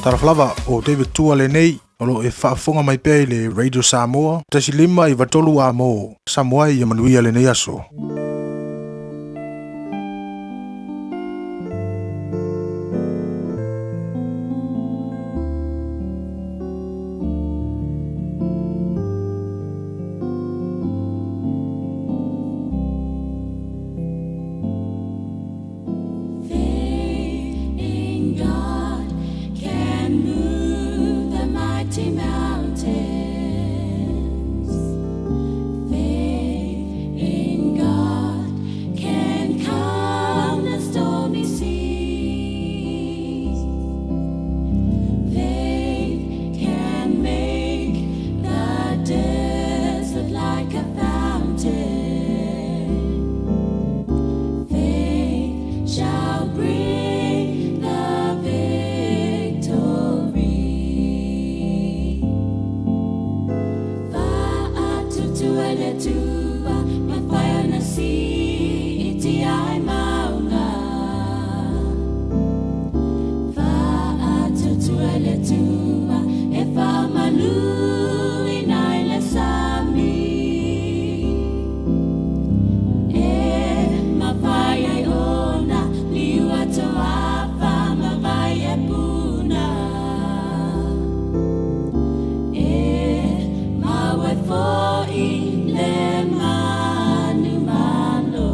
Talofa lava, o David Tua lenei, o lo o e faafofoga mai pea i le Radio Samoa, 1 5 93 amo, Samoa ia manuia lenei aso. Faith in God can move the mighty mountains. Faith in God can calm the stormy seas. Faith can make the desert like a fountain. Faith shall bring the victory. Faatutua le Atua, mafai ona siitia ai mauga. Faatuatua i le Atua, e faamanuina i le sami. E mafai ai ona liu atoafa ma vai e puna. E maua ai foi le manumalo.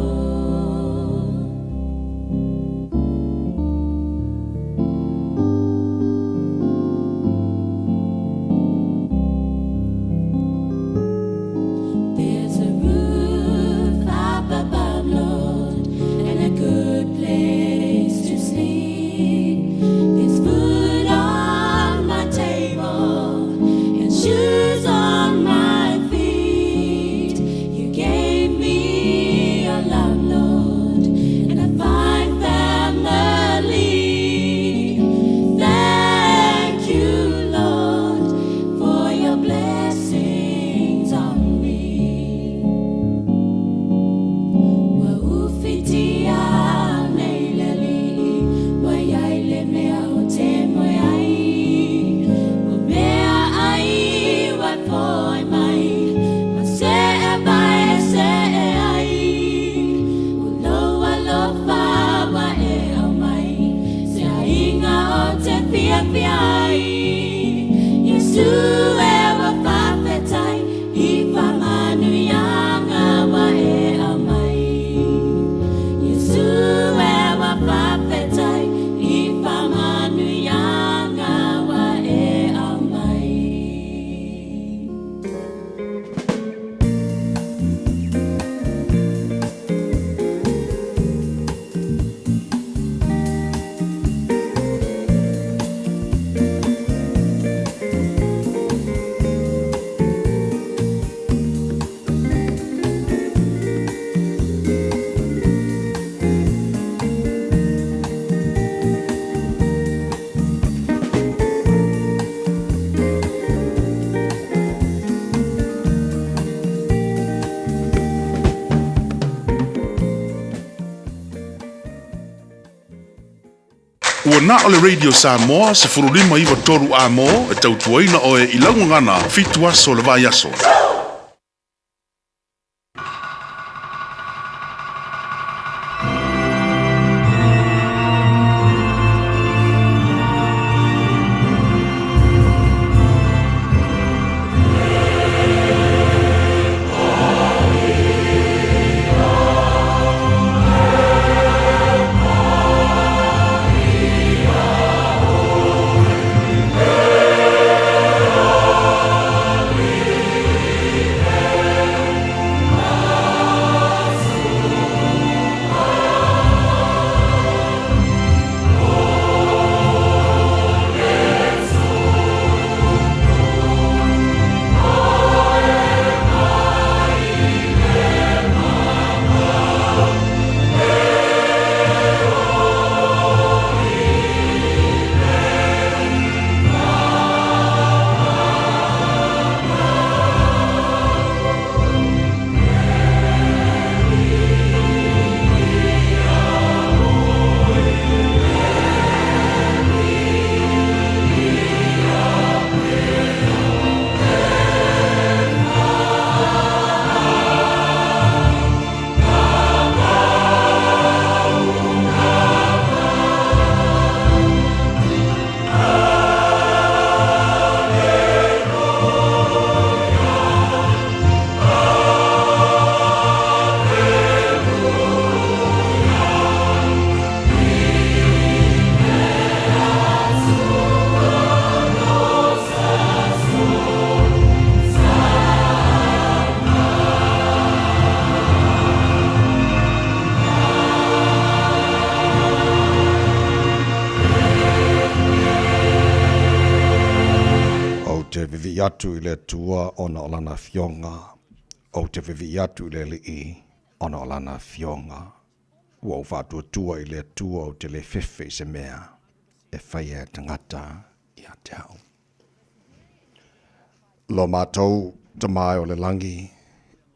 There's a roof up above, Lord, and a good place to sleep. There's food on my table and shoes on my feet. You gave me your love, Lord, and a fine family. Thank you, Lord, for your blessings on me. Ua ufitia nei le Alii, ua i ai le mea ou te moe ai. O meaai ua e foai mai, ma see vae e see ai. O lou alofa ua e aumai, se aiga ou te fiafia ai. Iesu e ua faafetai, i faamanuiaga ua e aumai. Iesu e ua faafetai, i faamanuiaga ua e aumai. Ua na o le Radio Samoa 15 93 amo e tautuaina oe i lau gagana 7 aso o le vaiaso. te vivii atu i le Atua ona o Lana Afioga, ou te vivii atu i le Alii ona o Lana Afioga. Ua ou faatuatua i le Atua ou te le fefe i se mea e faia e tagata ia te au. Lo matou Tama e o le lagi,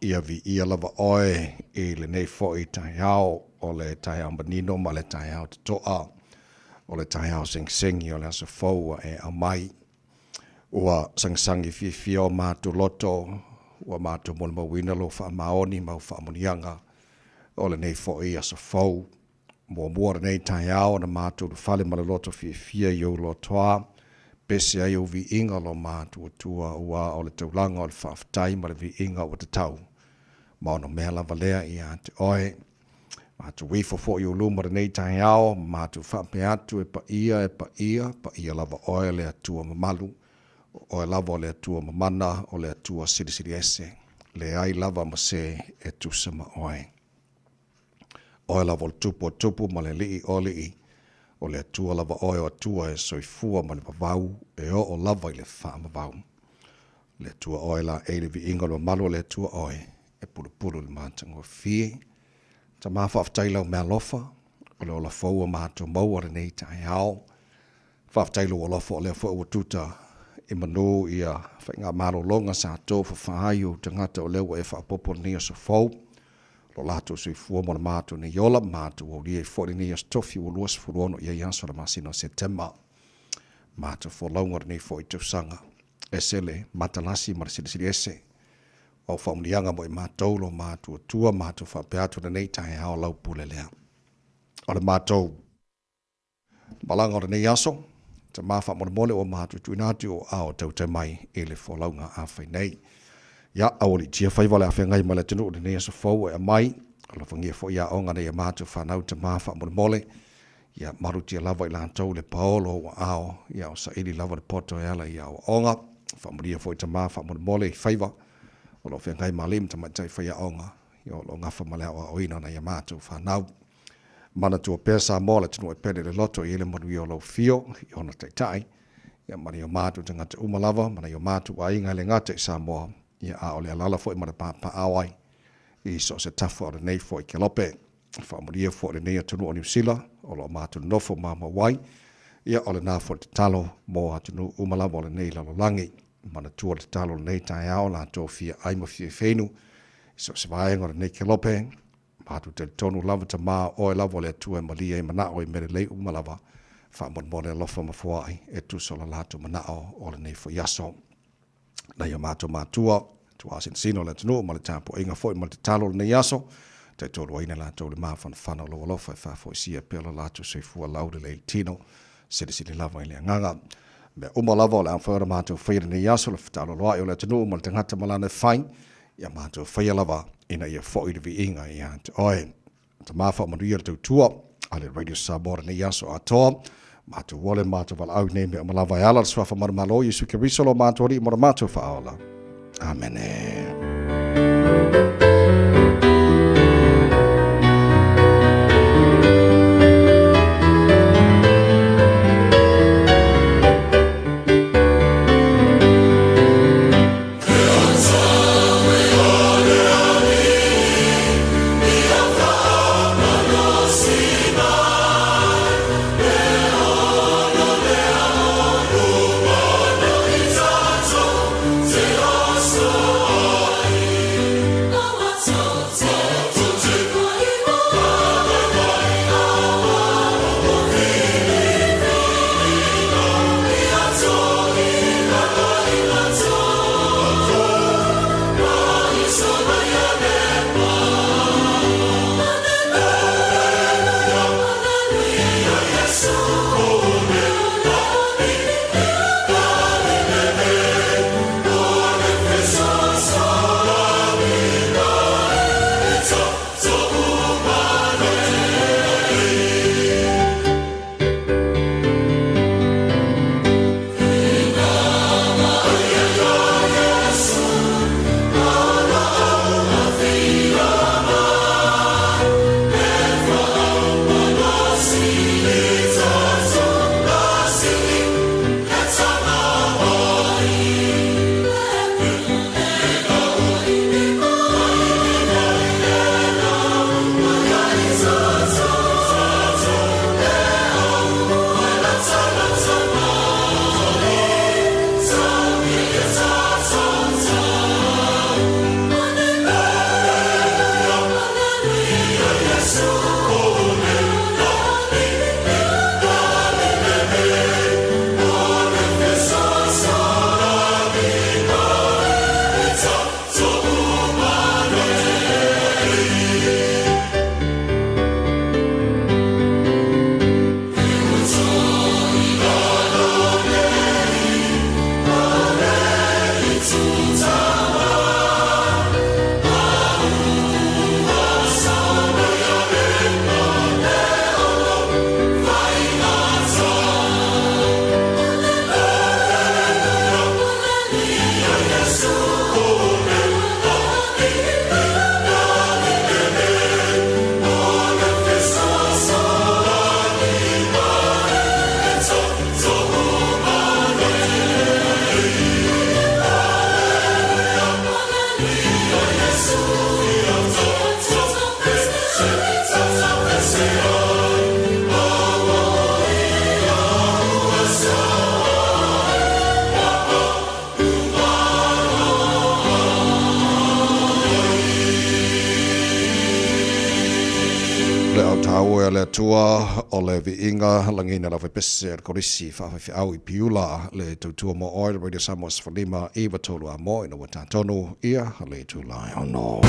ia viia lava oe i lenei foi taeao, o le taeao manino ma le taeao totoa, o le taeao segiseigi o le aso fou ua e aumai. Ua sagisagi fiafia o matou loto, ua matou molimauina lou faamaoni ma au faamanuiaga o lenei foi aso fou. Muamua lenei taeao na matou ulufale ma le loto fiafia i ou lotoa, pese ai ou viiga lo matuatua ua o le taulaga o le faafetai ma le viiga ua tatau ma ono mea lava lea ia te oe. Matou ifo foi i ou luma lenei taeao, ma matou faapea atu e paia, e paia, paia lava oe le Atua mamalu, o oe lava o le Atua mamana, o le Atua silisili ese, leai lava ma se e tusa ma oe. Oe lava o le Tupu o tupu ma le Alii o alii, o le Atua lava oe o Atua e soifua ma le vavau e oo lava i le faavavau. Le Atua oe laei le viiga o le mamalu o le Atua oe e pulupulu i le matagofie. Tama faafetai i lau meaalofa, o le ola fou ua matou maua lenei taeao. Faafetai i lou alofa o lea foi ua tuta i manu ia faigamalologa sa tofafa ai ou tagata o lea ua e faaopoopo lenei aso fou. Lo latou soifua ma le matou nei ola, matou aulia ai foi lenei aso tofi ua 26 i ai aso o le masina o Setema. Matou folauga lenei foi tausaga. Ese le matalasi ma le silisili ese. O au faamanuiaga mo i matou lo matuatua matou faapea atu lenei taeao lau pule lea. O le matou Malaga o lenei aso, tama faamolemole ua matou tuuina atu i ou aao tautai mai i le folauga a fai nei. Ia, aualiitia faiva o le a feagai ma le atunuu i lenei aso fou e aumai, alofagia foi aoga nei a matou fanau tama faamolemole, ia malutia lava i latou le paolo o ou aao, ia o saili lava le poto e ala i aoaoga. Faamanuia foi tama faamolemole i faiva o lo o feagai ma alii ma tamaitai faiaoga, ia o lo o gafa ma le aoaoina o nai a matou fanau. Manatua pea Samoa le atunuu e pele i le loto e i ai le manuia o lau afio i ona taitai, ia ma nai o matou tagata uma lava ma nai o matou aiga e le gata i Samoa, ia a o le alaala foi ma le papaaao ai i so o se tafa o lenei foi kelope. Faamanuia foi lenei atunuu o Niu Sila o lo o matou nonofo maumau ai, ia o lena foi le tatalo mo atunuu uma lava o lenei lalolagi. Manatua le tatalo o lenei taeao latou fia ai ma fia feinu i so o se vaega o lenei kelope, Matou talitonu lava Tama o oe lava o le Atua e malie ai manao i mea lelei uma lava, faamolemole alofa ma foai e tusa o lo latou manao o lenei foi aso. Nai o matou matua, tuaasinasina o le atunuu ma le tapuaiga foi ma le tatalo o lenei aso, taitoluaina latou le mafanafana o lou alofa e faafoisia pea lo latou soifua laulelei i le tino, silisili lava i le agaga. Mea uma lava o le a mafai ona matou faia i lenei aso, le fetaaloloai o le atunuu ma le tagata ma lana e fai, ia matou faia lava ina ia foi le viiga ia te oe. Tama faamanuia le tautua a le Radio Samoa lenei aso atoa. Matou ole matou valaau nei mea uma lava e ala le suafa manumalo Iesu Keriso lo matou Alii mo le matou faaola. Amene. Maumau e o le Atua, o le viiga lagiina lau faipese o le Kolisi Faafaifeau i Piula, le tautua mo oe le Radio Samoa 15 93 a mo ina ua tatonu ia le itula e ono.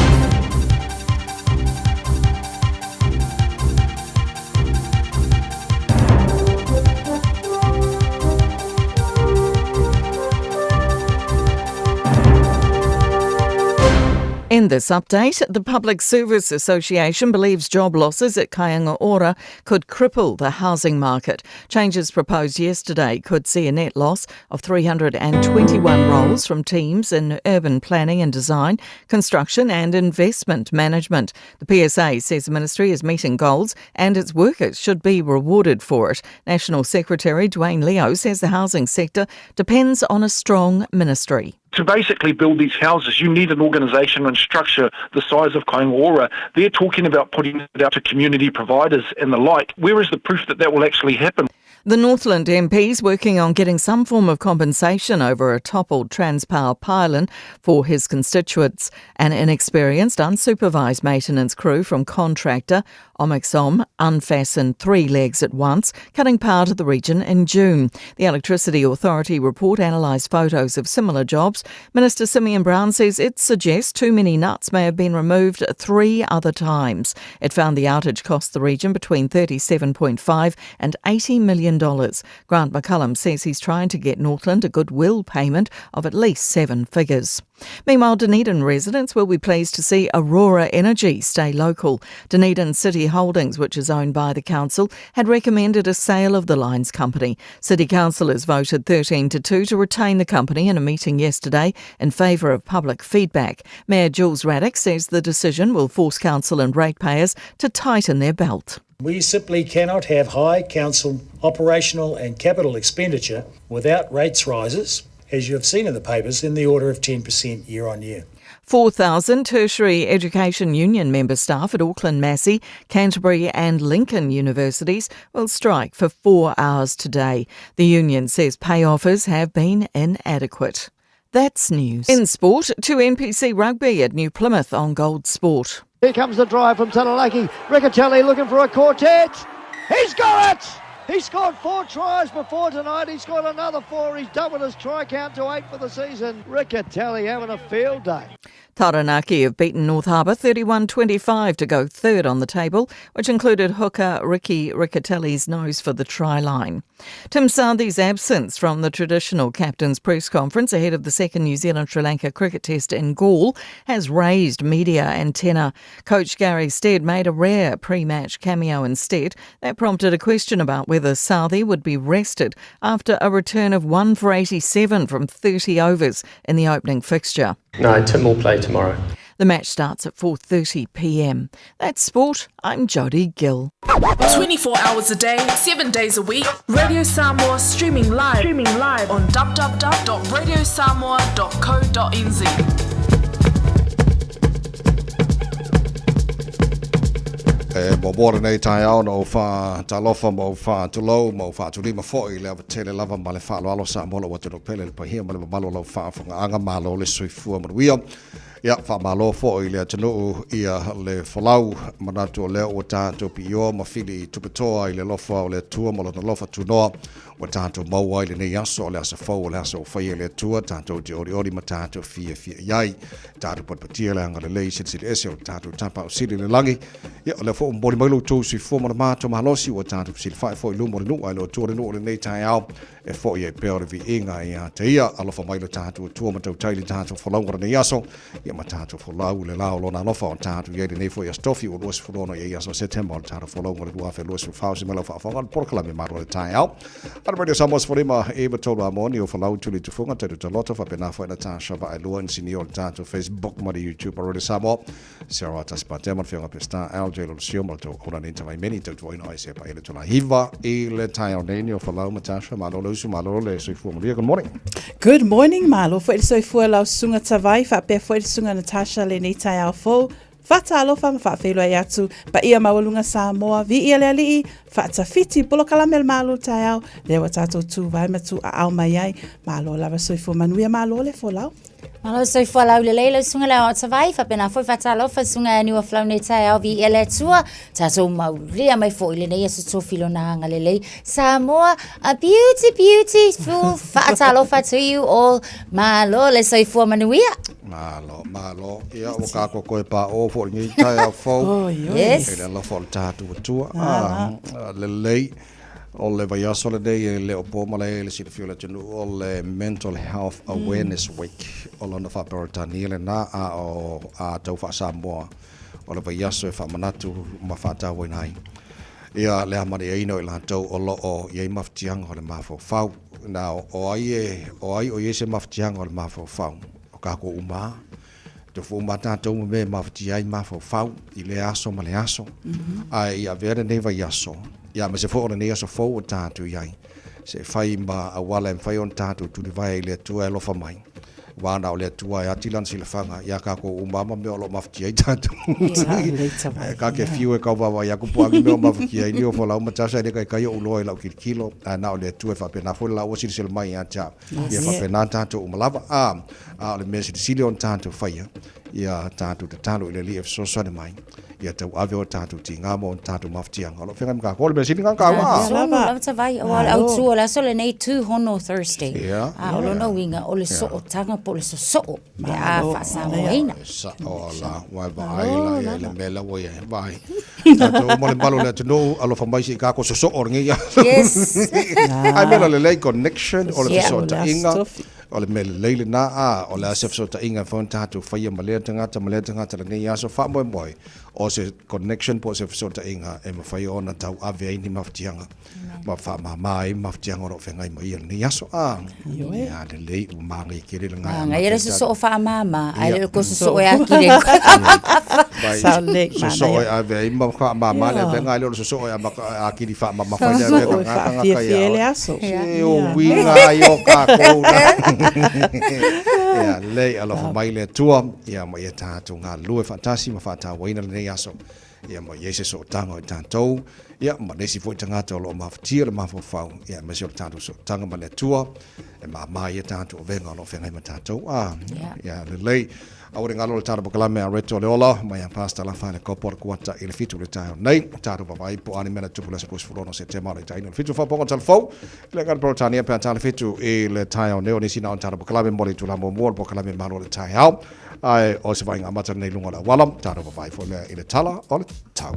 In this update, the Public Service Association believes job losses at Kāinga Ora could cripple the housing market. Changes proposed yesterday could see a net loss of 321 roles from teams in urban planning and design, construction and investment management. The PSA says the ministry is meeting goals and its workers should be rewarded for it. National Secretary Dwayne Leo says the housing sector depends on a strong ministry. To basically build these houses, you need an organisation and structure the size of Kāinga Ora. They're talking about putting it out to community providers and the like. Where is the proof that that will actually happen? The Northland MP's working on getting some form of compensation over a toppled Transpower pylon for his constituents. An inexperienced, unsupervised maintenance crew from contractor Omexom unfastened 3 legs at once, cutting power to the region in June. The Electricity Authority report analysed photos of similar jobs. Minister Simeon Brown says it suggests too many nuts may have been removed 3 other times. It found the outage cost the region between $37.5 and $80 million. Grant McCallum says he's trying to get Northland a goodwill payment of at least 7 figures. Meanwhile, Dunedin residents will be pleased to see Aurora Energy stay local. Dunedin City Holdings, which is owned by the council, had recommended a sale of the lines company. City councillors voted 13-2 to retain the company in a meeting yesterday in favour of public feedback. Mayor Jules Raddick says the decision will force council and ratepayers to tighten their belt. We simply cannot have high council operational and capital expenditure without rates rises, as you have seen in the papers, in the order of 10% year on year. 4,000 Tertiary Education Union member staff at Auckland Massey, Canterbury and Lincoln universities will strike for 4 hours today. The union says pay offers have been inadequate. That's news. In sport, to NPC Rugby at New Plymouth on Gold Sport. Here comes the drive from Taranaki. Riccitelli looking for a quartet. He's got it! He scored 4 tries before tonight. He scored another 4. He's doubled his try count to 8 for the season. Riccitelli having a field day. Taranaki have beaten North Harbour 31-25 to go third on the table, which included hooker Ricky Riccitelli's nose for the try line. Tim Southee's absence from the traditional captain's press conference ahead of the second New Zealand-Sri Lanka cricket test in Galle has raised media antenna. Coach Gary Stead made a rare pre-match cameo instead. That prompted a question about whether Southee would be rested after a return of 1 for 87 from 30 overs in the opening fixture. No, Tim will play tomorrow. The match starts at 4:30pm. That's sport. I'm Jodie Gill. 24 hours a day, 7 days a week. Radio Samoa streaming live, streaming live on www.radiosamoa.co.nz. E muamua lenei taeao na ou faatalofa ma ou faatulou ma ou faatulima foi i le avatele lava ma le faaaloalo Samoa lou atunuu pele le pahia ma le mamalu o lau faafogaaga malo le soifua manuia. Ia, faamalo foi i le atunuu ia le folau manatu o lea ua tatou piioa ma fili i tupetoa i le alofa o le Atua ma lona alofa tunoa ua tatou maua ai lenei aso o le aso fou o le aso ua faia e le Atua tatou te olioli ma tatou fiafia i ai. Tatou patipatia le agalelei silisili ese o le tatou Tapaau Sili i le lagi. Ia, o lea foi ua momoli mai lo outou soifua ma le matou malosi ua tatou fesilafai foi i luma o le nuu ae le o atua le nuu o lenei taeao e foi ai pea o le viiga ia te ia. Alofa mai lo tatou Atua ma tautai le tatou folauga o lenei aso, ia ma tatou folau le la o lona alofa o tatou i ai lenei foi aso tofi ua 26 i ai aso Setema o le tatou folauga o le 2024 se mai lau faafofoga le polokalame Malu o le Taeao. A le Radio Samoa 15 9 3 a moni o folau tuli tufunga te taloto faapena foi Natasha Vaelua insinio o le tatou Facebook ma le YouTube o Radio Samoa. Sarah Tasi Patea ma le Afioga Peseta LJ Lolosio ma le tou Ola nei Tavaimeni tautuaina ai se pa ele tula hiva i le taeao nei ni o folau Natasha malo le usu malo le soifua manuia. Good morning. Good morning, malo foi le soifua lau susuga Tavai faapea foi le susuga Natasha lenei taeao fou. Faatalofa ma faafeiloai atu paia maualuga Samoa, viia le alii, faatafiti polokalame o le Malo le taeao, lea ua tatou tuvae ma tuuaao mai ai. Malo lava soifua manuia, malo le folau. Malo soifua laulelei lau susuga le Aoao Tavai, faapena foi faatalofa susuga ia Niua Folau nei taeao viia le Atua, tatou maulia mai foi lenei aso tofi lona agalelei. Samoa, a beauty beautiful faatalofa to you all. Malo le soifua manuia. Malo, malo. Ia, ua kākoa koe pā o fo i ngai taeao fou. Oi, oi. Yes. E le alofa o le tatou Atua. Ah, lelei. O le vaiaso lenei e le o po malae i le silafia o le atunuu o le Mental Health Awareness Week. O lona faa-Peretania lena a o a tau faa-Samoa o le vaiaso e faamanatu ma faatauaina ai ia le amana'iaina o i latou o lo o i ai mafatiaga o le mafaufau. Na o ai e o ai o i ai se mafatiaga o le mafaufau? O kākou uma lava. Tofu uma tatou ma mea e mafatia ai mafaufau i lea aso ma le aso. Ae i avea lenei vaiaso, ia aemaise foi o lenei aso fou ua tatou i ai, se i fai ma auala e mafai ona tatou tulivae i le Atua e alofa mai. Aua na o le Atua e ati lana silafaga ia tatou uma lava ma mea o lo o mafatia ai tatou. Ka te fiu e tau vaavaai atu po o a ni mea o mafatia ai Nio Folau ma Tasa e le taitai ou iloa i lau tilotilo, ae na o le Atua e faapena foi le laua silasila mai ia te au. Ia faapena tatou uma lava. A, a o le mea silisili ona tatou faia, ia tatou tatalo i le Alii e fesoasoani mai, ia tauave o tatou tiga ma o tatou mafatiaga o lo o feagai ma tatou. O le mea sili lena ona taua. Ia lava. Lava tavai, aua o le autu o le aso lenei, Tūhono Thursday. Ia. A o lona uiga, o le sootaga po o le sosoo pe a faasamoaina. Sao la, ua e vaai la ia i le mea la ua i ai. Vaai. Tatou uma le malu o le atunuu, alofa mai se i kākou sosoo lenei aso. Yes. Ai mea la lelei connection o le Yeah. fesootaiga, o le mea lelei lena, a o le a se fesootaiga e mafai ona tatou faia ma lea tagata ma lea tagata lenei aso faamoemoe o se connection po o se fesootaiga e mafai ona tauave ai ni mafatiaga ma faamama ai mafatiaga o lo o feagai ma ia lenei aso. A, ia lelei ua manaia tele le gae. Manaia le sosoo faamama, ae le o le sosoo e akili ai. Sosoo e ave ai ma faamama le avega, ae le o le sosoo e akili faamamafa ai le avega na tagata ia oe. Le aso. Se o uiga ai o kākou la. Ia lelei, alofa mai le Atua, ia ma ia tatou galulue faatasi ma faatauaina lenei aso. Ia ma i ai se sootaga o i tatou, ia ma nisi foi tagata o lo o mafatia le mafaufau, ia aemaise o le tatou sootaga ma le Atua, e māmā ai ia tatou avega o lo o feagai ma tatou. A, ia lelei. Aua ne i galo le tatou polokalame a Reto le Ola, mai a Pastor Lafa le Kopo o le Kuata i le 7 i le taeao nei. Tatou vaavaai po o a ni mea na tupu i le aso 26 Setema o le itaina o le 7 faaopoopoga talafou. I le agana Peretania pe a ta le 7 i le taeao nei o nisi na o le tatou polokalame mo le itula muamua o le polokalame Malo o le Taeao. Ae o se vaaiga amata lenei i luga o le auala, tatou vaavaai foi lea i le tala o le tau.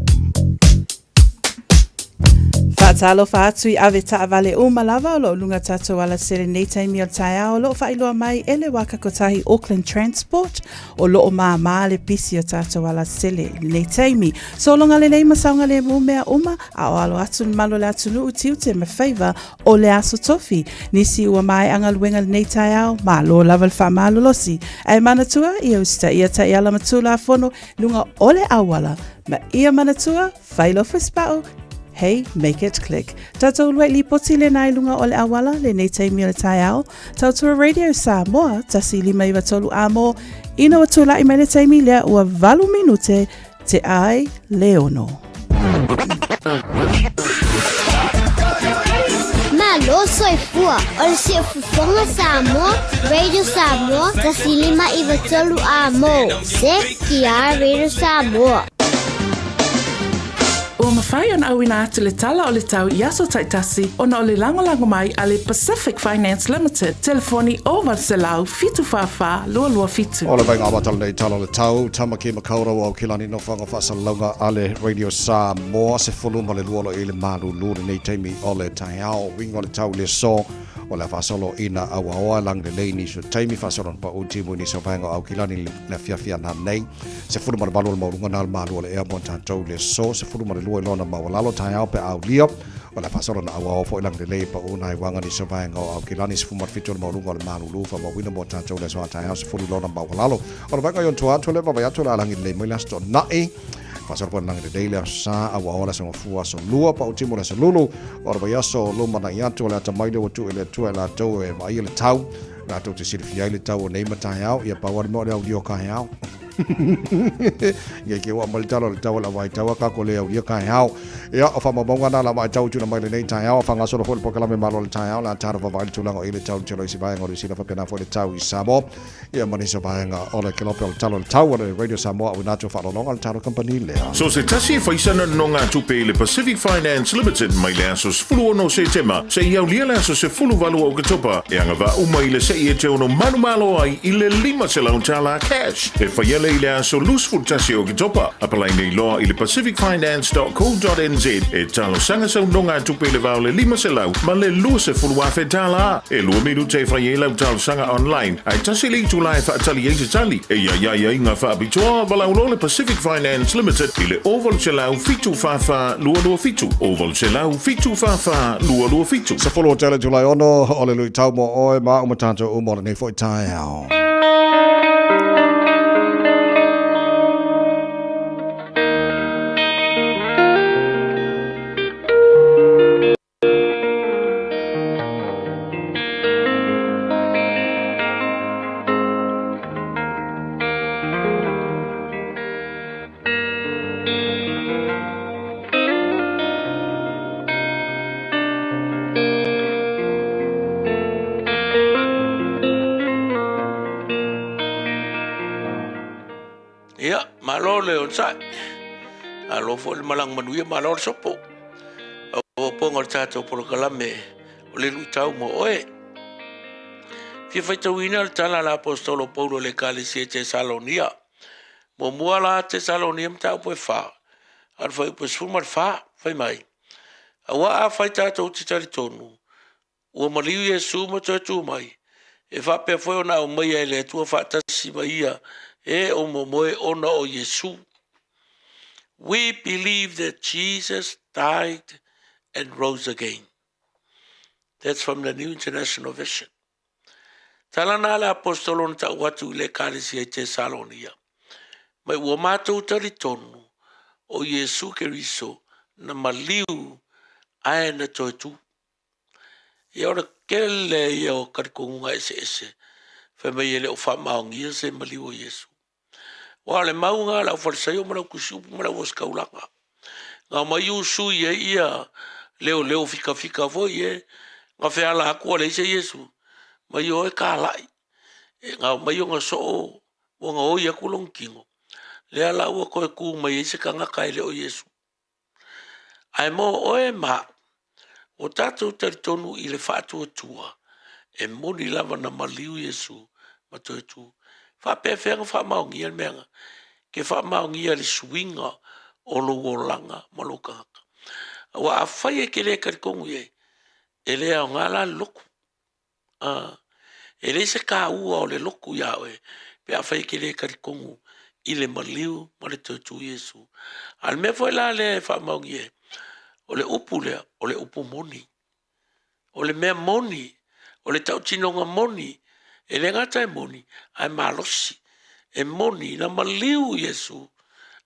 Faatalofa atu i ave taavale uma lava o lo o luga tatou ala sele nei taimi o le taeao o lo o faailoa mai e le Waka Kotahi Auckland Transport o lo o māmā le pisi o tatou ala sele i lenei taimi. Sologa lelei ma saogalemu mea uma a o alo atu le malu o le atunuu tiute ma faiva o le Aso Tofi. Nisi ua maea galuega lenei taeao, malo lava le faamalolosi. Ae manatua, ia usitaia taiala ma Tulafono i luga o le auala, ma ia manatua, fai lou fisipau, hey, make it click. Tatou uluai lipoti lena i luga o le auala lenei taimi o le taeao. Tautua Radio Samoa, 1593 amo, ina ua tula'i mai le taimi lea ua 8 minute Te ai le ono. Malo soifua o le siufofoga Samoa, Radio Samoa, 1593 amo. CTR Radio Samoa. Ua mafai ona auina atu le tala o le tau i aso taitasi ona o le lagolago mai a le Pacific Finance Limited, telefoni 0800 744 227. O le vaaiga amata lenei tala o le tau, Tamaki Makaurau Aukilani Nofoaga Faasalalauga a le Radio Samoa, 12 o lo i le malulu lenei taimi o le taeao, uiga o le tau i le aso o le a faasolo ina auaoa e lagilelei nisi o taimi faasolo ona pau timu i nisi o vaega o Aukilani i le afiafi ana nei, 18 o le maualuga na o le malu o le ea mo tatou i le aso, 12 i lona maualalo taeao pe a aulia. O le a faasolo na auao foi lagilelei pau nai uaga nisi o vaega o Aukilani, 17 o le maualuga o le malulu faamauina mo tatou i le aso a taeao, 10 lona maualalo. O le vaega i ona tua atu lea vaavaai atu o le a lagilelei mai le Aso Toonai. Faasolo foi na lagilelei le Aso Sa, auao le Aso Gafua, Aso Lua, pau timu le Aso Lulu. O le vaiaso lumanai atu o le atamai lea ua tuu i le Atua e latou e vaaia le tau, latou te silafia ai le tau o nei ma taeao, ia pau lava le mea o le aulia o kaeao. Ia ke ua mai le tala o le tau o le vaitau a kako le aulia taeao. Ia, o faamaumauga na la vaitau tuna mai lenei taeao, faagasolo foi le polokalame malo o le taeao, le a talo vavaai le tulaga o i le tau le tele o isi vaega o Niu Sila faapena foi le tau i Samoa. Ia ma nisi o vaega o le kelope o le tala o le tau o le Radio Samoa auina atu faaaloaloga le talo kamupani lea. So se tasi e fai sana nonogatupe i le Pacific Finance Limited mai le aso 16 Setema seia aulia le aso 18 o Oketopa e agavaa uma i le se'i e te ono manumalo ai i le $500 cash e faia lea i le aso 21 o Oketopa. Apalai nei loa i le pacificfinance.co.nz e talosaga sau nonogatupe i le va o le $500 ma le $20,000. E lua minute e fai ai lau talosaga online, ae tasi le itula e faatali ai se tali. E i ai aiaiga faapitoa, valaau loa le Pacific Finance Limited i le 0800 744 227, 0800 744 227. Sefulu o tele Julai 6 o le luitau mo oe ma au ma tatou uma o lenei foi taeao. Ia, malo le onosai. Malo foi le malaga manuia, malo le sopo. Faaopoopoga o le tatou polokalame o le luitau mo oe. Fia faitauina le tala a le Aposetolo Paulo i le Ekalesia i Tesalonia. Muamua la Tesalonia mataupu e 4, a o le fuaiupu e 14, fai mai, Auā afai tatou te talitonu, ua maliu Iesu ma toe tu mai, e faapea foi ona aumaia e le Atua faatasi ma ia e o momoe ona o Iesu. We believe that Jesus died and rose again. That's from the New International Version. Tala na le apostolo na tau atu i le ekalesia i Tesalonia. Mai ua matou talitonu o Iesu Keriso na maliu ae na toe tu. Ia o le tele ia o talitonuga eseese fai mai e le o faamaonia se maliu o Iesu. Aua o le mau lena a le aufalesaio ma le autusiupu ma le auositaulaga. Na omai usui ai ia leoleo fikafika foi e na feala atu ua leai se Iesu, mai o e talai. Na omai ona soo ua gaoi atu lona tino, lea la ua toe tu mai ai se tagata e le o Iesu. Ae mo oe ma au, ua tatou talitonu i le faatuatua e moni lava na maliu Iesu ma toe tu. Faapefea ona faamaonia le mea na? Ke faamaonia le suiga o lou olaga ma lou tagata. Aua afai e te le talitonu i ai, e le aoga la le lotu. A, e leai se taua o le lotu iā oe pe afai e te le talitonu i le maliu ma le toe tu Iesu. A o le mea foi la lea e faamaonia ai, o le upu lea, o le upu moni. O le mea moni, o le tautinoga moni, e le gata e moni, ae malosi. E moni na maliu Iesu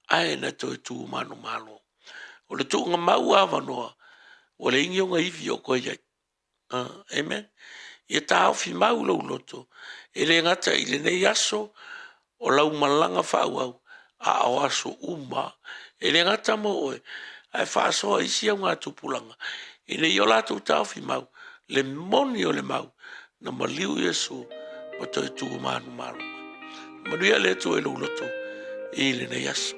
ae na toe tu manumalo. O le tuuga mau avanoa, ua leai ni ona ivi o toe i ai. Amen. Ia taofi mau lou loto, e le gata i lenei aso o lau malaga faaauau, a o aso uma, e le gata mo oe, ae faasoa isi augatupulaga, ina ia o latou taofi mau le moni o le mau na maliu Iesu ma toe tu manumalo mai. Manuia le Atua i lou loto i lenei aso.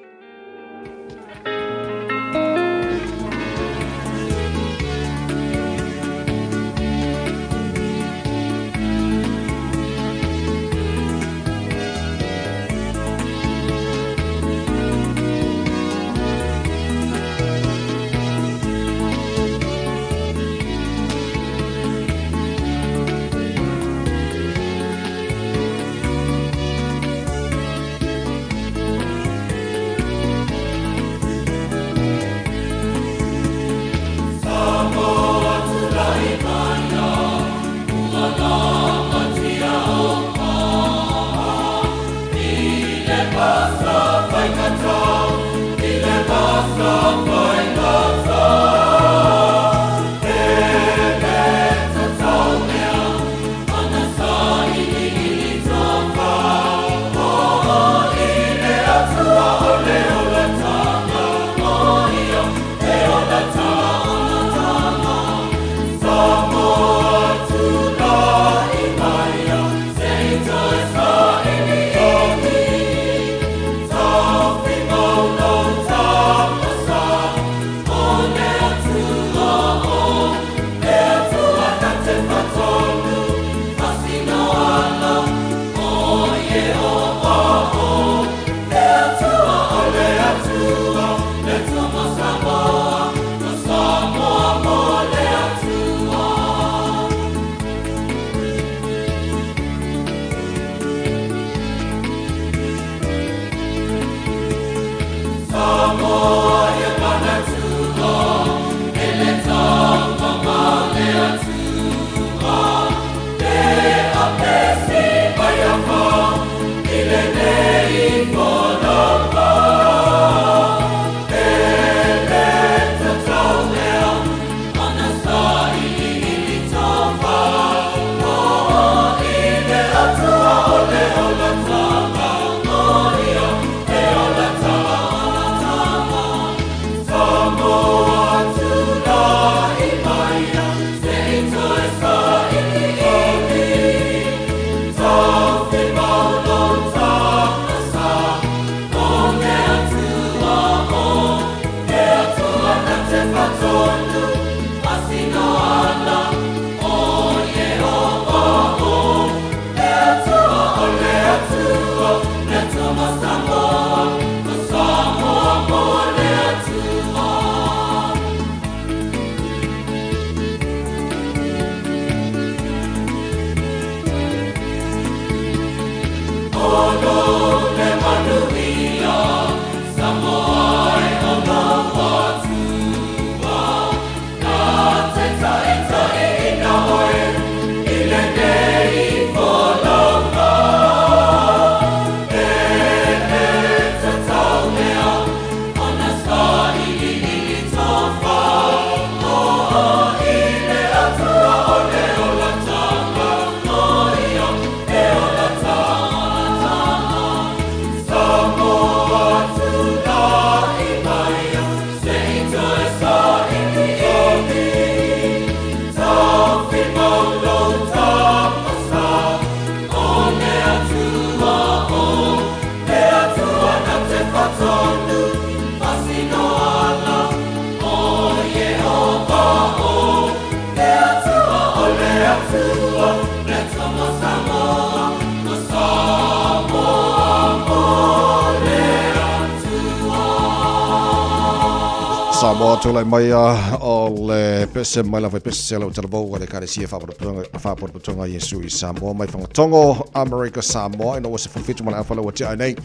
Samoa tulai mai a o le pese mai lava i pese se lau talavou a le Ekalesia Faapotopotoga a Iesu i Samoa mai Fagatogo, Amerika Samoa ina ua 17 ma le afa ua tea ai nei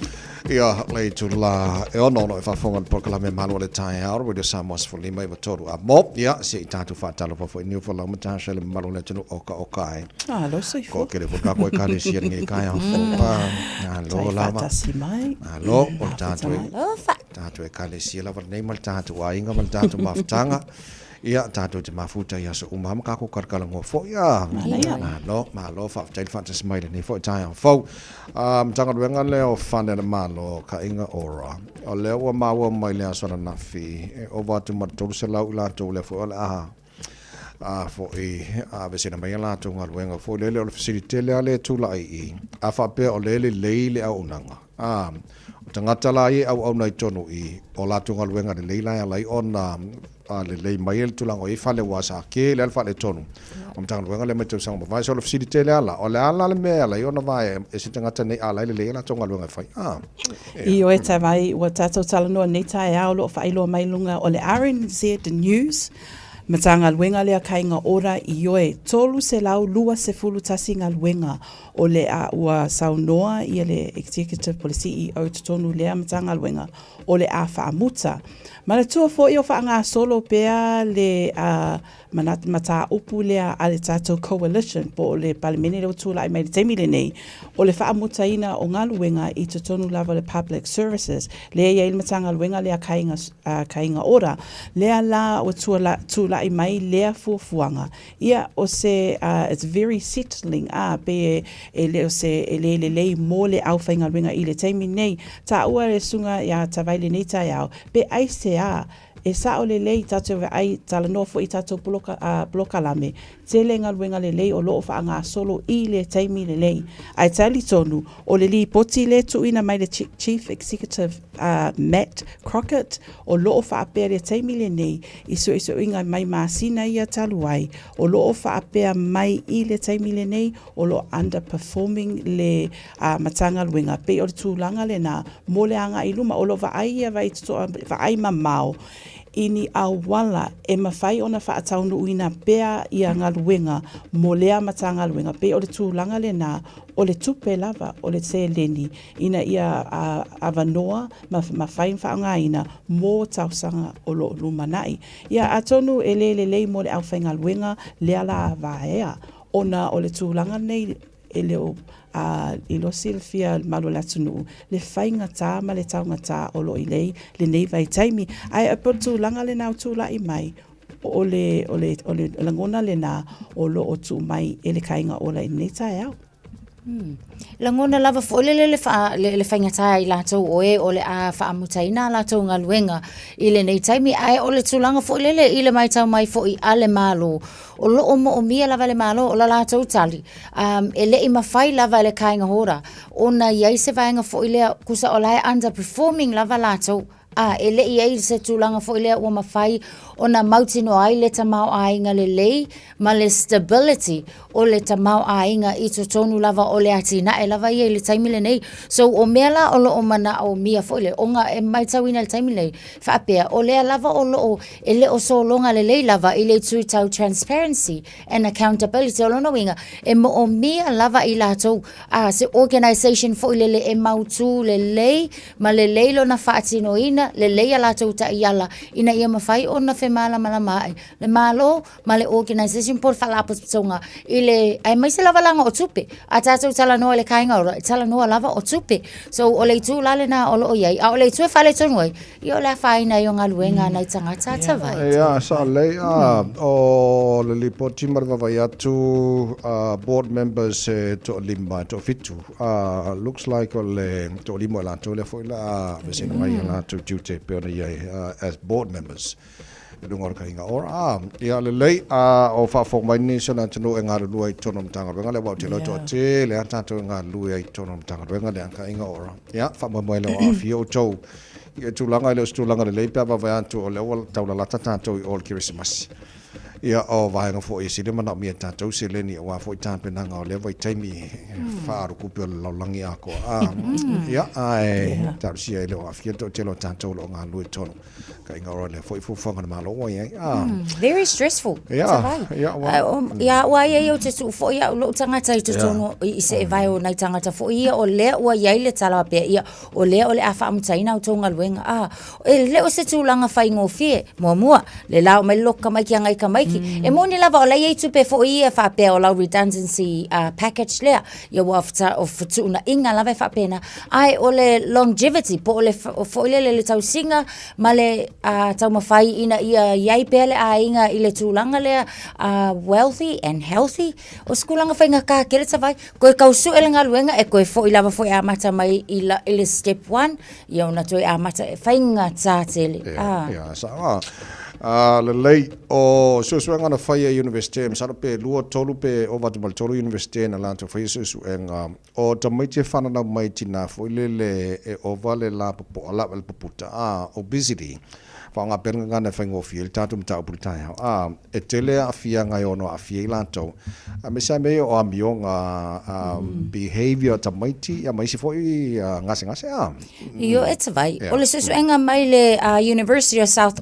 ia le itula e ono ono e faafofoga i le polokalame Malu o le Taeao Radio Samoa 15 i 3 a mo ia se i tatou faatalofa foi niu folau ma tasha le mamalu o le atunuu oka oka ai. Alo soifua. Ko kele fo ka koe ekalesia lenei taeao fou. Alo lava. Faatasi mai. Alo, o le tatou Tatou Ekalesia lava lenei ma le tatou aiga ma le tatou mafutaga. Ia, tatou te mafuta i aso uma ma kākou kalakalanoa foi. Ia, malo, malo, faafetai le faatasi mai lenei foi taeao fou. Matagaluega lea o Fale a le Malo, Kāinga Ora, o lea ua maua mai le aso ananafi, e ova atu ma le 300 i latou lea foi o le a a foi aveeseina mai a latou galuega foi lele. O le fesili tele lava lea e tulai i i, a faapea o lea e lelei le auaunaga, a o tagata la ia e auauna i totonu i i, o latou galuega lelei la e ala ai ona lelei mai le tulaga o i ai fale aua sa tele lava le faaletonu o Matagaluega lea mai tausaga ua mavae. So o le fesili tele lava la, o le a la le mea e ala ai ona vaea e se tagata nei a la e lelei a latou galuega e fai? A. Ioe Tavai, ua tatou talanoa nei taeao o lo o faailoa mai luga o le RNZ News, Matagaluega lea Kaiga Ora, ioe, 321 galuega o le a ua saunoa ia le Executive po le CEO totonu lea Matagaluega o le a faamuta. Manatua foi o faagasolo pea le a mataupu lea a le tatou coalition po o le Palemene lea ua tulai mai i le taimi lenei, o le faamutaina o galuega i totonu lava o le Public Services, lea e i ai le Matagaluega lea Kāinga, Kāinga Ora, lea la ua tulai mai lea fuafuaga. Ia, o se, it's very settling, ā, pei e le o se, e le lelei mo le aufaigaluega i le taimi nei. Taua le susuga ia Tavai lenei taeao, pe aisea E sao lelei tatou vaai, talanoa foi i tatou polokalame, tele galuega lelei o lo o faagasolo i le taimi lelei. Ae talitonu, o le lipoti lea tuuina mai le Chief Executive Matt Crockett, o lo o faapea le taimi lenei i suesuega mai masina ia talu ai, o lo o faapea mai i le taimi lenei o lo o underperforming le Matagaluega. Pei o le tulaga lena mo le agai i luma. O lo o vaai ia vaai totoa, vaai mamao i ni auala e mafai ona faataunuuina pea ia galuega mo lea Matagaluega. Pei o le tulaga lena o le tupe lava, o le seleni ina ia avanoa ma mafai ona faaaogaina mo tausaga o lo o lumanai. Ia atonu e le lelei mo le aufaigaluega lea la vaea ona o le tulaga lenei e le o iloa silafia e le malu o le atunuu le faigata ma le taugata o lo o i ai lenei vaitaimi. Ae pei o le tulaga lena ua tulai mai, o le, o le, o le lagona lena o lo o tuu mai e le Kāinga Ola i lenei taeao. Lagona lava foi lele le, fa, le, le faigata i latou o e o le a faamutaina a latou galuega i lenei taimi, ae o le tulaga foi lele i le maitau mai foi a le Malo, O lo o moomia lava e le Malo o la latou tali, um, e le i mafai lava e le Kāinga Ora ona i ai se vaega foi lea, tusa o la e underperforming lava latou, a e le i ai se tulaga foi lea ua mafai ona mautinoa ai le tamaoaiga lelei ma le stability o le tamaoaiga i totonu lava o le atinae lava ia i le taimi lenei. So o mea la o lo o manaomia foi lea, ona e maitauina i le taimi lenei, faapea o lea lava o lo o E le o sologa lelei lava i le itu tau transparency and accountability. O lona uiga, e moomia lava i latou a se organisation foi lele e mautū lelei ma lelei lona faatinoina, lelei a latou taiala ina ia mafai ona femalamalama ai le Malo ma le organisation po o le faalapotopotoga i le, aemaise lava laga o tupe. A tatou talanoa i le Kāinga Ora, e talanoa lava o tupe. So, o le itu la lena o lo o i ai, a o le itu e faaletonu ai, Ia o le afaina ai o galuega a nai tagata a Tavaiti. Ia, sa lelei a o le lipoti ma le vaavaai atu a board members e toalima, e toafitu. Looks like o le toalima o i latou lea foi la a aveeseina mai a latou tiute e pei ona i ai as board members i luga o le Kāinga Ora. Ia lelei, a o faafofoga mai nisi o le atunuu e galulue ai i totonu o le Matagaluega lea, aua ou te iloa e toatele lava tatou e galulue ai i totonu o le Matagaluega lea a Kāinga Ora. Ia, faamoemoe lea o aafia outou i le tulaga, e le o se tulaga lelei pe a vaavaai atu o lea ua taulalata tatou i o i le Kerisimasi. Ia, o vaega foi e sili manaomia e tatou seleni aua foi tapenaga o lea vaitaimi faaalukupi o le lalolagi atoa. A, ia, ae talosia e le o aafia le toatele o tatou o lo o galulue i totonu. Ka inga ora lea foi fuafuaga a le Malo ua i ai. A. Very stressful. Ia, Savai. ia, ua. Ae, ia au a ia ia ou te tuu foi au lou tagata i totonu i se vae o nai tagata foi ia o lea ua i ai le tala faapea ia o lea o le a faamutaina a outou galuega. A, e le o se tulaga faigofie. Muamua, le la oo mai le loto tamaiti a nai tamaiti. E moni lava o la e i ai tupe foi ia faapea o lau redundancy package lea, ia ua o fetuunaiga lava e faapena, ae o le longevity po o le foi lele le tausiga ma le taumafai ina ia i ai pea le aiga i le tulaga lea wealthy and healthy, o se tulaga faigata tele Savai. Toe tau sue le galuega e toe foi lava foi e amata mai i le step one, ia ona toe amata e faigata tele. Ia, ia, sao. A, lelei, o suesuega na faia i Universite, masalo pe 2, 3 pe ova atu ma le 3 Universite na latou faia suesuega, o tamaiti e fananau mai tinā foi lele e ova le lapopoa lava le puputa, a, obesity, Faaaoga pea le gagana e faigofie ai le tatou mataupu i le taeao. A, e tele aafiaga e ono aafia ai latou, aemaise lava mea ia o amioga, behaviour a tamaiti, ia ma isi foi gasegase. A. Ioe e Tavai, o le suesuega mai le University of South,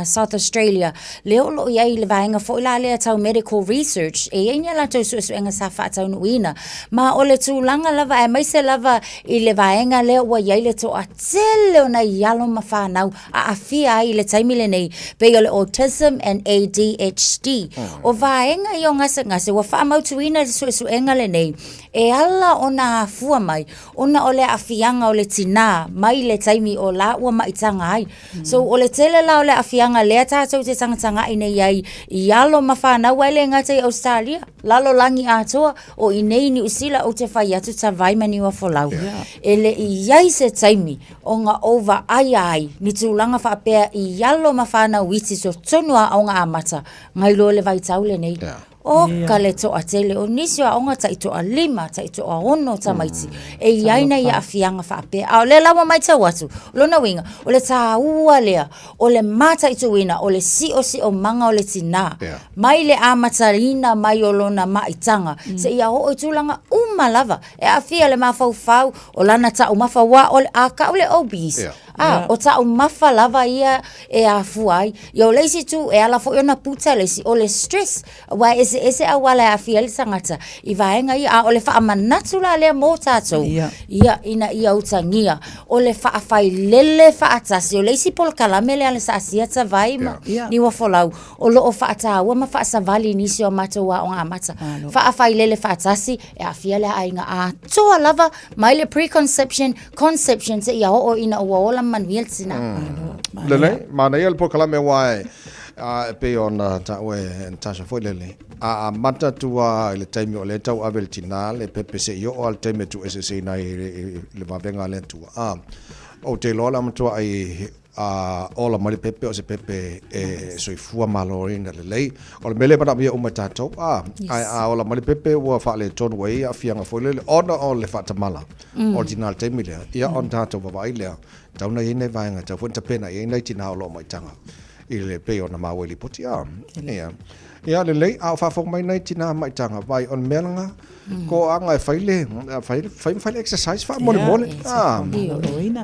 South Australia, lea o lo o i ai le vaega foi la lea tau medical research, e i ai ni a latou suesuega sa faataunuuina. Ma o le tulaga lava, aemaise lava i le vaega lea ua i ai le toatele o nai alo ma fanau aafia ai i le taimi lenei, pei o le autism and ADHD. O vaega ia o gasegase ua faamautuina i le suesuega lenei, e ala ona afua mai ona o le aafiaga o le tinā mai le taimi o la ua maitaga ai. So o le tele la o le aafiaga lea tatou te tagatagai nei ai i alo ma fanau ae le gata i Ausetalia, lalolagi atoa, o i nei i Niu Sila ou te fai atu Tavai ma Niuafolau. E le i i ai se taimi ona ou vaaia ai ni tulaga faapea i alo ma fanau iti totonu o aoga amata nai lo le vaitau lenei. Oka le toatele o nisi o aoga tai toalima, tai toaono tamaiti e i ai nai aafiaga faapea. A o lea la ua matau atu, o lona uiga, o le taua lea o le mataituina o le siosiomaga o le tinā mai le amataina mai o lona maitaga seia oo i tulaga uma lava E aafia le mafaufau o lana taumafa aua o le, a kau le obese, yeah. a, yeah. o taumafa lava ia e afua ai. Ia o le isi itu, e ala foi ona puta le isi, o le stress, aua e eseese auala e aafia ai le tagata i vaega ia, a o le faamanatu la lea mo tatou, yeah. ia ina ia utagia, o le faafailele faatasi, o le isi polokalame lea a le Saasia Tavai ma yeah. Niuafolau, o lo o faataua ma faasavali i nisi o matou aoga amata. Faafailele faatasi, e aafia le aiga atoa lava mai le preconception, conception seia oo ina ua ola ma manuia le tinā. Lelei, manaia le polokalame aua e e pei ona taua e Natasha foi lele, a amata atu lava i le taimi o lea e tauave le tinā le pepe seia oo lava i le taimi e tuueseeseina ai i le vavega a le Atua. A, ou te iloa o le a matuai a ola mai le pepe o se pepe e soifua maloloina lelei. O le mea lea e manaomia uma e tatou, a, yes. ae a ola mai le pepe ua faaletonu ai aafiaga foi lele ona o le faatamala o le tinā i le taimi lea, ia ona tatou vaavaai lea, tatau ona i ai nai vaega e tatau foi ona tapena i ai nai tinā o lo o maitaga i le pei ona maua i lipoti, a. Ia. Ia lelei, a o faafofoga mai nai tinā maitaga, vai o le mea lena, Ko anga e fai le, fai, fai ma fai le exercise faamolemole. Ah,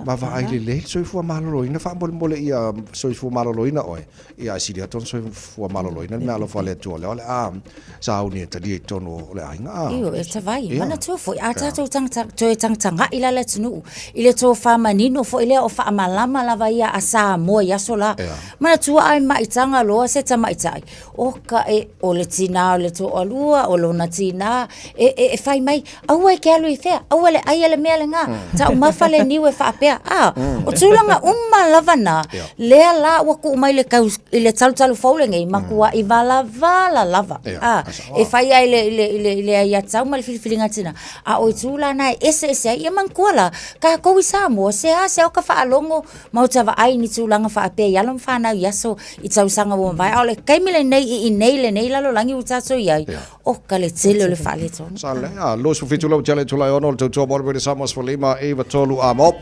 vaavaai lelei le soifua maloloina faamolemole ia soifua maloloina oe. Ia ae sili atu ona soifua maloloina le meaalofa a le Atua lea o le a sauni e talia i totonu o le aiga. Ah. Ioe, e Tavai, manatua foi, a tatou tagata, toe tagatagai la le atunuu, i le tofa manino foi lea o faamalama lava ia a Samoa i aso la. Manatua a e maitaga loa se tamaitai, O ka e, o le tinā o le toalua, o lona tinā, e, e, e fai mai, aua e ke alu i fea, aua le ai a le mea lena, taumafa le niu e faapea, a, o tulaga uma lava na, lea la ua tuu mai le kau, i le talutalu fou lenei, matuai valavala lava, a, e fai ai le, le, le, le aiatatau ma le filifiliga a tinā, a o itu la na e eseese ai, ia manatua la, kākou i Samoa, seasea o ka faalogo Maota vaai ni tulaga faapea i alo ma fanau i aso i tausaga ua mavae. A o le taimi lenei i inei lenei lalolagi ua tatou i ai, o ka le tele o le faaletonu. Sa le, a, 27 lau tele tulai ono le tautua mo le British Samoa 15 9 3 a mo.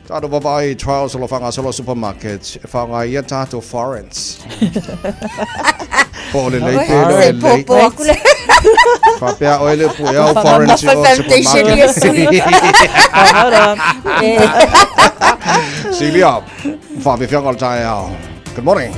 Tatou vavaai trials o lo faagasolo supermarket e faaaoga ai ia tatou foreigns. Po o lelei pe le o lelei. Po aku le. Faapea oe le upu ea o foreign foundation ia sui. Silia, faafefiaga o le taeao. Good morning.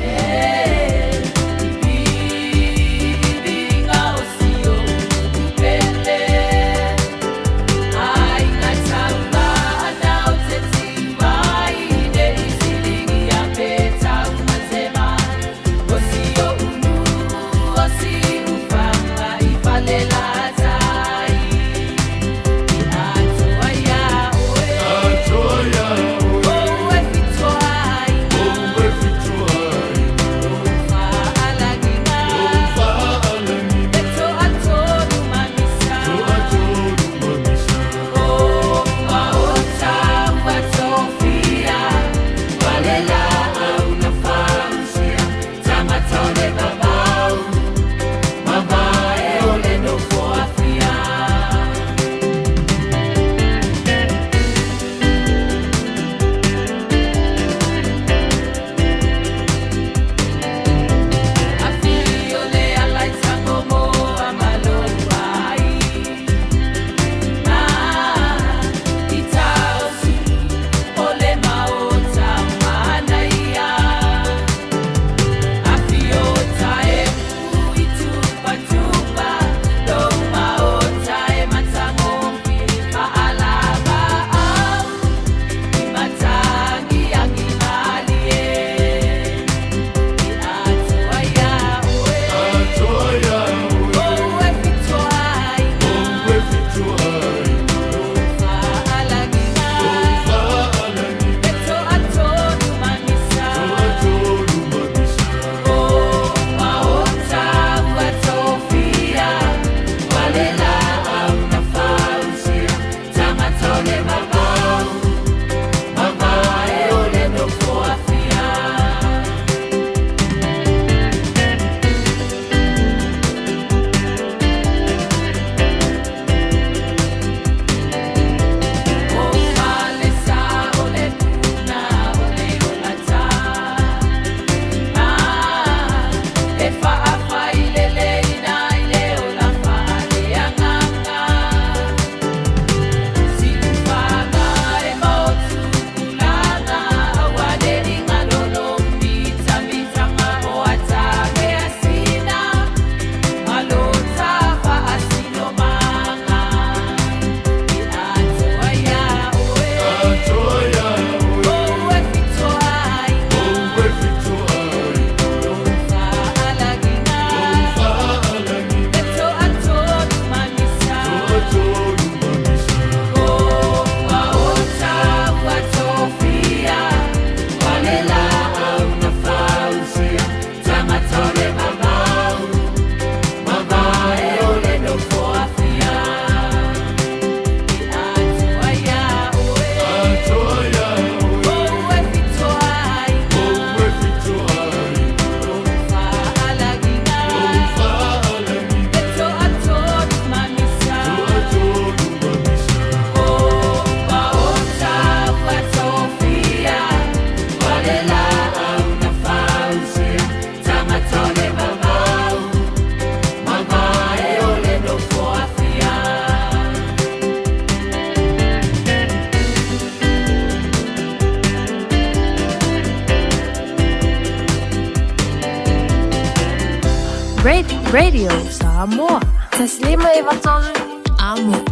Radio Samoa. Taslima Ivatolu Amo.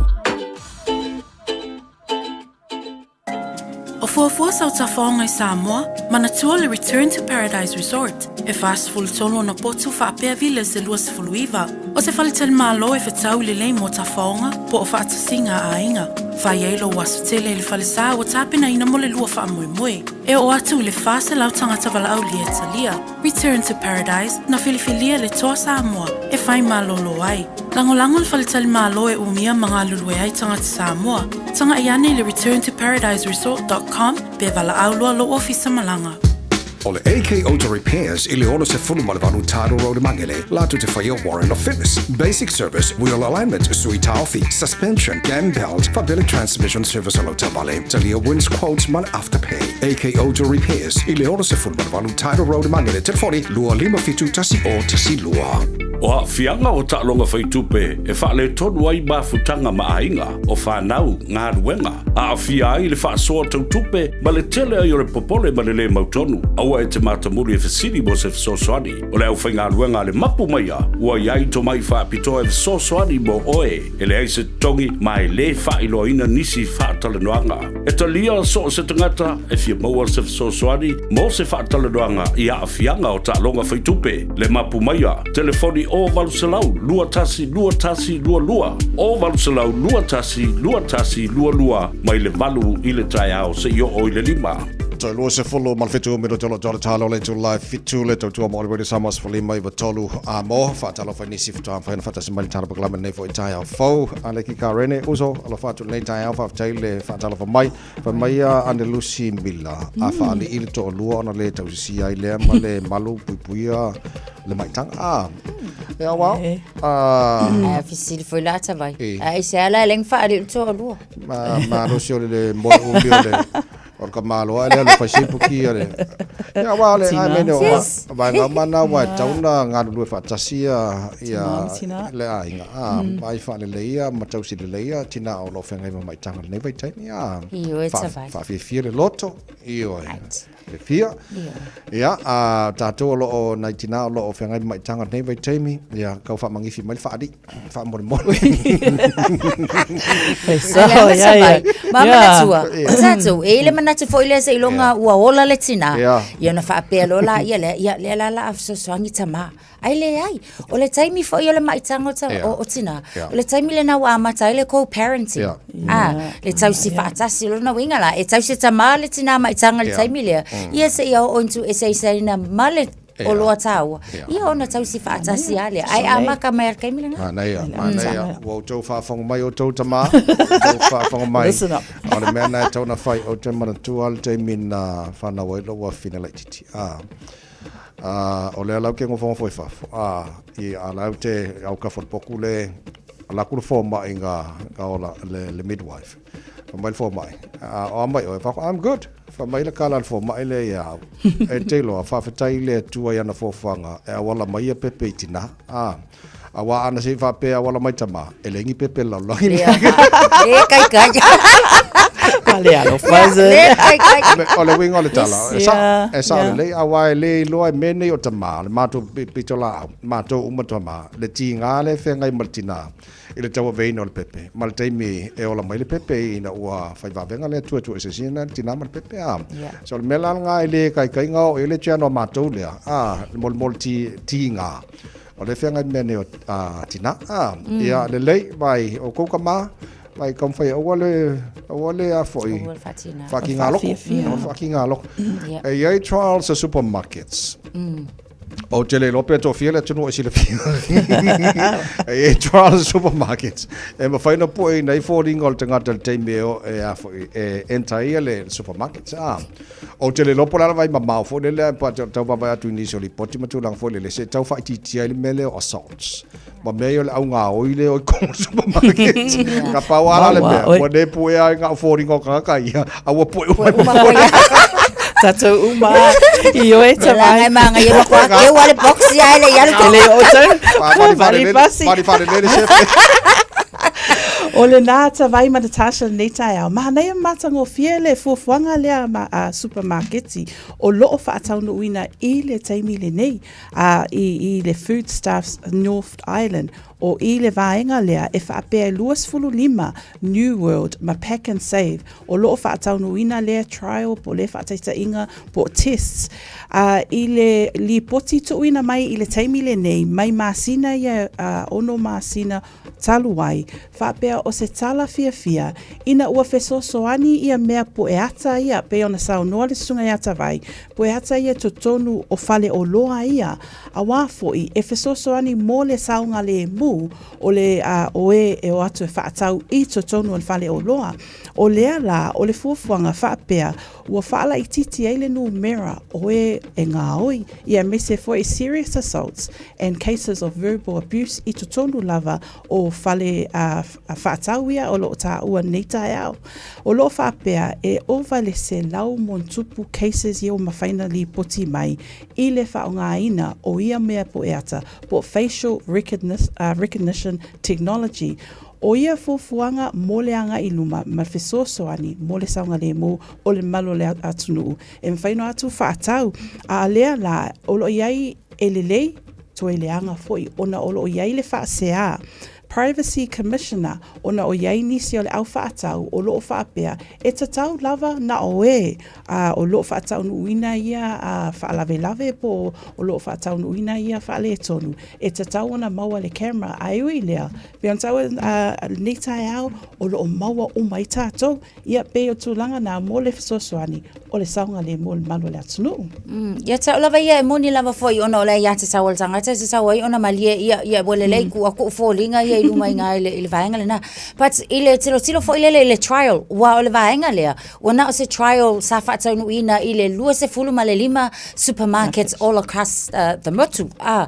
O fuafua sau tafaoga i Samoa, manatua le Return to Paradise Resort, e 43 ona potu faapea villas e 29. O se faletalimalo e fetau lelei mo tafaoga po o faatasiga a aiga. Fai ai lou aso tele i le falesa ua tapenaina mo le lua faamoemoe. E oo atu i le 400 tagata valaaulia e talia. Return to Paradise, na filifilia e le Toa Samoa e fai malolo ai. Lagolago le faletalimalo e umia ma galulue ai tagata Samoa. Tagai ane i le returntoparadiseresort.com pe valaau loa lou ofisa malaga. O le AK Auto Repairs i le 68 Tidal Road i Magele, latou te faia warrant of fitness, basic service, wheel alignment, sui taofi, suspension, cam belt, faapea le transmission service o lau taavale, talia wins quotes ma le afterpay. AK Auto Repairs i le 68 Tidal Road i Magele, telefoni 257 1012. O aafiaga o taaloga faitupe e faaletonu ai mafutaga ma aiga, o fanau, galuega, aafia ai le faasoa tau tupe ma le tele ai o le popole ma le lē mautonu. Aua e te matamuli e fesili mo se fesoasoani. O le aufaigaluega a le mapu maia ua i ai tomai faapitoa e fesoasoani mo oe. E leai se totogi ma e lē faailoaina nisi faatalanoaga. E talia so o se tagata e fia maua se fesoasoani mo se faatalanoaga i aafiaga o taaloga faitupe. Le mapu maia, telefoni o 800 21 21 22, o 800 21 21 22 mai le 8 i le taeao seia oo i le 5. Toe 27 minute o lo o tala o le itula e 7 le tautua mo le Radio Samoa 15 93 a mo faatalofa i nisi faatoa mafai ona faatasi mai le tala polokalame lenei foi taeao fou a le Kikarene uso alofa atu lenei taeao faafetai le faatalofa mai fai mai a Ane Lucy Mila a faalii le toalua ona le tausisia ai lea ma le malu puipuia le maitaga a e au a A fesili foi la tavai. A i se ala e leng whaali le toalua. Ma malosi o le moe umi o le o le kamaloa lea le faisipu ki o le ia wa le ai mene o va ngā mana wa tauna galulue faatasi ia ia le aiga a ai faalelei ia ma tausi lelei ia tina o lo feagai ma maitaga lenei vaitaimi a faafiafia le loto ioe le fia ia a tatou o lo o nai tina o lo o feagai ma maitaga lenei vaitaimi ia kau faamagifi mai le faalii faamolemole. Ai, ia, ia. Ma manatua, o tatou, e i le manatu foi lea seiloga ua ola le tinā, ia ona faapea loa laia lea, ia lea la o le a fesoasoani tamā. Ai leai, o le taimi foi o le maitaga o tinā, o le taimi lena ua amata ai le co-parenting. A, le tausi faatasi, o lona uiga la, e tausi e tamā le tinā maitaga i le taimi lea, ia seia oo ina tuueseeseina ma le oloa tāua, ia ona tausi faatasi lava lea, ae amata mai lava i le taimi lena. Manaia, manaia. Ua outou faafofoga mai outou tamā, outou faafofoga mai. Listen up. O le mea lena e tatau ona fai, ou te manatua le taimi na fanau ai lou afafine laitiiti. A, a, o lea la ou te nofonofo i fafo, a, i, a la ou te aukafa i le potu le, alu atu le fomai na, na ola, le, le midwife. Fai mai le fomai, a, o a mai oe? Fai atu, I'm good. Fai mai le kala a le fomai lea ia au. E te iloa, faafetai i le Atua i ana fuafuaga e auala mai ia pepe i tinā. A, auā ana se i faapea e auala mai tamā, e leai ni pepe i le lalolagi. Le kaikai. Pale alofa se. Le kaikai. O le uiga o le tala, e sao, e sao lelei, auā e le iloa e mea nei o tamā, le matou pitolaau, matou uma tamā, le tiga lea e feagai ma le tinā. i le tauaveina o le pepe, ma le taimi e ola mai le pepe ina ua fai vavega le Atua e tuueseesina le tinā ma le pepe, a. So o le mea la lena e le kaikaiga o i le tiano a matou lea, a, le molimoli ti, tiga, o le feagai mea nei o a, tinā, a. Ia, lelei, vai, o kou kamā, vai taumafai aua le, aua le a foi, Aua le faatinā. faakiga loko, aua le faakiga loko. E i ai trials a supermarkets. Ou te le iloa pe toafia le atunuu e silafia. E i ai trials supermarkets. E mafai ona pueina ai foliga o le tagata i le taimi e, e, a foi, e enter ai le supermarkets. Ah. Ou te le iloa po o le a le vaai mamao foi lele, pa te tau vaavaai atu i nisi o lipoti ma tulaga foi lele, se i tau faaitiitia ai le mea lea o assaults. Ma mea ia o le augaoi lea o i totonu o supermarkets. Ka pau lava la le mea, ua le puea ai na o foliga o tagata ia, a ua pue uma ai ma foliga. Tatou uma i oe ta vai. Langa manga ia ko ke wale box ia le ia le. Le o tau. Vali pasi. Vali fale le chef. O lenā Tavai ma Natasha lenei taeao, manaia ma matagofie le fuafuaga lea ma a supamaketi o loo faataunuuina i le taimi lenei. a i i le Foodstuffs North Island, o i le vaega lea e faapea e 25 New World ma Pack and Save o loo faataunuuina lea trial po lea faataitaiga po tests a i le lipoti tuuina mai i le taimi lenei mai masina ia a ono masina talu ai, faapea o se tala fiafia ina ua fesoasoani ia mea pueata ia pei ona saunoa le Susuga ia Tavai, pueata ia totonu o faleoloa ia, auā foi e fesoasoani mo le saogalēmū. saogalemu o le o e e o atu e faatau i totonu o le faleoloa. O lea la o le fuafuaga faapea ua faalaitiiti ai le numera o e e gaoi, ia aemaise foi serious assaults and cases of verbal abuse i totonu lava o fale faatau ia o lo o taua nei taeao. O lo o faapea e ova i le 100+ cases ia ua mafai ona lipoti mai i le faaaogaina o ia mea pueata po o facial recognition technology. O ia fuafuaga mo le agai i luma ma le fesoasoani mo le saogalemu o le malu o le atunuu e mafai ona atu faatau. A lea la, o lo o i ai e lelei, toe leaga foi ona o lo o i ai le faasea Privacy Commissioner ona o i ai nisi o le au faatau o lo o faapea e tatau lava na o e o lo o faataunuuina ia faalavelave po o lo o faataunuuina ia faaletonu e tatau ona maua le camera. Ae ui i lea, pei ona taua lenei taeao o lo o maua uma ai tatou. Ia, pei o tulaga na mo le fesoasoani o le saogalemu o le malu o le atunuu. Ia te au lava ia e moni lava foi ona o le aiatatau a le tagata e tatau ai ona malie ia ia ua lelei ku aku foliga ia i luma i ina i le vaega lena. But i le tilotilo foi lele i le trial, aua o le vaega lea, ua na o se trial sa faataunuuina i le 25 supermarkets all across the motu. A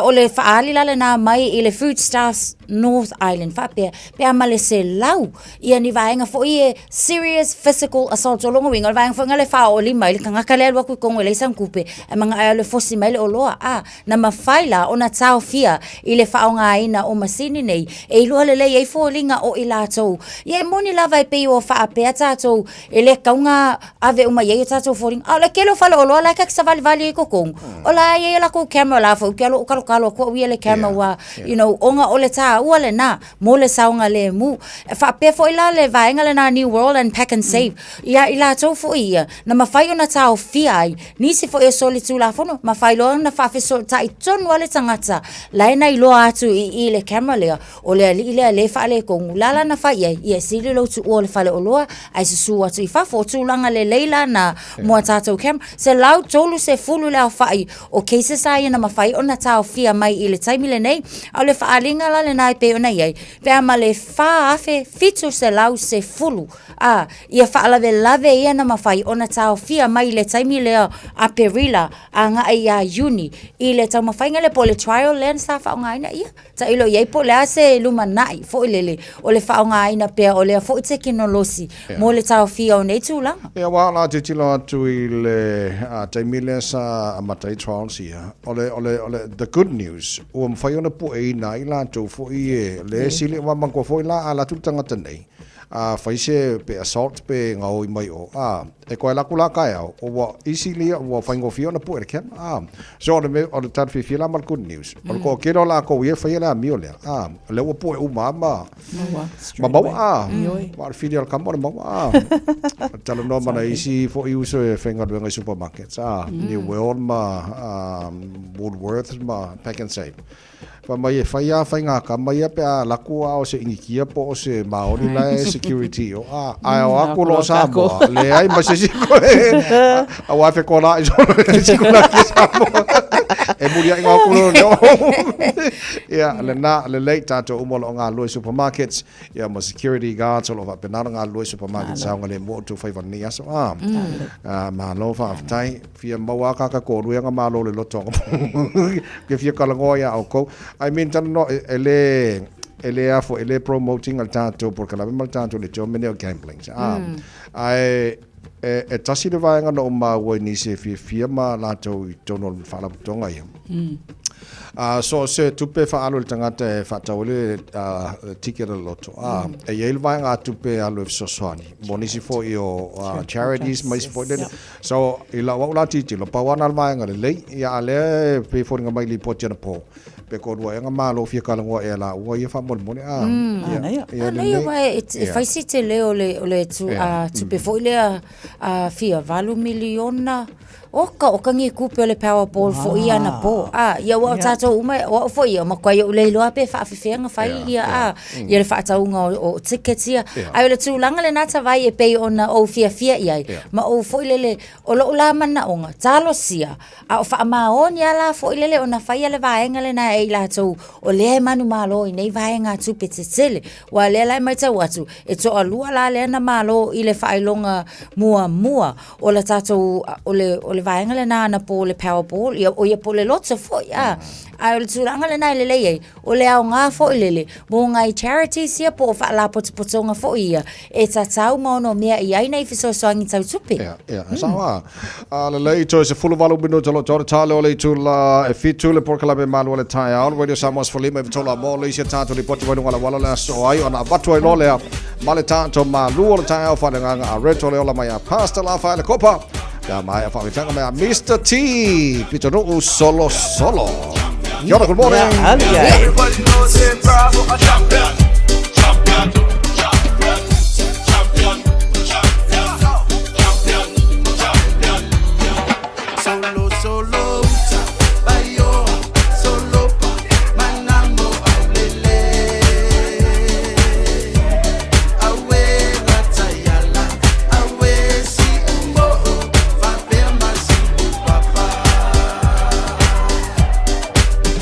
o le faaali la lena mai i le Foodstuffs North Island faapea, pe a ma le 100 Ia ni vaega foi e serious physical assault. O lona uiga, o le vaega foi lena e faaoo lima ai le tagata lea e alu atu i totonu e leai sana tupe, ae manao e alu e fosi mai le oloa. A, na mafai la ona taofia i le faaaogaina o masini nei e iloa lelei ai foliga o i latou. Ia e moni lava e pei ua faapea tatou e le tatau ona ave uma i ai o tatou foliga, a o le tele o faleoloa la e ta te savalivali ai i totonu, o la e i ai a latou camera, o la foi ou te alu ou talotalo atu au ia i le camera aua, you know, ona o le taua lena. mo le saogalemu. E faapea foi la le vaega lena New World and Pack and Save, ia i latou foi ia, na mafai ona taofia ai nisi foi o solitulafono, mafai loa ona faafesootai tonu lava le tagata la e na iloa atu i i le camera lea, o le alii lea lea e faaletonu. O le a la na fai i ai? Ia e sili lou tuua o le faleoloa ae susu atu i fafo. O tulaga lelei la na mo a tatou camera. 130 le aofai o cases a ia na mafai ona taofia mai i le taimi lenei, a o le faaaliga la lena e pei ona i ai, pe a ma le 4,710 a ia faalavelave ia na mafai ona taofia mai i le taimi lea Aperila agai ia Iuni i le taumafaiga lea po o le trial lea sa faaaogaina. Ia, tailo i ai po o le a se lumanai foi lele o le faaaogaina pea o lea foi tekonolosi mo le taofia o nei tulaga. Ia, aua o le a tilotilo atu i le taimi lea sa amata ai trials ia, o le, o le, o le, the good news, ua mafai ona pueina ai latou foi e le sili, aua manatua foi la a alu atu le tagata nei, a fai se pe assault pe gaoi mai o, a, e toe alu atu la taeao, ua easily, ua faigofie ona pue le camera, a. So o le mea, o le tala fiafia la ma le good news, o le toatele o latou ia e faia le amio lea, a, o lea ua pue uma lava ma, Maua, ma maua, a. Ioe. Ma o le fili o le kama o le maua, a. Talanoa ma nai isi foi uso e faigaluega i supermarkets, a, New World ma Woolworths ma Pack and Save. Fai mai e fai lava faiga kama ia pe a alu atu a o se Inikia po o se Maori la e security o a ae o atu loa Samoa leai ma se isi koe aua e fekola i solo e sikula ki Samoa e muliaʻi atu loa leo ia lena lelei tatou uma o lo o galulue i supermarkets ia ma security guards o lo o faapena ona galulue i supermarkets saogalemu o outou faiva i lenei aso a malo faafetai. Fia maua a kaka ko rue nga malo le loto ke fia talanoa ia oukou. I mean talanoa e le e le afo e le promoting a le tatou polokalame ma le tatou leitioa mea nei o gambling. A ae e, e tasi le vaega na ou maua i nisi e fiafia ma latou i totonu o le faalapotopotoga ia. A so o se tupe e faaalu e le tagata e faatau ai le ticket o le loto, a e i ai le vaegatupe e alu e fesoasoani mo nisi foi o charities ma isi foi lele. So, i lau au la tilotilo, pau lava na o le vaega lelei, ia a o lea e pei e foliga mai i lipoti anapo, pe toalua ea na malo fia talanoa ea laua ia faamolemole, a, ia, ia lelei. Aua e fai si tele o le, o le tupe foi lea fia $8 miliona. Oka, oka ni kupe o le Powerball foʻi ia anapo. A, ia ua o tatou uma, o au foi ia, o makuai ou le iloa pe faafefea ona fai ia, a, ia le faatauga o tickets ia. Ae o le tulaga lena Tavai e pei ona ou fiafia i ai, ma ou foi lele, o lou la manaoga, talosia, a o faamaoni lava la foi lele ona faia le vaega lena e i latou o lea e manumalo i nei vaegatupe tetele. Aua o lea la e matau atu, e toalua la lea na malo i le faailoga muamua o le tatou, o le, o le vaega lena anapo o le Powerball, ia, o ia po o le Lotto foi, a. Ae o le tulaga lena e lelei ai, o le aoga foi lele mo nai charities ia po o faalapotopotoga foi ia e tatau ma onomea i ai nai fesoasoani tau tupe. Ia, ia, e sao lava. A lelei, toe 18 minute o lo o toa tale o le itula e fitu le polokalame malu o le taeao, le Radio Samoa 15 i tolu a mo le isi a tatou lipoti mai luga o le auala o le aso ai ona avatu ai loa lea ma le tatou malu o le taeao faaleagaga a Reto le ola mai a Pastor Lafaele Kopa pe a maea faafefeaga mai a Mr T Pitonuu Solo Solo. Kia ora, good morning. Everybody knows it, bravo, a champion, champion, champion, champion, champion, champion, champion. Solo, solo, uta, bayo, solo pa, manamo, aulele. Awe, latayala, awe, si umbo, fapea masi, papa.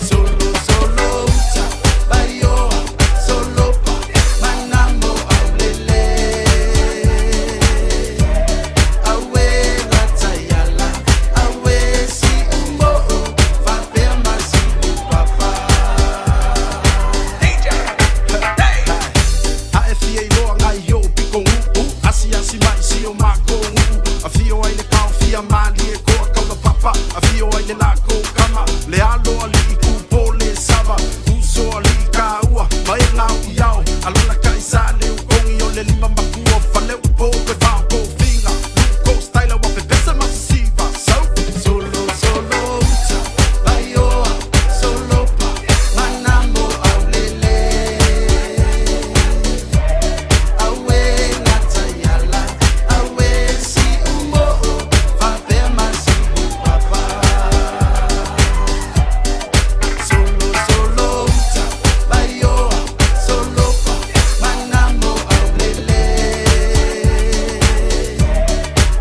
Solo, solo, uta, bayo, solo pa, manamo, aulele. Awe, latayala, awe, si umbo, fapea masi, papa. A e fia iloa ngai o piko uu Asiasi mai si o mako uu Afio ai le kaofia malie koa kaula papa Afio ai le lako kama Le alo alii ku po le sava Uso alii kaua Ma e ngau i ao Alona kai sa le ukongi o le lima makua Fale upo pe vao ko finga Luko styla wa pepesa masisiva So Solo solo uta Baioa solo pa Manamo aulele Awe latayala Awe si umo Fapea masi papa Solo solo uta Baioa solo pa Manamo aulele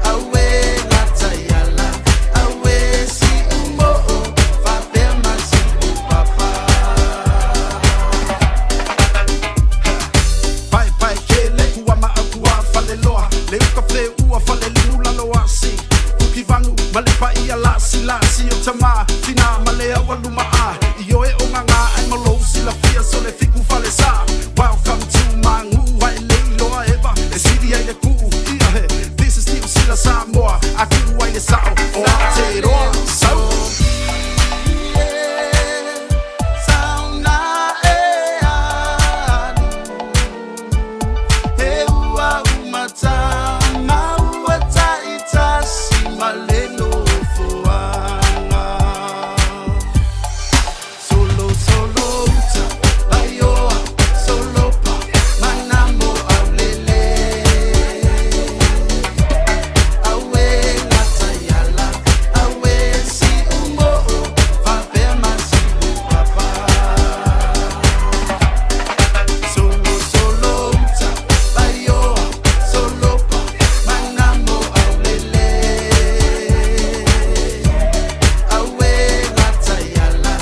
Awe latayala Awe si umo Fapea masi papa Pae pae ke le kua ma au kua fale loa Le uka fe ua fale limu lalo asi Kuki vanu ma le paia lasi lasi o tama Tina ma le aua luma a I oe o ngā ai ma lou silafia so le fiku fale sa Welcome to my ngu ai le iloa eva E sili ai le kuu ia he This is Niu Sila Samoa A kuu ai le sao o Aotearoa So Solo solo uta baioa solo pa manamo aulele Awe latayala awe si umo fapea masi papa Solo solo uta baioa solo pa manamo aulele Awe latayala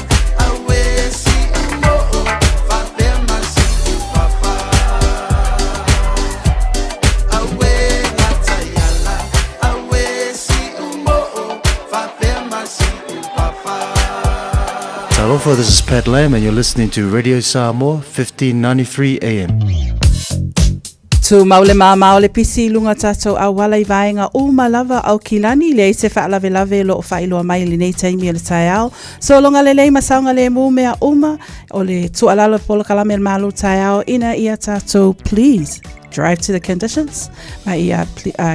awe si umo fapea masi papa Awe latayala awe si umo fapea masi papa Talofa, this is Pat Lamb, and you're listening to Radio Samoa, 1593 AM. Tumau le māmā o le pisi i luga o tatou auala i vaega uma lava Aukilani, leai se faalavelave o lo o faailoa mai i lenei taimi o le taeao. Sologa lelei ma saogalemu mea uma o le tuualalo polokalame a le Malo taeao ina ia tatou please drive to the conditions ma ia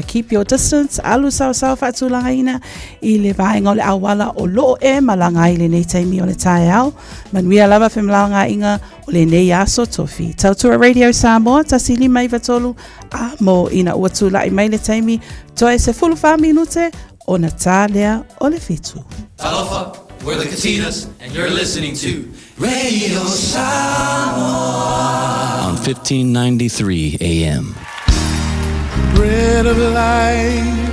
keep your distance alu saosaoa faatulagaina i le vaega o le auala o lo o e malaga ai i lenei taimi o le taeao. Manuia lava femalagaaiga o lenei aso tofi. Tautua Radio Samoa, 1593 a mo ina ua tula'i mai le taimi toe 14 minute. Ona tā lea o le 7. Talofa, we're the Katinas, and you're listening to Radio Samoa on 1593 AM. Bread of life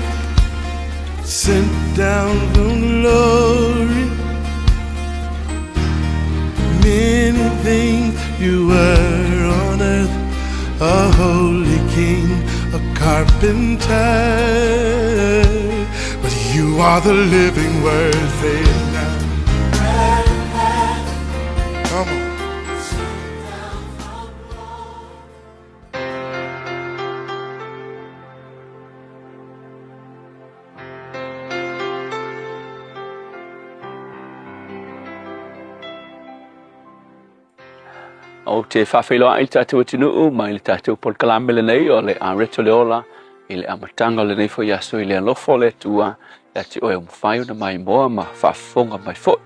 sent down from glory. Many things you were on earth, a holy king, a carpenter. But you are the living word, say it now. Come on. Ou te faafeiloai i le tatou atunuu mai le tatou polokalame lenei o le Areto le Ola i le amataga o lenei foi aso i le alofa o le Atua ia te oe ua mafai ona maimoa ma faafofoga mai foi.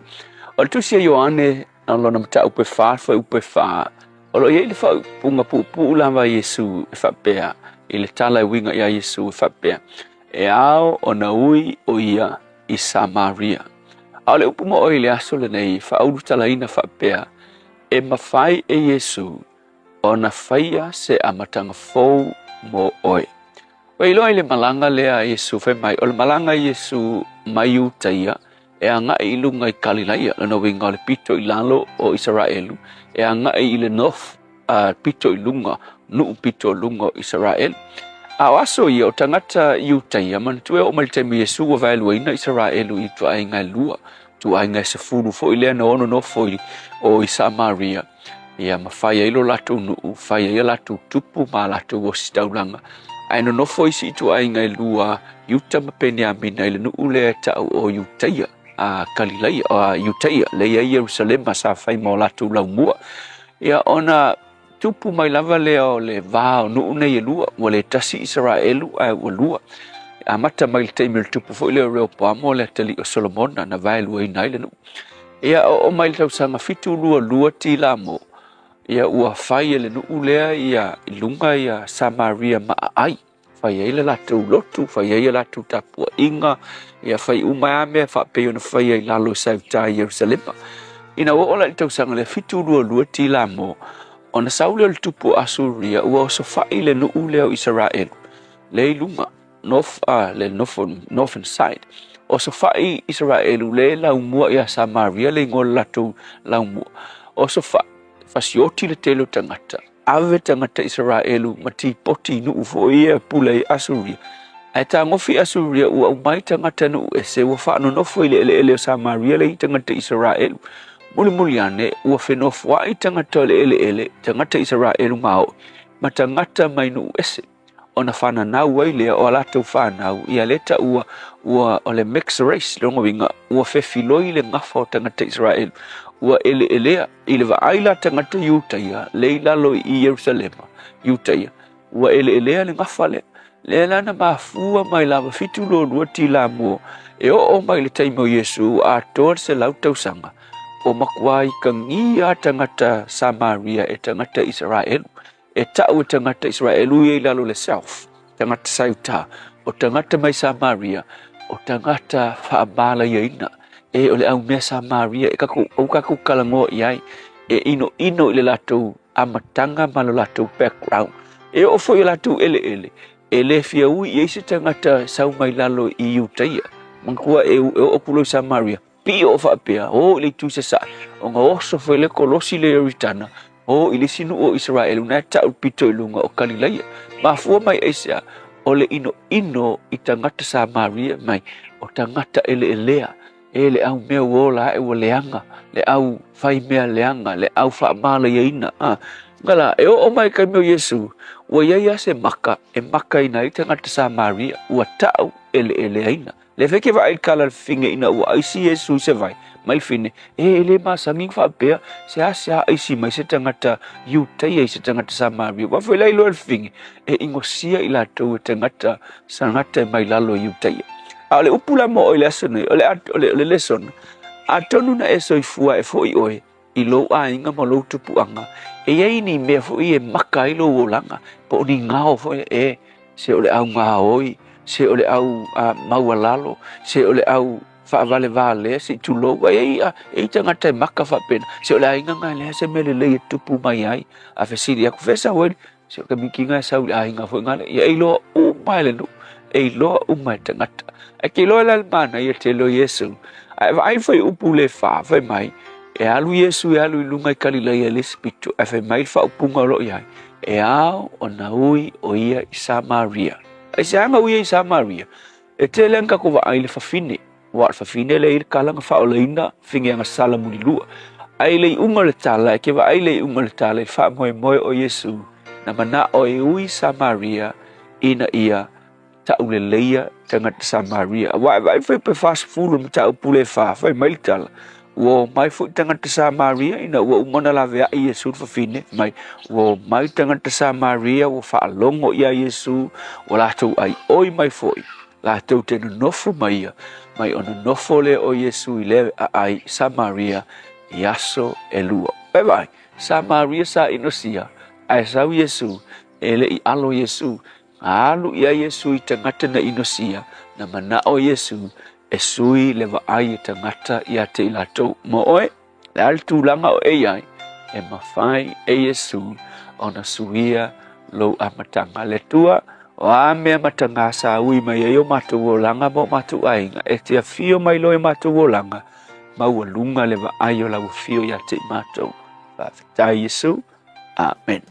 O le tusi a Ioane o lona mataupu e 4 fuaiupu e 4, o lo o i ai le faaupuga puupuu lava a Iesu e faapea, i le tala e uiga ia Iesu e faapea, E ao ona ui o ia i Samaria. A o le upu mo oe i le aso lenei, faaulutalaina faapea, e mafai e Iesu ona faia se amataga fou mo oe. Ua iloa i le malaga lea a Iesu fai mai, o le malaga a Iesu mai Iutaia e agai i luga i Kalilaia, lona uiga o le pito i lalo o Isaraelu, e agai i le north, pito i luga, nuu pito i luga o Isaraelu. A o aso ia, o tagata Iutaia, manatua e oo mai le taimi o Iesu ua vaeluaina Isaraelu i ituaiga e lua, ituaiga e 10 foi lea na ono nofo i, o i Samaria, ia ma fai ai lo latou nuu, fai ai a latou tupu ma a latou ositaulaga. Ae nonofo isi ituaiga e lua, Iuta ma Peniamina i le nuu lea e tau o Iutaia, a Kalilaia, a Iutaia, lea i ai Ierusalema sa fai ma o latou laumua. Ia ona tupu mai lava lea o le va o nuu nei e lua, ua le tasi Isaraelu ae ua lua. E amata mai le taimi o le tupu foi lea o Reopoamo o le atalii o Solomona na vaeluaina ai le nuu. Ia oo mai le tausaga 722 Tilamo, ia ua fai e le nuu lea ia i luga ia Samaria ma aai. Fai ai le latou lotu, fai ai a latou tapuaiga, ia fai uma ai lava mea faapei ona faia i lalo i Sauta i Ierusalema. Ina ua oo la i le tausaga lea 722 Tilamo, ona sau lea o le tupu o Asuria ua osofai le nuu lea o Isaraelu, lea i luga, north, le northern side. Osofai Isaraelu le laumua ia Samaria le igoa o le latou laumua. Osofai, fasioti le tele o tagata, ave tagata Isaraelu ma tipoti i nuu foi ia e pule ai Asuria. Ae tagofi Asuria ua aumai tagata nuu ese ua faanonofo i le eleele o Samaria le i tagata Isaraelu. Mulimuli ane ua fenofoai tagata o le eleele, tagata Isaraelu maoi, ma tagata mai nuu ese. Ona fananau ai lea o a latou fanau ia lea taua ua o le mixed race, lona uiga ua fefiloi le gafa o tagata Isaraelu, ua eleelea i le vaai la tagata Iutaia le i lalo i Ierusalema, Iutaia, ua eleelea le gafa lea. Lea la na mafua mai lava 72 tilamuo e oo mai le taimi o Iesu ua atoa le 100 tausaga, o matua ikagia tagata Samaria e tagata Isaraelu. E tau e tagata Isaraelu ia i lalo le self, tagata Sauta, o tagata mai Samaria, o tagata faamalaiaina. E o le au mea Samaria e kakou, au kakou kalagoa i ai, e inoino i le latou amataga ma lo latou background. E oo foi i o latou eleele, e le fia ui i ai se tagata sau mai lalo i Iutaia. Manatua e, e oo atu loa i Samaria, Pio faapea, o i le itu sasae, ona oso foi le kolosi le Ioritana, o i le isi nuu o Isaraelu na e tau le pito i luga o Kalilaia. Mafua mai aisea? O le inoino i tagata Samaria mai, o tagata eleelea, e le au mea ua ola ae ua leaga, le au fai mea leaga, le au faamalaiaina. A, nga la, e oo mai ka taimi o Iesu, ua i ai lava se maka e makaina ai tagata Samaria, ua tau eleeleaina. Le feke vaai i le kala le fine ina ua aisi Iesu i se vai mai le fine, e, e le masani ona faapea, seasea aisi mai se tagata Iutaia i se tagata Samaria. Ua foi la iloa le fine, e inosia i latou e tagata tagata e mai lalo i Iutaia. A o le upu la mo oe i le aso nei, o le, o le, o le lesona, atonu na e soifua e foi oe i lou aiga ma lou tupuaga, e i ai ni mea foi e maka ai lou olaga, po o ni gao foi, e, se o le au gaoi, Se o le au maualalo, se o le au faavalevalea, se i tulou. Ai ai e i ai tagata e maka faapena. Se o le aiga lena e leai se mea lelei e tupu mai ai. A fesili atu, fea e sau ai? Se o le mikiga e sau i le aiga foi lena, ia e iloa uma e le nuu, e iloa uma e tagata. Ae ke iloa la le manaia tele o Iesu. Ae vaai foi i upu le fa, fai mai, e alu Iesu e alu i luga i Kalilaia i le isi pito, ae fai mai le faaupuga o lo o i ai, e ao ona ui o ia i Samaria. Aisea na ui ai i Samaria? E tele ana tatou vaai i le fafine, aua o le fafine lea e i ai le tala na faaolaina fineaga sala mulilua. Ae i le iuga o le tala, e te vaai i le iuga o le tala i le faamoemoe o Iesu na manao e ui Samaria ina ia tauleleia tagata Samaria. Aua e vaai foi pe 40 le mataupu le fa, fai mai le tala, ua omai foi tagata Samaria ina ua uma ona laveai Iesu le fafine, mai ua omai tagata Samaria ua faalogo ia Iesu, ua latou aioi mai foi, latou te nonofo ma ia, mai o nonofo lea o Iesu i le aai Samaria i aso e lua. E vaai, Samaria sa inosia, ae sau Iesu, e le i alo Iesu, Na alu i ai Iesu i tagata na inosia, na manao Iesu e sui le vaai e tagata ia te i latou. Mo oe, le a le tulaga o e i ai, e mafai e Iesu ona suia lou amataga. Le Atua, o a mea matagā sa ui mai ai o matou olaga ma o matou aiga, e te afio mai loa i matou olaga, maualuga le vaai o lau afio ia te i matou. Faafetai Iesu. Amen.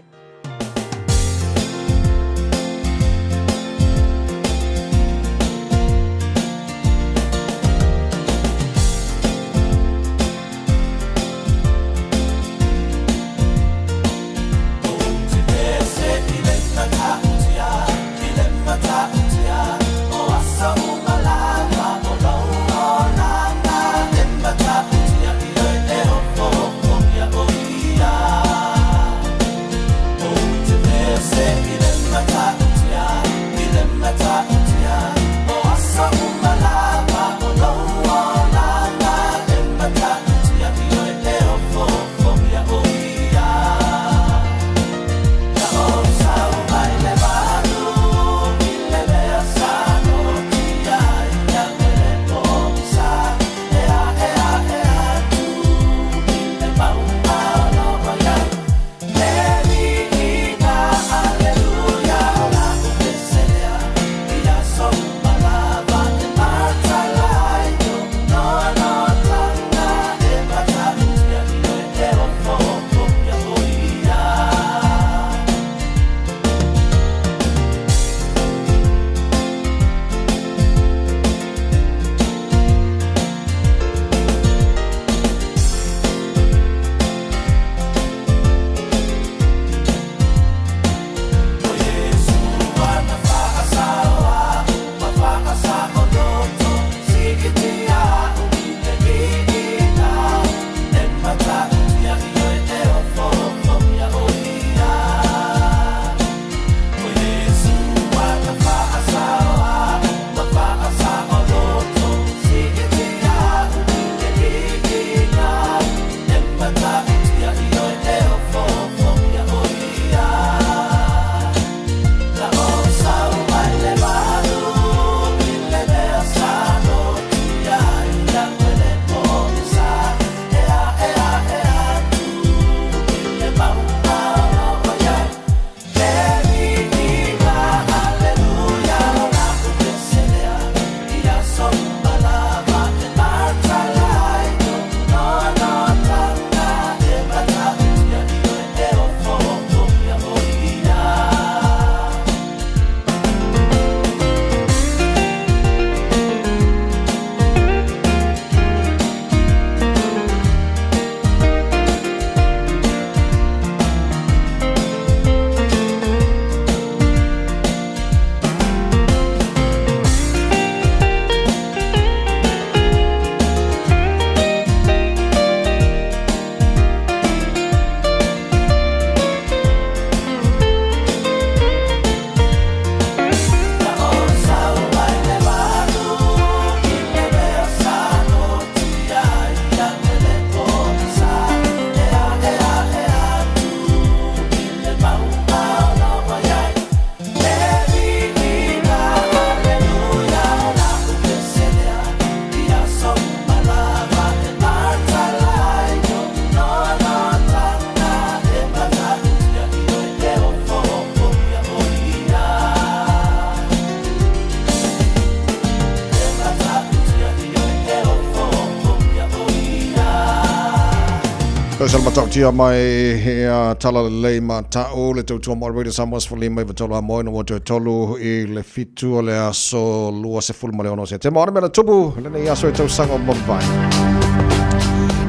Se le matautia mai he a tala lelei ma ta'u le tautua mo Radio Samoa 15 i tolu a moe no mo toe tolu i le fitu o le aso 26 Setema. Ona mea na tupu lenei aso i tausaga o mavae.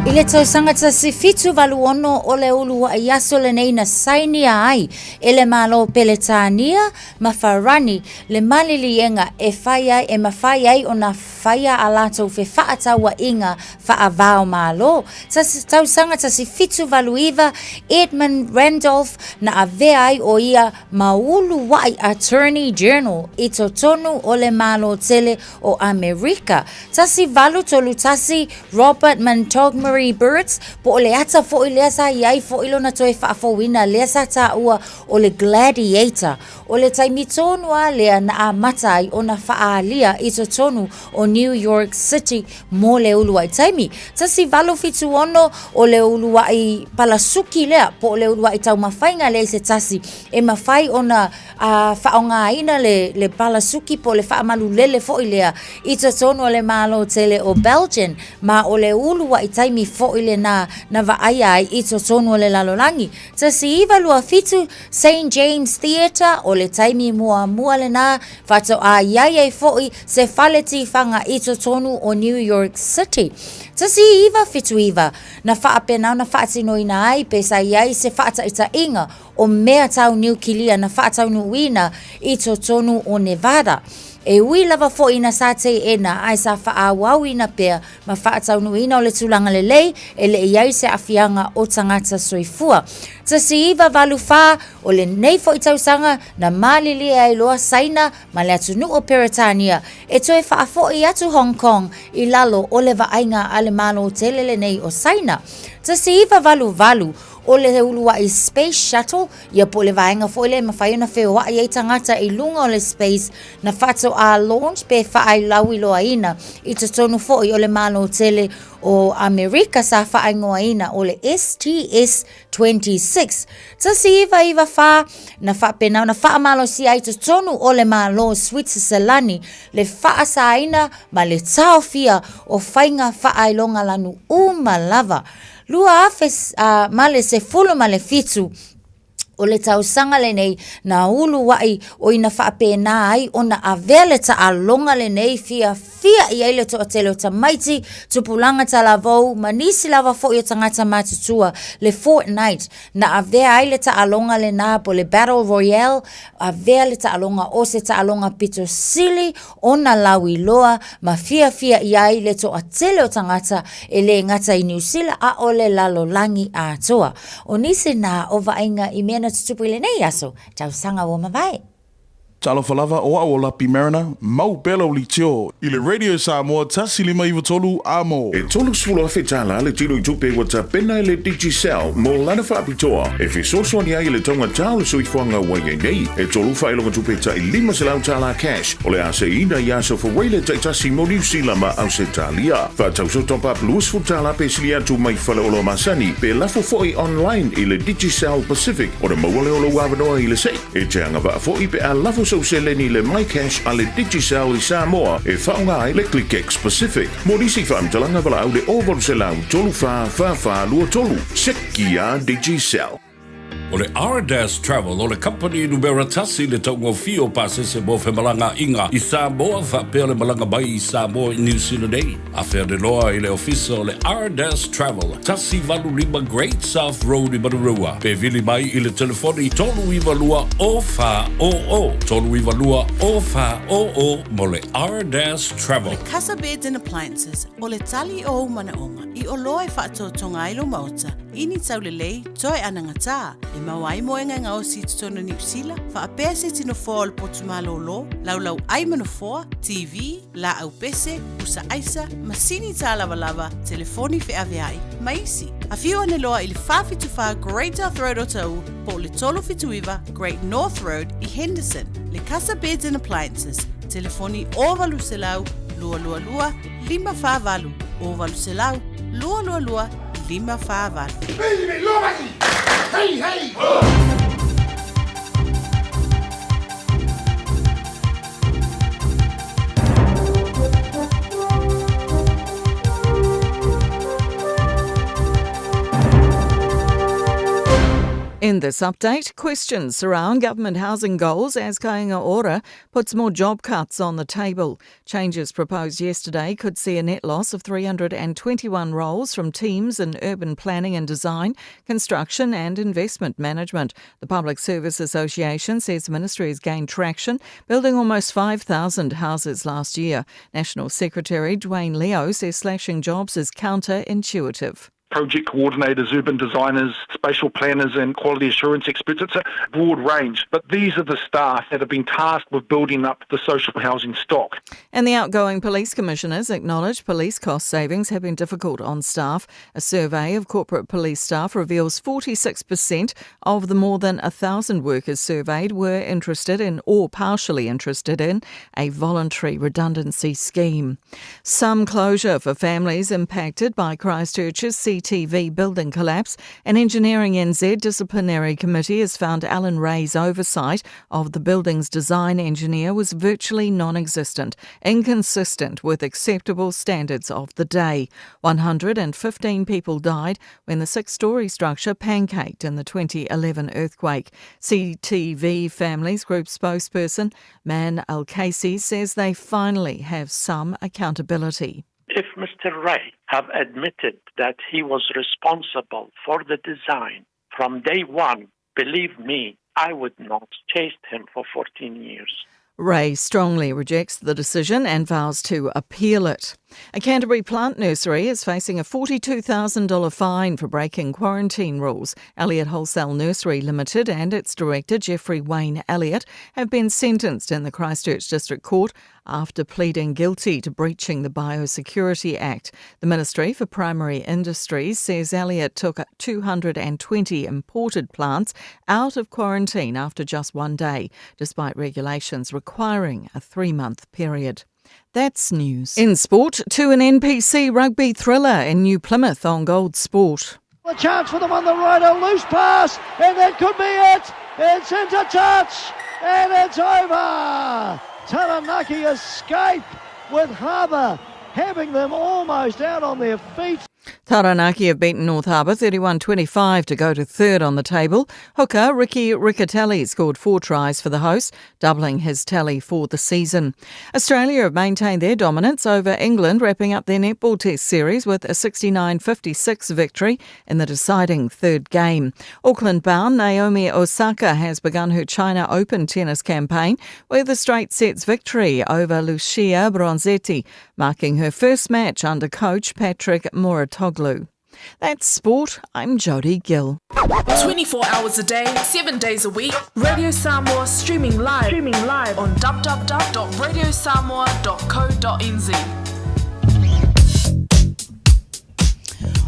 I le tausaga 1786 o le uluaʻi aso lenei na sainia ai e le Malo o Peretania ma Farani le maliliega e fai ai e mafai ai ona faia a latou fefaatauaiga faava-o-Malo. Tausaga 1789, Edmund Randolph na avea ai o ia ma uluaʻi Attorney General i totonu o le Malo Tele o Amerika. 1831, Robert Montgomery Burns, po o le ata foi lea sa i ai foi lona toe faafouina lea sa taua o le Gladiator. O le taimi tonu lava lea na amata ai ona faaalia i totonu o New York City mo le uluai taimi. 1876 o le uluai palasuki lea po o le uluai taumafaiga lea i se tasi e mafai ona faaaogaina le, le palasuki po o le faamalulele foi lea i totonu o le Malo tele o Belgian, ma o le uluai taimi foi lenā na vaaia ai i totonu o le lalolagi. 1927, Saint James Theatre, o le taimi muamua lenā faatoa i ai ai foi se fale tifaga i totonu o New York City. 1979, na faapena ona faatinoina ai pe sa i ai se faataitaiga o mea tau niukilia na faataunuuina i totonu o Nevada. E ui lava foi ina sa teena ae sa faaauauina pea ma faataunuuina o le tulaga lelei e le i ai se aafiaga o tagata soifua. 1984, o lenei foi tausaga na malilie ai loa Saina ma le atunuu o Peretania e toe faafoi atu Hong Kong i lalo o le vaaiga a le Malo tele lenei o Saina. 1988, o le uluai Space Shuttle, ia po o le vaega foi lea e mafai ona feoai ai tagata i luga o le space, na faatoa launch pe faailauiloaina i totonu foi o le Malo tele o Amerika sa faaigoaina o le STS-26. 1994, na faapena ona faamalosia ai totonu o le Malo Switiselani le faasaina ma le taofia o faiga faailogalanu uma lava. 2017, O le tausaga lenei na uluaʻi o ina faapena ai ona avea le taaloga lenei fiafia i ai le toatele o tamaiti, tupulaga talavou ma nisi lava foi o tagata matutua, le Fortnite. Na avea ai le taaloga lenā po le Battle Royale, avea le taaloga o se taaloga pito sili ona lauiloa ma fiafia i ai le toatele o tagata e lē gata i Niu Sila a o le lalolagi atoa. O nisi nā o vaaiga i mea na tutupu i lenei aso, tausaga ua mavae. Talofa lava, o au o Lapi Mariner, mau pea lau leitio i le Radio Samoa 1593 amo. E 30,000 tala le tino i tupe ua tapena e le Digicel mo lana faapitoa e fesoasoani ai i le taugatā o le soifuaga ua i ai nei. E tolu faailoga tupe tai $500 tala cash o le a seiina i aso Fawele taitasi mo Niu Sila ma Ausetalia. Faatauso top up $20 pe sili atu mai faleoloa masani pe lafo foi online i le Digicel Pacific ona maua lea o lou avanoa i le sei. E te agavaa foi pe a lafo sou seleni i le MyCash a le Digicel i Samoa e faaaoga ai le ClickX Pacific. Mo nisi faamatalaga valaau le 0800 34 44 23. Seki a Digicel. O le Ardas Travel o le kamupani numera tasi i le taugofie o pasese mo femalagaaiga i Samoa faapea le malaga mai i Samoa i Niu Sila nei. Afe ane loa i le ofisa o le Ardas Travel, 185 Great South Road i Manurewa, pe vili mai i le telefoni 392 0400, 392 0400 mo le Ardas Travel. Casa Beds and Appliances, o le tali o ou manaoga i oloa e faatotoga ai lou maota, I ni taulelei, toe anagatā, e maua ai moega e gaosi i totonu o Niu Sila, faapea se tino foa o le potu malōlō, laulau ai ma nofoa, TV, laau pese, pusa aisa, masini tālavalava, telefoni feaveai, ma isi. Afio ane loa i le 474 Great South Road o Taʻu po o le 379 Great North Road i Henderson. Le Casa Beds and Appliances, telefoni 0800 222 548, 0800 222 548. Hey, hey! Ho! In this update, questions surround government housing goals as Kāinga Ora puts more job cuts on the table. Changes proposed yesterday could see a net loss of 321 roles from teams in urban planning and design, construction and investment management. The Public Service Association says the ministry has gained traction, building almost 5,000 houses last year. National Secretary Dwayne Leo says slashing jobs is counterintuitive project coordinators, urban designers, spatial planners, and quality assurance experts. It's a broad range, but these are the staff that have been tasked with building up the social housing stock. And the outgoing police commissioners acknowledge police cost savings have been difficult on staff. A survey of corporate police staff reveals 46% of the more than 1,000 workers surveyed were interested in or partially interested in a voluntary redundancy scheme. Some closure for families impacted by Christchurch's CTV building collapse. An Engineering NZ disciplinary committee has found Alan Ray's oversight of the building's design engineer was virtually non existent, inconsistent with acceptable standards of the day. 115 people died when the six story structure pancaked in the 2011 earthquake. CTV Families Group spokesperson Man Al Casey says they finally have some accountability. If Mr. Ray have admitted that he was responsible for the design from day one, believe me, I would not chase him for 14 years. Ray strongly rejects the decision and vows to appeal it. A Canterbury plant nursery is facing a $42,000 fine for breaking quarantine rules. Elliott Wholesale Nursery Limited and its director, Jeffrey Wayne Elliott, have been sentenced in the Christchurch District Court after pleading guilty to breaching the Biosecurity Act. The Ministry for Primary Industries says Elliott took 220 imported plants out of quarantine after just one day, despite regulations requiring a three month period. That's news. In sport, to an NPC rugby thriller in New Plymouth on Gold Sport. A chance for them on the right, a loose pass, and that could be it. It's into touch, and it's over. Taranaki escape with Harbour having them almost out on their feet. Taranaki have beaten North Harbour 31-25 to go to third on the table. Hooker Ricky Riccitelli scored four tries for the hosts, doubling his tally for the season. Australia have maintained their dominance over England, wrapping up their netball test series with a 69-56 victory in the deciding third game. Auckland-bound Naomi Osaka has begun her China Open tennis campaign with a straight sets victory over Lucia Bronzetti, marking her first match under coach Patrick Mouratoglou. That's sport. I'm Jodie Gill. 24 hours a day, 7 days a week. Radio Samoa streaming live, streaming live on www.radiosamoa.co.nz.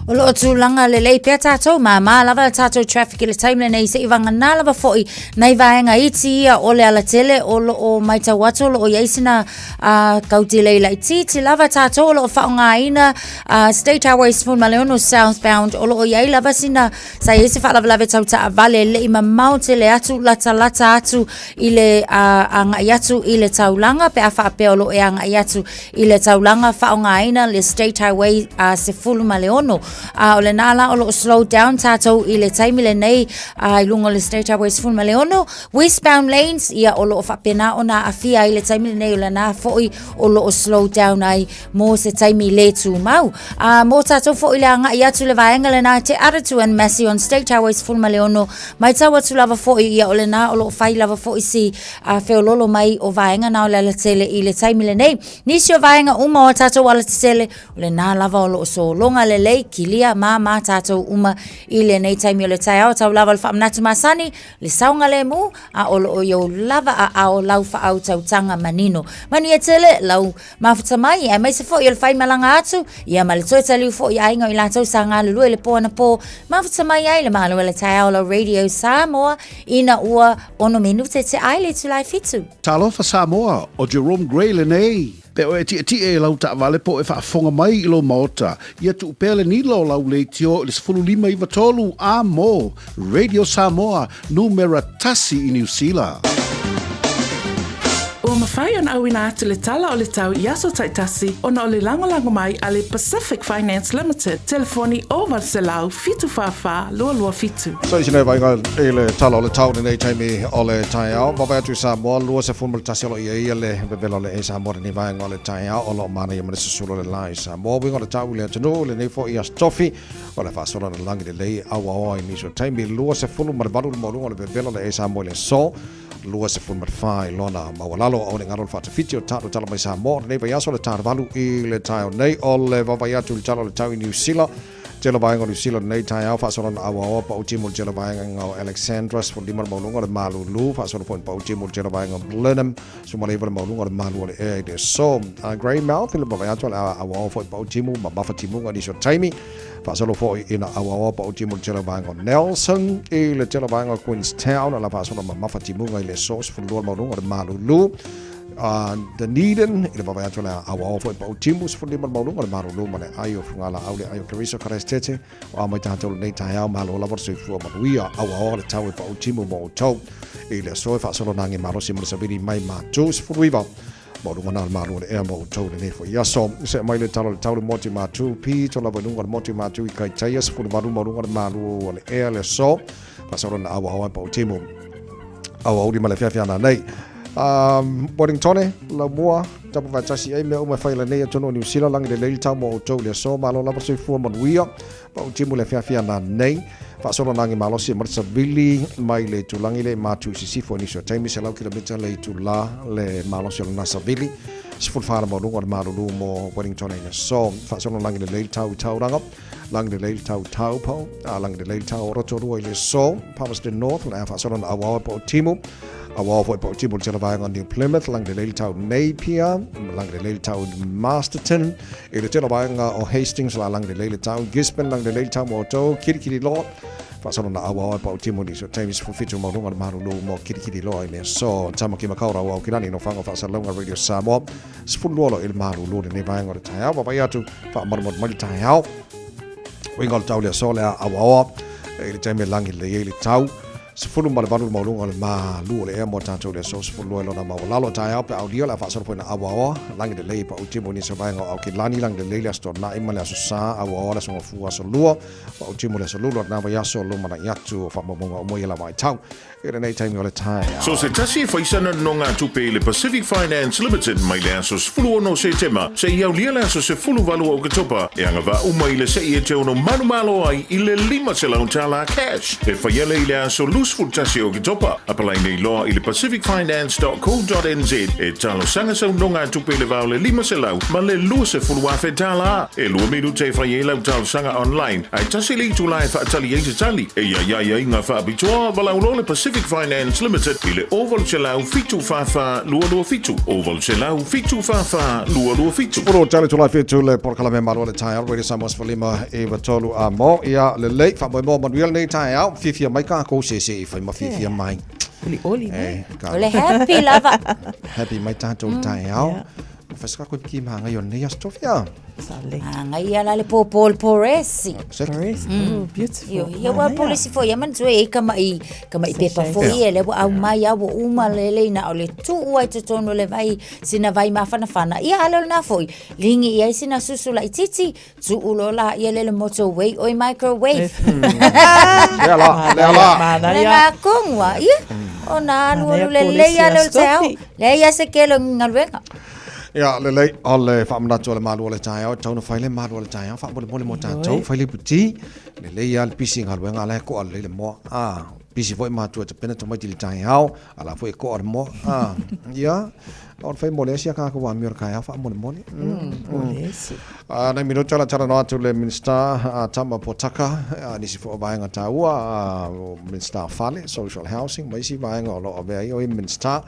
O loo tulaga lelei pea tātou, māmā lava le tātou traffic i le taimi lenei se'i vagana lava fo'i nai vaega iti ia o le alatele o loo maitau atu o loo i ai sina uh, kau delay laitiiti lava tātou o loo faaaogāina uh, State Highway 16 southbound o loo i ai lava sina sa i ai se faalavelave tau taavale e le'i mamao tele atu latalata atu i le uh, agai atu i le taulaga pe a faapea o loo e agai atu i le taulaga faaaogaina le State Highway uh, 16. Uh, o lena la o loo slow down tātou i le taimi lenei uh, i luga o le State Highway 16. Westbound lanes, ia o loo faapena ona aafia ai le taimi lenei o lena fo'i o loo slow down ai mo se taimi le tumau. Uh, mo tātou fo'i le agai atu le vaega lena Te Aratu and Massey on State Highway 16 maitau atu lava fo'i ia o lena o loo fai lava fo'i si a feololo mai o vaega na o le alatele i le taimi lenei. Nisi o vaega uma o a tātou alatetele, o lenā lava o loo sologa lelei, kilia māmā tātou uma i lenei taimi o le taeao, tau lava o le faamanatu masani, le saogalemu, a o loo i ou lava aao lau faautautaga manino. Manuia tele lau mafuta mai, aemaise foi o le faimalaga atu, ia ma le toe taliu foi i aiga o i latou sa galulue i le po anapo, mafuta mai ai le Malo o le Taeao lau Radio Samoa ina ua ono minute te ai le itula e fitu. Talofa Samoa, o Jerome Gray lenei. Pe o e tietie e lau taavale po o e faafofoga mai i lou maota, ia tuu pea le nila o lau leitio i le 15 93 a mo Radio Samoa, numera tasi i Niu Sila. Ua mafai ona auina atu le tala o le tau i aso taitasi ona o le lagolago mai a le Pacific Finance Limited, telefoni 0800 744 227. So i sina vaaiga i le tala o le tau lenei taimi o le taeao. Vaavaai atu i Samoa, 21 o lo o i ai ia le vevela o le e Samoa lenei vaega o le taeao o lo o manaia ma le susulu o le la i Samoa. Uiga o le tau i le atunuu lenei foi i Aso Tofi o le faasola le lagi lelei auaoa i nisi o taimi. 28 le maualuga o le vevela o le e Samoa i le aso. 24 i lona maualalo aua ne i galo le faatafiti o tatou tala mai Samoa o lenei vaiaso le ta valu i le taeao nei o le vaavaai atu i le tala o le tau i Niu Sila tele vaega o Niu Sila lenei taeao faasolana auaoa pau timu le tele vaega o Alexandra 15 le maualuga o le malulu faasolo foi pau timu le tele vaega o Blenheim 19 le maualuga o le malu o le ea i le aso Greymouth i le vaavaai atu o le auaoa foi pau timu mamafa timuga nisi o taimi Faasolo foi ina auaoa pautimu le tele vaega o Nelson i le tele vaega o Queenstown ala faasolo mamafa timuga i le aso 12 le maualuga o le malulu. Dunedin i le vaavaai atu le auaoa foi pautimu 15 le maualuga o le malulu ma le ai o Fugalaau le ai o Keriso Karaistete o a mai tatou lenei taeao malo lava le soifua manuia auaoa le tau e pautimu mo outou i le aso e faasolo nage malosi ma le savili mai matu 19 Maualuga na o le Malo o le ea ma outou lenei foi aso. Se'e mai le tala o le tau le motu i Matu, pito lava i luga o le motu i Matu i Kaitaia, 18 maualuga le malu o le ea le aso. Faasolo na auaoa e Pautimu. Auauli ma le afiafi ana nei. Wellingtone, Laumua, tapu faatasi ai mea uma e fai lenei atunuu o Niu Sila, lagi lelei le tau mo outou i le aso. Malo lava soifua manuia. Pautimu le afiafi ana nei. Faasolo nagi malosi e savili mai le itulagi le matu i sisifo i nisi o taimi 100 kilomita le itula le malosi o lena savili. 14 le maualuga o le malulu mo Wellington i le aso. Faasolo lagi lelei le tau i Tauranga, lagi lelei le tau i Taupo, a lagi lelei le tau o Rotorua i le aso. Palmerston North, le a faasolo na auao e Pautimu. Auao foi Pautimu le tele vaega o New Plymouth, lagi lelei le tau Napier, lagi lelei le tau Masterton, I le tele vaega o Hastings la lagi lelei le tau, Gisborne lagi lelei le tau mo outou, Kirikiriloa, faasolo na auao ai Pautimu nisi o taimi 17 maualuga le malulu mo Kirikiriloa i le aso. Tamaki Makaurau Aukilani no Whanga Whaasalauga Radio Samoa, 12 lo i le malulu lenei vaega o le taeao. Vaavaai atu, faamalumalu mai le taeao. Uiga o le tau le aso le a auaoa i le taimi e lagi lelei ai le tau. 18 le maualuga o le malu o le ea mo tatou i le aso 12 i lona maualalo taeao pe aulia o le a faasolo foi na auaoa lagi lelei i Pautimu i nisi o vaega o Aukilani lagi lelei le aso Tona'i ma le aso Sa auaoa le aso Gafua aso Lua Pautimu le aso Lulu o lena vaiaso lumanai atu o faamaumauga uma ia lava ai tau i lenei taimi o le taeao. So se tasi e fai sana nonogatupe i le Pacific Finance Limited mai le aso 16 o Setema seia aulia le aso 18 o Oketopa e agavaa uma i le se'i e te ono manumalo ai i le $500 cash. E faia lea i le aso 21 o Oketopa. Apalai nei loa i le pacificfinance.co.nz e talosaga sau nogatupe i le va o le 500 ma le $20,000. E lua minute e fai ai lau talosaga online, ae tasi le itula e faatali ai se tali. E iai ai aiga faapitoa, valaau loa le Pacific Finance Limited i le 0800 744 227, 0800 744 227. Ulu tele tulai fitu le polokalame malo o le taeao Radio Samoa 15 93 a mo ia lelei faamoemoe manuia lenei taeao fiafia mai kākou sese i fai ma fiafia mai. Olioli mai. O le happy lava. Happy mai tātou le taeao. Ma fai se kākou ki mahangai o lenei aso tofia. Mahangai ala le pōpō le poresi. Poresi. Oh, beautiful. Io, ia ua polesi foi, ia manatua e ka mai, ka mai pepa foi e le ua au mai au ua uma lelei na o le tuu ai totonu o le vai, sina vai mafanafana. Ia ale o lena foi, ligi i ai sina susu laitiiti, tuu loa laia lea i le motorway oi microwave. Lea la, lea la. Le na tonu a, ia, ona alualu lelei lava lea o le taeao. Leai lava se tele o ni galuega. Ia, lelei, o le faamanatu o le malu o le taeao, e tatau ona fai le malu o le taeao, faamolemole mo tatou, fai le iputi, lelei lava le pisi i galuega, a la e koa lelei le moa. A, pisi foi matua e tapena tamaiti i le taeao, a la foi e koa le moa. A, ia, o le fai mo le esi a kākou amio o le taeao faamolemole. A, nai minute o le a talanoa atu le Minisita a Tama Potaka, a nisi foi o vaega taua, a, o Minisita o Fale, Social Housing, ma isi vaega o lo o avea ai o ia Minisita.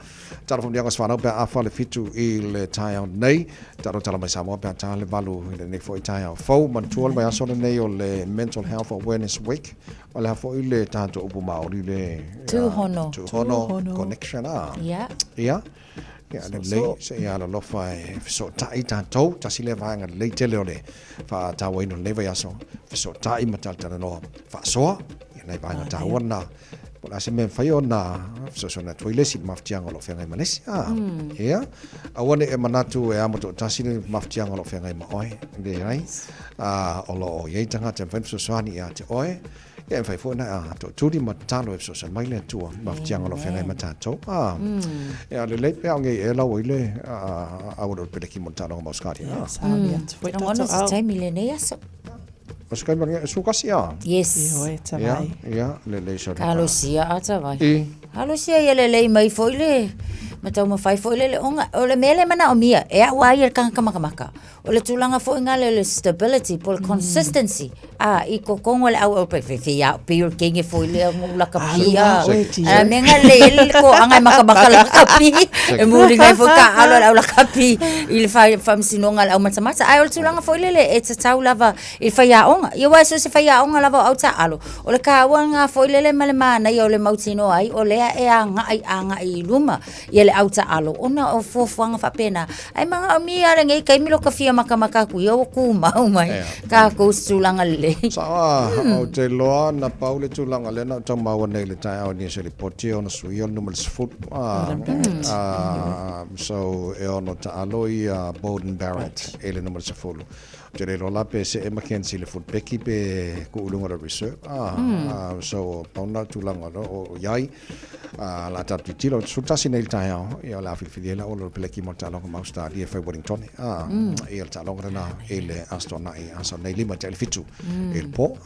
Tala faamanuiaga o se fanau pe a afa le 7 i le taeao nei. Talo tala mai Samoa pe a ta le 8 i lenei foi taeao fou. Manatua le vaiaso lenei o le Mental Health Awareness Week. O le a foi le tatou upu Māori le... Tūhono. Tūhono. Connection a. Ia. Ia. Ia, lelei, se i alolofa e fesootai tatou, tasi lea vaega lelei tele o le faatauaina o lenei vaiaso, fesootai ma talatalanoa faasoa, ia nai vaega taua lena. Po o le a se mea e mafai ona fesoasoani atu ai le isi i le mafatiaga o lo o feagai ma le isi. A, ia, aua ne i e manatu e amo toatasi le mafatiaga o lo o feagai ma oe. Leai, a, o lo o i ai tagata e mafai ona fesoasoani ia te oe, ia e mafai foi ona tootuli ma tatalo e fesoasoani mai le Atua i mafatiaga o lo o feagai ma tatou. A, ia, lelei pe a o ngei ea lau ai le auala o le peleki mo le taaloga ma Ausetalia. Ia, sauni atu foi Lagona tatou se ao. taimi lenei aso. O se kaima lenei, sukasi a? Yes. Ioe, Ia, tavai. ia, lelei soli. Talosia a tavai. I. Talosia ia lelei mai foi le ma taumafai foi le leoga. O le mea lea e manaomia, e au lava ia le tagata makamaka. O le tulaga foi lena o le stability po o le consistency. A, i totonu o le au au pe fe fe ia pe o le kenge foi lea mo ula ka pi a. A me nga le ele ko anga makamaka la ka pi. E muliga ai foi ka alo le au lakapi i le faamasinoga a le aumatamata. Ae o le tulaga foi lele e tatau lava i le faiaoga. Ia aua so o se faiaoga lava o au taaalo, o le taua lena foi lele ma le manaia o le mautinoa ai o lea e agai agai i luma ia le au taaalo ona o fuafuaga faapena. Ae manaomia lava lenei taimi lo ta fia matamata atu ia ua tumau mai tatou i se tulaga lelei. Sao a, ou te iloa na pau le tulaga lea na ou tau maua nei i le taeao i nisi o lipoti e ono suia o le numera 10. So e ono taalo ia Beauden Barrett i le numera 10. Ou te le iloa la pe see McKenzie i le fullback pe tuu i luga o le reserve. So pau na o le tulaga o i ai. A la tatou tilotilo, 11 nei i le taeao, ia o le a filifili ai la Olo Peleki mo le taaloga ma Ausetalia e fai Wellington. Ia le taaloga lena i le Aso Toonai, aso nei 5 i le 7 i le po.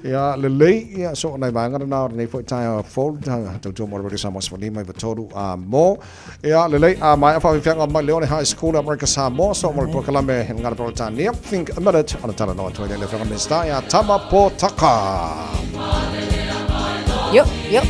Ia lelei, ia so o nai vaega lena o lenei foi taeao fou, tautua mo le Radio Samoa 15 i 3 a mo. Ia lelei, a maea faafiafiaga mai Leone High School Amerika Samoa, so mo le polokalame Ngana Peretania, Think a Minute, ona talanoa atu ai lea i le Afioga Minisita ia Tama Potaka. Yo, yo.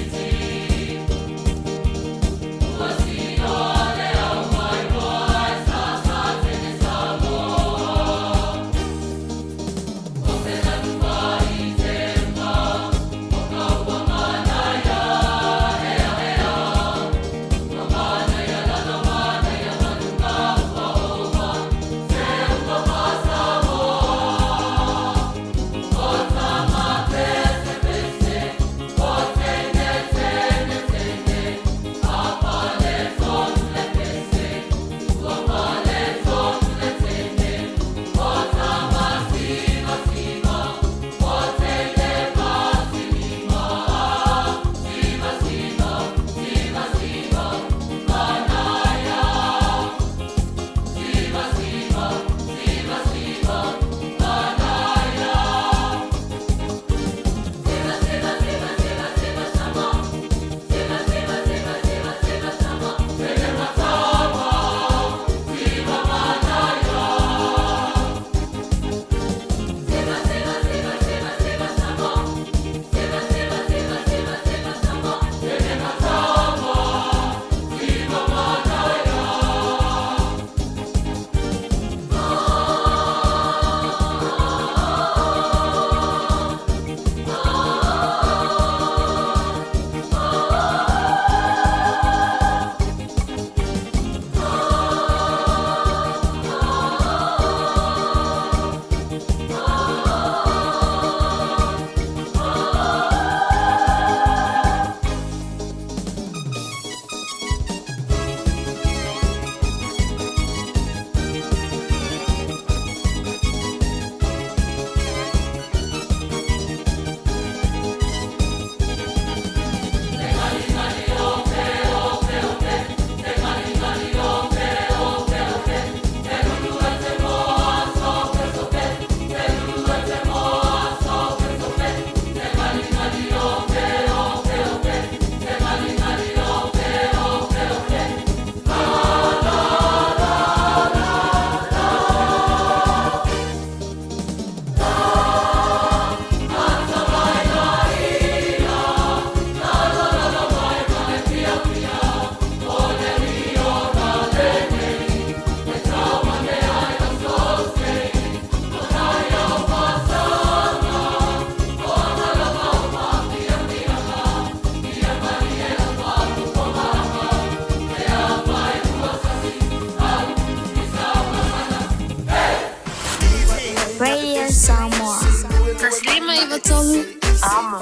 Radio Samoa. 15 93 Amo.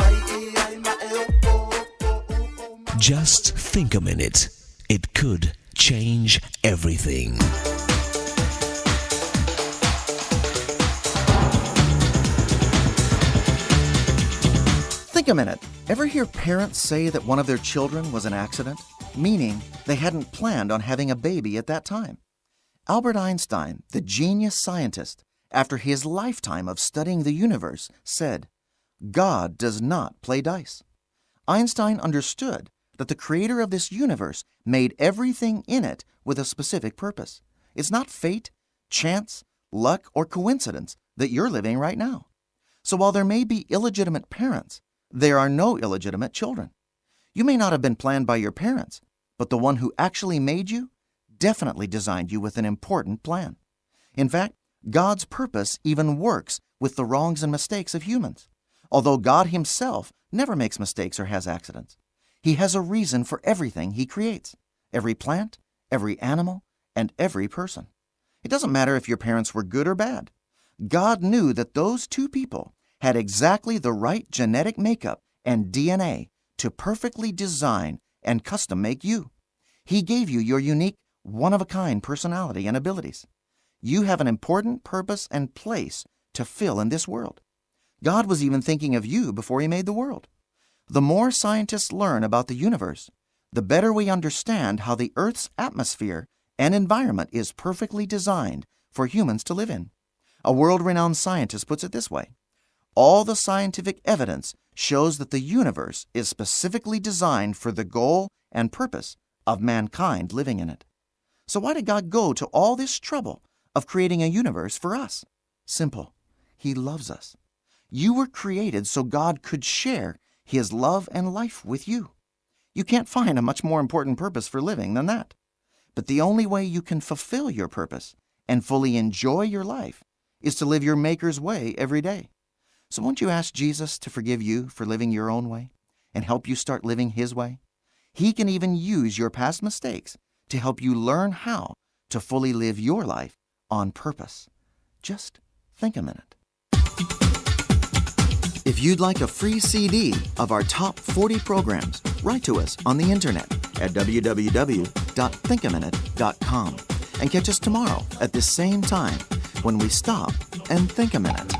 Just think a minute. It could change everything. Think a minute. Ever hear parents say that one of their children was an accident? Meaning they hadn't planned on having a baby at that time. Albert Einstein, the genius scientist, after his lifetime of studying the universe, said, God does not play dice. Einstein understood that the creator of this universe made everything in it with a specific purpose. It's not fate, chance, luck, or coincidence that you're living right now. So while there may be illegitimate parents, there are no illegitimate children. You may not have been planned by your parents, but the one who actually made you definitely designed you with an important plan. In fact, God's purpose even works with the wrongs and mistakes of humans. Although God Himself never makes mistakes or has accidents, He has a reason for everything He creates every plant, every animal, and every person. It doesn't matter if your parents were good or bad. God knew that those two people had exactly the right genetic makeup and DNA to perfectly design and custom make you. He gave you your unique, one of a kind personality and abilities. You have an important purpose and place to fill in this world. God was even thinking of you before He made the world. The more scientists learn about the universe, the better we understand how the Earth's atmosphere and environment is perfectly designed for humans to live in. A world renowned scientist puts it this way All the scientific evidence shows that the universe is specifically designed for the goal and purpose of mankind living in it. So, why did God go to all this trouble of creating a universe for us? Simple. He loves us. You were created so God could share His love and life with you. You can't find a much more important purpose for living than that. But the only way you can fulfill your purpose and fully enjoy your life is to live your Maker's way every day. So won't you ask Jesus to forgive you for living your own way and help you start living His way? He can even use your past mistakes to help you learn how to fully live your life on purpose. Just think a minute. If you'd like a free CD of our top 40 programs, write to us on the internet at www.thinkaminute.com and catch us tomorrow at this same time when we stop and think a minute.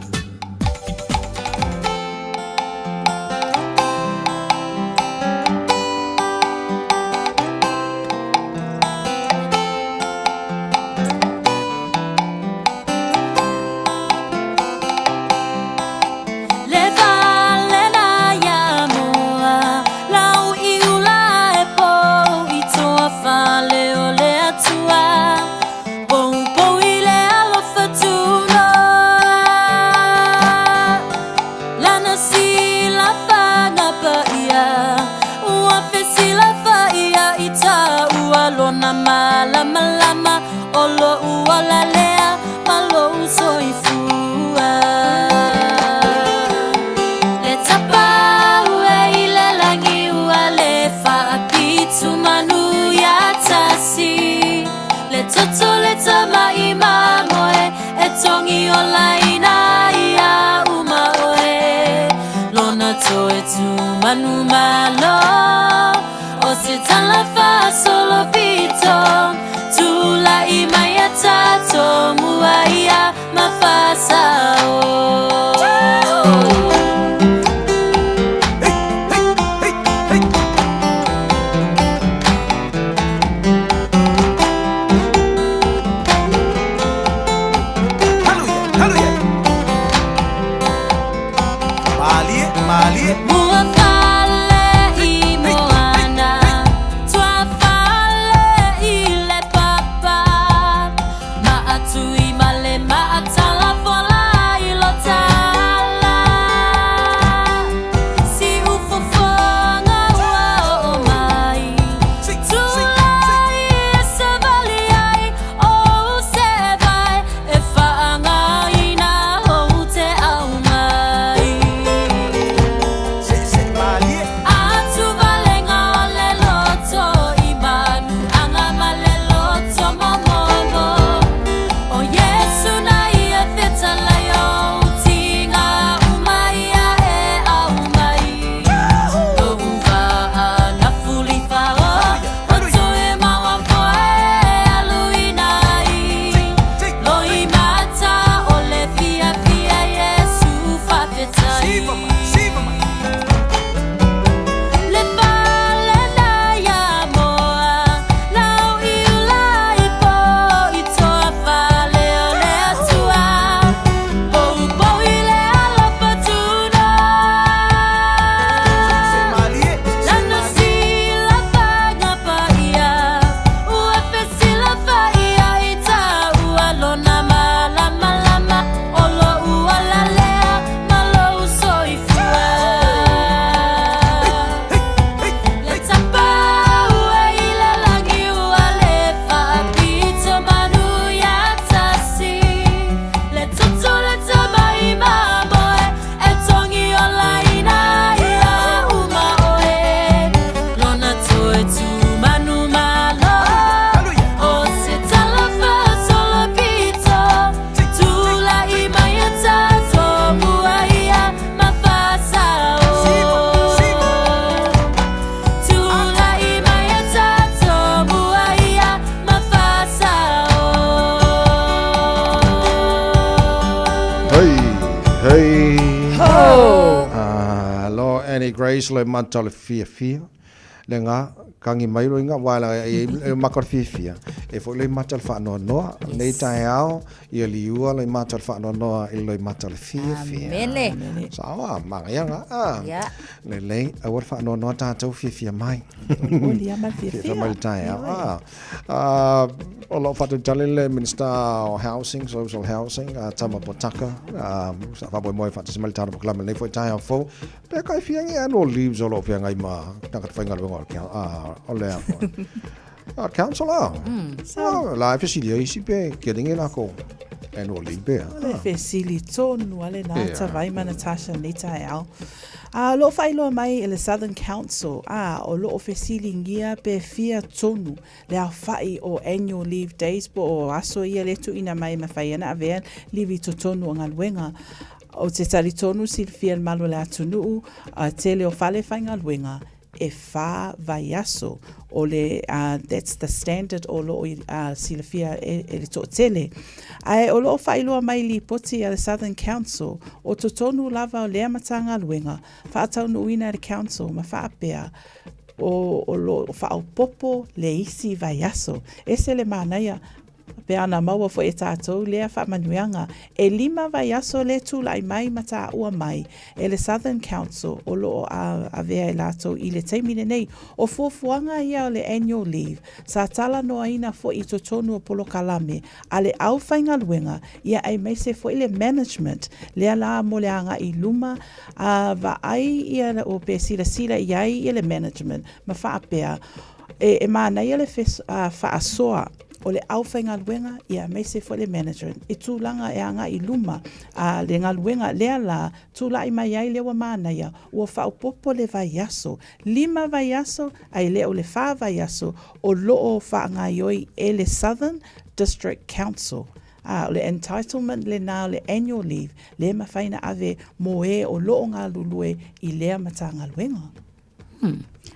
Le falena ia moa, lau i ula e pou i toa fale o le atua. Poupou i le alofa tunoa, lana silafaga paia, ua fesilafaia i taua lona malamalama o lou ola lea ma lou soifua. Le tapau e i le lagi ua le faapitu manu ia tasi. Le toto le tama'i mamoe e togi olaina ia uma oe. Lona toe tumanu malo o se tala faasolo pito. Tula'i mai ia tatou mua ia ma faasao. Malie, malie. Mua fale i moana, tua fale i le papa, maatui ma le maatala fola i Annie Grace loi mata o le fiafia. Le ngā, kangi mai loi ngā waela e, e maka o le fiafia. E foi loi mata o le whaanoanoa. Yes. Nei tae ao, ia liua loi mata o le whaanoanoa i loi mata o le fiafia. Amene. Sawa, manga ia ngā. Ah. Yeah. Le lei, aua le whaanoanoa tātou fiafia mai. Oli ama fiafia. Fiafia mai le tae ao. Ah. Ah, o lo whatautale le Minister o Housing, Social Housing, a Tama Potaka, sa whamoemoe whaatasi mai le tāna pokalama nei foi tae ao fou. Pe kai whiangi annual leaves o lo whiangai ma tangata whaingaluenga o le o le a council a. Ah, la e fesilia isi pe getting e lako annual leave pe. O le fesili tonu ale nā Tavai ma Natasha nei taeao. A o loo faailoa mai e le Southern Council, a o loo fesiligia pe fia tonu le aofa'i o annual leave days po o aso ia le tuuina mai e mafai ana avea livi i totonu o galuega. O te talitonu silafia e le malu o le atunuu, a tele o fale faigaluega e whā vaiaso o le that's the standard o loo i silafia e, e le toatele. Ae o loo faailoa mai lipoti a le Southern Council o totonu lava o lea Matagaluega faataunuuina e le Council ma faapea o, o loo faaopopo le isi vaiaso. Ese le manaia Pe ana maua foi e tātou lea faamanuiaga, e lima vaiaso le tulai mai ma tāua mai e le Southern Council o lo o avea e latou i le taimi lenei. O fuafuaga ia o le annual leave, sa talanoaina foi i totonu o polokalame a le aufaigaluega ia aemaise foi le management lea la mo le agai i luma a vaai ia o pe silasila i ai ia le management ma faapea e manaia le faasoa o le aufaigaluega ia aemaise foi le management i tulaga e agai i luma a le galuega lea la tulai mai ai lea ua manaia ua faaopoopo le vaiaso, lima vaiaso ae le o le fa vaiaso o loo faagaioi e le Southern District Council. A o le entitlement lena o le annual leave le mafai na ave mo e o loo galulue i lea Matagaluega.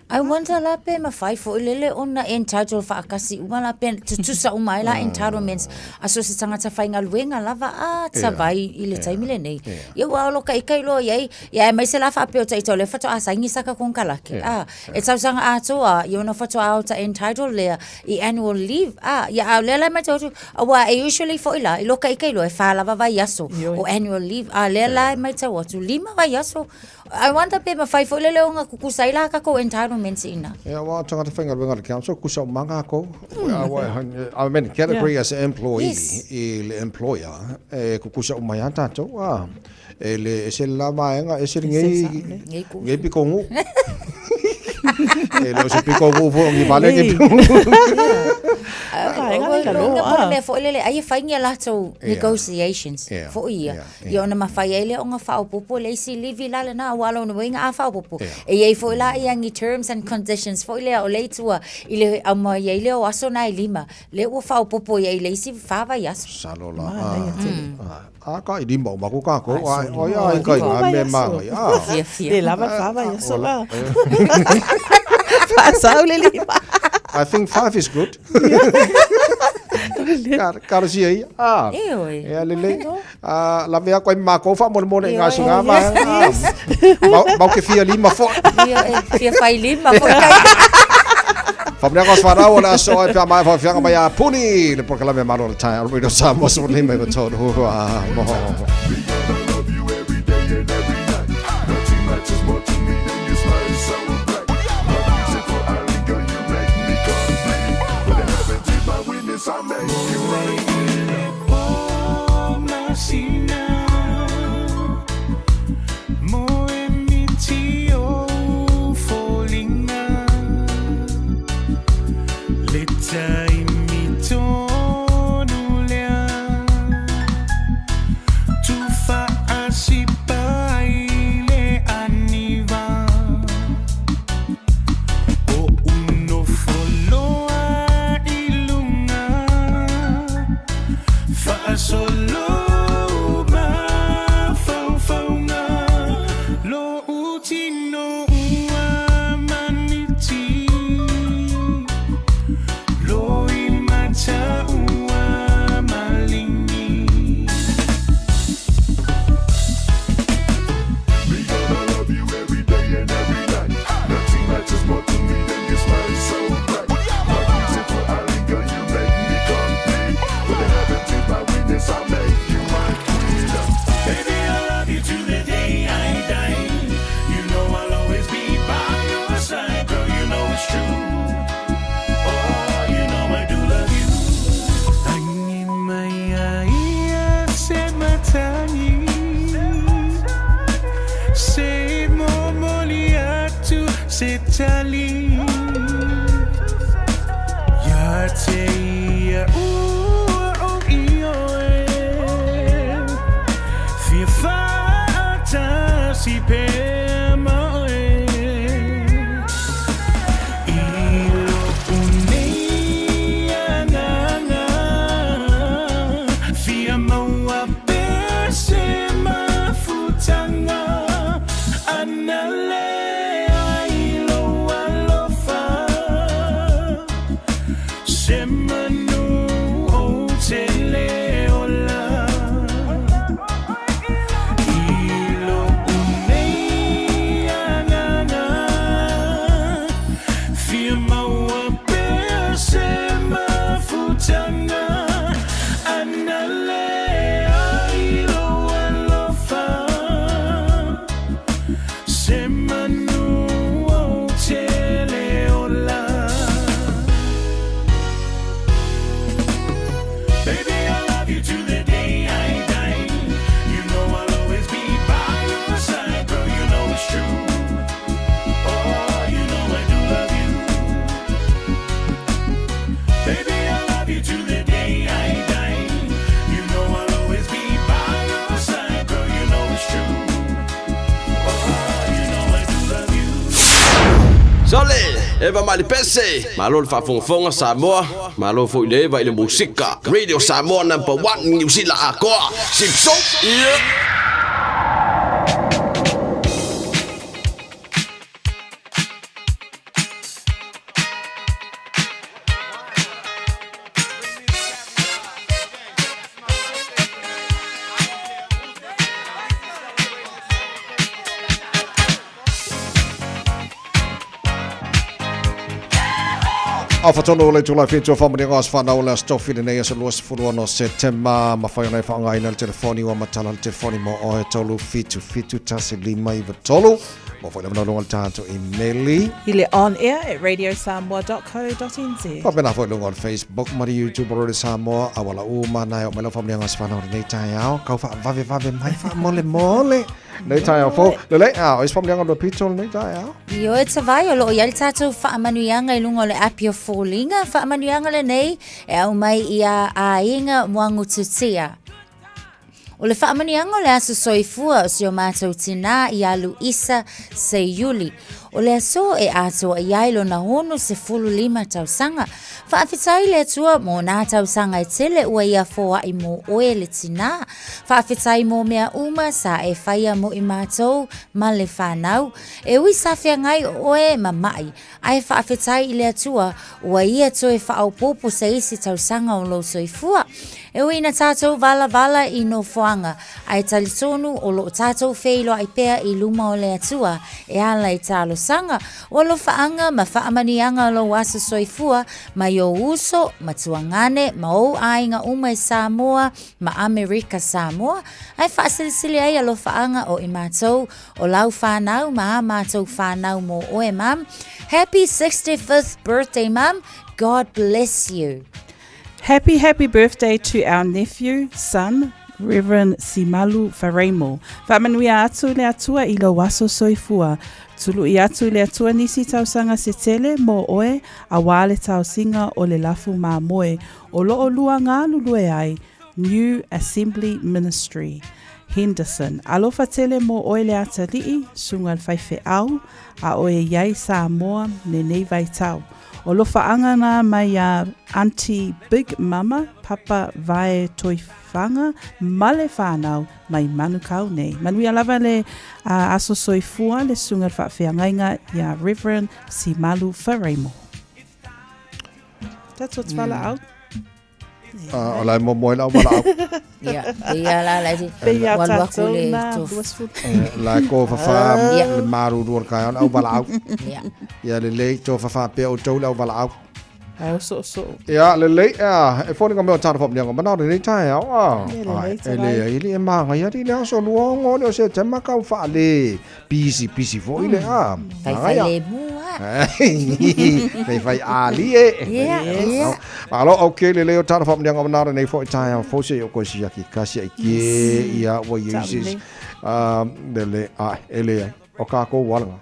I wonder la pe mawhai foi lele ona entitle whaakasi uma la pe tutusa uma ai la entitlements a so se tangata whaingaluenga lava a tavai i le taimi lenei. Ia ua olo kai kai loa iai, ia e mai se la whaapea o taitau le whatoa a saingi saka konkalake. A, e tausaga atoa, ia ona whatoa ao ta entitle lea i annual leave. A, ia a lea la mai tau atu, aua e usually foi la, i lo kai kai loa e wha lava vai aso o annual leave. A lea la e mai tau atu, lima vai aso. I wonder pe mawhai foi lele o nga kukusa i la kakou entitlements ina. Ia, wa tangata whaingaluenga le council, kusa o manga kou. I mean, category as employee, i le employer, e kukusa o mai a tātou, a, e le, e se la vaenga, e se le ngei, ngei piko ngu. E le o se piko ngu fo ngi vale ngi piko ngu. Vaenga le lalo, a. Mea foi lele, ai e whaingia latou negotiations, foi ia. Ia ona mafai ai lea ona faaopoopo le isi livi la lena aua lona uiga a faaopoopo e i ai foi la ia ni terms and conditions foi lea o le itua i le aumai ai lea o aso na e lima lea ua faaopoopo i ai le isi fa vaiaso. Salo la a a ka i lima uma ko kākou a o ia ai kai ngā mea māngai a Fiafia. Le lava fa vaiaso la. Faasau le lima. I think five is good. Karasia ia. Ah. E oi. Ea lelei. Ah, lawe aku ai ma mākou faamolemole i ngā singa ma. Mau, mau ke fia lima foi. Ia, e, fia fai lima foi kai. Whamea ko whanau o le aso ai pia mai whawhianga mai a puni le polokalame malo le tae o Samoa so lima i tonu a mo. love you to the day I die. You know I'll always be by your side, girl. You know it's true. Oh, you know I do love you. Baby, I love you to the day I die. You know I'll always be by your side, girl. You know it's true. Oh, you know I do love you. Sole, Eva Malipese, malo le faafogafoga Samoa, malo foi le Eva i le musika. Radio Samoa number 1 Niu Sila akoa. Sipso. Yeah. Afatonu le itula e 7 o faamanuiaga o aso fanau o le Aso Tofi lenei aso 26 Setema. Mafai ona e faaaogaina le telefoni ua matala le telefoni mo oe 377 1593. Mo foi lava luga o le tatou imeli. I le on air at radiosamoa.co.nz. Faapena foi luga o le Facebook ma le YouTube o Radio Samoa. Auala uma na e oo mai lau faamanuiaga o aso fanau lenei taeao. Kau faavavevave mai faamolemole. Lenei taeao fou. Lelei, a o isi faamanuiaga o le pito lenei taeao. Ioe Tavai, o loo i ai le tatou faamanuiaga i luga o le api o foliga. Faamanuiaga lenei e aumai ia aiga Muagututia. O le faamanuiaga o le aso soifua o si o matou tinā ia Luisa Seiuli. O le aso e atoa i ai lona 65 tausaga. Faafetai i le Atua mo nā tausaga e tele ua ia foai mo oe le tinā. Faafetai mo mea uma sa e whaia mo i mātou ma le whanau. E ui sa feagai o oe ma mai, ae faafetai i le Atua ua ia toe faaopoopo se isi tausaga o lou soifua. E ui ina tatou valavala i nofoaga, ae talitonu o loo tatou feiloai pea i luma o le Atua e ala i talosaga, o alofaaga ma faamanuiaga o lou aso soifua mai ou uso, matuagane ma ou aiga uma i Samoa ma Amerika Samoa, ae faasilisili ai alofaaga o i matou o lau whanau ma a mātou whanau mō oe, Mum. Happy 65th birthday, Mum. God bless you. Happy, happy birthday to our nephew, son, Reverend Simalu Faraimo. Faamanuia atu le Atua i lou aso soifua. Tului atu le Atua nisi tausaga se tele mō oe auā le taosiga o le lafu mamoe o loo lua galulue ai New Assembly Ministry, Henderson. Alofa tele mō oe le atalii, suga le faifeau, a oe i ai Samoa lenei vaitau. O lofaaga na mai iā Aunty Big Mama, Papa Vae Toifaga ma le whanau mai Manukau nei. Manuia lava le aso soifua le suga le faafeagaiga iā Reverend Simalu Faraimo. That's what's valaau. O la e momoe lau valaau. Ia, ia la la di. Pe ia Walu aku tātou le nā, tof. 20. La e kōfawhā le maruru o le kaeao le au valaau. Ia. Ia lelei tōfawhā pea outou le au valaau. Ai o soosoo. Ia lelei ea, e foliga mea o tāna whaamnianga mana o lenei taeao a. Ia, lelei, Ai, e tavai. le ai le e māngai ari le aso luaogo le o se tema kau whaale. Pisi, pisi foi le a. Fai Māngai a. fai le mua. Fai fai ali e. Ia, ia. Malo, ok, lelei o tāna whaamnianga mana o lenei foi taeao fou se i o koe siaki kasi ai ke ia ua iesis. Lele, ai, e le ai. O kākou walenga.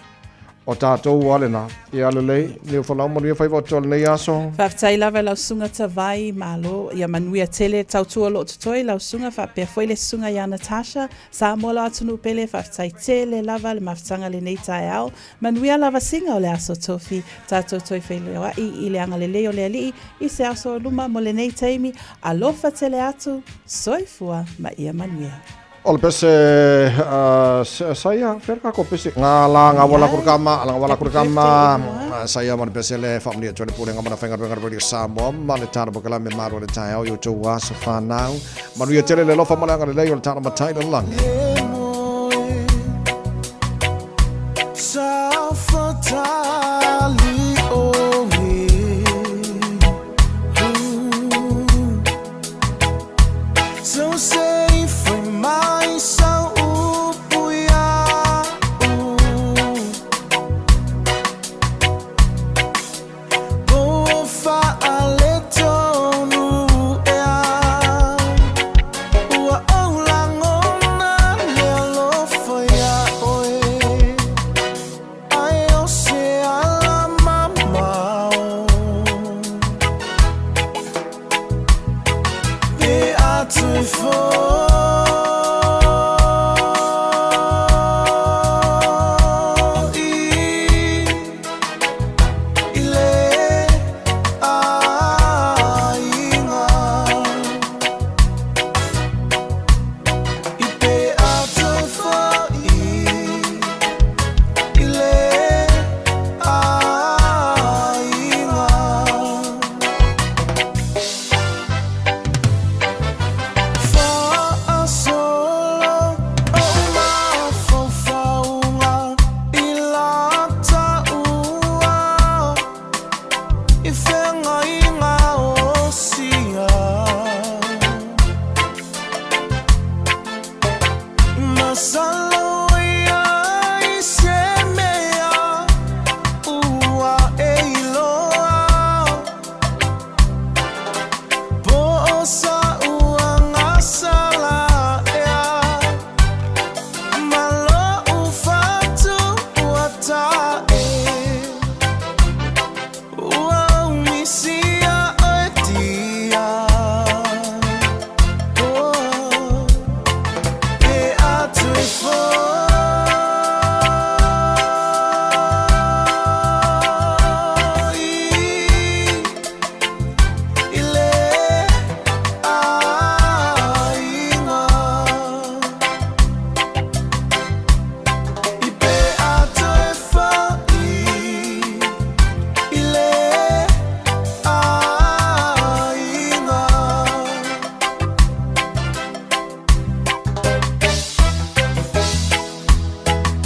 O tātou walenga. Ia lelei, leo whalau manuia whai wā tō lenei aso. Faafetai lava i lau susuga Tavai, malo, ia manuia tele tautua o loo totoe lau susuga faapea foi le susuga ia Natasha, Samoa lau atunuu pele, faafetai tele lava le mafutaga lenei taeao, manuia lava siga o le aso tofi, tatou toe feiloai i le agalelei o le Alii i se aso o luma mo lenei taimi, alofa tele atu, soifua ma ia manuia. O le pese saia fea le kako pese ngā la ngā wala kura kama ala ngā wala kura kama saia ma le pese le whaamani atu le pulenga mana whainga ruenga Radio Samoa ma le tāna pokala me maru le taeao i o tō aso whanau manuia tele le lofa ma le anga le lei o le tāna matai le langi. atu e fo'i i le aiga. I pe atu e fo'i i le aiga. Fa'asolo o mafaufauga i la ta'ua i feagaiga o sia. Masalo ia i se mea ua e iloa. Po o sa'u agasala ea ma lo'u fatu ua ta'e. Ua ou misia oe tia. Oh, pe atu e fo'i i le aiga. I pe atu e fo'i i le aiga.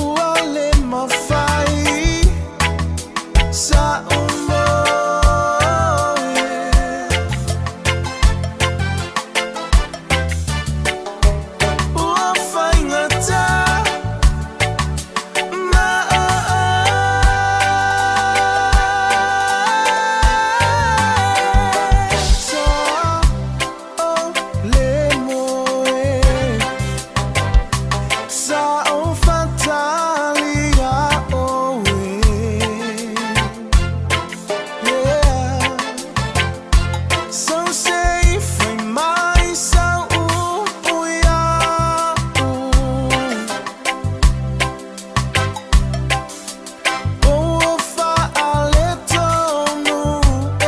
Ua le mafai sa'u moe. Ua faigata ma oe sa o le moe. Sa o fatali ia oe. Yeah. So se i fai mai sau upu ia'u. Po ua faaletonu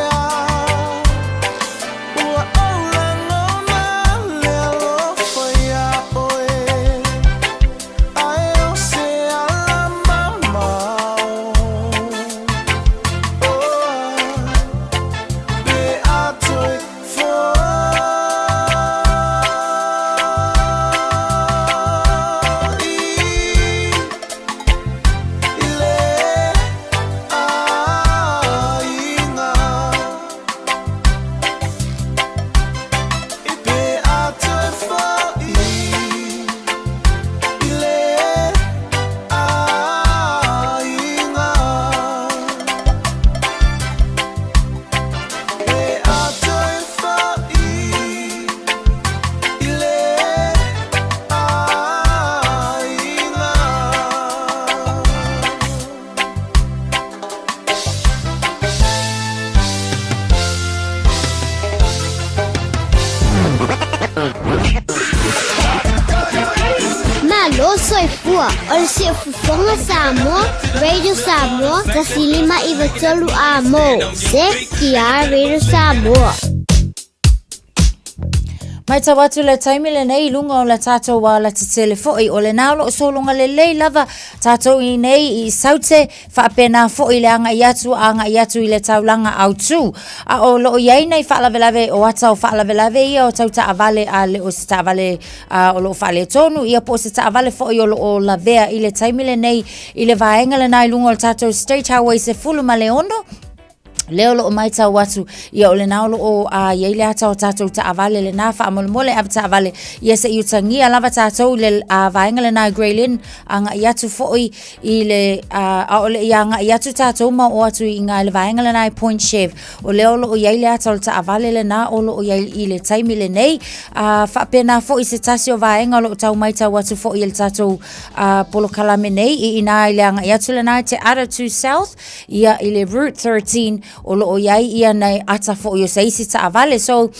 ea. Ua ou lagona le alofa iā oe. Ae o se ala mamao. Oh, pe a toe fo'i i le aiga. I pe a toe fo'i i le aiga. Pe a toe fo'i i le aiga. Malo soifua o le Siufofoga Samoa, Radio Samoa, 1593 A mo, CKR Radio Samoa. Matau atu le taimi lenei i luga o le tatou alatetele foi o lena o loo sologa lelei lava tatou i nei i Saute faapena foi le agai atu agai atu i le taulaga autū. A o loo i ai nei faalavelave o ata o faalavelave ia o tau taavale a le o se taavale a, o loo faaletonu ia po o se taavale foi o loo lavea i le taimi lenei i le vaega lena i luga o le tatou State Highway 16 lea o loo matau atu ia o lena o loo a i ai le ata o tatou taavale lena faamolemole ave taavale ia se i utagia lava tatou i le a, vaega lena i Grey Lynn agai atu foi i le a, aole i agai atu tatou ma oo atu i iga i le vaega lena i Point Chev o lea o loo i ai le ata o le taavale lena o loo i ai i le taimi lenei a, faapena foi se tasi o vaega o loo tau matau atu foi i le tatou a, polokalame nei i ina i le agai atu lena i Te Atatū South ia i le Route 13. o lo o i ai ia nai ata foi o se isi taavale. So,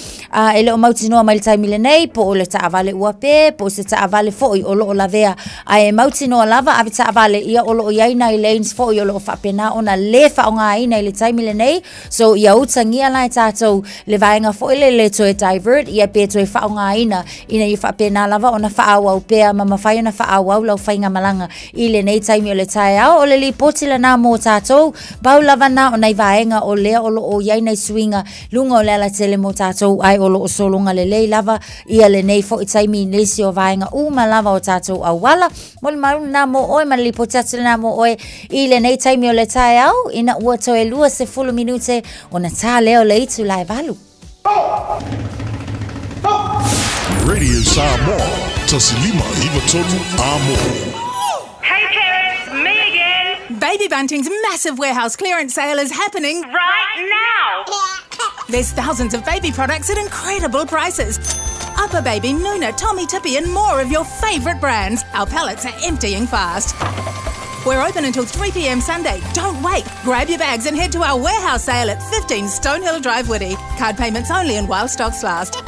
e le o mautinoa mai le taimi lenei, po o le taavale ua pē, po o se taavale foi o lo o lavea. Ae mautinoa lava ave taavale, ia o lo o i ai nai lanes foi o lo o faapena ona lē faaaogaina i le taimi lenei. So, ia utagia la e tatou le vaega foi lele toe divert, ia pe toe faaaogaina ina ia faapena lava ona faaauau pea ma mafai ona faaauau lau faigamalaga i lenei taimi o le taeao. O le lipoti lena mo tatou, pau lava na o nai vaega o lea o lo o i ai nai suiga luga o le alatele mo tatou, ae o lo o sologa lelei lava ia lenei foi taimi i nisi o vaega uma lava o tatou auala. Molimau lena mo oe ma le lipoti atu lena mo oe i lenei taimi o le taeao ina ua toe 20 minute ona tā lea o le itula e 8. Radio Samoa, tasilima iva tolu amo. Hey parents, me again. Baby Bunting's massive warehouse clearance sale is happening right now. There's thousands of baby products at incredible prices. UPPAbaby, Nuna, Tommee Tippee, and more of your favourite brands. Our pallets are emptying fast. We're open until 3 p.m. Sunday. Don't wait. Grab your bags and head to our warehouse sale at 15 Stonehill Drive, Whitty. Card payments only and while stocks last.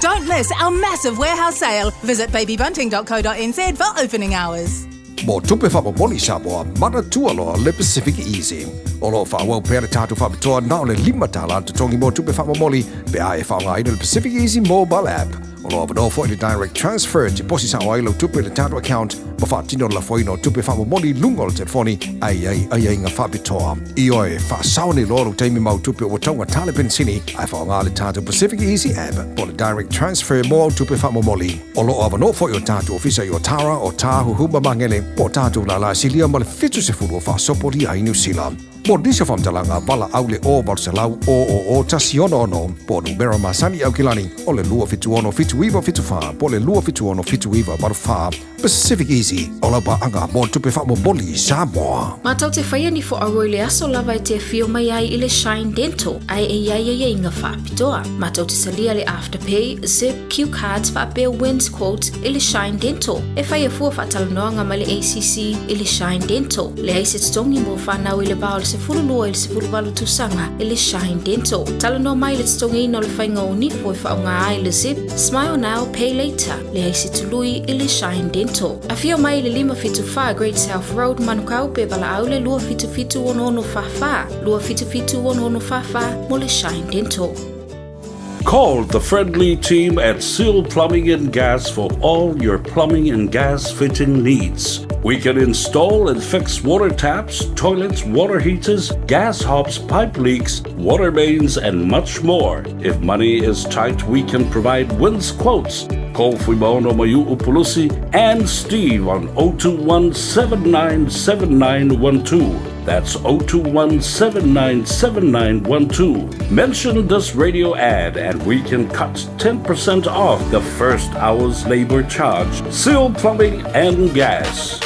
Don't miss our massive warehouse sale. Visit babybunting.co.nz for opening hours. Mo tupe faamomoli Samoa, manatua loa le Pacific Easy. O lo o faaauau pea le tatou faapitoa na o le $5 totogi mo tupe faamomoli pe a e faaaogaina le Pacific Easy mobile app. O lo o avanoa foi le direct transfer tiposi sao ai lau tupe i le tatou account ma faatino le lafoina o tupe faamomoli i luga o le telefoni ae i ai aiaiga faapitoa. Ioe, faasao nei loa lou taimi ma au tupe ua taugata le penisini ae faaaoga le tatou Pacific Easy app po o le direct transfer mo au tupe faamomoli. O lo o avanoa foi o tatou ofisa i Otara, o Tāhuhu ma Magele, po o tatou lālā silia ma le 70 o faasopolia ai Niu Sila. Mo nisi o faamatalaga, valaau le 0 800 000 166 po o numera masani i Aukilani o le 276 7974 po o le 276 7984. Pacific Easy, o lau paaga mo le tupe faamomoli i Samoa. Matou te faia ni fo'auo i le aso lava e te afio mai ai i le Shine Dental, ae e i ai aiaiga faapitoa. Matou te talia le Afterpay, Zip, Q Cards faapea Wins Quote i le Shine Dental. E faia fua faatalanoaga ma le ACC i le Shine Dental. Leai se totogi mo fanau i le va o le 12 i le 18 tausaga i le Shine Dental. Talanoa mai i le totogiina o le faiga o nifo e faaaoga ai le Zip, Smile Now, Pay Later. Leai se tului i le Shine Dental. Afio mai i le 574 Great South Road, Manukau pe valaau le 277 6644, 277 6644 mo le Shine Dental. Call the friendly team at Seal Plumbing and Gas for all your plumbing and gas fitting needs. We can install and fix water taps, toilets, water heaters, gas hobs, pipe leaks, water mains, and much more. If money is tight, we can provide wins quotes. Call Fuimaono Mayu'u Pulusi and Steve on 021 797912. That's 021 797912. Mention this radio ad and we can cut 10% off the first hour's labor charge. Seal Plumbing and Gas.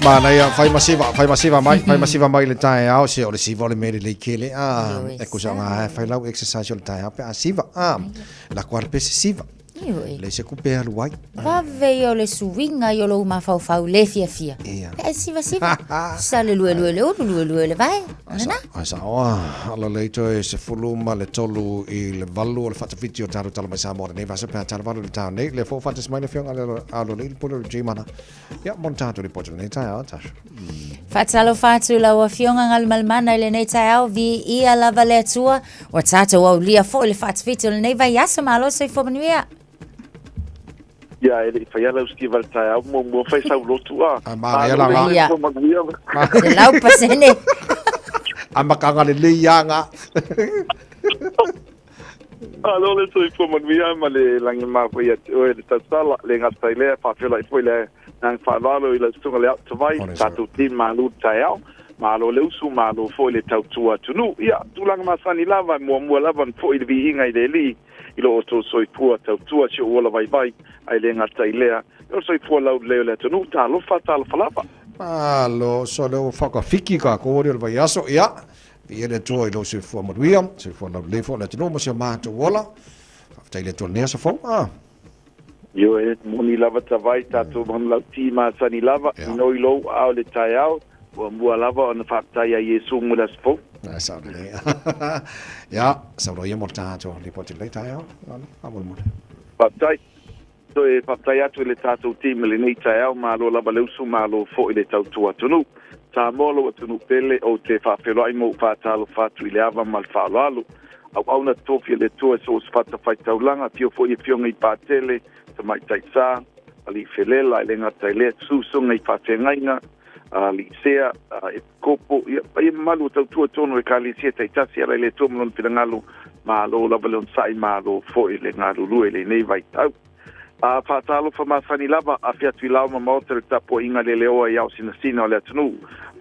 Manaia, fai ma siva, fai ma siva mai, fai ma siva mai le taeao, se o le siva o le mea lelei tele, a, e kusa nga e fai lau exercise o le taeao pe a siva, a, la koa le pese siva. Ioe. Leai se kupe e alu ai. Vave ia o le suiga i o lou mafaufau le fiafia. Ia. Pe ai sivasiva. Sa le luelue le ulu, luelue le vae. O lena. Ai sao a, ala lei toe 13 i le 8 o le faatafiti o tatou tala mai Samoa lenei vasa pe a tala valu i le taeao nei. Lea foi ua faatasi mai le Afioga i le Alo Alii le Pule o le G-Mana. Ia, mo le tatou lipoti o lenei taeao, Tasha. Faatalofa atu i lau Afioga Galumalemana i lenei taeao, viia lava le Atua, ua tatou aulia foi le faatafiti o lenei vaiaso, malo soifua manuia. Ia, e le i faia lau siva i le taeao, muamua fai sau lotu a. A manaia la nga. Ia. 100%. Amataga lelei a nga. Malo le soifua manuia ma le lagi mafua ia te oe le tautala, le gata i lea, faafeiloai foi le agaga faaaloalo i lau susuga le Aotavai, le tatou team malu le taeao, malo le usu, malo foi le tautua atunuu. Ia, tulaga masani lava, e muamua lava ona foi le viiga i le Alii i lo outou soifua tautua si ou ola vaivai, ae le gata i lea, o le soifua laulelei o le atunuu, talofa, talofa lava. Malo, so lea ua faakafiki kākou o le vaiaso, ia, Viia le Atua i lou soifua manuia, soifua laulelei foi o le atunuu ma si o matou ola. Faafetai i le Atua i lenei aso fou. Ah. Ioe, moni lava tavai tatou manulauti masani lava, inoi lou aao i le taeao, muamua lava ona faafetai ia Iesu mo le aso fou. Ai sao lelei. Ia, saunoa ia mo le tatou lipoti i lenei taeao. Faamolemole. Faafetai. Toe faafetai atu i le tatou team i lenei taeao, malo lava le usu, malo foi le tautua atunuu. Samoa lou atunuu pele, ou te faafeiloai ma ou faatalofa atu i le ava ma le faaaloalo. Auauna tofi a le Atua i so o se fatafaitaulaga, afio foi afioga i Patele, Tamaitai Sa, Alii Felela, e le gata i lea, Susuga i Faafeagaiga, Alii Sea, Epikopo, ia, paia mamalu o tautua tonu Ekalesia taitasi, ala i le Atua ma Lona finagalo, malo lava le onosai, malo foi le galulue i lenei vaitau. A faatalofa masani lava, afe atu i lao ma maota le tapuaiga leleoa i ao sinasina o le atunuu.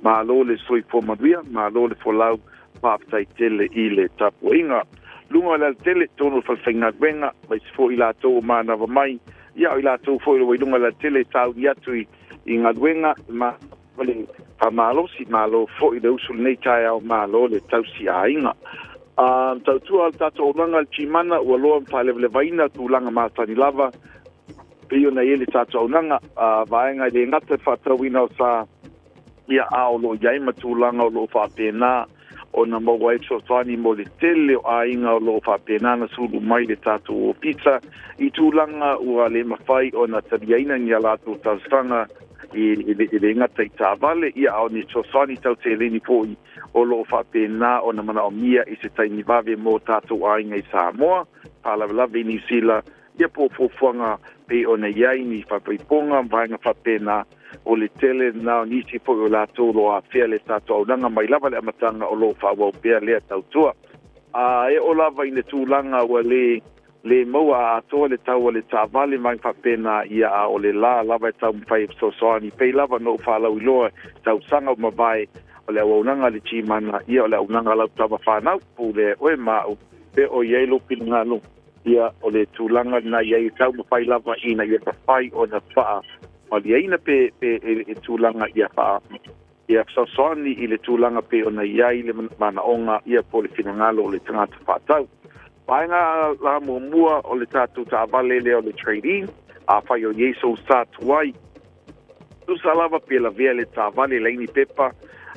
Malo le soifua manuia, malo le folau, faafetai tele i le tapuaiga. Luga o le alatele, tonu o le falefaigaluega, aemaise foi i latou o manava mai, ia o i latou foi o lo o i luga o le alatele e sauni atu i i galuega, ma le faamalosi, malo foi le usu lenei taeao, malo le tausi aiga. A tautua le tatou auaunaga i le Gmana, ua loa ma faalevalevaina tulaga masani lava, pei ona i ai le tatou auaunaga, a vaega e le gata i le faatauina o sa, ia, a o lo o i ai ma tulaga o lo o faapena ona maua ai fesoasoani mo le tele o aiga o lo o faapena ona sulu mai le tatou ofisa i tulaga ua le mafai ona taliaina ni a latou talosaga i le gata i taavale, ia, a o ni fesoasoani tau seleni foi o lo o faapena ona manaomia i se taimi vave mo tatou aiga i Samoa, faalavelave i Niu Sila, ia po o fuafuaga pei ona i ai ni faapaipoga ma vaega faapena. O le tele lena o nisi foi o latou o lo o afea le tatou auaunaga mai lava le amataga o lo o faaauau pea lea tautua. A e oo lava i le tulaga ua le le maua atoa le tau o le taavale ma faapena, ia, a o le la lava e taumafai e fesoasoani pei lava ona ou faalauiloa i tausaga ua mavae, o le auaunaga a le Gmana, ia, o le auaunaga a lau tama fanau, pule e oe ma au, pe o i ai lou finagalo. Ia, o le tulaga lena i ai e taumafai lava ina ia mafai ona faamaliaina pe, pe e, e tulaga ia faa ia fesoasoani i le tulaga pei ona i ai le manaoga ia po o le finagalo o le tagata faatau. Vaega la muamua o le tatou taavale lea o le trade-in, afai o i ai sou sa tuai, tusa lava pe lavea le taavale, laini pepa,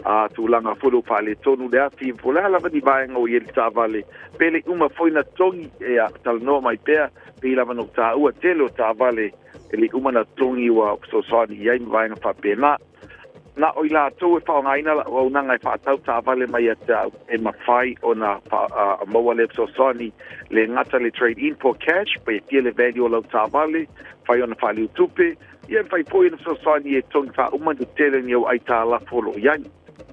a tulaga foi lou faaletonu le afi, po o le a lava ni vaega o i ai le taavale, pe le i uma foi na togi, ia talanoa mai pea, pei lava na ou taua, tele o taavale e le i uma na togi ua fesoasoani i ai ma vaega faapena. Na o i latou e faaaogaina lau auaunaga e faatau taavale mai ia te au, e mafai ona maua lea fesoasoani, le gata le trade in for cash, pe fia le value o lau taavale, mafai ona faaliu tupe, ia e mafai foi ona fesoasoani e togi faauma le tele o ni au aitalafu o lo o i ai.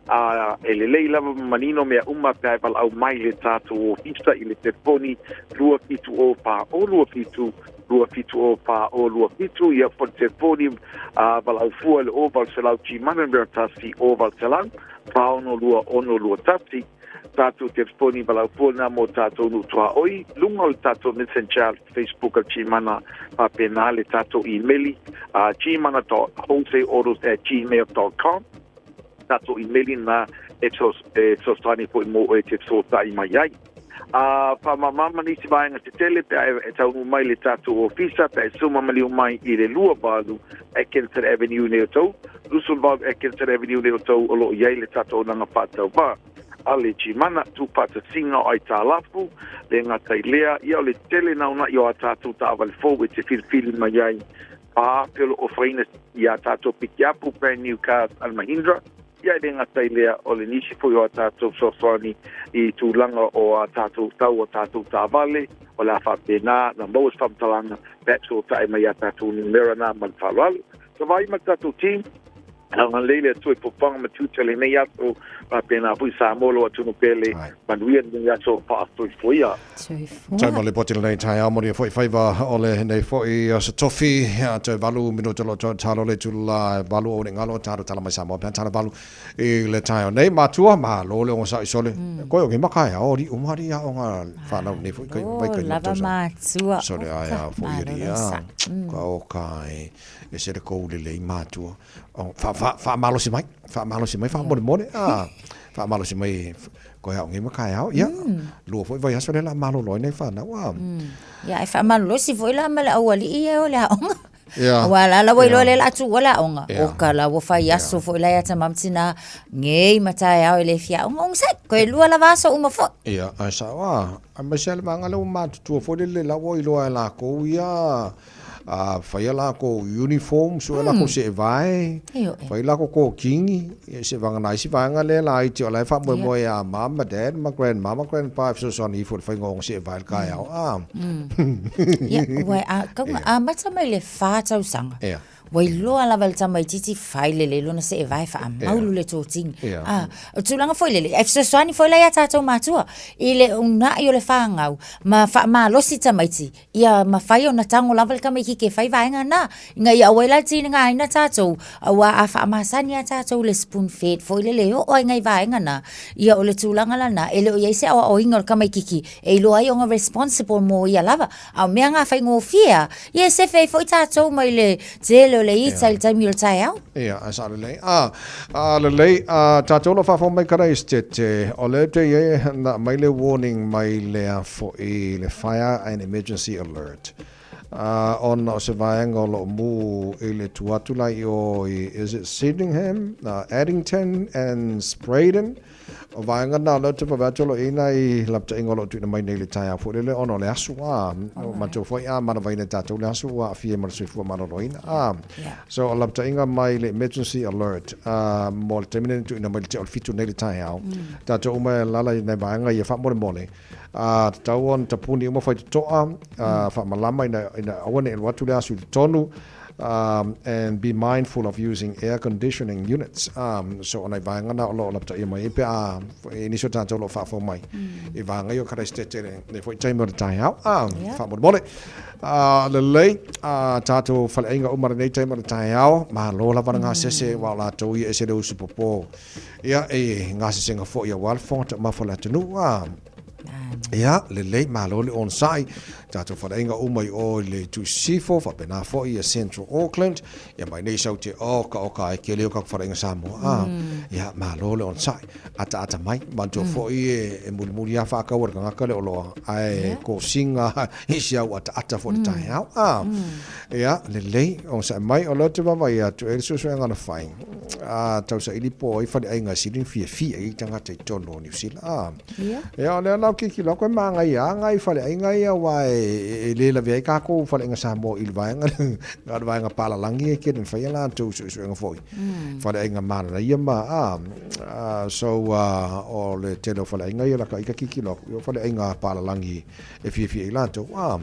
A e lelei lava ma manino mea uma pe a e valaau mai le tatou ofisa i le telefoni 270 4027 270 4027, ia po o le telefoni a valaau fua i le 0800 G mana numera 1 0800 46 26 21. Tatou telefoni valaupua lena mo tatou nuu tuaoi, luga o le tatou messenger Facebook a le Gmana, faapena le tatou imeli, gmana.wholesaleautos@gmail.com, tatou imeli lena e fesoasoani foi mo oe e te fesootai mai ai. A faamamama nisi vaega tetele pe a e taunuu mai le tatou ofisa pe a e suma maliu mai i le 28 Atkinson Avenue nei o tou, 28 Atkinson Avenue nei o tou o lo o i ai le tatou auaunaga faatauvaa a le Gmana, tuufaatasiga o aitalafu, le gata i lea, ia o le tele naunai o a tatou taavale fou e te filifili mai ai, a pe o lo o ofaina i a tatou pikiapu brand new cars a le Mahindra, Ia e le gata i lea, o le nisi foi o a tatou fesoasoani i tulaga o a tatou tau o tatou taavale, o le a faapena ona maua se faamatalaga pe a e fesootai mai i a tatou numera na ma le faaaloalo. Tavaai ma le tatou team, agalelei le Atua i fofoga ma tiute o lenei aso, faapena foi Samoa lou atunuu pele, manuia lenei aso faasoifoia. Soifua. Tau ma le poti lenei taeao manuia foi faiva o lenei foi aso tofi toe 8 minuta lo toe talo le tula 8 o le ngalo talo tala mai Samoa pe tala 8 i le taeao nei matua malo le ogasai sole koe o ke makaea o li umari a o ngā whanau nei foi kai vai kai lava matua sole ai a foi ri a ka o kai e se le kou le lei matua wha mai wha mai wha more a wha mai Koe ao ngi ma kai ao, ia. Lua foi vai aso le la malolo ai nei whanau a. Ia, e faamalolosi foi la ma le aualii ia o le aoga. Ia. Aua la la ua iloa Ia. lea o le a tuua le aoga. Ia. O ka la ua fai aso foi la ia tama ma tina ngei ma taeao e le fia aoga. Ogasai, koe lua lava aso uma foi. Ia, ae sao a. Aemaise lava le vaega lea ua matutua foi lele la ua iloa e lakou ia A fai a lakou uniform, sue a lakou seevae, fai lakou kokini, ia se vagana ai si vaega lea laiti o la e faamoemoe ia mum ma dad ma grandma ma grandpa e fesoasoani ifo i le faiga o ona seevae i le taeao. A. Ia, ua a, tau amata mai le 4 tausaga. Ia. Ua iloa lava e le tamaitiiti fai lelei lona seevae faamaulu le totini. Ia. A, o tulaga foi lele, e fesoasoani foi la ia tatou matua i le uunai o le fanau ma faamalosi tamaiti Ia mafai ona tago lava le tamaititi e fai vaega na, ina ia aua ai la le tigaina tatou, aua a faamasani lava tatou i le spoon fed foi lele e oo lava i nai vaega na, ia o le tulaga lena, e le o i ai se aoaoina o le tamaititi e iloa ai ona responsible mo ia lava. A o mea na faigofie lava, ia e sefe ai foi tatou mai le tele o le ita i le taimi o le taeao. Ia, ae sao lelei. A, a lelei, a tatou o lo o faafofoga mai Karaisitete, o lea te i ai na aumai le warning mai lea foi le Fire and Emergency Alert. A, ona o se vaega o lo o mū i le tu atu la i o i, is it Sydenham, Addington and Spreydon? O vaega na o lea ou te vaavaai atu o lo o i ai nai lapataiga o lo o tuuina mai nei i le taeao foi lele ona o le aso a o matou foi a manavaina e tatou le aso ua aafia ai ma le soifua maloloina a so o lapataiga mai le emergency alert a mo le taimi nei na tuuina mai i le tea o le 7 nei le taeao tatou uma e alaala i nai vaega ia faamolemole a tatau ona tapuni uma faitotoa a faamalama ina ina aua ne i alu atu le aso i totonu and be mindful of using air conditioning units. So o nai vaega na o lo o lapataia mai ai pe a e nisi o tatou o lo o faafofoga mai i vaega ia o Karaisitete le foi taimi o le taeao. Faamolemole. Lelei, tatou faleaiga uma lenei taimi o le taeao, malo lava le gasese aua o latou ia e ese le usu popo. Ia, e gasesega foi aua le fofoga taumafa o le atunuu. Ia, lelei, malo le onosai, tatou faleaiga uma i o i le itu i sisifo, faapena foi ia Central Auckland, ia mai nei sau te oka oka ai ke leo ka faleaiga Samoa. Ah, ia, malo le onosai, ataata mai, manatua foi e mulimuli lava faakau e le tagata le oloa, ae kosinga i si au ataata foi i le taeao. Ah, ia, lelei, onosai mai, o lea ou te vaavaai atu, e i ai le suesuega na fai, a tausaili po o ai faleaiga e sili ona fiafia i ai tagata i totonu o Niu Sila. Ah, Ia. Ia, o lea la ou tilotilo atu e manaia lava nai faleaiga ia aua e le lavea ai tatou faleaiga Samoa i le vaega lea, na o le vaega palalagi e tele ona fai a latou suesuega foi. Faleaiga manaia ma, a, so, o le tele o faleaiga ia laka ita tilotilo atu, ia o faleaiga palalagi e fiafia ai latou, a.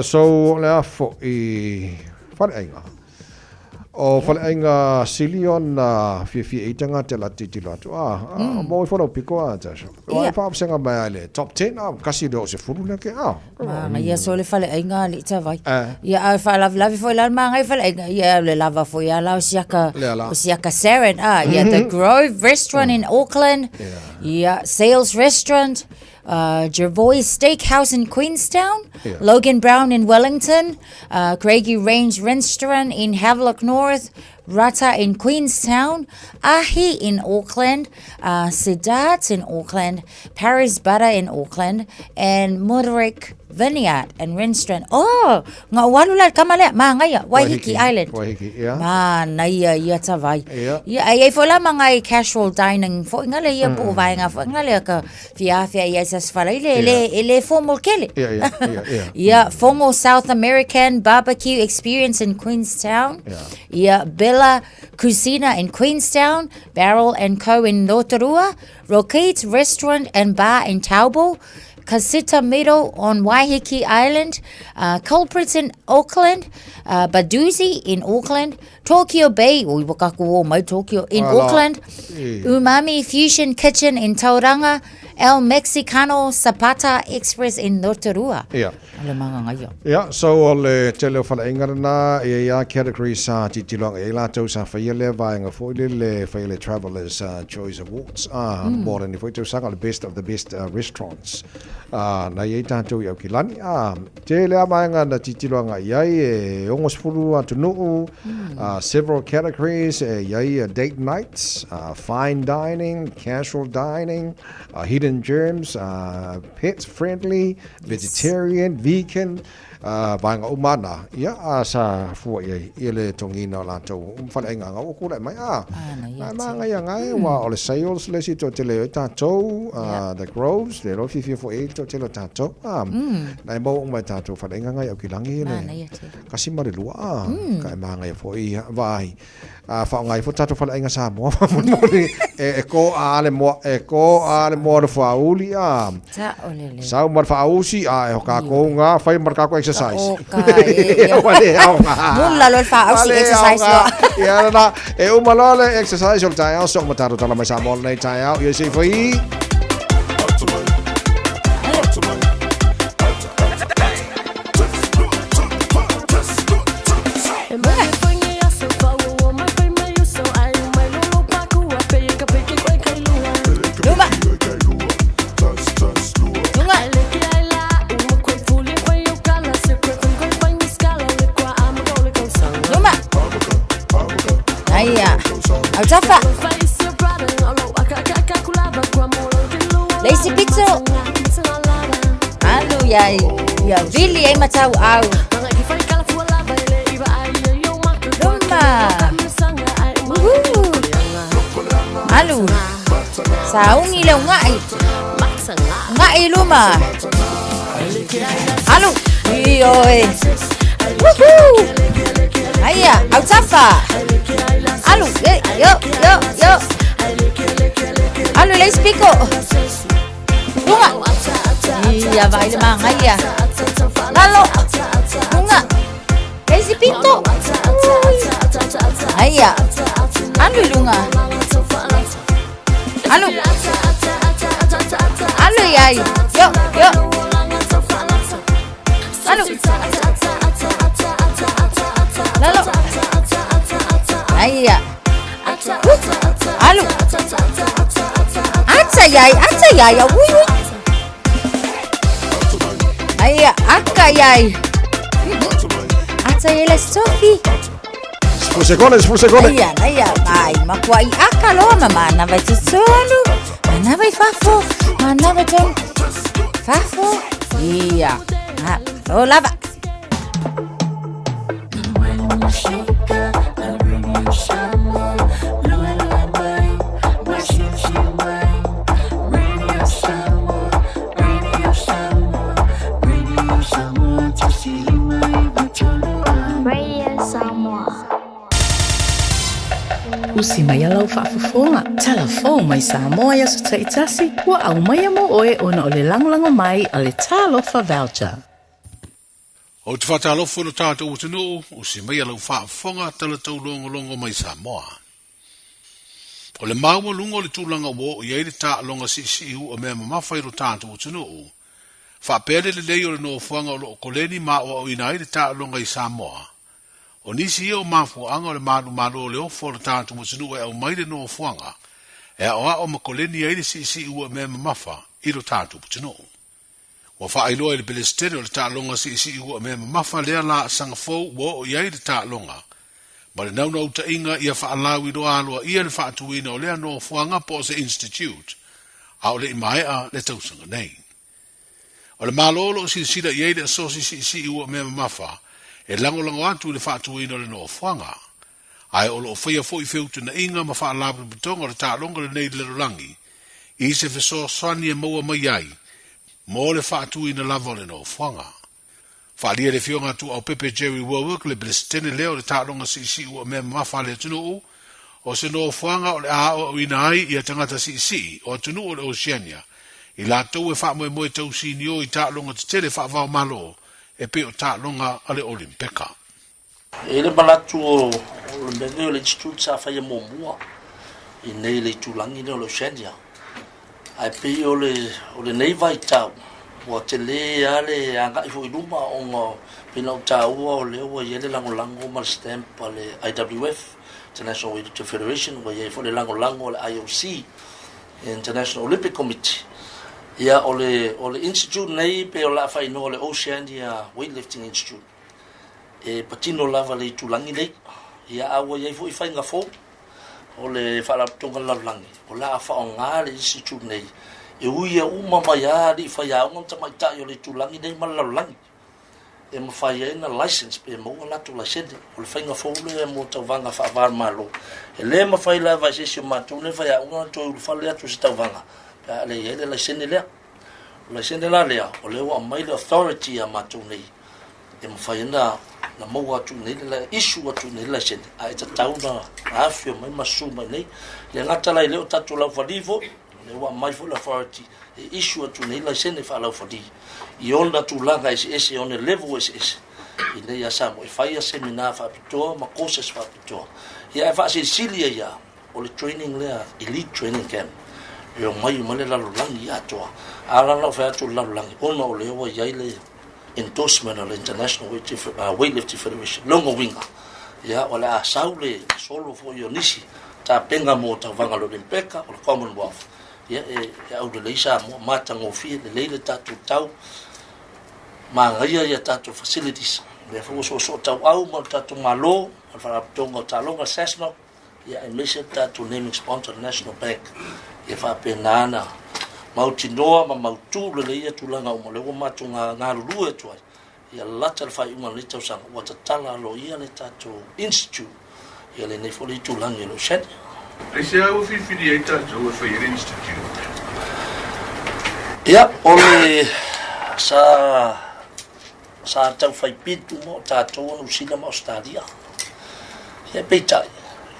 So, o le a foi faleaiga. O faleaiga sili ona fiafia i tagata la tilotilo atu, mo ifo lau piko a Tasha. O ai faavasega mai ai le top 10, kasi le o se fulu lea ke, Manaia so le faleaiga alii Tavai. Ia a e faalavelave foi la le magaia faleaiga, ia o le lava foi a la o siaka, o siaka Saren, ia The Grove Restaurant in Auckland, ia Sales Restaurant, Jervois Steakhouse in Queenstown, Logan Brown in Wellington, Craigie Range Restaurant in Havelock North, Rata in Queenstown, Ahi in Auckland, Siddharth in Auckland, Paris Butter in Auckland, and Muderick Vineyard and Restaurant. Oh, ngā walu la kama lea, māngaia, Waiheke Island. Waiheke, yeah. Mānaia ia tawai. Yeah. Ia, ai ai fo la mangai casual dining fo ngale ia po vaenga fo ngale ka fiafia ia sa sfala ile ele ele formal kele. Yeah. Ia, formal South American barbecue experience in Queenstown. Yeah. Ia, Bella Cucina in Queenstown, Barrel and Co in Rotorua, Rocket Restaurant and Bar in Taupo, Casita Middle on Waiheke Island, Culprits in Auckland, Baduzzi in Auckland, Tokyo Bay, ui wakaku o mai Tokyo, in Ala. Auckland, E. Umami Fusion Kitchen in Tauranga, El Mexicano Zapata Express in Rotorua. Ia. O le magangaia. Ia, so o le tele o faleaiga lena, e i ai a category sa tilotilo i ai latou sa faia lea vaega foi lele, faia le Travelers Choice Awards, mo lenei foi tausaga o le Best of the Best Restaurants. Na i ai tatou i Aukilani, tele a vaega na tilotilo agai i ai, e 60 atunuu, several categories, e i ai date nights, fine dining, casual dining, hidden gems, pet friendly, vegetarian, vegan, vaega uma na, ia, a sa fua i ai, ia le togina o latou faleaiga aga ua kula'i mai, a, na e magaia agai, ua o le sales le isi toatele ai tatou, the Groves, le iloa fiafia foi i ai le toatele o tatou, a, na e maua uma e tatou faleaiga agai Aukilagi le kasi ma le lua, a, ka e magaia foi vaai. A faaaoga ai foi tatou faleaiga Samoa faamolemole e ko a le moa e ko a le moa le fuauli a Saʻolele. sau ma le faausi a e kākou ngā fai ma le kākou exercise. O ka e ia. Ua le aoga. Mula loa le faausi Ua le exercise aoga. loa. Ia lena, e uma loa le exercise o le taeao, so ma tatou tala mai Samoa lenei taeao. Ia se i fai. Luma. Lunga. Luma. Aia. Autafa. Leisi pito. Alu ia ia vili ai matau au. Luma. Woohoo. Alu. Saungi le ungai. Ungai luma. Alu. Ioe. Woohoo. Aia, autafa. Alu, e, yo, yo, yo. Alu leisi piko. Lunga. Ia vai le magaia. Lalo. Lunga. Leisi pito. Aia. Alu i luga. Alu. Alu iai. Yo, yo. Alu. Lalo. Aia. Alu. Ata iai, ata iai, ui ui. Aia, aka iai. Ata iai le Sophie. Sefulu sekone, sefulu sekone. Aia, aia, mai, makuai aka loa ma manava i totonu, manava i fafo, manava i tonu, fafo, ia, o lava. Radio Samoa. Usi mai a lau faafofoga, talafou mai Samoa i aso taitasi, ua aumaia mo oe ona o le lagolago mai a le Talofa Voucher. Ou te faatalofa i lo tatou atunuu, usi maia lau faafofoga talataulogologo mai Samoa. O le maualuga o le tulaga ua oo i ai le taaloga siisii uamea mamafa i lo tatou atunuu, faapea le lelei o le nofoaga o lo o koleni ma aoaoina ai le taaloga i Samoa. O nisi ia o mafuaaga o le malumalo o le ofo o lo tatou atunuu e aumai le nofoaga e aoao ma koleni ai le siisii uamea mamafa i lo tatou atunuu. Ua faailoa i le Pelesitene o le taaloga siisii uamea mamafa lea laasaga fou ua oo i ai le taaloga, ma le naunautaiga ia faalauiloa aloaia le faatuina o lea nofoaga po o se Institute, a o le i maea le tausaga nei. O le Malo o lo o silasila i ai le asosi siisii uamea mamafa e lagolago atu i le faatuina o le nofoaga, ae o lo o faia foi feutanaiga ma faalapotopotoga o le taaloga lenei i le lalolagi i se fesoasoani e maua mai ai mo le faatuina lava o le nofoaga. Faaalia le Afioga a Tuuaupepe Jerry Warwick le Peresetene lea o le taaloga siisii uamea mamafa a le atunuu, o se nofoaga o le a aoaoina ai ia tagata siisii o atunuu o le Oceania i latou e faamoemoe tausinio i taaloga tetele faava-o-Malo e pei o taaloga a le Olimpeka. E i ai le manatu o le mea lenei o le Institute sa faia muamua i inei i le itulagi lea o le Oceania. Ae pei o le, o lenei vaitau, ua tele lava le agai foi i luma ona pei ona ou taua o lea ua i ai le lagolago ma le stamp a le IWF, International Weightlifting Federation, ua i ai foi le lagolago a le IOC, International Olympic Committee. Ia, o le, o le Institute nei pei o le a faaigoa o le Oceania Weightlifting Institute. E patino lava le itulagi nei, ia a ua i ai foi faiga fou o le Faalapotopotoga o le Lalolagi, o le a faaaoga le Institute nei e uia uma mai lava alii faiaoga ma tamaitai o le itulagi nei ma le lalolagi e mafai ai ona license pe maua latou laisene. O le faiga fou lea mo tauvaga faava-o-Malo. E le mafai lava e se isi o matou nei faiaoga ona toe ulufale atu i se tauvaga pe a le i ai le laisene lea. O le laisene la lea, o lea ua aumai le authority ia matou nei e mafai ai ona maua atu i inei le issue atu i inei le laisene, ae tatau ona afifio mai ma susu mai i inei. E le gata la i lea o tatou laufali foi, o lea ua aumai foi le authority e issue atu i inei laisene faalaufali i ona tulaga eseese, ona level eseese i inei ia Samoa e fai ia seminar faapitoa ma courses faapitoa. Ia ae faasilisili ai lava, o le training lea, elite training camp, e omai uma le lalolagi atoa. A la ona ou fai atu o le lalolagi, ona o lea ua i ai le endorsement a le International Weightlifting Federation, lona uiga, ia, o le a sau le solo foi o nisi tapenga mo tauvaga o le Olympeka, o le Commonwealth, ia, e aulelei Samoa, matagofie lelei le tatou tau, manaia ia tatou facilities, o lea foi ua soosoo tauau ma le tatou Malo, ma le Faalapotopotoga o Taaloga, le SASNOC, ia aemaise le tatou naming sponsor le National Bank, ia faapena ona mautinoa ma mautu lelei ia tulaga uma, lea ua matou galulue atu ai, ia lata le faaiuga o lenei tausaga, ua tatala aloaia le tatou Institute ia lenei foi le itulagi o le Oceania. Aisea ua filifili ai tatou e fai ai le Institute? Ia, o le sa Sa tau fai bid uma o tatou o Niu Sila ma Ausetalia. Ia peitai,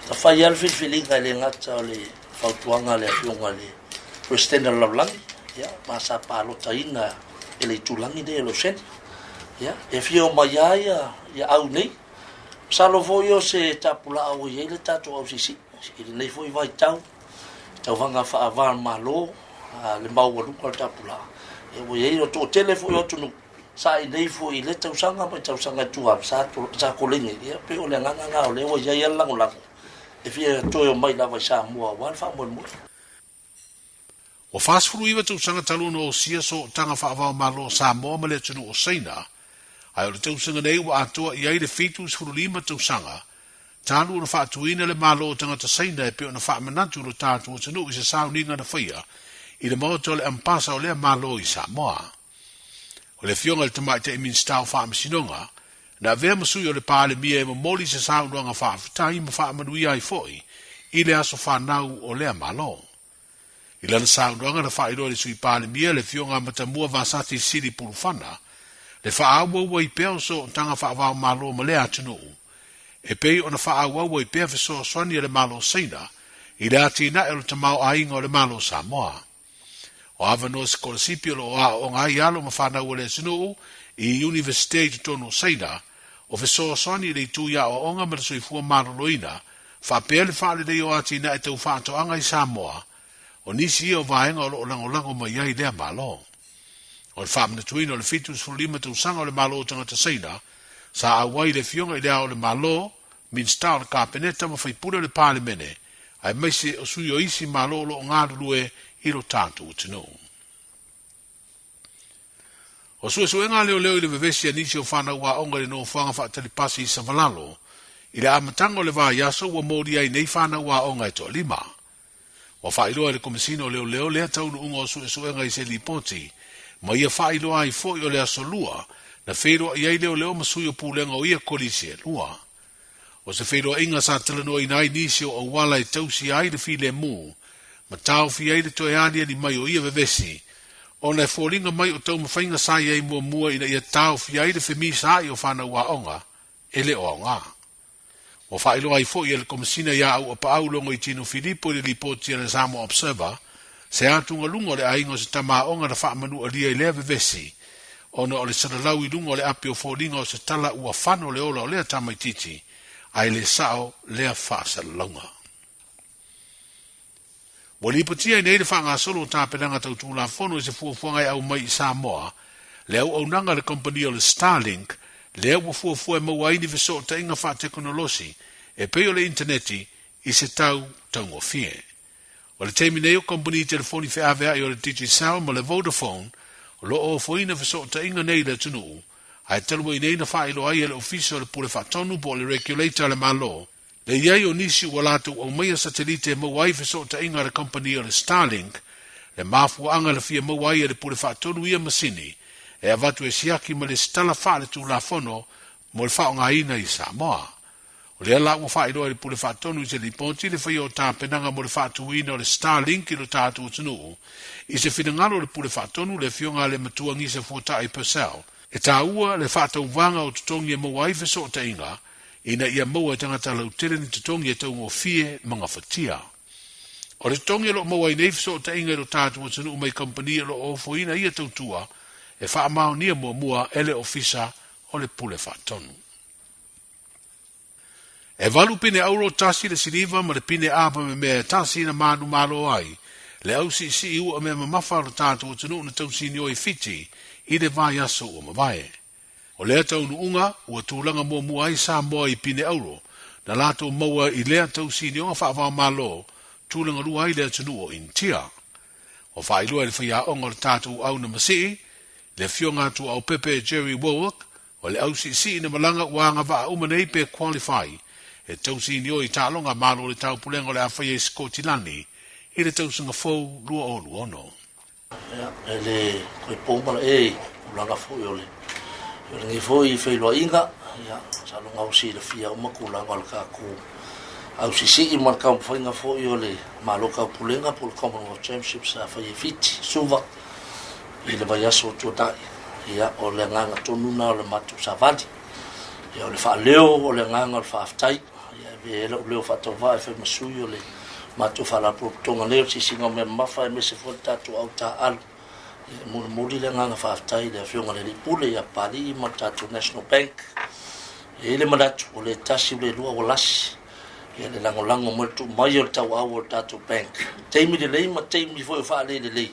na fai lava le filifiliga e le gata o le fautuaga a le Afioga i le Peresetene o le Lalolagi, ia, ma sa palotaina e le itulagi nei o le Oseni. Ia, e fia omai lava ia, ia au nei. Masalo foi o se tapulaa ua i ai le tatou ausiisii i lenei foi vaitau, tauvaga faava-o-Malo, le maualuga o le tapulaa. Ia, ua i ai, o le toatele foi o atunuu, Sa i nei foi i lea tausaga ma tausaga i tua atu, sa koleni, ia pei o le agaga lena o lea ua i ai lava le lagolago e fia toe omai lava i Samoa aua le faamoemoe. Ua 49 tausaga talu ona osia sootaga faava-o-Malo o Samoa ma le atunuu o Saina, ae o le tausaga nei ua atoa i ai le 75 tausaga talu ona faatuina le Malo o tagata Saina e pei ona faamanatu lo tatou atunuu i se sauniga na faia i le maota o le Ampasa o lea Malo i Samoa. O le Afioga i le Tamaitai Minisita o Faamasinoga, na avea ma sui o le Palemia e momoli se saunoaga faafetai ma faamanuia ai foi i le aso fanau o lea Malo. I lana saunoaga na faailoa e le Sui Palemia, le Afioga a Matamua Vasati Sili Pulufana, le faaauau ai pea o sootaga faava-o-Malo ma lea atunuu, e pei ona faaauau ai pea fesoasoani a le Malo Saina i le atinae o le tamaoaiga o le Malo Samoa. O avanoa sikolasipi o lo o aooga ai alo ma fanau a le atunuu i Iunivesite i totonu o Saina, o fesoasoani i le itu i aoaoga ma le soifua maloloina, faapea le faalelei o atinae tau faatoaga i Samoa, o nisi ia o vaega o lo o lagolago mai ai lea Malo. O le faamanatuina o le 75 tausaga o le Malo o Tagata Saina, sa auai le Afioga i Le Ao o le Malo, Minisita o le Kapeneta ma Faipule o le Palemene, aemaise o sui o isi Malo o lo o galulue i lo tatou atunuu. O suesuega a leoleo i le vevesi a nisi o fanau aoga i le nofoaga faatalipasi i Savalalo i le amataga o le vaiaso ua molia ai nei fanau aoga e toalima. Ua faailoa e le Komesina o Leoleo lea taunuuga o suesuega i se lipoti, ma ia faailoa ai foi o le Aso Lua na feiloai ai leoleo ma sui o pulega o ia kolisi e lua. O se feiloaiga sa talanoaina ai nisi o auala e tausia ai le filemu ma taofia ai le toe aliali mai o ia vevesi, ona e foliga mai o taumafaiga sa i ai muamua ina ia taofia ai le femisaai o fanau aoga e le o aoga. Ua faailoa ai foi e le Komesina iā Auapaau Logoitino Filipo i le lipoti a le Samoa Observer se atugaluga o le aiga o se tama aoga na faamanualia i lea vevesi ona o le salalau i luga o le api o foliga o se tala ua fano le ola o lea tamaitiiti ae le sao lea faasalalauga. Ua lipotia ai nei le faagasolo o tapenaga tau Tulafono i se fuafuaga e aumai i Samoa, le auaunaga a le kamupani o le Starlink, lea ua fuafua e maua ai ni fesootaiga faatekonolosi e pei o le initaneti i se tau taugofie. O le taimi nei o kamupani telefoni feaveai o le Digicel ma le Vodafone o lo o ofoina fesootaiga nei i le atunuu, ae talu ai nei na faailoa ai e le Ofisa o le Pule Faatonu po o le Regulator a le Malo Le i ai o nisi ua latou aumaia satelite e maua ai fesootaiga a le kamupani o le Starlink, le mafuaaga na fia maua ai e le Pule Faatonu ia masini e avatu e siaki ma lesitala faaletulafono mo le faaaogaina i Samoa. O lea la ua faailoa e le Pule Faatonu i se lipoti le faia o tapenaga mo le faatuina o le Starlink i lo tatou atunuu i se finagalo o le Pule Faatonu le Afioga a le Matua Gisa Fuatai Purcell e taua le faatauvaga o totogi e maua ai fesootaiga ina ia maua e tagata lautele ni totogi e taugofie ma gafatia. O le totogi o lo o maua ai nei fesootaiga i lo tatou atunuu mai kamupani o lo o ofoina ia tautua e faamaonia muamua e le Ofisa o le Pule Faatonu. E valu pine auro tasi le siliva ma le pine apa me mea e tasi na manumalo ai le au siisii ua mea mamafa o lo tatou atunuu na tausinioi Fiti i le vaiaso ua mavae. O lea taunuuga ua tulaga muamua ai Samoa i pine auro na latou maua i lea tausinioga faavaomalo tulaga lua ai le atunuu o Initia. Ua faailoa e le faiaoga o le tatou au na masii, le Afioga Atuaupepe Jerry Warwick, o le au siisii na malaga ua agavaa uma nei pe qualify e tausinio i taaloga Malo o le Taupulega o le a faia i Sikotilani i le tausaga fou 2026. Ia, e le toe po ma e i tulaga foi o le o lenei foi feiloaiga, ia, masalo na ua silafia uma tulaga o le tatou ausisii ma le taumafaiga foi o le Malo Taupulega po o le Commonwealth Championships sa faia i Fiti, Suva, i le vaiaso ua tuanai. Ia, o le agaga tonu lena o le matou savali. Ia, o le faaleo o le agaga o le faafetai. Ia, e avea ai lou leo faatauvaa e fai ma sui o le matou faalapotopotoga nei o le Siisiga o Mea Mamafa aemaise foi le tatou au taaalo. Ia, e mulimuli le agaga faafetai i le Afioga i le Alii Pule ia Papalii ma le tatou National Bank. E i ai le manatu, ua le tasi ua le lua ua lasi ia le lagolago mai le tuu mai o le tauau o le tatou bank. Taimi lelei ma taimi foi o faalelelei,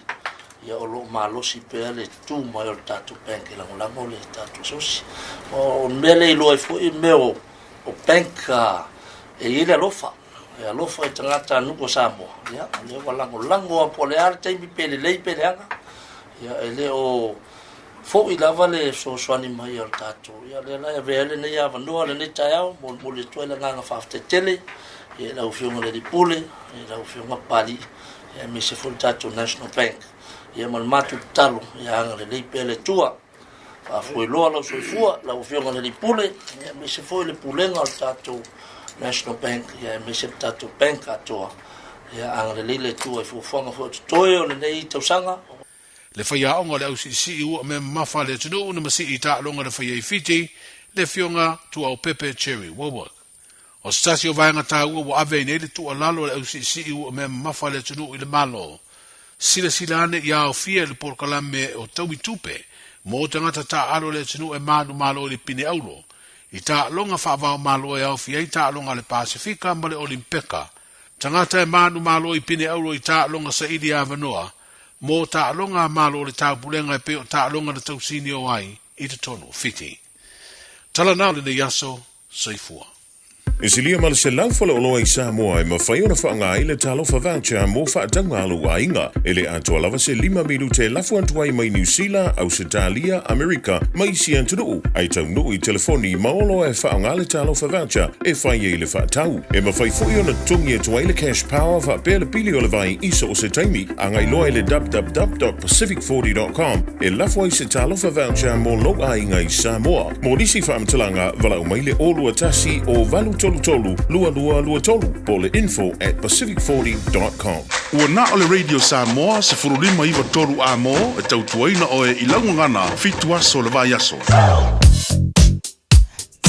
ia o lo o malosi pea le tu mai o le tatou bank e lagolago le tatou asosi. O le mea lea e iloa ai foi mea o O bank e i ai le alofa, e alofa i tagata nuu o Samoa, ia, o lea ua lagolago lava po o le a le taimi pe lelei pe leaga, ia, e le o foi lava le fesoasoani mai o le tatou, ia, lea la e avea ai lenei avanoa lenei taeao, molimoli atu ai le agaga faafetai tele i lau Afioga i le Alii Pule, i lau Afioga Papalii, ia, aemaise foi le tatou National Bank, ia, ma le matou tatalo, ia agalelei pea le Atua. Faafoeloa lou soifua, lau Afioga i le Alii Pule, aemaise foi le Pulega o le tatou National Bank, aemaise le tatou Bank atoa. Ia agalelei le Atua i fuafuaga foi o totoe o lenei tausaga. Le faiaoga o le ausiisii ua mea mamafa a le atunuu na masii i taaloga na faia i Fiti, le Afioga Tuaopepe Jerry Warwick. O se tasi o vaega taua ua ave ai nei le tuualalo a le ausiisii ua mea mamafa a le atunuu i le Malo, silasila ane ia aofia i le polokalame o taui tupe Mo tagata taaalo o le atunuu e manumalo i le pine auro, i taaloga faava-o-Malo e aofia ai taaloga a le Pasefika ma le Olimpeka, tagata e manumalo i pine auro i taaloga saili avanoa mo taaloga a Malo o le Taupulega e pei o taaloga na tausinio ai i totonu o Fiti. Tala na o lenei aso, soifua. E silia ma le 100 faleoloa i Samoa e mafai ona faaaoga ai le Talofa Voucher mo faatauga a lou aiga. E le atoa lava se lima minute e lafo atu ai mai Niu Sila, Ausetalia, Amerika ma isi atunuu, ae taunuu i telefoni ma oloa e faaaoga le Talofa Voucher e fai ai le faatau. E mafai foi ona totogi atu ai le Cash Power faapea le pili o le vai i so o se taimi. Agai loa i le www.pacific40.com e lafo ai se Talofa Voucher mo lou aiga i Samoa. Mo nisi faamatalaga, valaau mai le 021 o 833 2223 po o le info@pacific40.com. Ua na o le Radio Samoa 15 93 A-mo e tautuaina oe i lau gagana fitu aso o le vaiaso.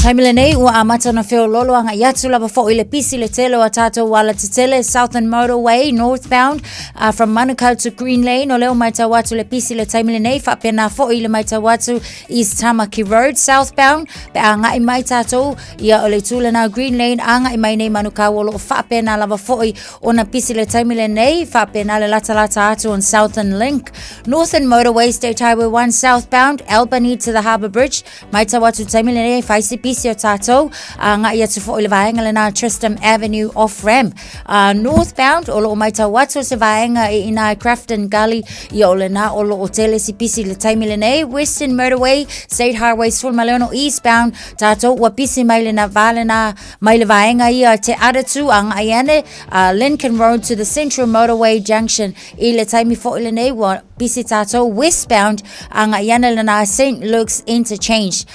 Taimi lenei ua amata ona feololo agai atu lava foi le pisi le tele o a tātou ala tetele Southern Motorway northbound from Manukau to Green Lane o lea o matau atu le pisi le taimi lenei faapena foi le matau atu East Tamaki Road southbound pe a agai mai tātou ia o le itu lena Green Lane agai mai nei Manukau o loo faapena lava foi ona pisi le taimi lenei faapena le latalata atu on Southern Link Northern Motorway State Highway 1 southbound Albany to the Harbour Bridge Matau atu taimi lenei e whai si pisi o tātou, a ngai atu fo i le vaenga lena Tristram Avenue off ramp. Northbound, o loo matau atu se vaenga i ina Crafton Gully, i o lena o loo tele si pisi le taimi lenei. Western Motorway, State Highway 16 eastbound, tātou ua pisi mai lena vā lena mai le vaenga ia te Aratu a ngai ane, Lincoln Road to the Central Motorway Junction. I le taimi fo i lenei ua pisi tātou westbound a ngai ana lena St. Luke's Interchange.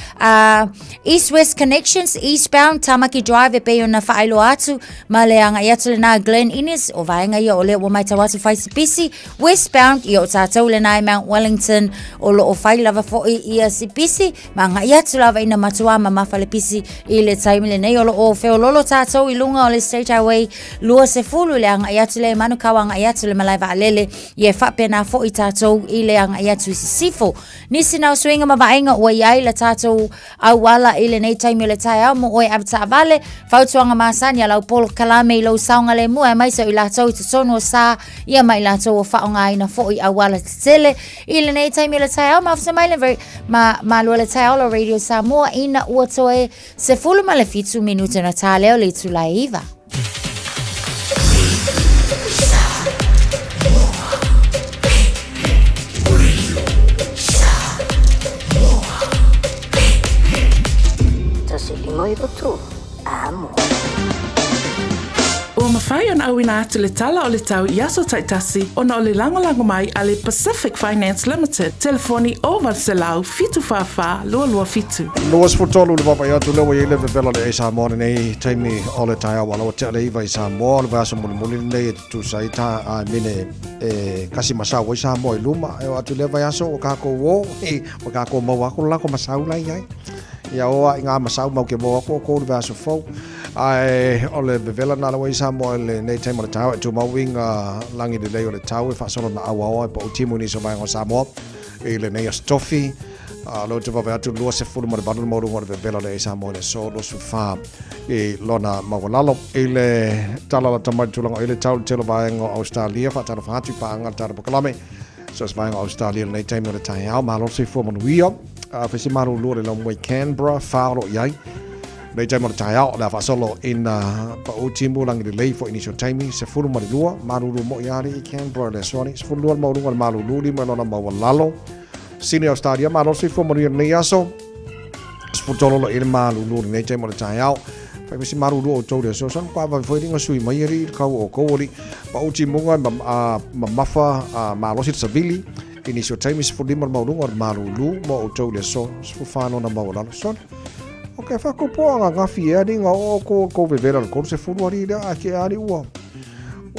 East-West Connections, eastbound, Tamaki Drive e pei ona whaailoa atu, ma le angai atu lena Glen Innes, o vaenga ia o lea ua maitau atu whai si pisi, westbound, i o tātou lena i Mount Wellington, o loo whai lava foi ia si pisi, ma ngai atu lava ina matua ma mawha le pisi i le taimi lenei o loo feololo tātou i lunga o le State Highway 20 le angai atu le Manukau angai atu le malae vaalele Ia e faapena foi tātou i le agai atu i sisifo. Nisi na o suiga ma vaaiga ua i ai la tātou auala i lenei taimi o le taeao mo oe avetaavale, fautuaga masani a lau polokalame i lou saogalemu aemaise o i latou i totonu o sa ia ma i latou o faaaogaina foi auala tetele i lenei taimi o le taeao. Mafuta mai le ma malua le taeao lo Radio Samoa ina ua toe 17 minute na tā leo le itula e 9. Ua mafai ona auina atu le tala o le tau i aso taitasi ona o le lagolago mai a le Pacific Finance Limited, telefoni 0800 744 227. 23 le vaavaai atu lea ua i ai le vevela o le Air Samoa lenei taimi o le taeao ua lawa tea le iva i Samoa o le vaiaso mulimuli lenei e tutusa ai ta a mine e kasi masau ai Samoa i luma e o atu lea vaiaso ua kākou o ua kākou maua aku le lako masau la i ai ia o a i ngā masau mau ke maua aku o kou le vaiaso fou ae o le vevela nā lawa i Samoa i lenei taimi o le taeao e tumau i ngā lagi lelei o le tau e faasolo na auaoa e pau timu i nisi o vaega o Samoa I lenei aso tofi, a lou te vave atu 28 le maualuga o le vevela o le Samoa i le aso 24 i lona maualalo. I le tala lata mai le tulaga i le tau le tele o vaega o Australia, faatalofa atu i paaga le tala pakalame. So se vaega o Australia lenei taimi o le taeao, malo le soifua manuia. A fai se malulu o le laumua i Canberra, wha o lo i ai. Nei taimi o le taeao, o le a faasolo ina pau timu langi lelei foi nisi o taimi, 12, malulu mo i ali i Canberra le aso ani, 12 le maualuga o le malulu, lima i lona maualalo. Sydney, Australia, malo le soifua manuia lenei aso, 13 lo i le malulu lenei taimi o le taeao. Fai ma si malulu o tou le aso, san kwa vave foi linga sui mai ali i le kau o kou ali. Pau timunga mamafa malosi le savili, i nisi o taimi, 15 le maualuga o le malulu mo outou i le aso, 14 lona maualalo. Son, Ok, whakopo anga ngafi e ani nga o ko ko vevela le kolu se fulu ari le a ke ari ua.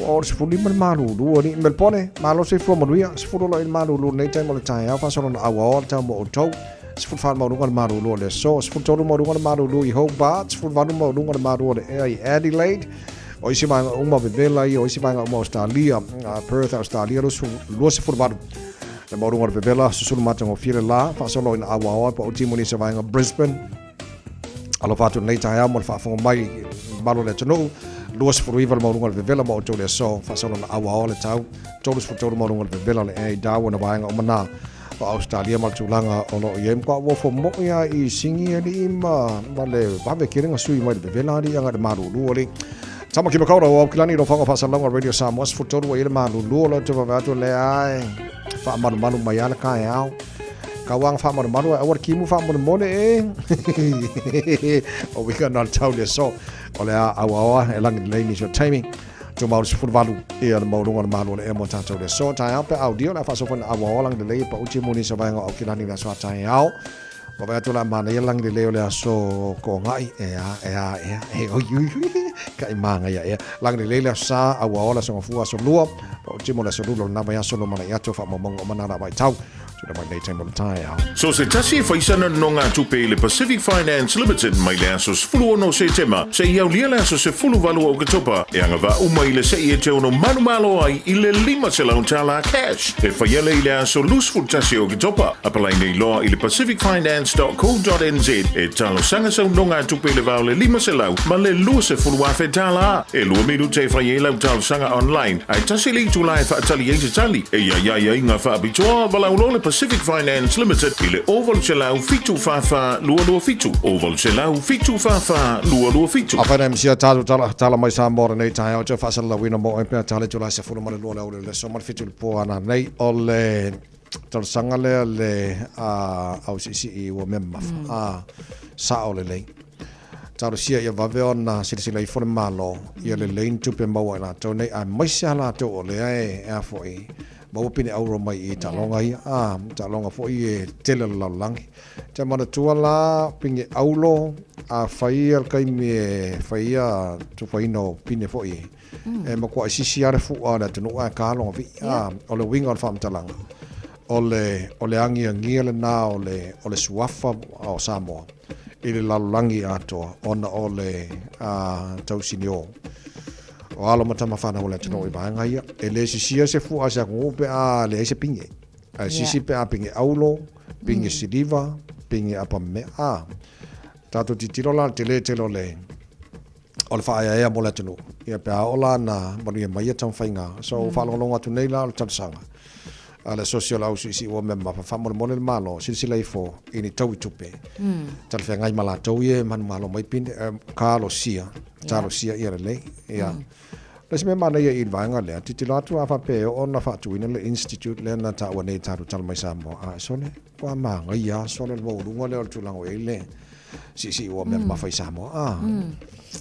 Ua o se fulu lima le malulu ani Melbourne, malo se fua manuia, se fulu lo il malulu nei taimi o le taeao faasolo na aua o le tau mo outou. Se fulu wha maulunga le malulu o le aso, se fulu tolu maulunga le malulu i Hobart, se fulu valu maulunga le malu o le ea i Adelaide. O isi vaega uma vevela ia, o isi vaega uma Australia, Perth, Australia, 28. Le maualuga o le vevela, susulu matagofie le la, faasolo ina auaoa pa o timu nisi o vaega Brisbane. Alofa atu lenei taeao mo le faafofoga mai i le mamalu o le atunuu. 29 le maualuga o le vevela ma outou le aso, faasolo ina auaoa le tau. 33 le maualuga o le vevela o le ea i Darwin, o vaega uma na o Ausetalia ma le tulaga o lo o i ai. Matua ua fomoi lava i Singi alii ma ma le vave tele na sui mai le vevela alii agai i le malulu alii. Tamaki Makaurau o Aukilani, lau faga faasalalauga Radio Samoa 13 ua i ai le malulu o lo te vave atu lea e faamalumalu mai lava le taeao. Kauaga faamalumalu ae aua le kimu faamolemole e. O wika na le tau le aso o le a auaoa e lagi lelei nisi o taimi. Tumau le 18 ia le maualuga o le malu o le ea mo tatou le aso. Taeao pe audio le a faasoa na auaoa lagi lelei e pau timu nisi o vaega o Aukilani le aso a taeao. Vaavaai atu la manaia lagi lelei o le aso Toonga'i ea ea ea e oi ui ui kai māngaia ea. Lagi lelei le aso Sa, auaoa le aso Gafua, aso Lua, pau timu le aso Lula o lena vaiaso lumanai atu faamaumauga uma na la vaitau. Tuna mai nei taimi o le taeao. So se tasi e fai sana nonogatupe i le Pacific Finance Limited mai le aso 16 Setema seia aulia le aso 18 o Oketopa e agavaa uma i le se'i e te ono manumalo ai i le $500 cash e faia lea i le aso 21 o Oketopa. Apalai nei loa i le pacificfinance.co.nz e talosaga sau nonogatupe i le va o le $500 ma le $20,000. E lua minute e fai ai lau talosaga online ae tasi le itula e faatali ai se tali. E i ai aiaiga faapitoa, valaau loa le Pacific Finance Limited i le 0800 744 227, 0800 744 227. Afai na misia tatou tala, tala mai Samoa lenei taeao te faasalalauina mo oe pea tala itula e 12 le aoauli o le aso ma le 7 i le po a nanei o le talosaga lea le a au siisii ua mea mamafa a sao lelei. Talosia ia vave ona silasila ifo le Malo ia lelei ni tupe maua i latou nei aemaise a latou o lea e a foi maua pine auro mai i taaloga ia a taaloga foi e tele o le lalolagi. Te manatua la pine aulo a fai ia le taimi e fai ia tufaina o pine foi e e matuai sisi a le fua o le atunuu ae ka lona vii a o le uiga o le faamatalaga o le o le agiagia lena o le o le suafa o Samoa i le lalolagi atoa ona o le tausinio o alo ma tama fanau o le atunuu i vaega ia. E le sisia se fua a se atunuu pe a leai se pine. Ae sisi pe a pine aulo, pine siliva, pine apamea. A, tatou tilotilo la i le tele tele o le o le faaeaea mo le atunuu, ia pe a oo la na manuia mai ia taumafaiga. So, faalogologo atu nei la o le talosaga a le Asosi o le Ausiisii ua mea mamafa, faamolemole le Malo, silasila ifo i ni taui tupe, talafeagai ma latou ia e manumalo mai pine, talosia, talosia ia lelei. Ia. Le isi mea manaia i le vaega lea, tilotilo atu a faapea e oo ona faatuina le institute lea na taua nei e tatou tala mai Samoa, a sole, ua manaia lava sole le maualuga lea o le tulaga o i ai le siisii ua mea mamafa i Samoa. Ah.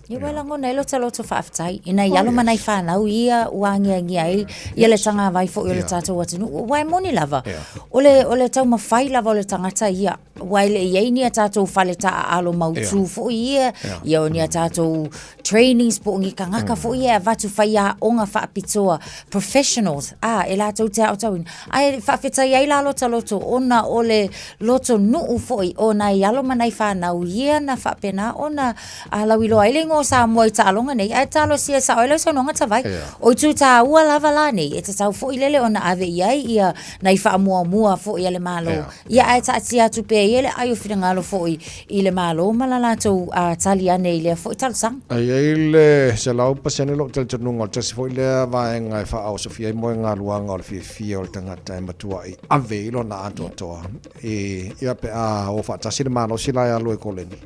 Ia ua lagona ai lo ta loto faafetai ina i alo ma nai fanau ia ua agiagia ai ia le tagavai foi o le tatou atunuu. Aua e moni lava, o le, o le taumafai lava o le tagata ia, aua e le i ai ni a tatou fale taaalo mautu foi ia, ia o ni a tatou trainings po o ni tagata foi ia e avatu faiaoga faapitoa, professionals, a, e latou te aotauina. Ae faafetai ai la lo ta loto ona o le loto nuu foi o nai alo ma nai fanau ia na faapena ona lauiloa ai le igoa o Samoa i taaloga nei. Ae talosia sao ai lau saunoaga Tavai. O itu taua lava la nei e tatau foi lele ona ave i ai ia nai faamuamua foi a le Malo. Ia ae taatia atu pea ia le ai o finagalo foi i le Malo ma la latou tali ane i lea foi talosaga. E i ai le 100% lou talitonuga o le tasi foi lea vaega e faaosofia ai moegaluaga o le fiafia o le tagata e matuai ave i lona atoatoa i ia pe a o faatasi le malosi la e alu ai koleni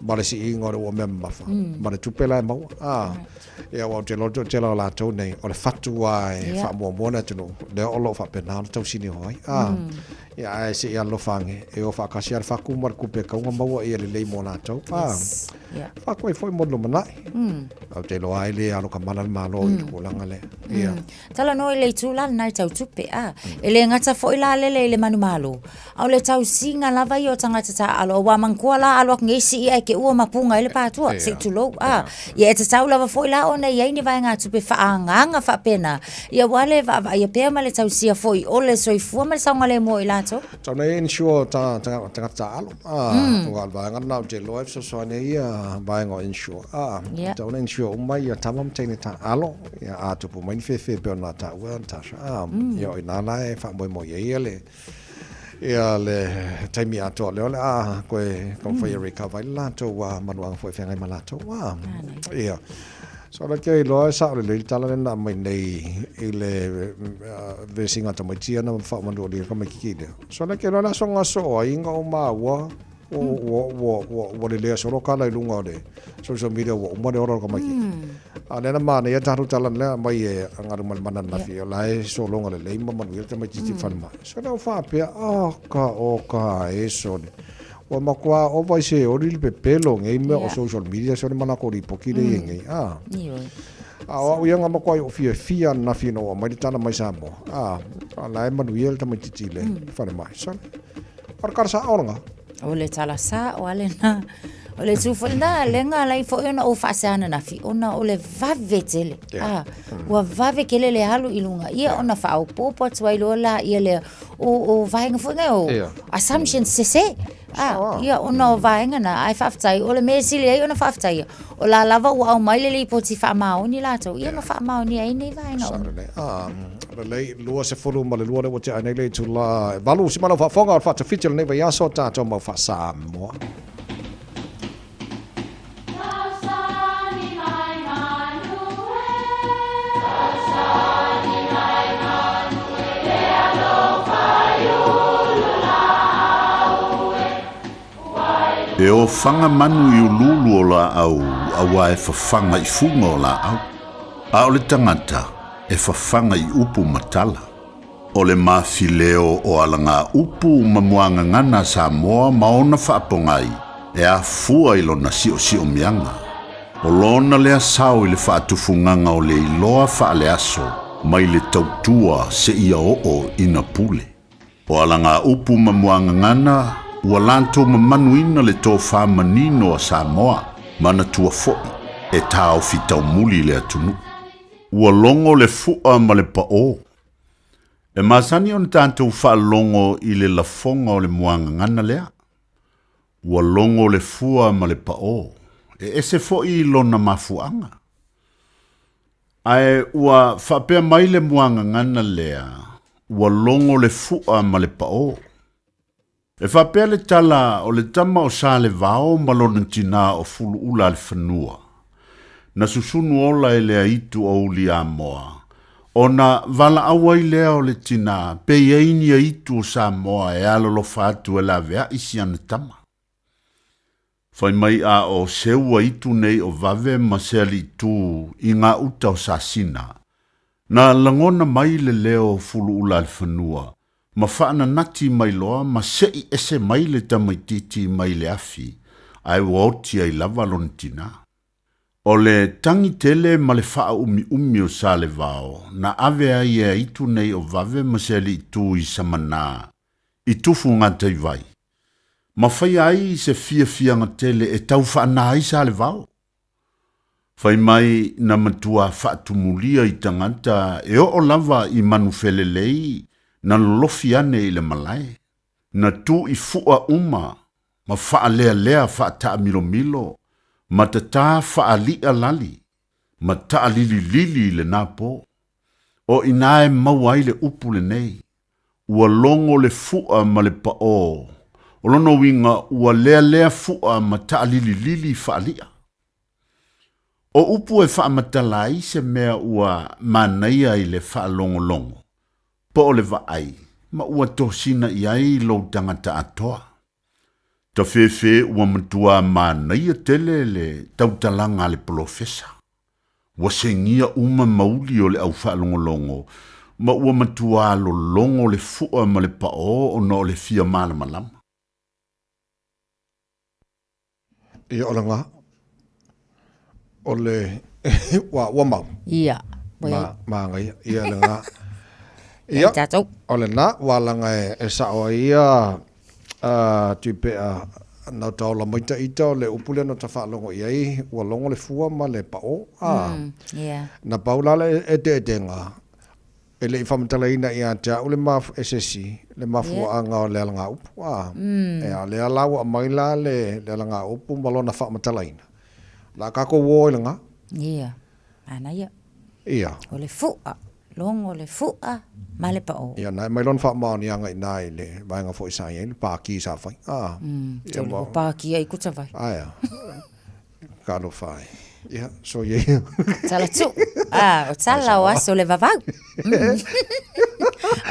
ma le siiga o le ua mea mamafa ma le tupe la e maua. A, ia aua ou te iloa le toatele o latou nei o le fatu lava e faamuamua le atunuu lea o lo o faapena ona tausinio ai. A, Ia, ae se i alofa ane, e o faatasi lava le fatu ma le tupe e tatau ona maua ia lelei mo latou. A, Yes. Yeah. faatoai foi mo le lumanai. Ou te iloa ai le alo kamala le Malo i le tulaga lea. Ia. Talanoa i le itu la lena i tau tupe, a. E le gata foi la lele i le manumalo, a o le tausiga lava ia o tagata taaalo, aua manatua la alo atu nei sii ae te ua mapuga ai le patua, se i tulou, a. Ia e tatau lava foi la ona i ai ni vaegatupe faaagaaga faapena, ia aua le vaavaaia pea ma le tausia foi o le soifua ma le saogalemu o i latou. latou. Tau nei insure ta tagata taaalo. Aua o le vaega lena ou te iloa e fesoasoani ai ia vaega o insure. Tau na insure uma ia tama ma teine taaalo, ia a tupu mai ni fefe e pei ona taua e Natasha. Ia o ina la e faamoemoe i ai ia le ia le taimi atoa lea o le a koe taumafai e recover ai le latou manuaga foi e feagai ma latou. Ia. So la ke iloa e sao lelei le tala lea na aumai nei i le vesiga a tamaiti ia na faamanualia ai le tamaititi lea. So la ke iloa le aso na soo ai na o maua ua ua ua ua lelea solo kala i luga o le social media ua uma le ola o le tamaititi. A o lea na manaia tatou tala lea aumai e Galumalemana ananafi o la e sologa lelei ma manuia le tamaititi i le falemai. So lea ua faapea, oh ka o ka e sole. Ua matua ova i se oli le pepelo o nei mea o social media sole ma latou lipoti lea e i ai nei. A. A o au ia na matuai ou fiafia ananafi ina ua aumai le tala mai Samoa. A, o la e manuia le tamaititi i le falemai. Sole. O le tala sa'o lena. O le tala sa'o a lena. O le itu foi lena, lea na ala ai foi ona ou faasea ananafi, ona o le vave tele. Yeah. A, ua vave tele le alu i luga. Ia ona faaopoopo atu ai loa laia lea o vaega foi nei o assumptions sese. A, ia ona o vaega na, ae faafetai, o le mea e sili ai ona faafetaia, o la lava ua aumai le lipoti faamaoni latou, ia ma faamaonia ai nei vaega uma. Lelei, a, lelei, 22 lea ua tea ai nei le itula e 8, si malau faafofoga o le faatafiti o lenei vaiaso, tatou mau faa-Samoa. E ofaga manu i uluulu o laau auā e fafaga i fuga o laau, a o le tagata e fafaga i upu ma tala. O le mafileo o alagaupu ma muagagana a Samoa ma ona faapogai e afua i lona siosiomiaga. O lona lea sao i le faatufugaga o le iloa faaleaso mai le tautua seia oo ina pule. O alagaupu ma muagagana ua latou mamanuina le tofa manino a Samoa, manatua foi e taofi taumuli le atunuu. Ua logo le fua ma le paō. E masani ona tatou faalogo i le lafoga o le muagagana lea. Ua logo le fua ma le paō, e ese foi i lona mafuaaga. Ae ua faapea mai le muagagana lea, ua logo le fua ma le paō. E faapea le tala o le tama o Salevao ma lona tinā o Fuluulalefanua, na susunu ola e le aitu o Uliamoa, ona valaau ai lea o le tinā pe i ai ni aitu o Samoa e alolofa atu e laveai si ana tama. Fai mai a o seu aitu nei o Vave ma Sealiitū i ngā uta o Sasina, na lagona mai le leo o Fuluulalefanua ma faananati mai loa ma seʻi ese mai le tamaitiiti mai le afi, ae ua oti ai lava lona tinā. O le tagi tele ma le faaumiumi o Salevao na ave ai e aitu nei o Vave ma Sealiitū i Samanā, i Tufugataiwai, ma faia ai se fiafiaga tele e tau faanā ai Salevao. Fai mai na matua faatumulia i tagata e oo lava i manufelelei na lolofi ane i le malae, na tu i fua uma ma faalealea faataamilomilo ma tatā faaliʻa lali ma taalililili i lenā po. O inā e maua ai le upu lenei, ua logo le fua ma le paō, o lona uiga ua lealea fua ma taalililili faaliʻa. O upu e faamatala ai se mea ua manaia i le faalogologo, po o le vaai, ma ua tosina i ai lou tagata atoa. Tafefe ua matua manaia tele le tautalaga a le polofesa. Ua segia uma mauli o le au faalogologo ma ua matua lologo le fua ma le paō ona o le fia malamalama. Ia o le ga, o le ua ua mau. Ia. Ma magaia ia le ga. Ia. O le na ua laga e sao ai ia Tuipea na uta ola mai ta ita o le upu lea na uta faalogo i ai ua logo le fua ma le paʻō. A. Yeah. Na pau la le eteetega. E le i faamatalaina ia te au le maf, e se isi, le mafuaaga o le alagaupu, a. E a lea la ua aumai la le, le alagaupu ma lona faamatalaina. O le a tatou o i lena. Ia, manaia. Ia. O le fu'a, logo le fu'a ma le pa'ō. Ia, na e aumai lona faamaoniaga i ina i le vaega foi sa i ai le pākī sa fai. A. Ia, ma. Ua pākī ai ku tavai. Aea. Talofa e. Ia, soia ia. Tala tu'u. Ah, o tala o aso le vavau.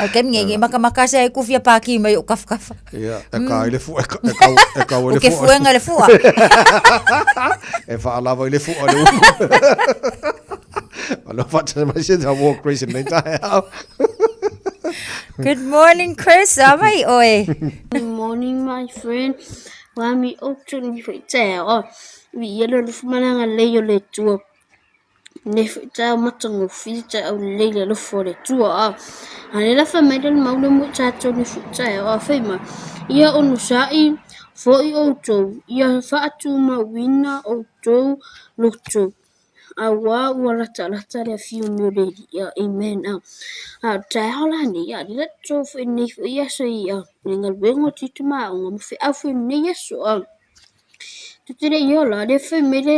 Au ke nge nge maka maka se ai kufia pākī mai o kafa kafa. Ia, e ka i le fua, e kau, e kau i le fua. O ke fuenga le fua. E whaalava i le fua le upu. Alofa whaatana mai se ta war Chris in nei tae au. Good morning, Chris. Amai oe. Good morning, my friend. Wami outou ni foi taeao, viia le alofa ma le agalelei o le Atua. Nei foi taeao matagofie taeao lelei le alofa o le Atua. A a lea la fai mai le mau le mo i tatou nei foi taeao a fai mai, ia onosai foi outou, ia faatumauina outou loto. Auā ua latalata le afio mai o le Alii. Amen. A o le taeao la nei, a lea la tatou foi nei foi aso i a le galuega o tiute ma aoga ma feau foi nei aso. A tou te le i ola, lea fai mai le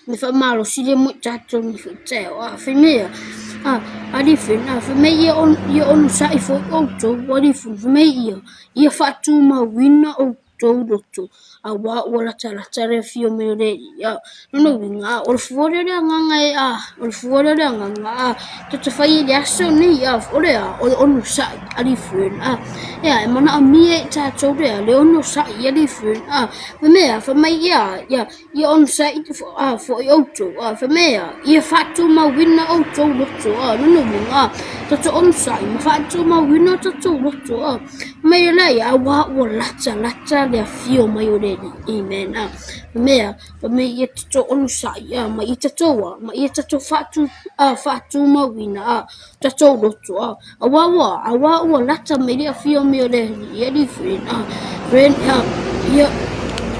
le faamalosi lea mo i tatou nei foi taeao. A fai mai a a alii friend, a fai mai ia ia onosai foi outou alii friend, fai mai ia ia faatumauina outou tou loto, auā ua latalata le afio mai o le Alii. A, lona uiga, a, o le fua lea o le agaga e, a, o le fua lea o le agaga, a, ta fai i le aso nei, a, o le a, o le onosai, alii friend, a, e a, e manaomia e i tatou le a, le onosai, alii friend, a, fai mai a, fai mai ia, ia, ia onosai, a, foi outou, a, fai mai a, ia faatumauina outou loto, a, lona uiga, a, tatou onosai ma faatumauina o tatou loto, a, Mai le auā ua latalata le afio mai o le Alii. Amen. A, mea, fa mai ia tatou onosai, a, ma ia tatou a, ma ia tatou faatu, a, faatumauina, a, tatou loto, a, auā ua, auā ua lata mai le afio mai o le Alii, Alii friend, a, friend, a, ia,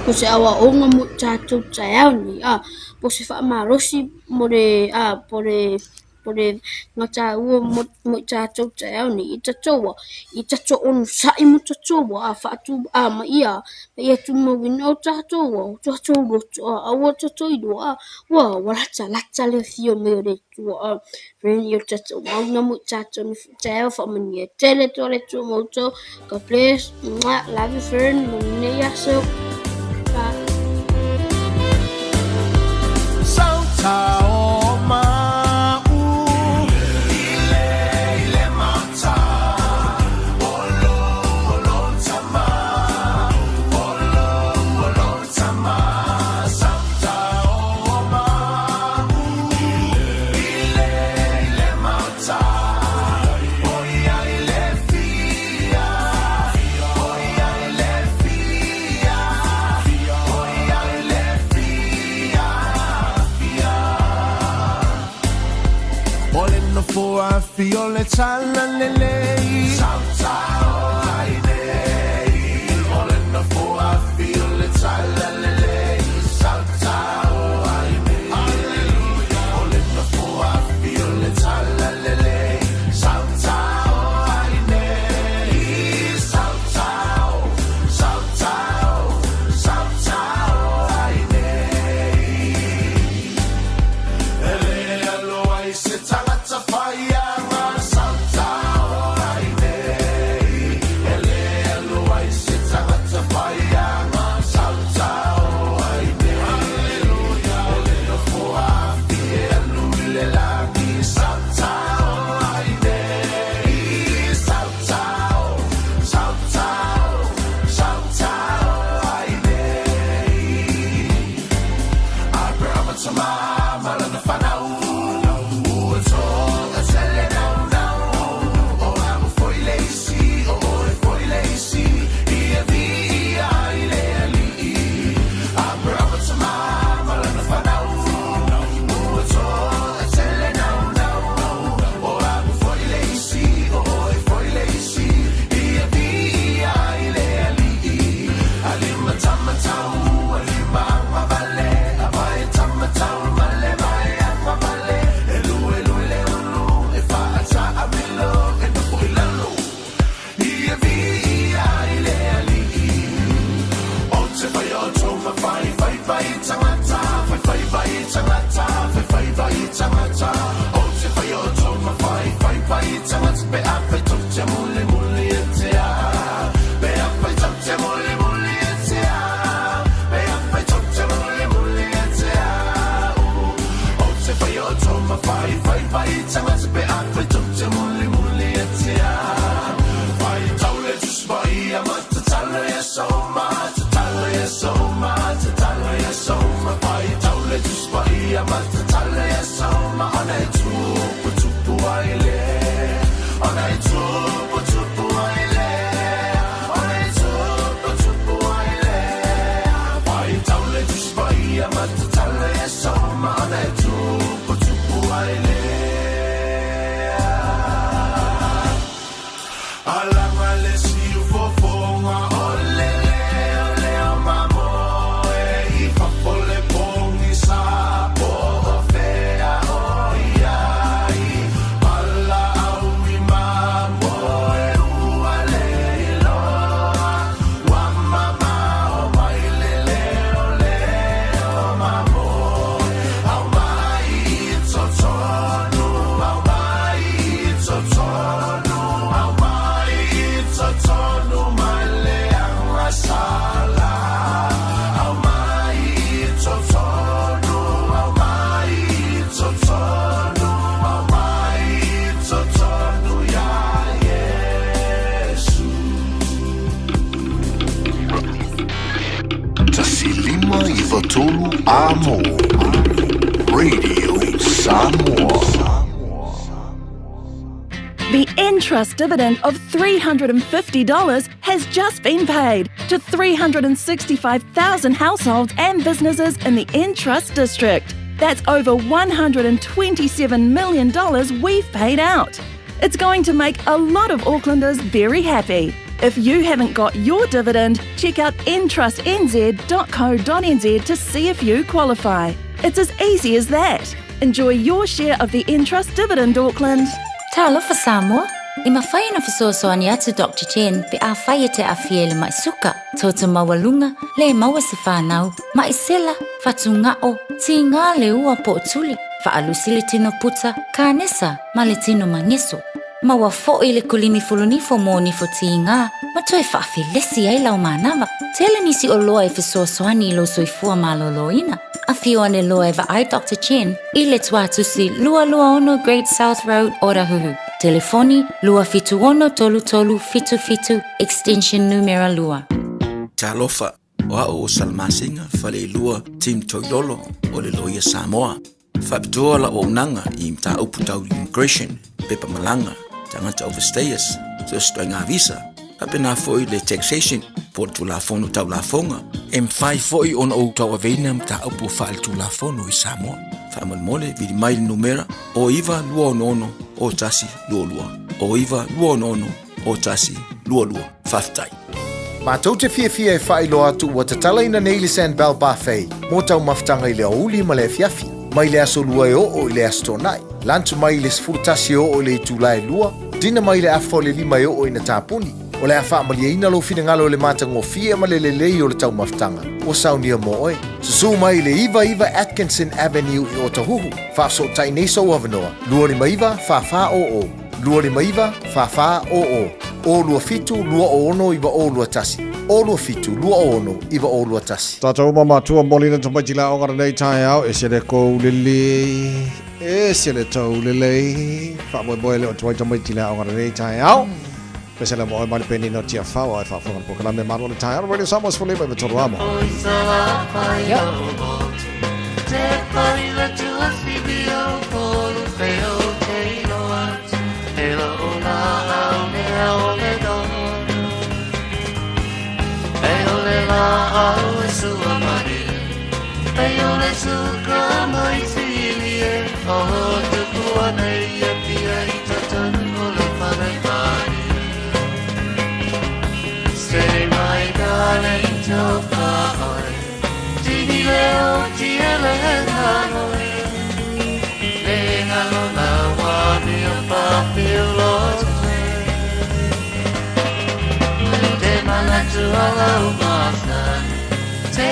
o se aoaoga mo i tatou taeao nei, a, po se faamalosi mo le, a, po le, po le gataua mo i tatou taeao nei, i tatou a, i tatou onosai mo tatou a, faatu a ma ia, ma ia tumauina o tatou a, o tatou loto a, aua tatou iloa a, ua, ua latalata le afio mai o le Atua a, friend o tatou mauna mo i tatou nei taeao faamanuia tele atu le Atua ma outou. God bless. Mwah. Love you friend. Mo lenei aso. Bye. whai o toma whai whai whai tangata whai whai whai tangata whai whai whai tangata o te whai o toma whai whai whai tangata pe a whai tau te muli muli e te a pe a whai tau te muli muli e te a pe a whai tau te muli muli e te a o te whai o toma whai whai whai tangata pe a whai tau te muli muli e te a whai tau le tuspai a matatala e soma tatala e soma tatala e soma whai tau le tuspai a matatala e soma ona e tupu tupu ai le ona e tupu tupu ai le ona e tupu tupu ai le whai tau le tuspai a matatala e soma ona e tupu tupu ai le Alanga le siu fofonga o le leo leo mamoe i fafo le pongi sa po o fea o iai pala au i mamoe ua le iloa ua mamao mai le leo leo mamoe au mai i totonu au mai i totonu au mai i totonu mai le anga sala au mai i totonu au mai i totonu au mai i totonu ia Iesu. 1593 Amo Radio Samoa. The Entrust dividend of $350 has just been paid to 365,000 households and businesses in the Entrust district. That's over $127 million we've paid out. It's going to make a lot of Aucklanders very happy. If you haven't got your dividend, check out entrustnz.co.nz to see if you qualify. It's as easy as that. Enjoy your share of the Entrust dividend, Auckland. Talofa Samoa. E mafai ona fesoasoani atu Dr Jen pe afai e te aafia i le ma'i suka, toto maualuga, le maua se fanau, ma'i sela, fatuga'o, tigā le ua po o tuli, fa'alusi le tino puta, kanesa ma le tino mageso. Maua fo'i le kolimi fulunifo mo nifo tigā ma toe fa'afelesi ai lau manava. Tele nisi oloa e fesoasoani i lou soifua malōlōina. Afio ane loa e vaai Dr Chen i le Tuatusi 226 Great South Road, Otahuhu. Telefoni 276 3377 extension numera 2. Talofa, o a'u o Salamasina Faleilua Tim Toilolo o le Loia Samoa. Faapitoa la'u auaunaga i mataupu tau immigration, pepa malaga, tagata overstayers, so o se ituaiga visa, faapena fo'i le taxation po o le Tulafono Tau Lafoga. E mafai fo'i ona ou tauaveina mataupu faaletulafono i Samoa. Faamolemole, vili mai le numera o 9 2 6 o 1 2 2, o 9 2 6 o 1 2 2. Faafetai. Matou te fiafia e faailoa atu ua tatalaina nei le Sandbell Buffet mo taumafataga i le aoauli ma le afiafi, mai le aso Lua e oo i le aso Toonai. Lunch mai i le 11 e oo i le itula e 2, dinner mai le afa o le 5 e oo ina tapuni. O le a faamalieina lou finagalo i le matagofie ma le lelei o le taumafataga ua saunia mo oe. Susū mai i le 99 Atkinson Avenue i Otahuhu, faafesootai nei sou avanoa, 259 4400, 259 4400, o 27 26 9021, o 27 26 9021. Tatou uma matua moli na tamaiti la o nei taeao e se le kou lelei, e se le tau lelei. Faamoemoe le o tuai tamaiti la o nei taeao. Pese le mo oi mai le peni no tia whau ai whaafonga le pokalame malo le taeao. Radio Samoa 15 i tolu amo. Te pari le tua whiwi o polu wheo te iloa E lo o la au mea o le dono E o le la au e sua mari E o le suka mai whili e O tupu ana i e pia i tatanu o le whare mari Say my darling tō oi Tini leo ti ele hanoi Le ngalo la wani o papi o lote Te manatu ala o masani Te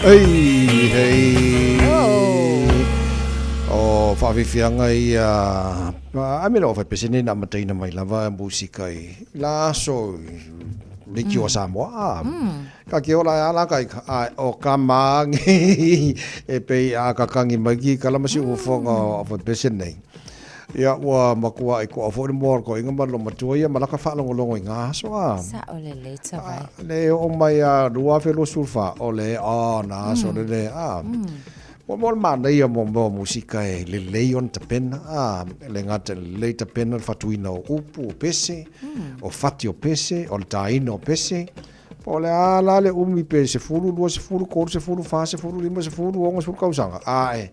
Ei, hei. O faafiafiaga ia a me loo faipesene na amataina mai lava musika i la aso leitioa Samoa. Ka ke ola ala ka o ka maangi e pei a kakangi mai ki kala ma si ufoga o faipesene. Ia ua makua i koa foʻi le moa o le koʻiga ma le matua ia ma laka faalogologo i gā aso a. Sao lelei tavai. Le oo mai a 2024 o le o na aso le le a. Mo mo le manaia mo mo musika e lelei ona tapena a e le gata i le lelei tapena le fatuina o upu o pese o fati o pese o le taina o pese Po o le a la le umi pe 10, 20, 30, 40, 50, 60 tausaga, ae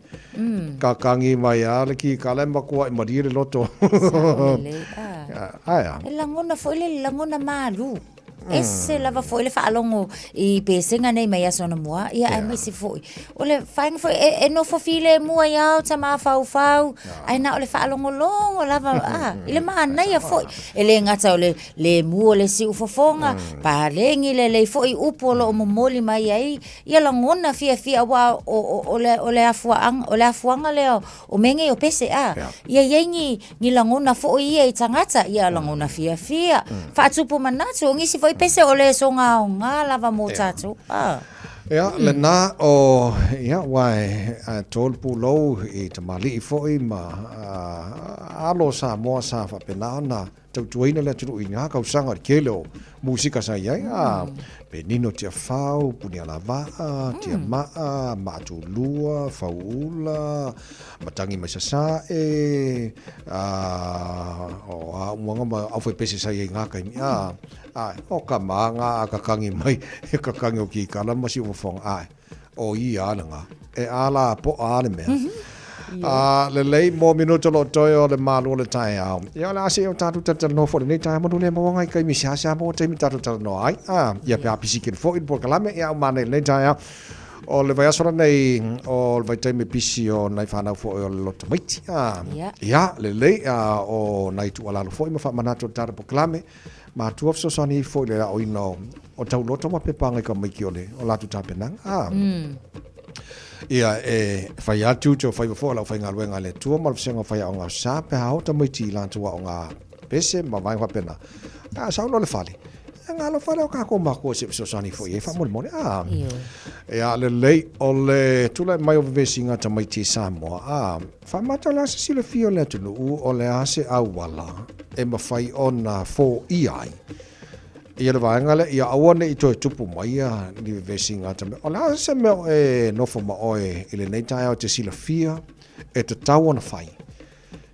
kakangi mai a le kikala e makuaʻi malie le loto. Sao lelei, a. Ae a. E lagona foi le lagona malu. Ese lava foi le faalogo i pesega nei mai aso anamua, ia aemaise foi. O le vaega foi e, e nofo filemu ai lava o ta mafaufau, ae na o le faalogologo lava a, i le manaia foi. E le gata o le lemu o le siufofoga, paleni lelei foi upu o lo o momoli mai ai ia lagona fiafia aua o, o, o, le, o, le afuaanga, o le afuaga lea o mea nei o pese a. Ia i ai ni, ni lagona foi ia i tagata, ia lagona fiafia, faatupu manatu, o nisi foi pese o le soga aoga lava mo tatou. A. Ia, lena o, ia, ua e to le pulou i tamalii foi ma alo o Samoa sa faapena ona tautuaina le atunuu i na kausaga o le tele o musika sa i ai, a, Penino Tiafau, Punialavaa, Tiamaa, Maatulua, Fauula, Matagi mai Sasae, a, o a uaga ma aufaipese sa i ai i ngā taimi, a, Ae, o ka māga a kakangi mai, e kakangi o kikala ma siufofoga, ae, o ia a lena, e ala a poʻa a le mea. A lelei mo minuta o lo o toe o le malu o le taeao. Ia o le a seʻi o tatou talatalanoa foi i lenei taeao manu le maua ngai taimi seasea maua taimi tatou talanoa ai. A, ia pe a pisi kini foi le polokalame, ia au manaia i lenei taeao. O le vaiaso lenei o le vaitaimi pisi o nai fanau foi o le loto maiti. A, ia, lelei, a, o nai tuualalo foi ma faamanatu o le tatou polokalame. Matua fesoasoani ifo i le aoina o tauloto ma pepa agai tamaiti o le o latou tapenaga. A. Ia e fai atu te o faiva foi o lau faigaluega a le Atua ma le vasega o faiaoga o sa pe a o tamaiti i latou aoga pese ma vaega faapena. A sau loa le fale, e galo fale o kākou mākua se fesoasoani foi i ai faamolemole. A. Ia lelei o le tulai mai o vevesiga tamaiti i Samoa. A. Faamata o le a se silafia o le atunuu o le a se auala e mafai ona foia ai ia le vaega lea ia aua ne i toe tupu mai ia ni vevesiga a tamaiti. O le a se mea e nofo ma oe i lenei taeao e te silafia e tatau ona fai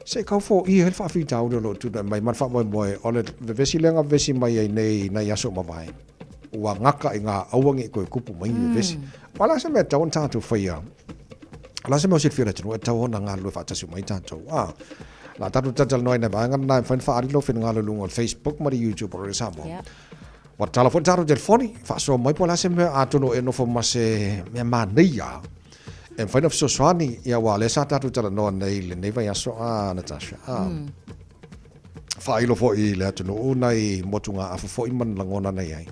se i tau foia ai le faafitauli o lo o tulai mai ma le faamoemoe o le vevesi lea na vevesi mai ai nei i nai aso ua mavae ua gata i ina aua ne i toe tupu mai ni vevesi. O le a se mea e tatau ona tatou faia? O le a se mea o silafia e le atunuu e tatau ona galulue faatasi uma ai tatou? A, o le a tatou talatalanoa ai i nai vaega na e mafai ona faaali lou finagalo i luga o le Facebook ma le YouTube o Radio Samoa. Ua tatala foi le tatou telefoni, faasoa mai po o le a se mea atonu e nofo ma se mea manaia e mafai ona fesoasoani, ia aua o lea sa tatou talanoa nei i lenei vaiaso a Natasha. A, faailo foi i le atunuu nai motugaafa foi ma ni lagona na i ai.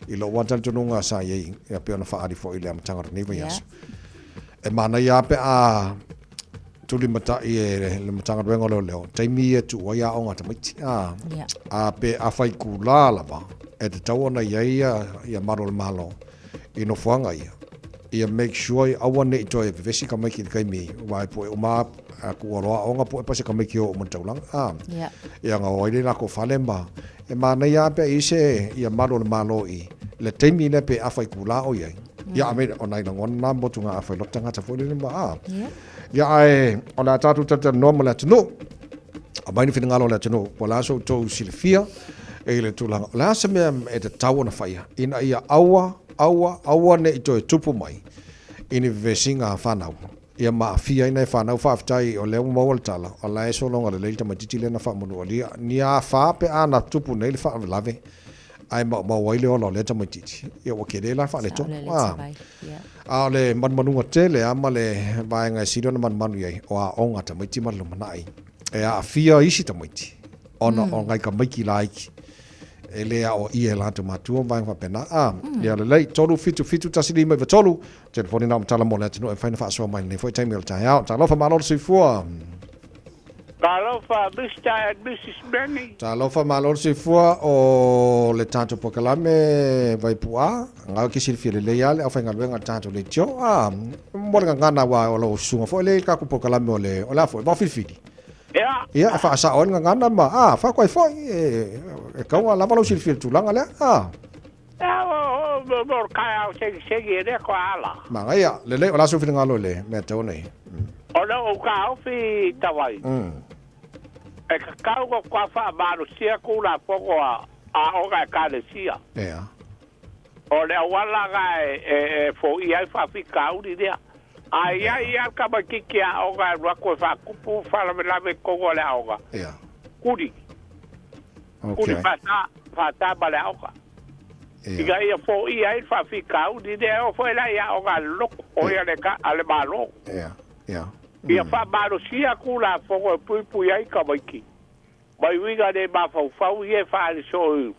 I lou lava talitonuga sa i ai, ia pei ona faaali foi i le amataga o lenei vaiaso. E manaia lava pe a tulimatai e le Matagaluega o Leoleo, taimi ia e tuu ai aoga a tamaiti. A, a pe a fai itulā lava, e tatau ona i ai ia malu o le Malo i nofoaga ia, ia make sure ia aua ne i toe vevesi tamaiti i le taimi aua e po'e uma a tuua loa aoga po'e pasi tamaiti e o uma i le taulaga. A, ia ona o ai lea i latou fale ma E manaia lava pe a i ai se ia malu o le Malo i le taimi lea pe afa itulā o i ai. Ia, I mean, o nai lagona na motugaafa i lota tagata foi lele ma a. Ia, ae o le a tatou talatalanoa ma le atunuu. Aumai ni finagalo o le atunuu po o le a so outou silafia i le tulaga. O le a se mea e tatau ona faia ina ia aua, aua, aua ne i toe tupu mai i ni vevesiga a fanau. Ia ma aafia ai nai fanau. Faafetai o lea ua maua le tala, o la e sologa lelei le tamaitiiti lea na faamanualia. Ni a fa pe a na tupu nei le faalavelave ae maumau ai le ola o lea tamaitiiti, ia ua tele la le faaletonu. A o le manumanuga tele lava ma le vaega e sili ona manumanu i ai, o aoga a tamaiti ma le lumanai. E aafia isi tamaiti ona o nai tamaiti laiti e le aoaia e latou matua ma vaega faapena. A, ia lelei, 3 7 7 1 5 9 3, Telefoni na o matala mo le atunuu e mafai ona faasoa mai i lenei foi taimi o le taeao. Talofa, malo le soifua. Talofa Mister and Missus Manny. Talofa, malo le soifua o le tatou polokalame Vaipu'a. Ngau ke silafia lelei lava le aufaigaluega a le tatou leitio. A, mo le gagana aua o lau susuga foi lea i le tatou polokalame o le, o le a foi, Vaofilifili. Ia. Ia, e faasao ai le gagana ma, a, faakuai foi, e tau lava lou silafia i le tulaga lea. A. Manaia, lelei, o le a sou finagalo i le mea tau nei? O le ou taofi tawai, e tatau ona toa faamalosia Tulafono a aoga Ekalesia. Ea. O le auala na e foia ai faafitauli lea. A i ai lava le tamaitiiti aoga e alu atu e faatupu faalavelave i totonu o le aoga, Ea. kuli. Okay. Kuli faata, faata ma le aoga. Ina ia foia ai le faafitauli lea e oo foi la i aoga a le lotu, oi a le a le Malo. Ia, ia. Ia faamalosia Tulafono e puipui ai tamaiti mai uiga le mafaufau ia e faaali soo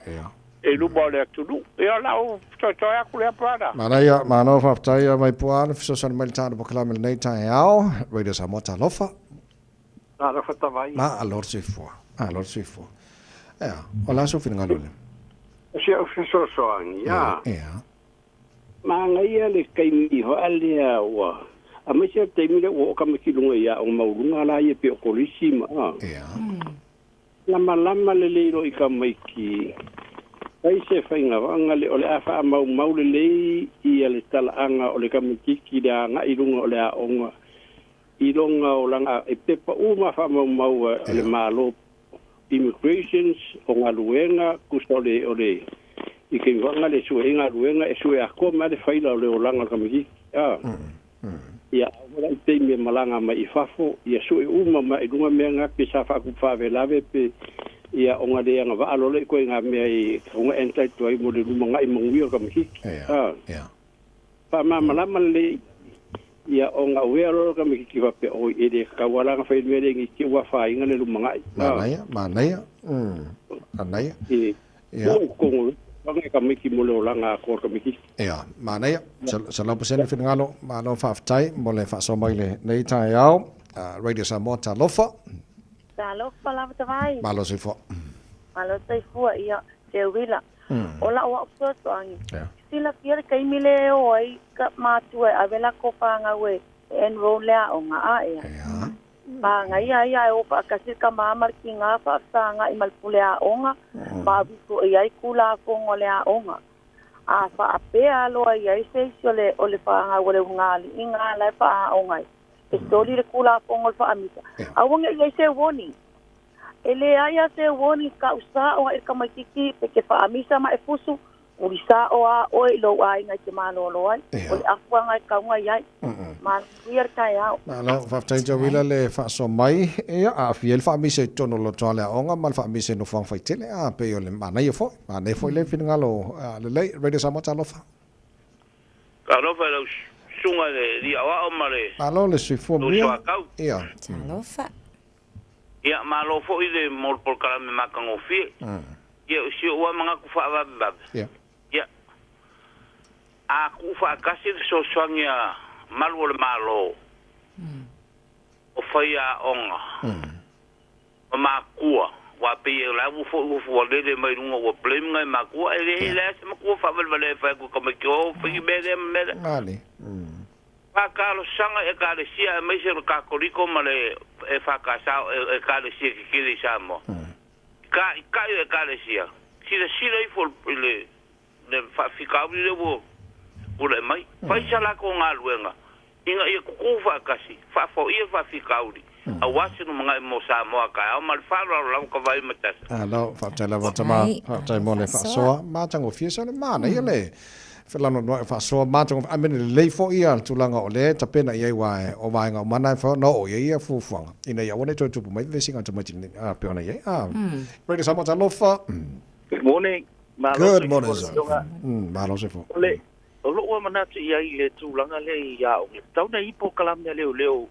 i luma o le atunuu. Ia o lau fesoasoani atu lea brother. Manaia, malo faafetai a Vaipu'a le fesoasoani mai i le tatou polokalame i lenei taeao. Radio Samoa talofa. Talofa tavai. Malo le soifua. Malo le soifua. Ea, o le a sou finagalo lea? O si au fesoasoani, ia. Ia. Manaia le taimi hoa lea ua aemaise le taimi lea ua oo tamaiti i luga i aoga maualuga la ia pei o kolisi ma a. Ia. Lamalama lelei loa i tamaiti fai se faigavaga le o le a faamaumau lelei ia le talaaga o le tamaititi i le agai i luga o le aoga i lona olaga e pepa uma faamaumau a le Malo immigrations o galuega tusa o le o le i taimi le sue ai galuega e sue atoa mai le faila o le olaga o le tamaititi a ia a oo la i taimi e malaga mai i fafo ia sue uma mai i luga mea na pe sa faatupu faalavelave pe ia ona le agavaa loa lea i ituaiga mea e tatau ona entitle ai mo le lumanai manuia o le tamaititi a faamalamalama lelei ia ona aware loa le tamaititi faapea oi e le tatau lava la ona fai le mea lea ne i te i ua afaina le lumanai. Manaia, manaia, manaia. E tuu i totonu o le aga e tamaiti mo le olaga atoa o le tamaititi. Ia, manaia, 100% finagalo, malo faafetai mo le faasoa mai i lenei taeao. Radio Samoa, talofa. Talofa lava tavai. Malo soifua. Malo soifua, ia, Teuila. O lau au fesoasoani, silafia le taimi lea e o ai ka matua e ave lakou fanau e enroll le aoga a ea. Manaia ai ae o faatasi le tama ma le tiga faafesagai ma le pule aoga ma alu ifo i ai Tulafono a le aoga. A faapea loa i ai se isi o le o le fanau a le ulugalii na la e faaaoga ai, e soli le Tulafono o le faamisa, aua ne i i ai se warning. E leai a se warning kau sao aʻe i le tamaititi pe te faamisa ma e fusu, uli sao a oe i lou aiga i te malolo ai. O le afuaga e tau i ai. Manuia le taeao. Malo, faafetai Joela le faasoa mai. Ia, aafia ai le faamisa i totonu o loto ale aoga ma le faamisa i nofoaga faitele. A, pei o le manaia foi. Manaia foi le finagalo lelei. Radio Samoa, talofa. Talofa i lau susuga i le Alii Aoao ma le Malo le soifua manuia. Soatau. Ia. Talofa. Ia, malo foi le mo le polokalame matagofie. Ia, o si ou lava manatu faavavevave, ia, a tuufaatasi le fesoasoani a malu o le Malo, o faiaoga, ma matua, aua pei o la ua foi ua fualele mai luga ua blame nai matua, e leai leai se matua faavalevalea e fai atu i tamaiti, o fai mea lea ma mea lea. Faatalosaga i Ekalesia aemaise o le Katoliko ma le EFKS, Ekalesia tetele i Samoa. I taitai o Ekalesia, silasila ifo i le faafitauli lea ua tulai mai. Fai sa latou galuega ina ia tutu faatasi, faafoia le faafitauli aua se lumanai mo Samoa a taeao ma le faaaloalo lava Tavai ma Tasa. Malo, faafetai lava tama, faafetai mo le faasoa matagofie sa le manaia le felanoanoai faasoa matagofie, I mean lelei foi ia tulaga o lea e tapena i ai aua o vaega uma na e mafai ona oo i ai ia fuafuaga ina ia aua ne i toe tupu mai vesiga a tamaiti a pei ona i ai. Ah, Radio Samoa talofa. Good morning. Malo Good morning sir. Malo soifua. O le o lou lava manatu i ai i le tulaga lea i aoga, e tatau ona i ai polokalame a leoleo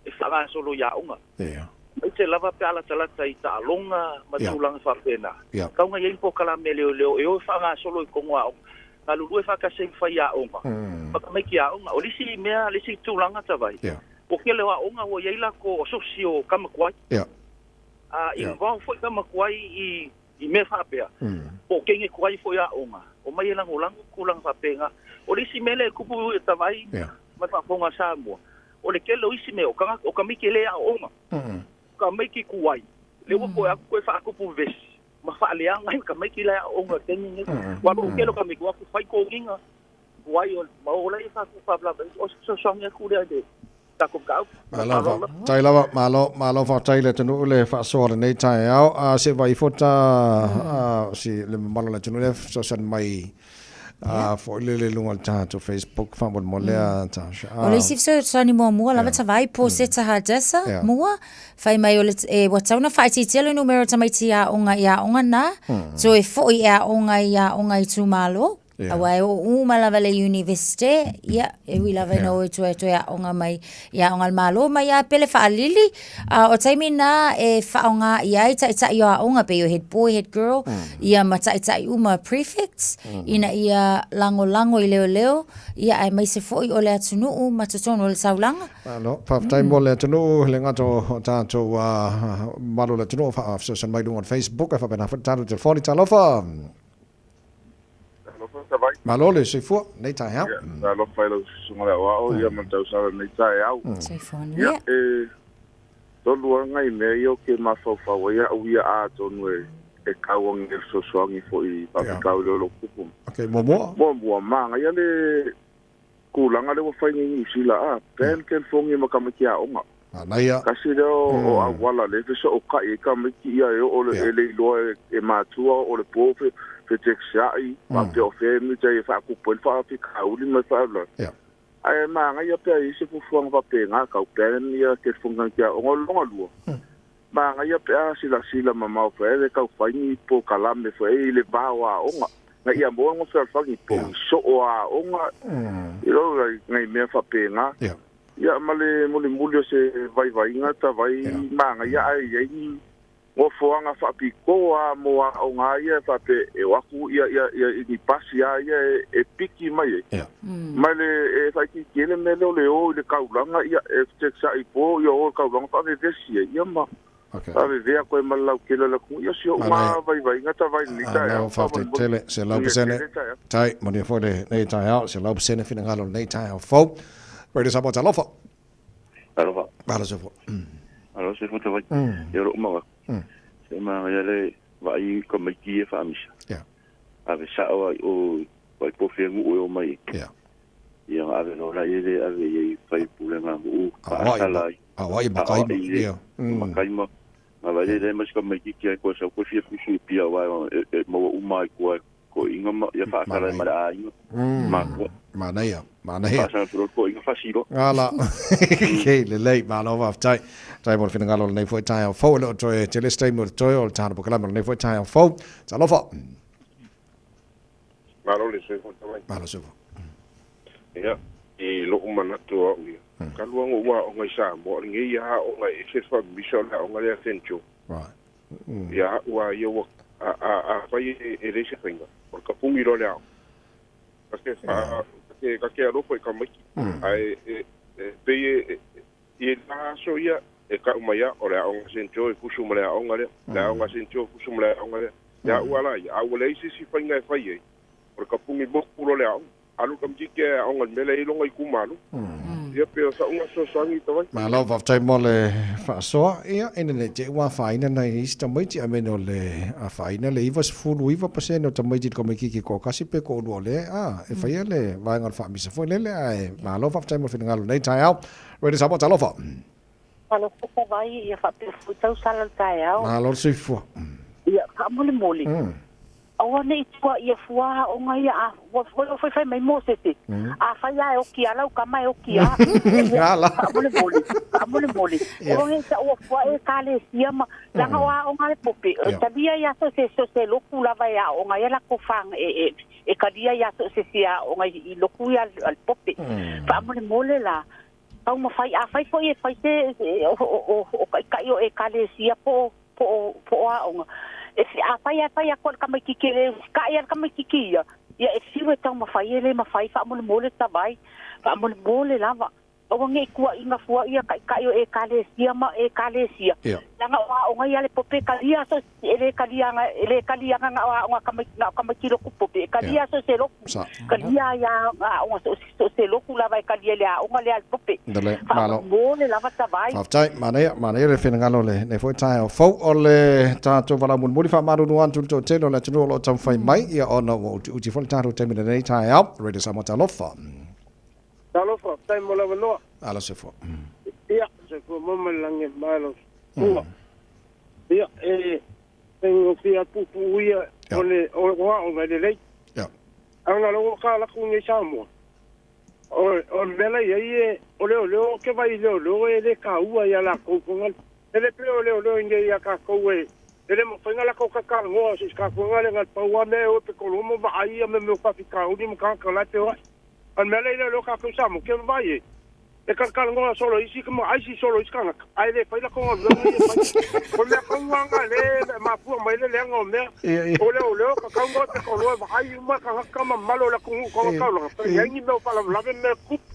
e faagasolo i aoga. Ia. Aemaise lava pe a latalata i taaloga ma tulaga faapena. Ia. Tatau ona i ai ni polokalame a leoleo e o e faagasolo i totonu o aoga, galulue faatasi ai ma faiaoga ma tamaiti aoga. O le isi mea, le isi tulaga tavai, ua tele o aoga ua i ai latou asosi o tama tuai. Ia. A involve foi tama tuai i I mea faapea, po o teine tuai foi aoga, omai e lagolago tulaga faapena. O le isi mea lea e tupu i Tavai ma le faafofoga a Samoa, o le tele o isi mea, o tagata, o tamaiti e le aooga, o tamaiti tuai, lea ua toe atu toe faatupu vevesi ma faaleaga ai tamaiti la e aooga i le taimi lenei. Aua o le tele o tamaiti ua atu fai toniga tuai ma o la e faatupu faalavelave. O se fesoasoani atu lea i le tatou mataupu. Malo faafetai lava, malo, malo faafetai i le atunuu le faasoa o lenei taeao. A se vaai ifo ta si le mamalu o le atunuu lea fesoasoani mai A foi lele i luga o le tatou Facebook faamolemole a Tasha. O le isi fesoasoani muamua lava Tavai po Seta Hadassah mua, fai mai o le, e, ua tatau ona faaitiitia le numera o tamaiti aoga i aoga na, toe foi e aoga i aoga itumalo. Yeah. Aua e oo uma lava le Universite, ia, e ui lava ina o i tua e toe aoga mai i aoga a le Malo ma ia pele faalili. O taimi na e faaaoga i ai taitai o aoga pei o head boy, head girl, ia ma taitai uma prefects, ina ia lagolago i leoleo, ia aemaise foi o le atunuu ma totonu o le taulaga. Malo, faafetai mo le atunuu, e le gata o tatou mamalu o le atunuu o faafesoasoani mai i luga o le Facebook, ae faapena foi le tatou telefoni. Talofa! Talofa Savai. Malo le soifua nei taeao. Ia, talofa i lau susuga le aoao ia ma le tausala nei taeao. Soifua manuia. Ia, e tolu lava nai mea ia ou te mafaufau ai au ia atonu e e tau ane e fesoasoani foi i faafitauli o lo o tupu. Okay, muamua. Muamua, manaia le tulaga lea ua fai nei Niu Sila, a, ban telefoni ma tamaiti aoga. Manaia. Tasi lea o auala lea e fesootai ai tamaiti ia e oo e le iloa e matua o le po fetexiai faapea o fea e mita ai e faatupu ai le faafitauli ma le faalavelave. Ae manaia pe a i ai se fuafuaga faapena tau ban ia telefoni tamaiti aoga. O le lona lua, Manaia pe a silasila mamao foi le tau fai ni polokalame foi i le va o aoga, na ia moa ngo fealofani po o ni soo aoga, you know, like nai mea faapena. Ia ma le mulimuli o se vaivaiga ta vai manaia ae i ai ni nofoaga faapitoa mo aoga ia e faapea e o atu ia ia ia i ni pasi a ia e piki mai ai. Ma le e faaitiitia ai le mea lea o le o i le taulaga, ia, e feteksai po, ia o i le taulaga faavevesi ai, ia ma faavevea koe ma le lautele o le atunuu. Ia, si ou ma vaivaiga ta vai i lenei taeao. Malo faafetai tele, 100% tai, manuia foi lenei taeao, 100% finagalo o lenei taeao fou. Radio Samoa, talofa. Alofa. Malo soifua. Alo soifua Tavai. Ia o lou manatu. Se manaia le vaai i tamaiti ia faamisa. Ave sao lava i o i Vaitofi e nuu e omai ai. Ia ona ave loa laia lea ave i ai i fai pulega a nuu faasala ai. Aoai makaima. Makaima. Na vaai lea ma si tamaititi ai koe sau koe fia fusu i Apia aua e maua uma ai koe toeaiina ma ia faasala ai ma le aiga matua. Manaia, manaia. Faasala atu loa le toeaiina fasi loa. Ngala. Kei, lelei, malo faafetai. Faafetai mo le finagalo o lenei foi taeao fou. E le o toe tele se taimi o totoe o le tāna polokalame o lenei foi taeao fou. Talofa. Malo le soifua Tavai. Malo soifua. Ia, i lou manatu o au ia, talu lava ona ou aoga i Samoa, o lenei aoga e ese le faamisa o le aoga lea a Saint John. Right. Ia au lava ia ua, a, a, afai e leai se faiga, o le tapuni loa le aoga. Ta te wha, ta te, ta te alofa i tamaiti. Ae e, e, pei e, i e la aso ia, e kau mai a, o le aoga Saint Joe e fusu ma le aoga lea, le aoga Saint Joe e fusu ma le aoga lea. Ia au ala ia, a ua leai se isi faiga e fai ai, o le tapuni moku loa le aoga. Alu tamaititi e aoga i le mea lea e i ai lona itumalo. Ia pei o sa'u gasoasoaga i tawai. Malo faafetai mo le faasoa. Ia, ina ne i te i ua afaina nai isi tamaiti, I mean o le afaina le 99% o tamaiti i le komaikiki toatasi pe toalua o lea a e faia le vaega o le faamisa foi lele, ae malo faafetai mo le finagalo i lenei taeao. Ready Samoa, talofa. Talofa Savai, ia faapea foi tausala le taeao. Malo le soifua. Ia, faamolemole. Aua ne i tua ia fua aoga ia a ua ua fai fai mai Mosese. A fai a e oki a lau tama e oki a. Ala. Faamolemole, faamolemole. Ia. Aua ne i taua fua ekalesia ma leaga o aoga a le pope, e talia ia so se so se lotu lava e aoga ai a latou fa e e e talia ia so se isi aoga i lotu ia a le pope. Faamolemole la, taumafai a fai foi e fai se o taitai o ekalesia po o po o aoga e a fai a fai atu e le tamaititi e le usitai a le tamaititi ia ia e fiu e taumafai e le mafai faamolemole tavai faamolemole lava aua nei tuuaiina fua ia taitai o ekalesia ma ekalesia leaga o aoga ia a le pope e talia so e le talia ana e le talia ana na o aoga a tamaiti na o tamaiti lotu pope e talia so se lotu talia ai a aoga so so se lotu lava e talia i le aoga lea a le pope faamolemole lava tavai. Faafetai, manaia, manaia le finagalo o lenei foi taeao fou o le tatou valaau mulimuli faamalulu atu i le toatele o le atunuu o lo o taumafai mai, ia ona ua utiuti foi le tatou taimi i lenei taeao. Radio Samoa, talofa. Talofa, faafetai mo le avanoa. Alo soifua. Ia, soifua maua ma le lagi e malo. Ia, e faigofie lava puupuu ia o le o aoga e lelei. Ae ona o lea ua tala atu iinei i Samoa, o le mea la i ai e, o leoleo, ou te vaai i leoleo e le taua ia latou foi e le pei o leoleo iinei ia tatou e le mafai ona latou tatalanoa se isi tatou le na pau lava mea e o e petolomo vaai ia mea o faafitauli ma tagata la e feoai. A o le mea lea i leoleo tatou i Samoa, ou te vaai ai, e talatalanoa solo isi ma aisi solo isi tagata, ae le fai latou galuega ia e fai. O le mea tonu lava lena lea e mafua mai le leaga o mea. O leoleo tatau ona o e petoloa e vaai uma tagata ma mamalu o le atunuu i tona taulaga, pe i ai ni mea o faalavelave ma mea tutupu.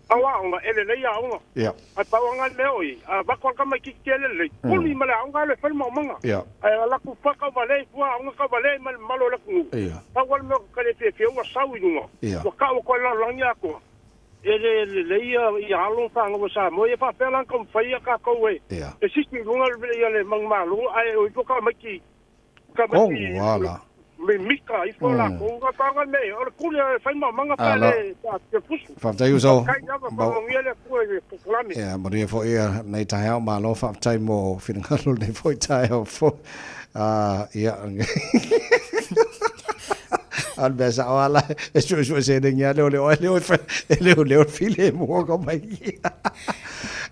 A o aoga, e lelei aoga. Ae pau lava lena le mea o i ai, a avatu lava le tamaitiiti e lelei, puli ma le aoga alu e fai le maumaga. Ae alu atu fua tauvalea i fua aoga tauvalea ai ma le mamalu o le atunuu. Pau lava le mea ou te le fiafia ua sau i luga, ua tau atu ai le lalolagi atoa. E le lelei ia alo ma fanau a Samoa ia faapea la ona taumafai ia tatou e e sisi i luga ia le manumalo ae o ifo tamaiti tamaiti mimita ifo latou na pau le mea o le pule e fai maumaga pe a le fusu. Faafetai uso. Faafetai lava faamanuia le Atua i le polokalame. Ia manuia foi lenei taeao malo faafetai mo finagalo lenei foi taeao fou. Ia A o le mea sao lava la, e suesue seleni lava leoleo ai leo e leoleo le filemu o ka mai.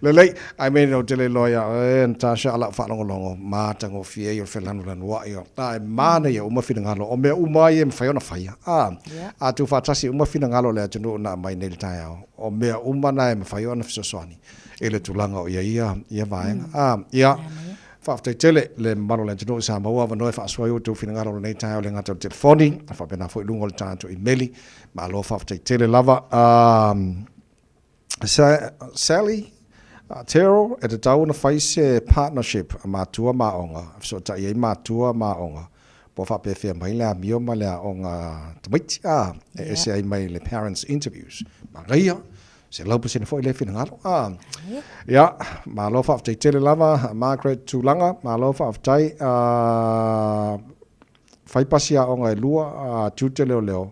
Lelei, I mean, ou te le iloa ia oe, Natasha, a lau faalogologo, matagofie ia o le felanulanuai o, a e manaia uma finagalo, o mea uma ia e mafai ona faia. A, a tuufaatasi uma finagalo o le atunuu na aumai nei i le taeao, o mea uma na e mafai ona fesoasoani i le tulaga o i ai ia, ia vaega. A, ia, Faafetai tele le mamalu o le atunuu sa maua avanoa e faasoa ai outou finagalo i lenei taeao e le gata o le telefoni a faapena foi i luga o le tatou imeli. Malo faafetai tele lava. Sally Terrell, e tatau ona fai se partnership a matua ma aoga e fesootai ai matua ma aoga po o faapefea mai le amio ma le aoga tamaiti a e ese ai mai le parents interviews. Manaia! 100% foi lea finagalo. Ah. Ia, malo faafetai tele lava Margaret Tulaga, malo faafetai. Ah, fai pasi aoga e lua, ah, tiute leoleo.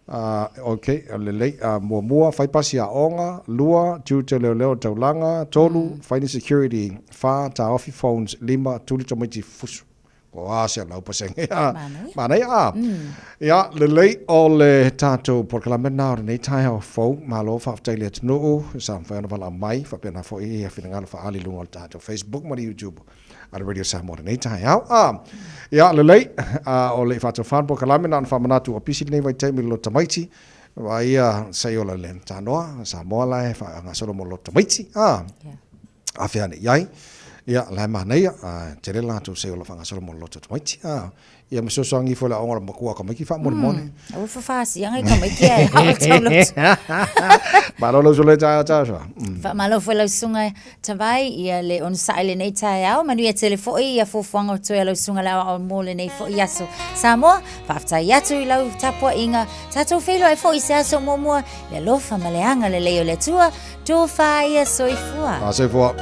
Ah, ok, lelei. Ah, muamua, fai pasi aoga, lua, tiute leoleo taulaga, tolu, fai ni security, fa, taofi phones, lima, tuli tamaiti fusu. Po o a 100%. Manaia. Manaia, a. Ia, lelei o le tatou polokalame lena o lenei taeao fou. Malo faafetai i le atunuu sa mafai ona valaau mai, faapena foi ia finagalo faaali i luga o le tatou Facebook ma le YouTube a le Radio Samoa i lenei taeao. A. Ia, lelei, a o le i faatofā le polokalame, na ona faamanatu ua pisi lenei vaitaimi i le loto tamaiti. Vaaia se i ola le tanoa, Samoa la e faagasolo mo le loto tamaiti. A. Afea ane i ai. Ia, la e manaia, a tele latou se ola faagasolo mo le loto tamaiti. A, ia ma fesoasoani ifo i le aoga o le matua o tamaiti faamolemole. Aua fafasiaga i tamaiti ae ao tau loto. Malo lau sole taeao Tasha. Faamalo foi lau susuga Tavai ia le onosai lenei taeao. Manuia tele foi ia fuafuaga o toe a lau susuga le aoao mo lenei foi aso. Samoa, faafetai atu i lau tapuaiga. Tatou feiloai foi i se aso muamua, le alofa ma le agalelei o le Atua. Tofa ia soifua. A soifua.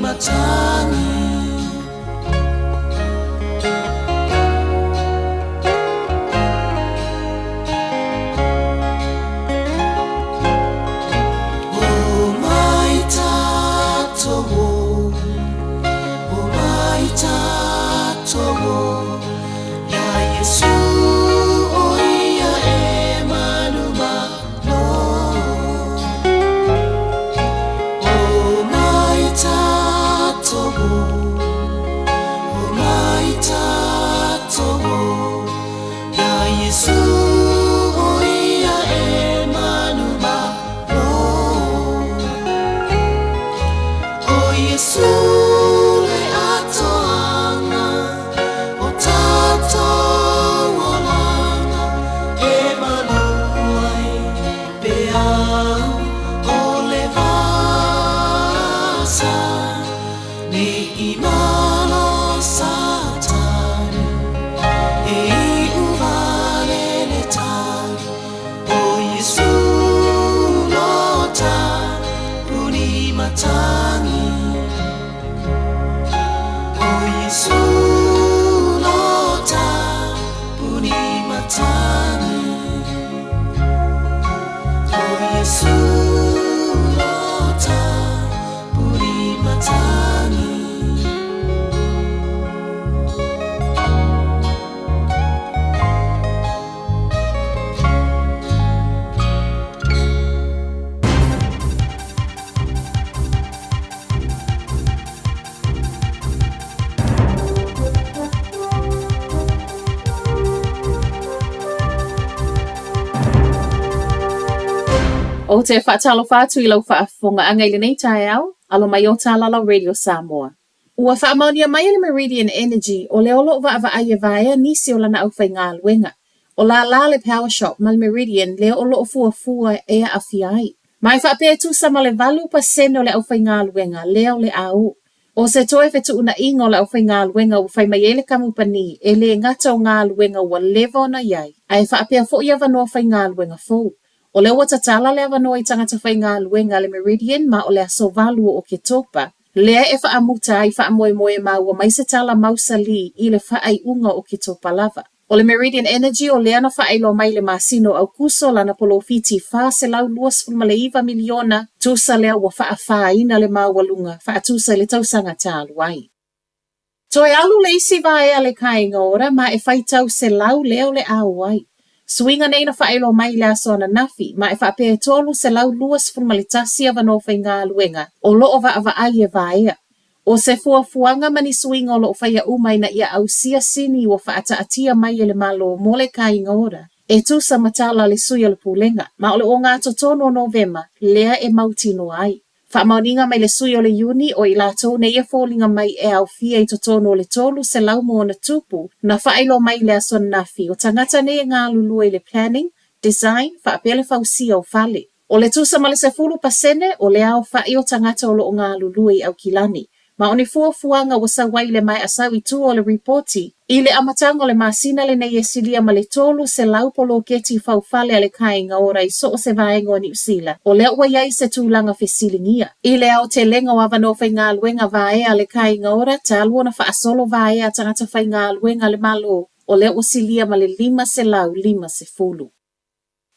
matagi. O mai tatou, o mai tatou, Iā Iesu o ia e manumalo. O mai tatou, o mai tatou, Iā Iesu o ia e manumalo. O Iesu le atoaga o tatou olaga e malu ai peau o le vasa ne i malo Satani e iu wale le tali o Iesu lota puni matagi. O Iesu lota puni matagi. O Iesu lota puni matagi. Ou te faatalofa atu i lau faafofogaaga i lenei taeao, alo mai o Tālala Radio Samoa. Ua faamaonia mai e le Meridian Energy o lea o lo o vaavaai e vaea nisi o lana aufaigaluega. O lālā le Powershop ma le Meridian lea o lo o fuafua e aafia ai. Ma e faapea e tusa ma le 8% o le aufaigaluega lea o le a o. ʻO se toe fetuʻunaiga o le aufaigaluega ua fai mai ai le kamupani e lē gata o galuega ua leva ona i ai, ae faapea foi avanoa faigaluega fou. O lea ua tatala le avanoa i tagata faigaluega a le Meridian ma o le aso 8 o Oketopa, lea e faamuta ai faamoemoe maua mai se tala mausalī i le faaiuga o Oketopa lava. O le Meridian Energy o lea na faailoa mai i le masina o Aukuso lana polofiti $429 miliona tusa lea ua faafāina le maualuga faatusa i le tausaga talu ai. Toe alu le isi vaea a le Kāinga Ora ma e faitau 100 lea o le a o ai. Suiga nei na faailoa mai i le aso ananafi ma e faapea e 321 avanoa faigaluega o lo o vaavaai e vaea. ʻO se fuafuaga ma ni suiga o lo o faia uma ina ia ausia sini ua faataatia mai e le Malo mo le Kāinga Ora, e tusa ma tala a le sui o le Pulega, ma o le ogatotonu o Novema lea e mautinoa ai. Faamaoniga mai le sui o le Iuni o i latou nei e foliga mai e aofia i totonu o le 300 ma ona tupu na faailoa mai i le aso ananafi o tagata nei e galulue i le planning, design faapea le fausia o fale. O le tusa ma le 10% o le aofaʻi o tagata o lo o galulue i Aukilani. Ma o ni fuafuaga ua sau ai i le maea sau i tua o le ripoti, i le amataga o le masina lenei e silia ma le 300 poloketi faufale a le Kāinga Ora i so o se vaega o Niu Sila, o lea ua i ai se tulaga fesiligia. I le aotelega o avanoa faigaluega vaea a le Kāinga Ora talu ona faasolo vaea a tagata faigaluega a le Malo, o lea ua silia ma le 550.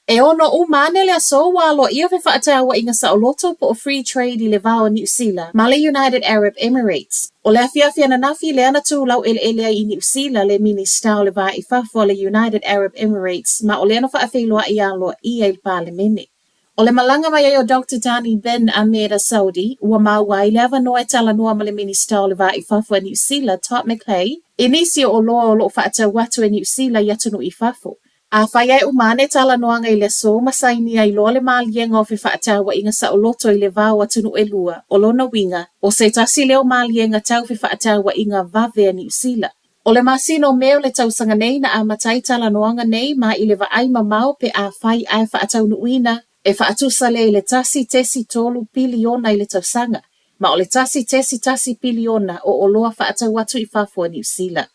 E ono uma ane le aso ua aloaia fefaatauaiga saoloto po o free trade i le va o Niu Sila ma le United Arab Emirates. O le afiafi ananafi lea na tu laueleele ai i Niu Sila le Minista o le Va i Fafo a le United Arab Emirates ma o lea na faafeiloai aloaia i le Palemene. O le malaga mai ai o Doctor Thani bin Ahmed Al Saudi, ua maua ai le avanoa e talanoa ma le Minista o le Va i Fafo a Niu Sila, Todd McClay, i nisi o oloa o lo o faatau atu e Niu Sila i atunuu i fafo. Afai ae uma ane talanoaga i le aso ma sainia ai loa le maliega o fefaatauaiga saoloto i le va o atunuu e lua, o lona uiga, ʻo se tasi lea o maliega tau fefaatauaiga vave a Niu Sila. ʻO le masina o Me o le tausaga nei na amata ai talanoaga nei ma i le vaai mamao pe afai ae faataunuuina e faatusa lea i le 1.3 piliona i le tausaga, ma o le 1.1 piliona o oloa faatau atu i fafo a Niu Sila.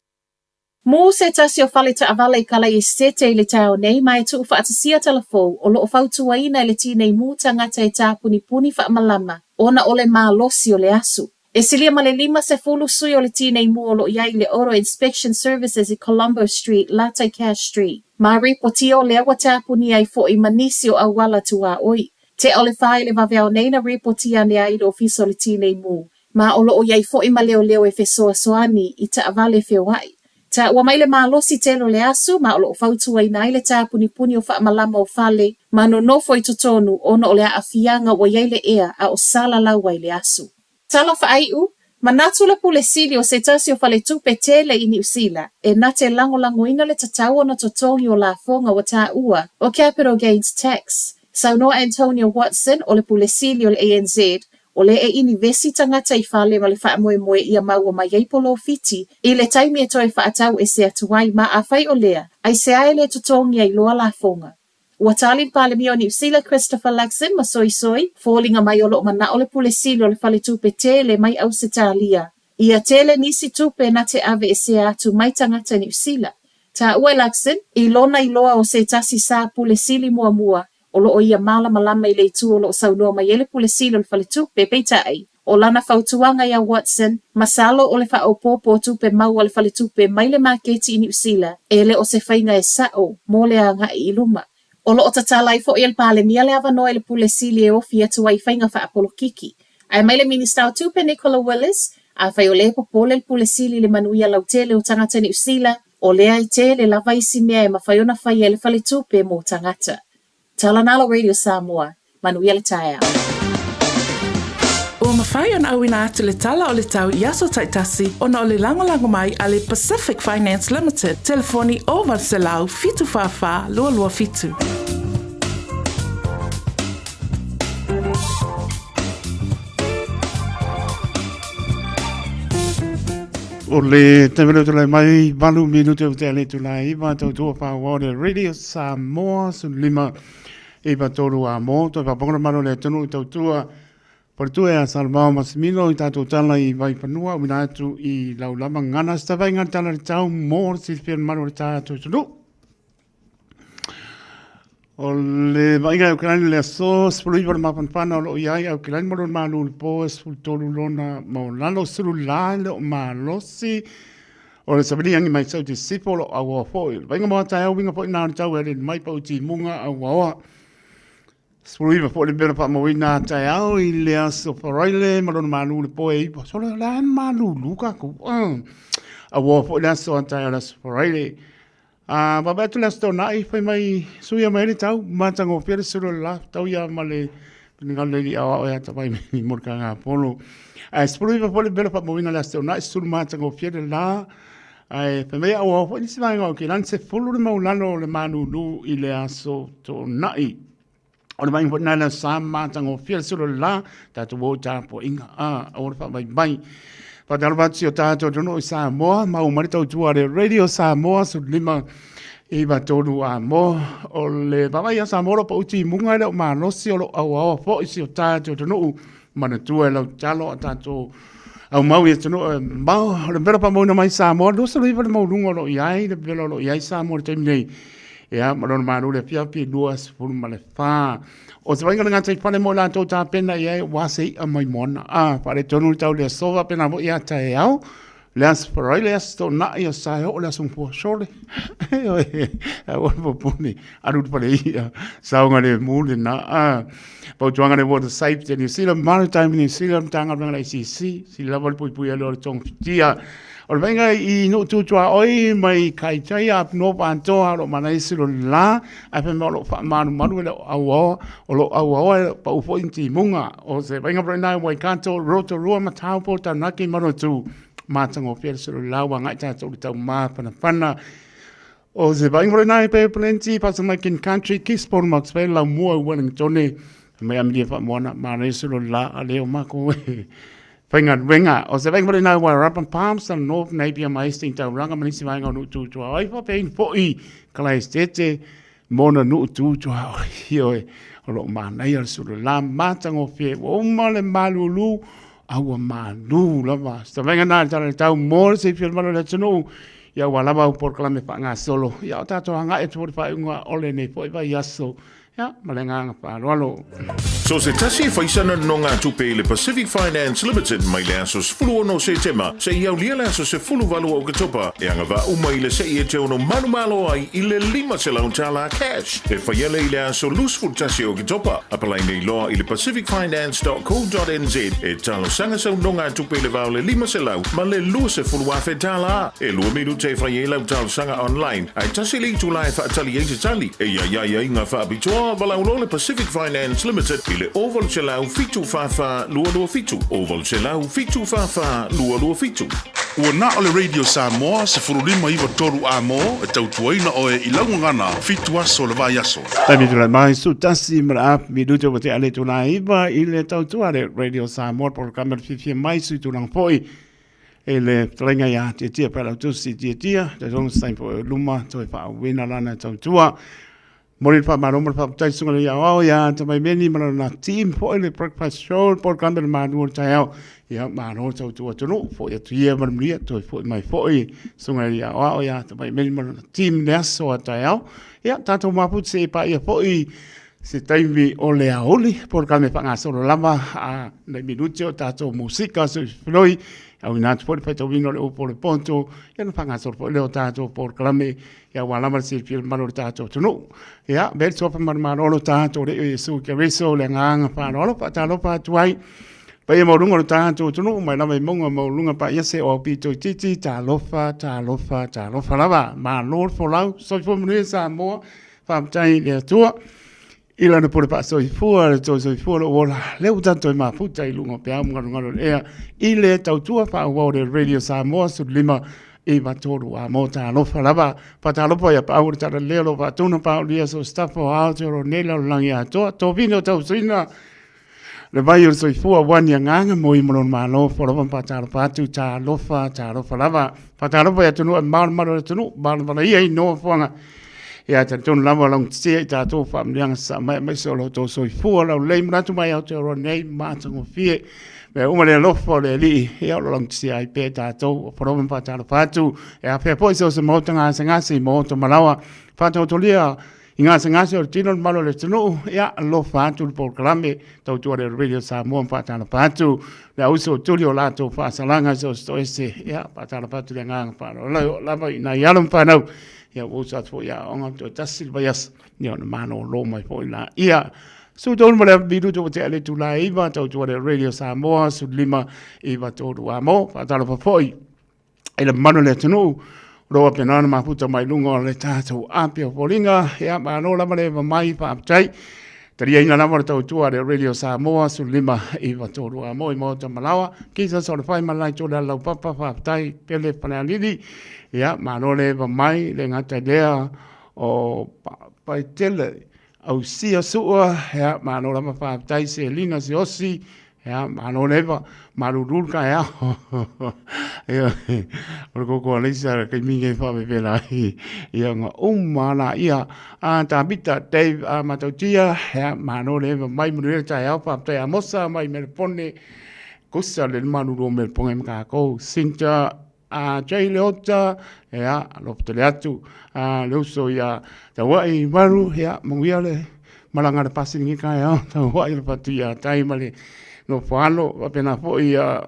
Mū se tasi o fale taʻawale i Kalaesetete i le taeao nei ma e tuufaatasia tala fou o lo o fautuaina e le tinei mu tagata e tāpunipuni faamalama ona o le malosi o le asu. E silia ma le 50 sui o le Tinei Mu o lo o i ai i le Auto Inspection Services i Colombo Street, Latai Cash Street, ma ripotia o lea ua tapunia ai foi ma nisi o auala tuaoi. Tea o le fa i le vaveao nei na ripotia ane ai i le Ofisa o le Tinei Mu, ma o lo o i ai foi ma leoleo e fesoasoani i taavale feoai. Taua mai le malosi tele o le asu ma o lo o fautuaina ai le tāpunipuni o faamalama o fale ma nonofo i totonu ona o le aafiaga ua i ai le ea a o salalau ai le asu. Tala faaiu, Manatu le Pule Sili o se tasi o faletupe tele i Niu Sila e na te lagolagoina le tatau ona totogi o lafoga ua taua o capital gains tax. Saunoa Antonia Watson o le Pule Sili o le ANZ O lea e inivesi tagata i fale ma le faamoemoe ia maua mai ai polofiti i le taimi e toe faatau ese atu ai ma afai o lea, aisea e le totogi ai loa lafoga. Ua tali le Palemia o Niu Sila Christopher Luxon ma soisoi, foliga mai o lo o manao le Pule Sili o le Faletupe Tele mai Ausetalia ia tele nisi tupe na te ave esea atu mai tagata Niu Sila. Taua e Luxon, i lona iloa o se tasi sa Pule Sili muamua O lo o ia malamalama i le itu o lo o saunoa mai ai le Pule Sili o le Faletupe, peitai, o lana fautuaga iā Watson, masalo o le faaopoopo o tupe maua a le Faletupe mai le maketi i Niu Sila, e le o se faiga e sa'o mo le agai i luma. O lo o tatala ai foi e le Palemia le avanoa i le Pule Sili e ofi atu ai i faiga faapolokiki. Ae mai le Minista o Tupe Nicola Willis, afai o lea e popole le Pule Sili i le manuia lautele o tagata Niu Sila, O lea e tele lava isi mea e mafai ona faia e le faletupe mo tagata. Tala Nalo Radio Samoa, manuia le taeao. Ua mafai ona auina atu le tala o le tau i aso taitasi ona o le lagolago mai a le Pacific Finance Limited, telefoni 0800 744 227. O le taimi lea o tulai mai, 8 minute o te ale tulai iwa, tautua whāua o le Radio Samoa, 15 iwa tolu a mō, toi whapongona malo le tonu i tautua, Paletua e a Salomao Masimino i tātou tala i Vaifanua, uina atu i Laulama ngana, se tawai ngā tala le tau mō le silafia le malo le tātou tunu. O le vaaiga e Aukilani le aso 19 le mafanafana o lo o i ai Aukilani ma lona malu i le po e 13 lona maualalo sulu la e le o malosi o le savali angi mai sau te sifo o lo o auaoa foi. O le vaaiga mo taeao uiga foi na o le tau e aleli mai pau timuga auaoa. 19 foi le mea na faamauina a taeao i le aso Faraile ma lona malu i le po e iwa. Sole o le a malulu kākou. Auaoa foi le aso a taeao le aso Faraile. A vaavaai atu le Aso Toonai, fai mai, suia mai ai le tau, matagofie le sulu o le la, tau ia ma le finagalo le alii aoao ia Tavai mo le kagapolo. Ae 19 foi le vela faamauina le Aso Toonai, sulu matagofie le la, ae fai mai auao foi nisi vaega o Aukilani, 10 le maulalo o le malulu i le Aso Toonai. O le vaaiga foi lena i le aso sa matagofie le sulu o le la, tatou o i tapuaiga, a, aua le faavaivai. Faatalofa atu si o tatou atunuu i Samoa, mau mai le tautua a le Radio Samoa, 15 i tolu a mo. O le vaavaai a Samoa o lo o pau timuga e le o malosi o lo o auaoa foi si o tatou atunuu, manatua e lau tatalo a tatou aumau i atunuu e mamao. O le vela faamauina mai Samoa, 29 le maualuga o lo o i ai, le vela o lo o i ai Samoa i le taimi nei. Ia, ma lona malo le afiafi 24. O se vaaiga le gataifale mo i latou tapena i ai ua se i'a mai moana. A, faaletonu le tau le aso faapena foi ia taeao. Le aso Farai, le aso Toonai, aso Saeoo, le aso Gafua Sole. Ioe, aua le popole, alu le fale i'a, saoga le mu lena. A, fautuaga le Water Safety New Zealand, Maritime New Zealand, Matagaluega a le ACC, sili lava le puipuia lea o le togafitia. O le vaaiga i nuu tu tuaoi mai Kaitai a North Antoa o lo o manaia silo le la, ae fai mai o lo o faamalumalu e le o auaoa, o lo o auaoa e pau foi ni timuga. O se vaaiga foi lena i Waikato, Rotorua ma Taupo, Taranaki ma Rotu, matagofie le silo le la ua agai tatou i le tau mafanafana. O se vaaiga foi lena i Bay of Plenty, Pasamakin Country, Gisborne, Mounts Bay, Laumua i Wellingtone, mai Amelia Faamoana, manaia silo le la, a lea o makou e faigaluega. O se vaaiga foi lena i Wairarapa, Palmerston North, Napier ma Hastings Tauranga ma nisi vaega o nuu tu tuaoi, faapea foi Kalaesetete ma ona nuu tu tuaoi. Ioe, o lo o manaia le sulu la matagofie, ua uma le malulu, a ua malu lava. Se vaaiga na i le tala o le tau mo le silafia o le malu o le atunuu, ia ua lava au polokalame faagasolo. Ia o tatou agai atu foi i le faaiuga o lenei foi vaiaso. Ia, ma le agaga faaaloalo. So se tasi e fai sana nonogatupe i le Pacific Finance Limited mai le aso 16 o Setema seia aulia le aso 18 o Oketopa e agavaa uma i le se'i e te ono manumalo ai i le $500 cash e faia lea i le aso 21 o Oketopa. Apalai nei loa i le pacificfinance.co.nz e talosaga sau nonogatupe i le va o le $500 ma le $20,000. E lua minute e fai ai lau talosaga online ae tasi le itula e faatali ai se tali e iai ai aiaiga faapitoa. Valaau loa le Pacific Finance Limited i le 0800 744 227, 0800 744 227. Ua na o le Radio Samoa 1593 A mo e tautuaina oe i lau gagana fitu aso o le vaiaso. Taimi tulai mai su tasi ma le api minute ua tea le itula iva i le tautua le Radio Samoa polokalame o le fiafia mai sui tulaga foi e le fetalaiga ia Tiatia Paelautusi Tiatia, talitonu se taimi foi o luma toe faauuina lana tautua. Momoli le faamalo ma le faafetai susuga i le aoao ia Tamaimeni ma lana team foi le breakfast show, le polokalame le malu o le taeao. Ia malo le tautua atunuu, foi atu ia ma le manuia, toe foi mai foi susuga i le aoao ia Tamaimeni ma lana team le aso a taeao. Ia tatou mafuta se i paia foi se taimi o le aoauli, polokalame faagasolo lava a nai minute o tatou musika soifiloi, auina atu foi le faitauina o le upu o le poto, ia ona faagasolo foi lea o tatou polokalame ia aua lava le silafia mamalu o le tatou atunuu. Ia, avea le suafa malumalolo tatou Alii o Iesu Keriso le agaga faaaloalo faatalofa atu ai. Paia maualuga o le tatou atunuu mai lava i mauga maualuluga paia se o aupito itiiti, talofa, talofa, talofa lava. Malo le folau, soifua manuia Samoa, faafetai i le Atua. I lana pule faasoifua, le toe soifua lou ola, lea ua tatou mafuta i luga o peau ma galugalu o le ea, i le tautua faaauau o le Radio Samoa 15 i 3 a mo talofa lava. Faatalofa ia paau o le talalelei o lo o faatuna paaulia so staff o Aotearoa nei lalolagi atoa, tovina o tausuina le vai o le soifua ua ni agaga mo i ma lona malo, folova ma faatalofa atu, talofa, talofa lava. Faatalofa i atunuu e mamao le malu o le atunuu, valavala ia i nofoaga. Ia talitonu lava laugatasia i tatou faamanuiaga sasaa mai aemaise o lo outou soifua laulelei manatu mai Aotearoa nei matagofie. Mea uma le alofa o le Alii, ia o lo laugatasia ai pea tatou. O folova ma faatalofa atu, e afea foi so o se maota gasegase i maota malawa. Faataotolia I gasegase o le tino le mamalu o le atunuu, ia alofa atu le polokalame tautua le Radio Samoa ma faatalofa atu le auso o tuli o latou faasalaga so o se toese, ia faatalofa atu le agaga faaaloalo lava i nai alo ma fanau, ia ua uso atu foi i aoga toe tasi le vaiaso, ia ona malolo mai foi la. Ia, 13 ma le minutu ua tea le itula e 9, tautua le Radio Samoa, 15 9 3 a mo, faatalofa foi i le mamalu o le atunuu o lo o faapena ona mafuta mai luga o le tatou api o foliga. Ia, malo lava le mai, faafetai. Taliaina lava le tautua a le Radio Samoa 15 9 3 a mo i Maota Malawa. Kisas o le whai malai tō le laupapa, faafetai pele Falealili. Ia, malo le mai, le gata i lea o Paitele ausia sua, ia, malo lava faafetai Selina Siaosi, ia, malo leva, malulu le taeao. Ia, o le koko a Leisa le taimi nei faapepela ai, ia, na uma la ia, a Tavita, Dave, a Matautia, ia, malo leva mai manuia le taeao, faafetai Amosa mai Melepone, kusa le malulu o Melepone ma tatou, Sinta, A Jay Leota, ia, alofa tele atu, a le uso ia Tauai Maru, ia, manuia le malaga a le pasi lenei taeao, Tauai le fatu ia tai ma le nofo alo, faapena foi ia,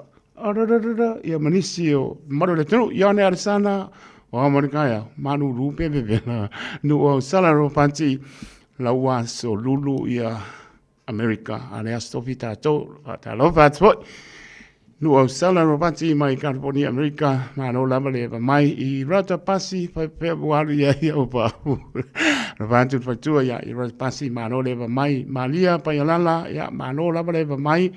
ia ma nisi o mamalu o le atunuu, Ioane Alesana, o ao ma le taeao, malulu pe vevela, nuu au sala Ropati, lau aso lulu ia Amerika, a le aso tofi tatou, faatalofa atu foi. Nuu Ausala Ropati mai California, Amerika, malo lava le eva mai i Rata Pasi, faipea ua alu ia ia o pau. Rova atu le faletua ia i Rata Pasi, malo le eva mai. Malia Paialala, ia malo lava le eva mai.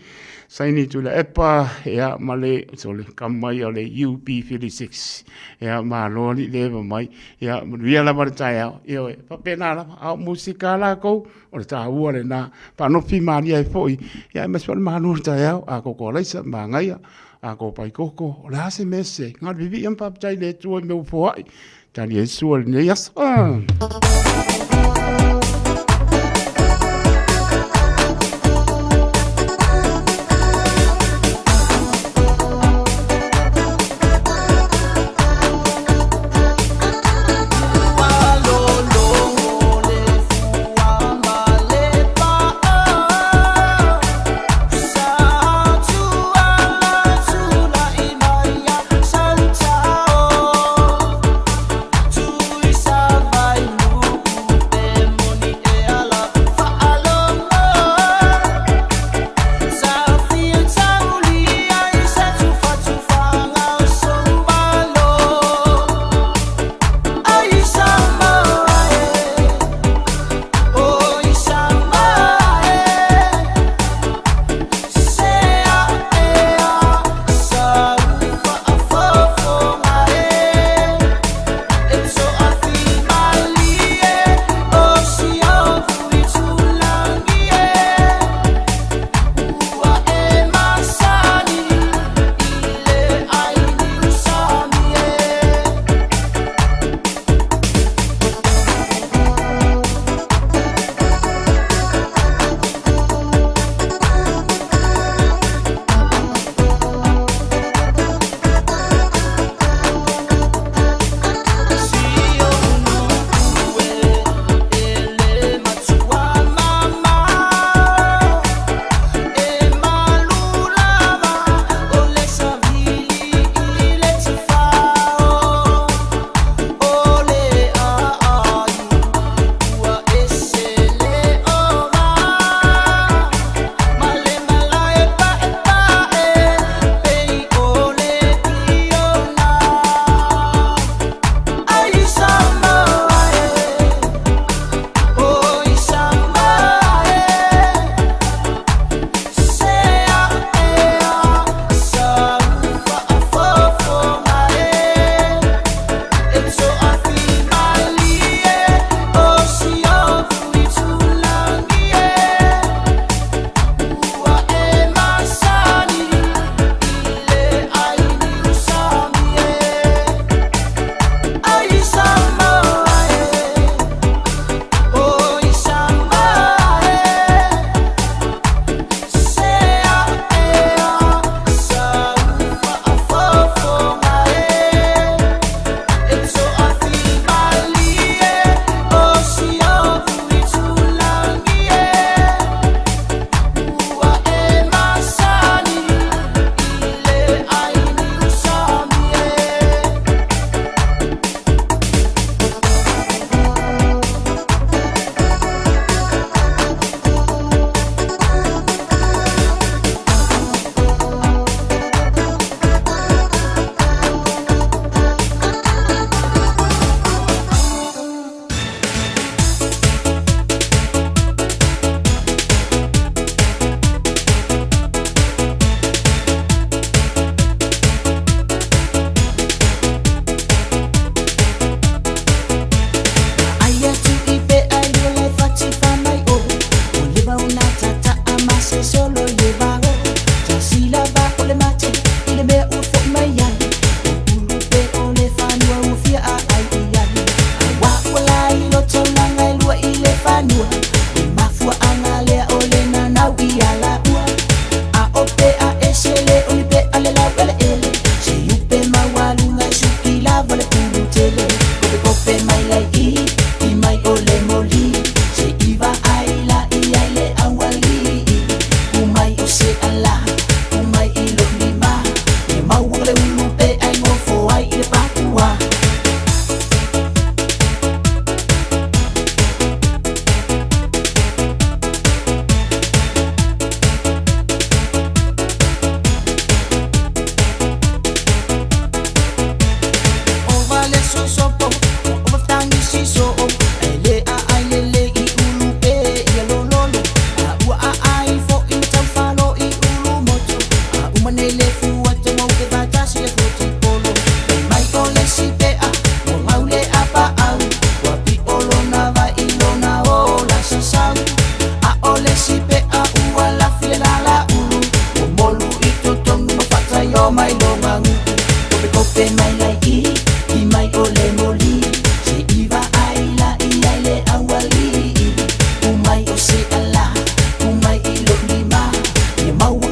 Saini Tuilaepa, ia ma le, sole, kama mai o le UB56. Ia malo li le eva mai. Ia manuia lava le taeao. Ia oe, faapena lava, a o musika lakou, O le taua lena, faanofi malie ai foi, ia aemaise foi le malu o le taeao, a koko alaisa, magaia, a ko paikoko, o le a se mea se, na o le vivii ma faafetai i le Atua i mea ua foai, tali ai sua i lenei aso.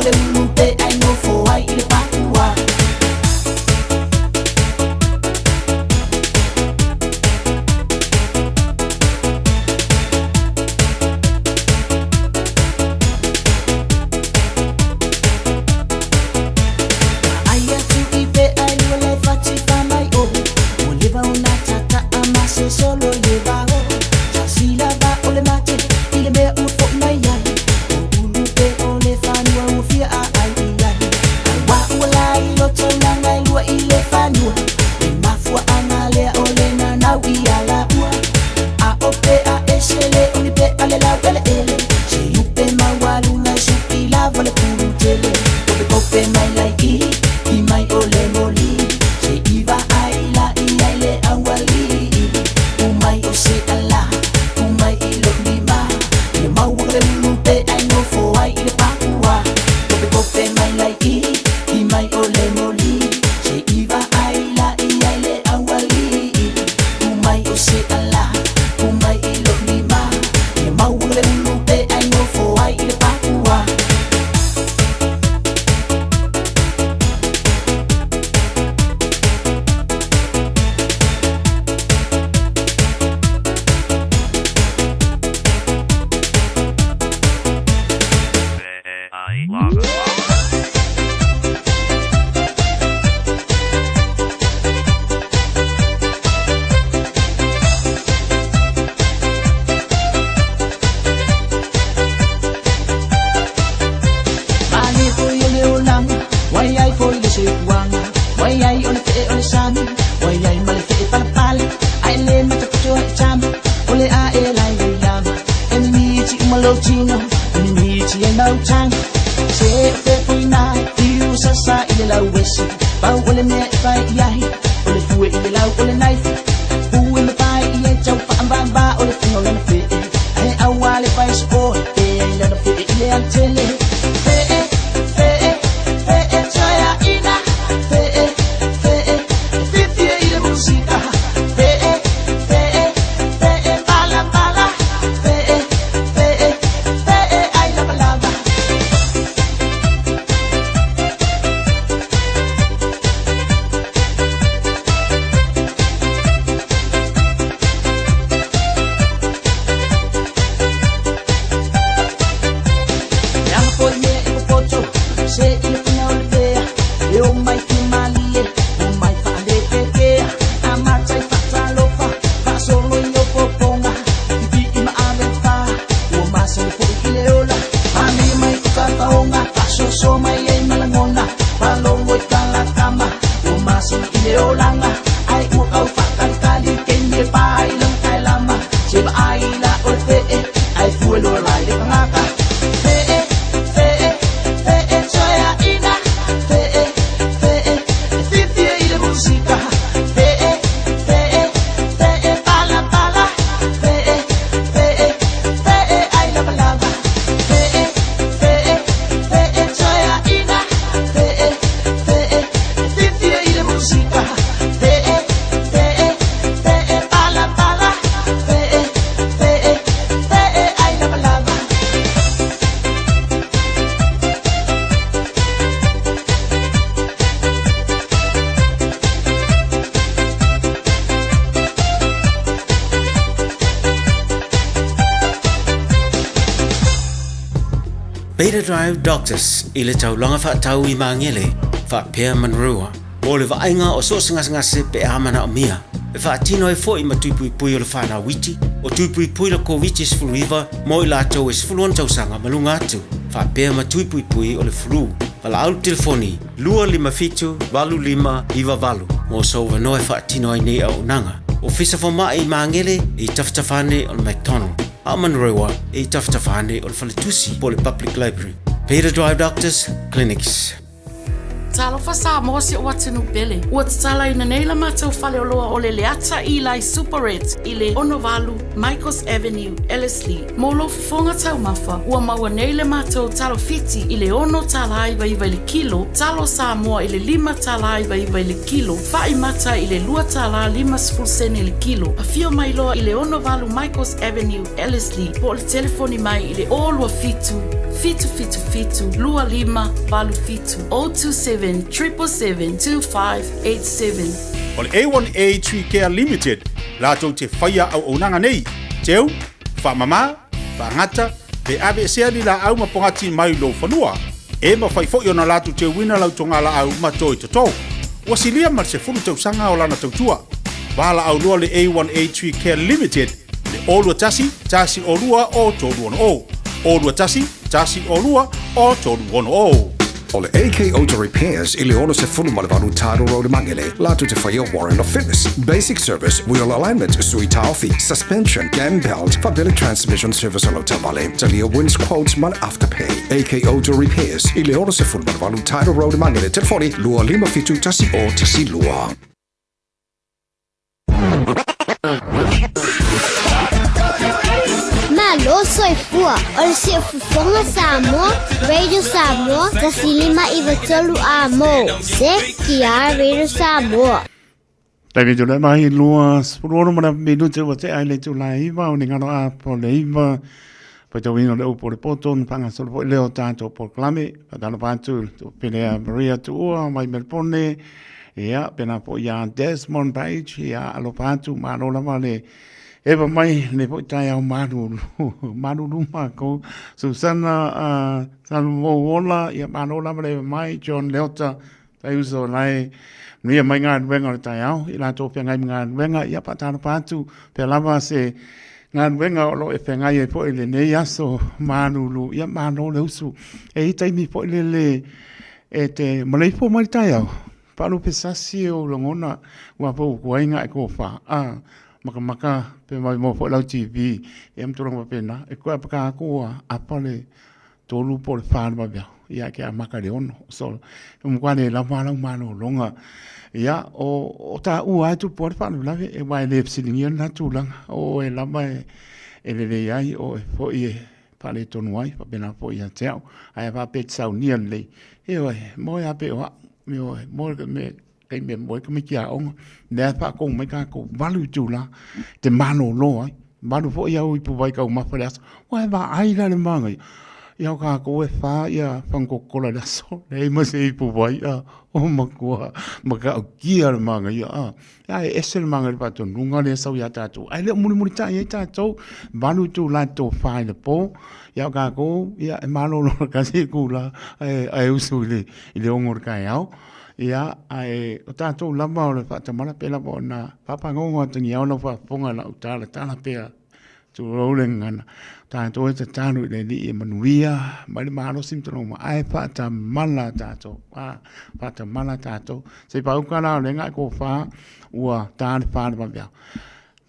le ulu pe ai nofo ai i le pakua. Ai atu i pe ai lua le fati fa mai o. Ua leva ona tata'a ma se solo i le vao. Sasila va o le mate i le mea ua fo'i mai ai. O ulu pe o le fanua ua fia a ai i ai. Aua ua lai lo taulaga e lua i le fanua. Le mafua'aga lea o le nanau i ala ua. A o pe a ese le oni pe a le lau eleele. Se upe maualuga e suki lava le pulu tele. Kope kope mai lai i, i mai o le moli. Se iva ai la i ai le aualii. U mai o se ala, u mai i lo lima. Ia maua le ulu pe ai nofo ai i le pakua. Kope kope mai lai i, i mai o le moli. Se iva ai la i ai le aualii. U mai o se ala, u mai i lo lima. Ia maua le ulu pe ai nofo ai i le pakua. Male foi o le olaga, wai ai foi le soifuaga, wai ai o le fe'e o le sami, wai ai ma le fe'e palapala, ae lē matapoto ai tama, o le a'e lai ai lava, e mimiti uma lou tino, e mimiti ai mautaga. Se o fe foina, fiu sasa i le lauesi, pau o le mea e fai i ai, o le fue i le lau o le naifi, ue ma fai i e tau faavavā o le faiga o lana fe'e, ae auā le fai so'o e ai lana fe'e i le autele. Fe'e, fe'e, fe'e toeaina, fe'e, fe'e, e fiafia i le musika, fe'e, fe'e, fe'e malamala, fe'e, fe'e, fe'e ai lavalava. Leaga foi mea e popoto, se i le faiga o le pea, e o mai fia malie, o mai faalepekea, amata i faatalofa, faasolo i opopoga, pipi'i ma ave fā, ua masani foi i le ola, manaia mai o fafaoga, faasoasoa mai ai ma lagona, palolo i talakama, ua masani i le olaga, ae ua kau faatalitali, keimi e pā ai laga taelama, se vaai la o le fe'e, ae fue loa lai le pagaka. Fe'e, fe'e, fe'e toeaina, fe'e, fe'e, e fiafia i le musika, fe'e, fe'e, fe'e palapala, fe'e, fe'e, fe'e ai lavalava. Fe'e, fe'e, fe'e toeaina, fe'e, fe'e, e fiafia i le musika, fe'e, fe'e, fe'e palapala, fe'e, fe'e, fe'e ai lavalava. Beta Drive Doctors i le taulaga faatau i Magele faapea Manurewa mo le vaaiga o so o se gasegase pe a manaomia e faatino ai foi ma tui puipui o le fanau iti o tui puipui le Koviti-19 mo i latou e 16 tausaga ma luga atu faapea ma tui puipui o le flu. Valaau le telefoni 257 8598 mo sou avanoa e faatino ai nei auaunaga. Ofisa Fomai i Magele e i tafatafa ane o le McDonald, a o Manurewa e i tafatafa ane o le Faletusi po o le Public Library. Beta Drive Doctors Clinics. Talofa Samoa si o'u atunuu pele. Ua tatalaina nei la matou faleoloa o le Leata Eli Superette i le 68 Michaels Avenue, Ellerslie. Mo lou fofoga taumafa, ua maua nei le matou talo Fiti i le $6.99 i le kilo, talo Samoa i le $5.99 i le kilo, fa'i mata i le $2.50 i le kilo. Afio mai loa i le 68 Michaels Avenue, Ellerslie, po o le telefoni mai i le 027 777 2587, 027 777 2587. O le A1A Tree Care Limited latou te faia auaunaga nei, teu, faamama, faagata, pe aveesea ni laau ma pogati mai lou fanua. E mafai foi ona latou teuina lau togalaau ma toe toto. Ua silia ma le 10 tausaga o lana tautua. Valaau loa le A1A Tree Care Limited i le 021 102 o 360, 021 102 o 360. O le AK Auto Repairs i le 68 Tidal Road i Magele, latou te faia Warrant of Fitness, Basic Service, Wheel Alignment, Sui Taofi, Suspension, Cam Belt, faapea le Transmission Service o lau taavale. Talia Wins Quotes ma le Afterpay. AK Auto Repairs i le 68 Tidal Road i Magele, telefoni 257 1012. Malo soifua o le Siufofoga Samoa, Radio Samoa, 105 93 A mo, CTR Radio Samoa. Taimi tū mai lua 16 ma le minute ua tea i le itula e iva o ni ngaro a po le iva. Faitauina le upu o le poto na whangasolo foi leo tātou polokalame. Whakalofa atu tō pele a Maria Tuua mai Melbourne. Ia, pēnā foi ia Desmond Page. Ia, alofa atu, malo lava le ewa mai le foi taeao malulu. Malulu mākou. Susana uh, Salomouola, ia malo lava le ewa mai. John Leota, tai uso lae nuia mai galuega o le taeao i latou feagai ma galuega ia faatalofa atu pea lava se galuega o lo o e feagai ai foi i lenei aso malulu ia malo le usu e i taimi foi lele e te maleifua mai le taeao faalupe sasi e ou lagona ua fou kuai nga e kofa a makamaka pe mai mo foi lau TV e ma tulaga faapena e koe apaka aku ua apa le 3 po o le 4 le vaveao, ia ke amata i le 6. So, e matua le lava lau malologa. Ia, o, o taua lava e tupu ai le faalavelave, e aua e le fesiligia lena tulaga, o oe lava e, e lelei ai, o oe foi e faaletonu ai, faapena foi ia te au. Ae a faapea e te saunia lelei, ioe, moe lava pei o au, ioe, moe me taimi e moe tamaiti aoga, lea e faatonu mai tatou 8 itula te malolo ai, 8 foi au ipu vai taumafa i le aso, ua e vaai la i le manaia, ia o tatou e fa ia fagu kokola i le aso, leai ma se ipu vai a, o matua matautia le manaia a, a e ese le manaia o le faatonuga lea e sau ia tatou, ae le o mulimulitai ai tatou, 8 itula e tofa i le po, ia o tatou ia e malolo tasi itula ae usu i le 6 o le taeao. Ia, ae o tatou lava o le faatamala pei lava ona faapagogo atagiao lau faafofoga i lau talatala pea, tulou le gagana. O tatou e tatalo i le Alii e manuia mai le malosi ma tologoma, ae faatamala tatou, a, faatamala tatou. Se i pauka la o lea e tofa ua ta le fa o le vaveao.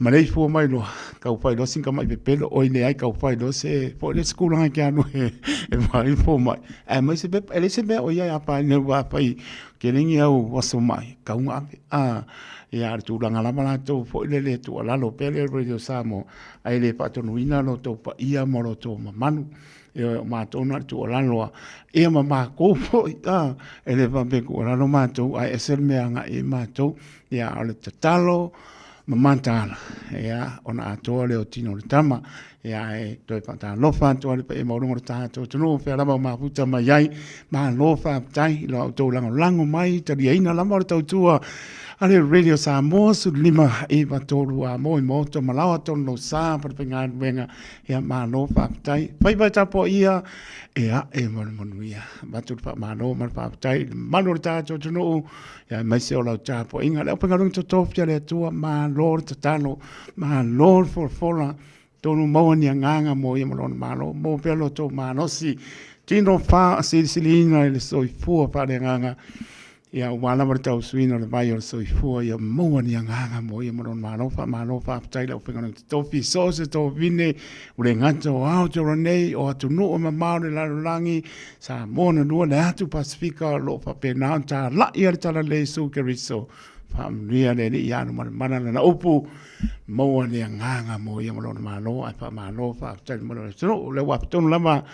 Maleifua mai loa, tau fai loa sina tamai pepelo, oi leai tau fai loa se, foi le isi tulaga e te alu e, e maleifua mai. Ae aumai se pepa, e leai se mea o i ai a fai nei aua afai tele ni au aso mai, tatau ona ave. A, ia o le tulaga lava latou foi lele e tuualalo pea le Radio Samoa, ae le faatonuina lo outou paia ma lo outou mamalu. Ioe, o matou na o le tuualalo lava, ia ma matou foi, a, e le faapea e tuualalo matou, ae ese le mea e agai i ai matou. Ia, o le tatalo, ma mataala, ia, ona atoa lea o tino o le tama, ia, e toe faatalofa atu ai le paia maualuga o le tatou atunuu, fea lava o mafuta mai ai, malo faafetai i lo outou lagolago mai, taliaina lava o le tautua a le Radio Samoa 15 9 3 a mo i maota ma laoa tonu lou sa pa le faigaluega, ia, malo faafetai. Faiva e tapuaia, e ae ma le manuia. Avatu le faamalo ma le faafetai i le mamalu o le tatou atunuu, Ia aemaise o lau tapuaiga, le aufaigaluega totofi a le Atua, malo le tatalo, malo le folafola, tonu maua ni agaga mo ia ma lona malo, maua pea lo outou malosi, tino faasilisiliina i le soifua faaleagaga. Ia, aua lava le tausuina o le vai o le soifua, ia maua ni agaga mo ia ma lona malo. Faamalo faafetai i le aufaigaluega totofi, so o se tovine, ua le gata o Aotearoa nei, o atunuu e mamao o le lalolagi, Samoa na lua, le atu Pasefika o lo o faapena ona talai a le Talalelei Iesu Keriso. Faamanuia le Alii ia Alumalemala lana upu, maua le agaga mo ia ma lona malo, ae faamalo faafetai i le mamalu o le atunuu. O lea ua afe tonu lava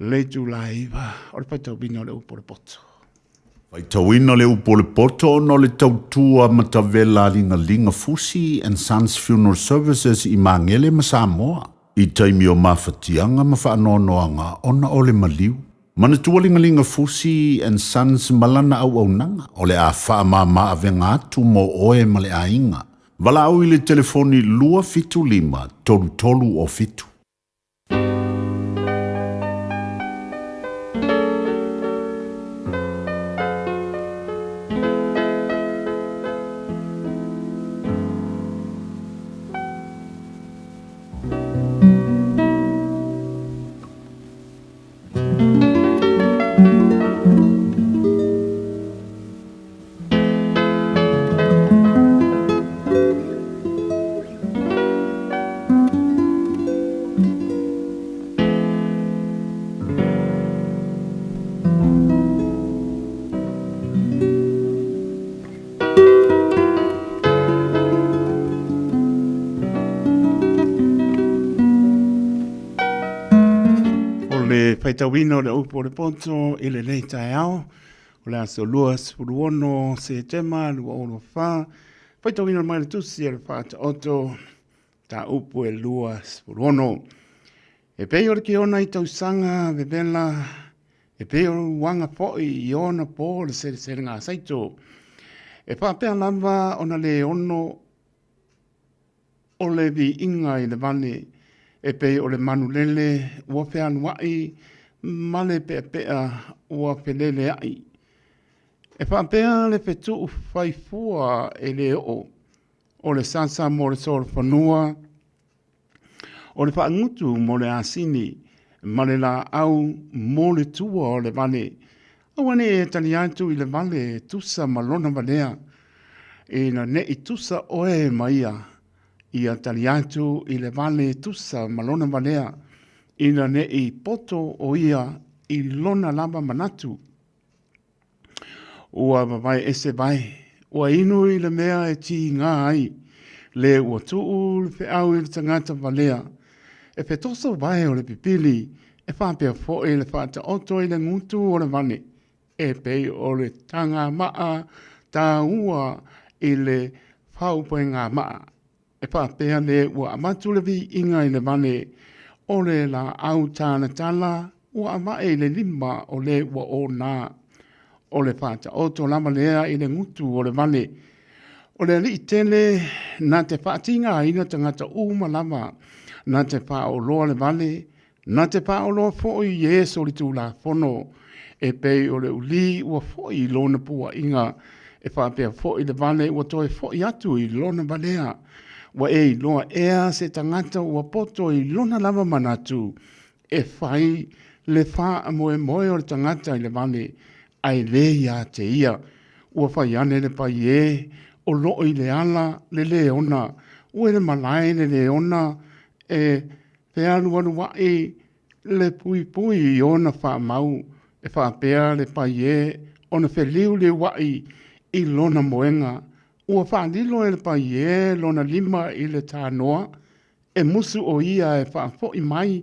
le itula e 9 o le faitauina o le upu o le poto. Faitauina le upu o le poto ona o le tautua matavela a Ligaliga Fusi and Sons Funeral Services i Magele ma Samoa i taimi o mafatiaga ma faanoanoaga ona o le maliu. Manatua Ligaliga Fusi and Sons ma lana auaunaga o le a faamama avega atu mo oe ma le aiga. Valaau i le telefoni 275 3307. O le faitauina o le upu o le poto i lenei taeao, O le aso 26 Setema 2024, faitauina mai le tusi a le Faataoto, mataupu e 26. E pei o le kiona i tausaga vevela, e pei o le uaga foi i ona po le seleselega a saito. E faapea lava ona le ono o le viiga i le vale, e pei o le manulele ua fealuai ma le peapea ua feleleai. E faapea le fetuu faifua e le oo, o le sasa mo le solofanua, o le faagutu mo le asini, ma le laau mo le tua o le vale. Aua ne i e tali atu i le vale e tusa ma lona valea, ina ne i tusa oe ma ia. Ia tali atu i le vale e tusa ma lona valea, ina ne i poto o ia i lona lava manatu. Ua vavae ese vae, ua inu i le mea e tiga ai, le ua tuu le feau i le tagata valea. E fetoso vae o le pipili, e faapea foi le faataoto i le gutu o le vale, e pei o le tagamaa taua i le faaupuegamaa. E faapea le ua avatu le viiga i le vale o le laau talatala ua avae i le lima o le ua ona. O le faataoto lava lea i le gutu o le vale. O le alii tele na te faatigaina tagata uma lava, na te faaoloa le vale, na te faaoloa foi i e solitulafono, e pei o le ulī ua foi i lona puaʻiga, e faapea foi le vale ua toe foi atu i lona valea. Ua e iloa ea se tagata ua poto i lona lava manatu e fai le faamoemoe o le tagata i le vale, ae le ia te ia. Ua fai ane le paiē o loo i le ala le leona, ua i le malae le leona e fealualuaʻi le puipui i ona faamau, e faapea le paiē ona feliuliuaʻi i lona moega. Ua faalilo e le paiē lona lima i le tanoa, e musu ʻo ia e faafoʻi mai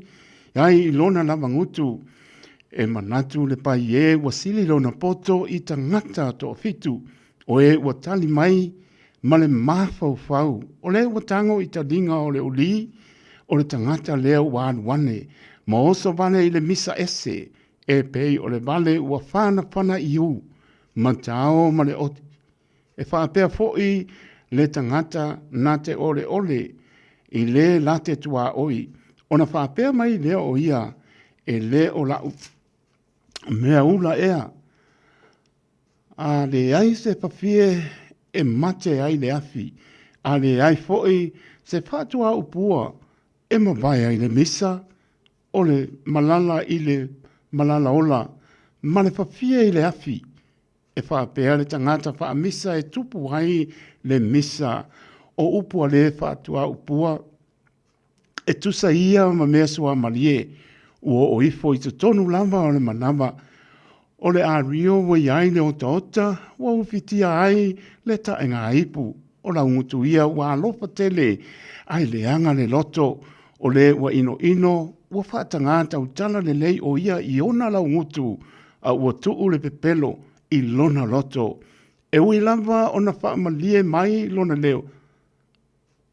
ai i lona lava gutu. E manatu le paiē ua sili lona poto i tagata toafitu, o e ua tali mai ma le mafaufau, o lea ua tago i taliga o le ulī o le tagata lea ua alu ane ma oso wale i le misa ese, e pei o le vale ua whanawhana i u, ma tao ma le oti. E faapea foi le tagata na te oleole i le la te tuaoi, ona faapea mai lea o ia, e le o la'u mea ula ea, a leai se fafie e mate ai le afi, a leai foi se faatuaupua e mavae ai le misa o le malala i le malala ola ma le fafie i le afi. E faapea le tagata faamisa e tupu ai le misa. O upu a le faatuaupua, e tusa ia ma mea suamalie, ua oo ifo i totonu lava o le manava. O le ario ua i ai le otaota, ua ufitia ai le taegaipu. O laugutu ia ua alofa tele, ae leaga le loto. O le ua inoino, ua faatagā tautala lelei o ia i ona laugutu, a ua tuu le pepelo i lona loto. E ui lava ona faamalie mai lona leo,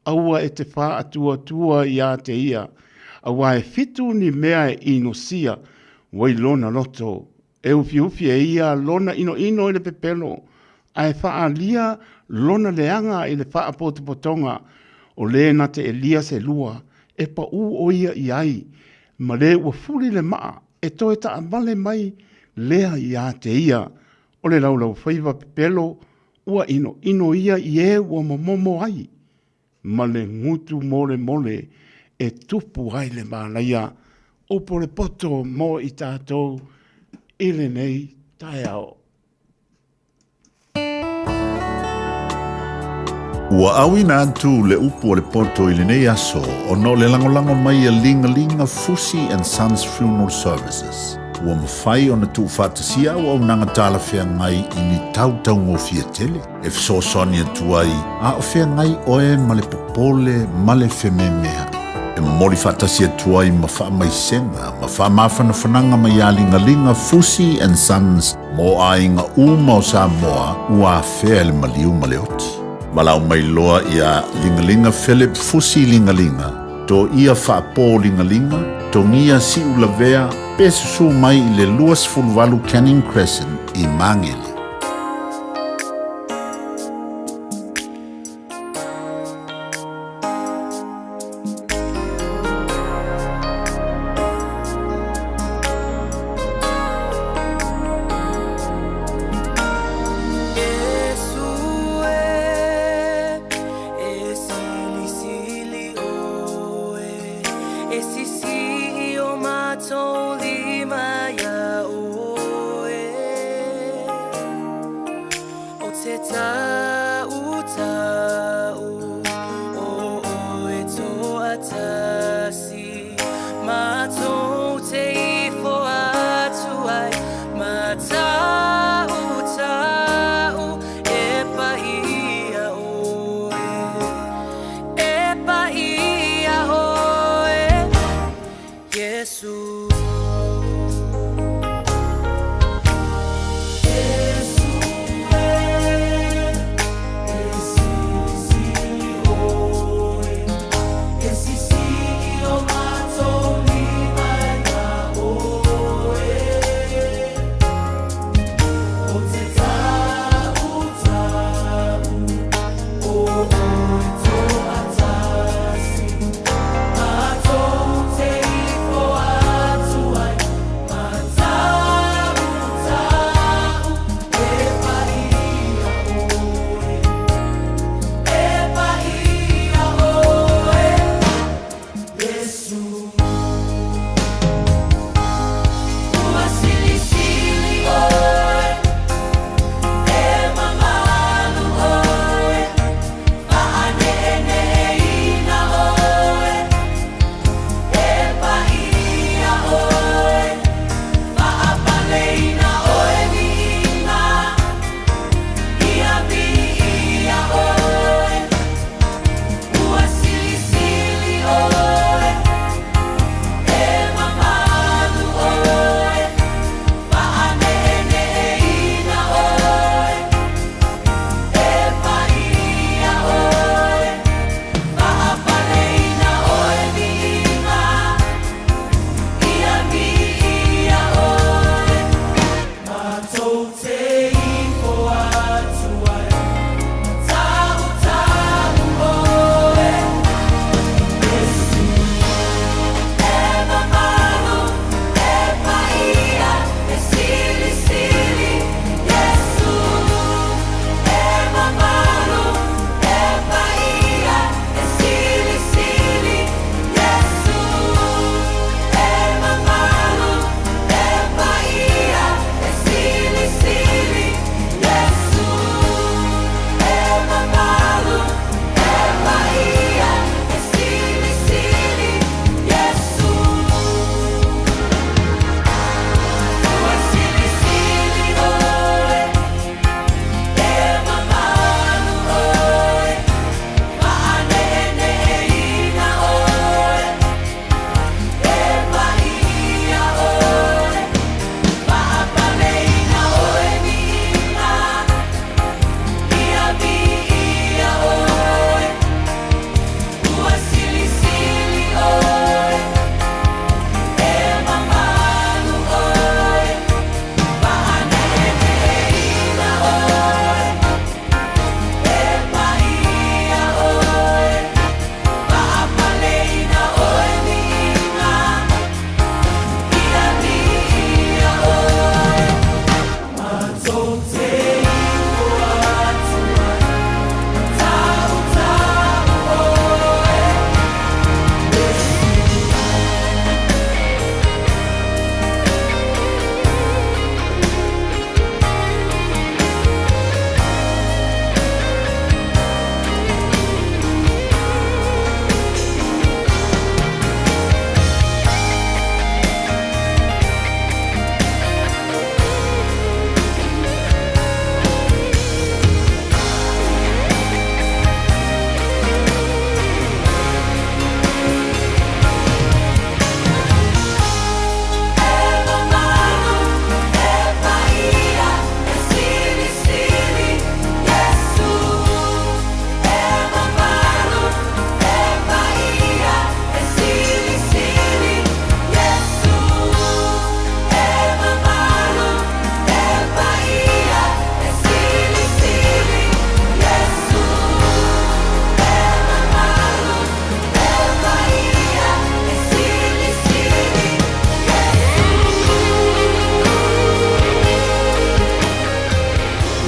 Aua e te faaatuatua iā te ia, auā e fitu ni mea e inosia ua i lona loto. E ufiufi e ia lona inoino i le pepelo, ae faaalia lona leaga i le faapotopotoga. O lē na te elia se lua, e paʻū ʻo ia i ai, ma lē ua fuli le maʻa e toe taavale mai lea iā te ia. O le laulaufaiva pepelo Ua inoino ia i e ua momomo ai, ma le gutu molemole e tupu ai le manaia. Upu o le poto mo i tatou i lenei taeao. Ua auina atu le upu o le poto i lenei aso ona o le lagolago mai a Ligalinga Fusi and Sons Funeral Services. Ua mafai ona tuufaatasia auaunaga talafeagai i ni tau taugofie tele e fesoasoani atu ai a o feagai oe ma le popole ma le fememeaʻi. E momoli faatasi atu ai ma faamaisega ma faamafanafanaga mai ia Ligaliga Fusi and Sons mo aiga uma o Samoa ua afea e le maliu ma le oti. Valaau mai loa iā Ligaliga Philip Fusi Ligaliga, Toia Faapō Ligaliga, Togia Siulavea pe susū mai i le 28 Canning Crescent i Māngere.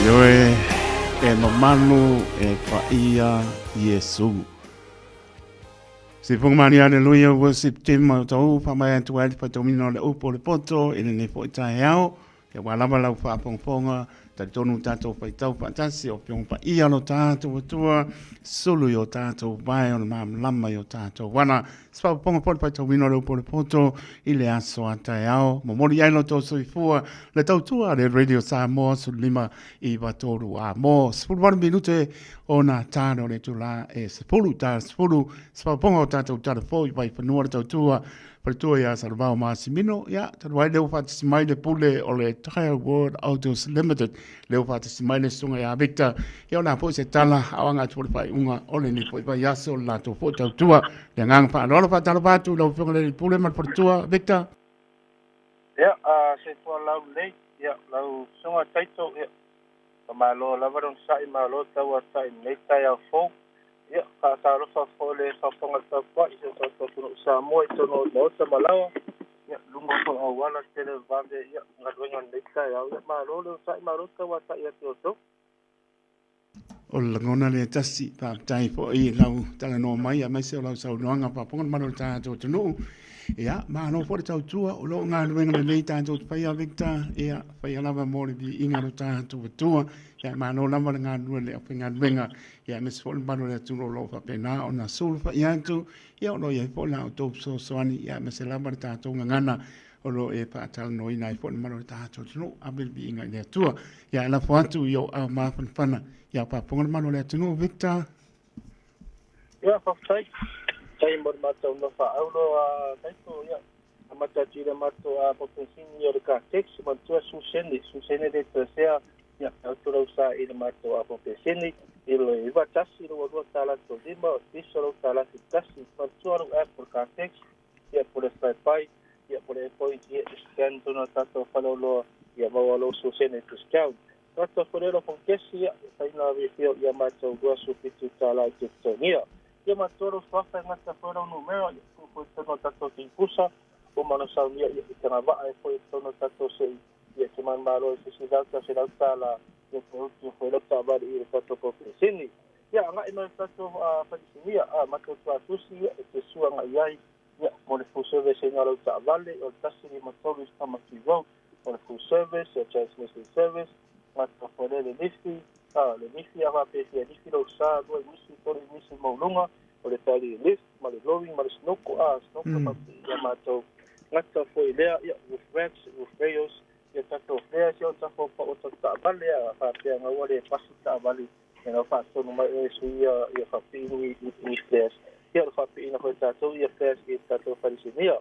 Ioe, e mamalu e paia Iesu. Se fonga mani aleluia worship team o tau wha mai atu ai le whataumina o le upu o le poto i lenei foi taeao. Ia wā lava lau whaapongaponga, talitonu tātou whaitau whaatasi o pionga pa ia lo tātou atua, sulu i o tātou vai o le māmalama i o tātou wana. Se whaaponga po le whaitauina o le upu o le poto i le aso a taeao. Momoli ai lo tō soifua, le tautua le Radio Samoa 15 i 3 a mō 18 minute o nā tāne o le tūlā e 10 tā 10 se whaaponga o tātou tara fō i waiwhanua le tautua Faletua ia Salavao Masimino, ia, talu ai lea ua faatasi mai le pule o le Tire World Autos Limited, lea ua faatasi mai le susuga ia Victor, ia o le a foi se tala aoga atu o le faaiuga o lenei foi vaiaso o le latou foi tautua. Le agaga faaaloalo faatalofa atu i lau Afioga i le Pule ma le Faletua, Victor. Ia, se tualau lelei, ia, lau susuga Taito, ia, Faamalo lava le onosai, malo tauatai i lenei taeao fou. Ia, faatalofa foi le faafofoga tapuai i si o tatou atunuu Samoa i totonu o le Maota ma laoa, ia, luga foi o auala televavave, ia, galuega o lenei taeao. Ia, malo le onosai, malo tauatai ia te outou. O le lagona lea tasi, faafetai foi i lau talanoa mai aemaise o lau saunoaga faafofoga le mamalu o le tatou atunuu. Ia, malo foi le tautua, o lo o galuega lelei tatou te faia Victor, ia, faia lava mo le viiga o lo tatou Atua. Ia, malo lava le galulue i le aufaigaluega, ia, aemaise foi le mamalu o le atunuu o lo o faapena ona sulufai atu, ia, o lo o i ai foi la outou fesoasoani, ia, aemaise lava le tatou gagana o lo o e faatalanoaina ai foi le mamalu o le tatou atunuu. Ave le viiga i le Atua. Ia, e lafo atu i ou aao mafanafana, ia faafofoga le mamalu o le atunuu, Victor. Ia, faafetai. Faafetai mo le matou nofo faaauro a Taito, ia, amata atu i le matou a papenisini o le Caltex, manatua susene, susene le toesea, ia, e autu lau sa i le matou a papenisini, i le 91 22 tala 35, o le fiso lau tala 71, manatua lau app o le Caltex, ia, po le Flybuy, ia, po le Airpoint, ia, e scan tonu a tatou faleoloa, ia maua lou susene discount. Tagata Forero Konekesi, ia, e whai ngā rewhio i a mātou $27 i te totogia. Ia mātou ro whawhai ngata whaurau numera, ia tū foi tono tātou ki pusa, o mana saunia ia i tanga waa e foi tono tātou se ia te man māro e se rauta se rauta la ia te utu foi rauta wari i le tātou pōpesini. Ia, anga i mai tātou a wharisimia, a mātou tuatusi ia e te suanga i ai, ia, mo le full service e ngā rauta awale, o le 153 i Tamaki Road, o le full service, o transmission service, ngā whare le lifi, a, le lifi a whapehia, lifi lau sa, lua i misi, tolu i misi maulunga, o le tali lift, ma le lowing, ma le snoko, a, snoko mm. ia mātou ngata foi lea, ia, roof racks, roof rails, ia tātou flares, ia o tātou pa o tātou taavale, a whapea ngā wale e pasi taavale, e ngā whaatonu mai oe su ia, ia whapiini i flares. Ia o whapiina foi tātou ia flares i tātou wharisimia.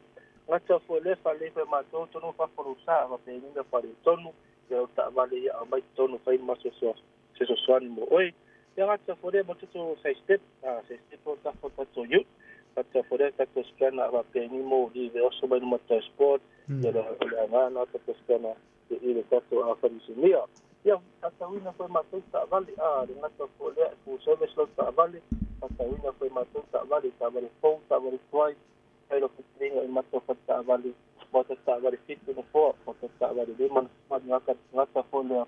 Ngata foi lea, whalei foi mātou, tonu whawharu sa, whapea ni whare tonu, ia o taavale ia aumai totonu fai ma se fesoasoani mo oe. Ia gata fore mo toto sai step, a sai step o tafo tato yu. Gata fore tato scanner a pe ni mo li ve oso mai numa transport, ia le o le angana tato scanner i le tato a wharisimia. Ia atauina foi mātou taavale, a le gata fore full service lo taavale, atauina foi mātou taavale, taavale fou, taavale tuai, ai lo fitilinga i matou fale taavale, mo te taavale 7 nofoa, mo te taavale 5 nofoa, ngata ngata fo lea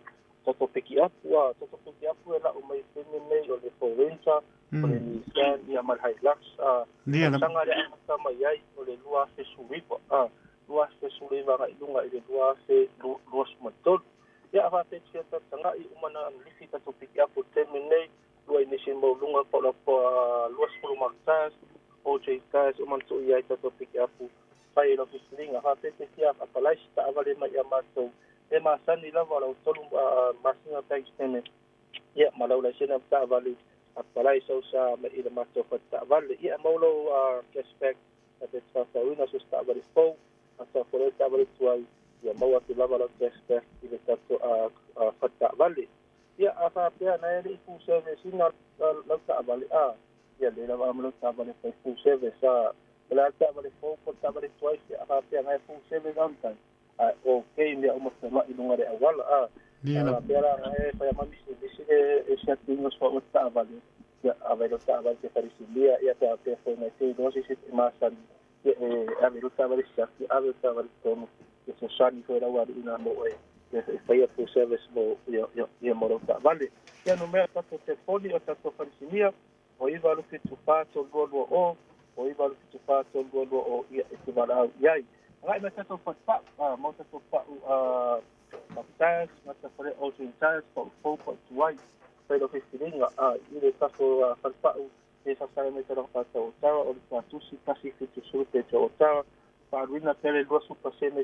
tatou pikiapu, a tatou pikiapu e lau mai i le taimi lenei o le Forerunner, o le Nissan, ia ma le Hilux, a tausaga lea amata mai ai o le 2019, a 2019 agai i luga i le 2023. Ia a faapea e te fia tagatagai, uma ona lifi tatou pikiapu i le taimi lenei, lua inisi maualuga po o 20 mark tires, OJ tires, uma ona tuu i ai tatou pikiapu fai ai lau filifiliga. Faapea te fia apalai se taavale mai ia matou, e masani lava o lau tolu masina bank statement, ia ma lau laisene o taavale, apalai sau sa mai i le matou fale taavale. Ia maua lau cashback faapea te faatauina so se taavale fou, matou foi le taavale tuai, ia maua atu lava lau cashback i le tatou fale taavale. Ia a faapea na e le i full service ina lau taavale, a ia le lava ma lau taavale fai full service, a o le a le taavale fou po o le taavale tuai, a faapea na e full service on time, a okay mea uma feoai i luga o le auala, a faapea la na e fai a mami se le e siaki ina soa o taavale, ia ave lau taavale te farisilia, ia pe faapea foi na te iloa se isi e masani, ia e ave lau taavale siaki, ave lau taavale tonu, ia fesoasoani foi lau alii na mo oe ia e faia full service mo ia ia ia mo lau taavale. Ia numera tatou telefoni o tatou falesinia o 9 8 7 4 3 2 2 0, o 9 8 7 4 3 2 2 0, ia e te valaau i ai. Agai mai tatou falepau, mau tatou pau tires, gata fale all-terrain tires, pau fou, pau tuai, fai lau filifiliga i le tatou falepau e sasae mai tala faatau o Tara o le tuatusi 170 pe te o Tara faaluina pea le 20%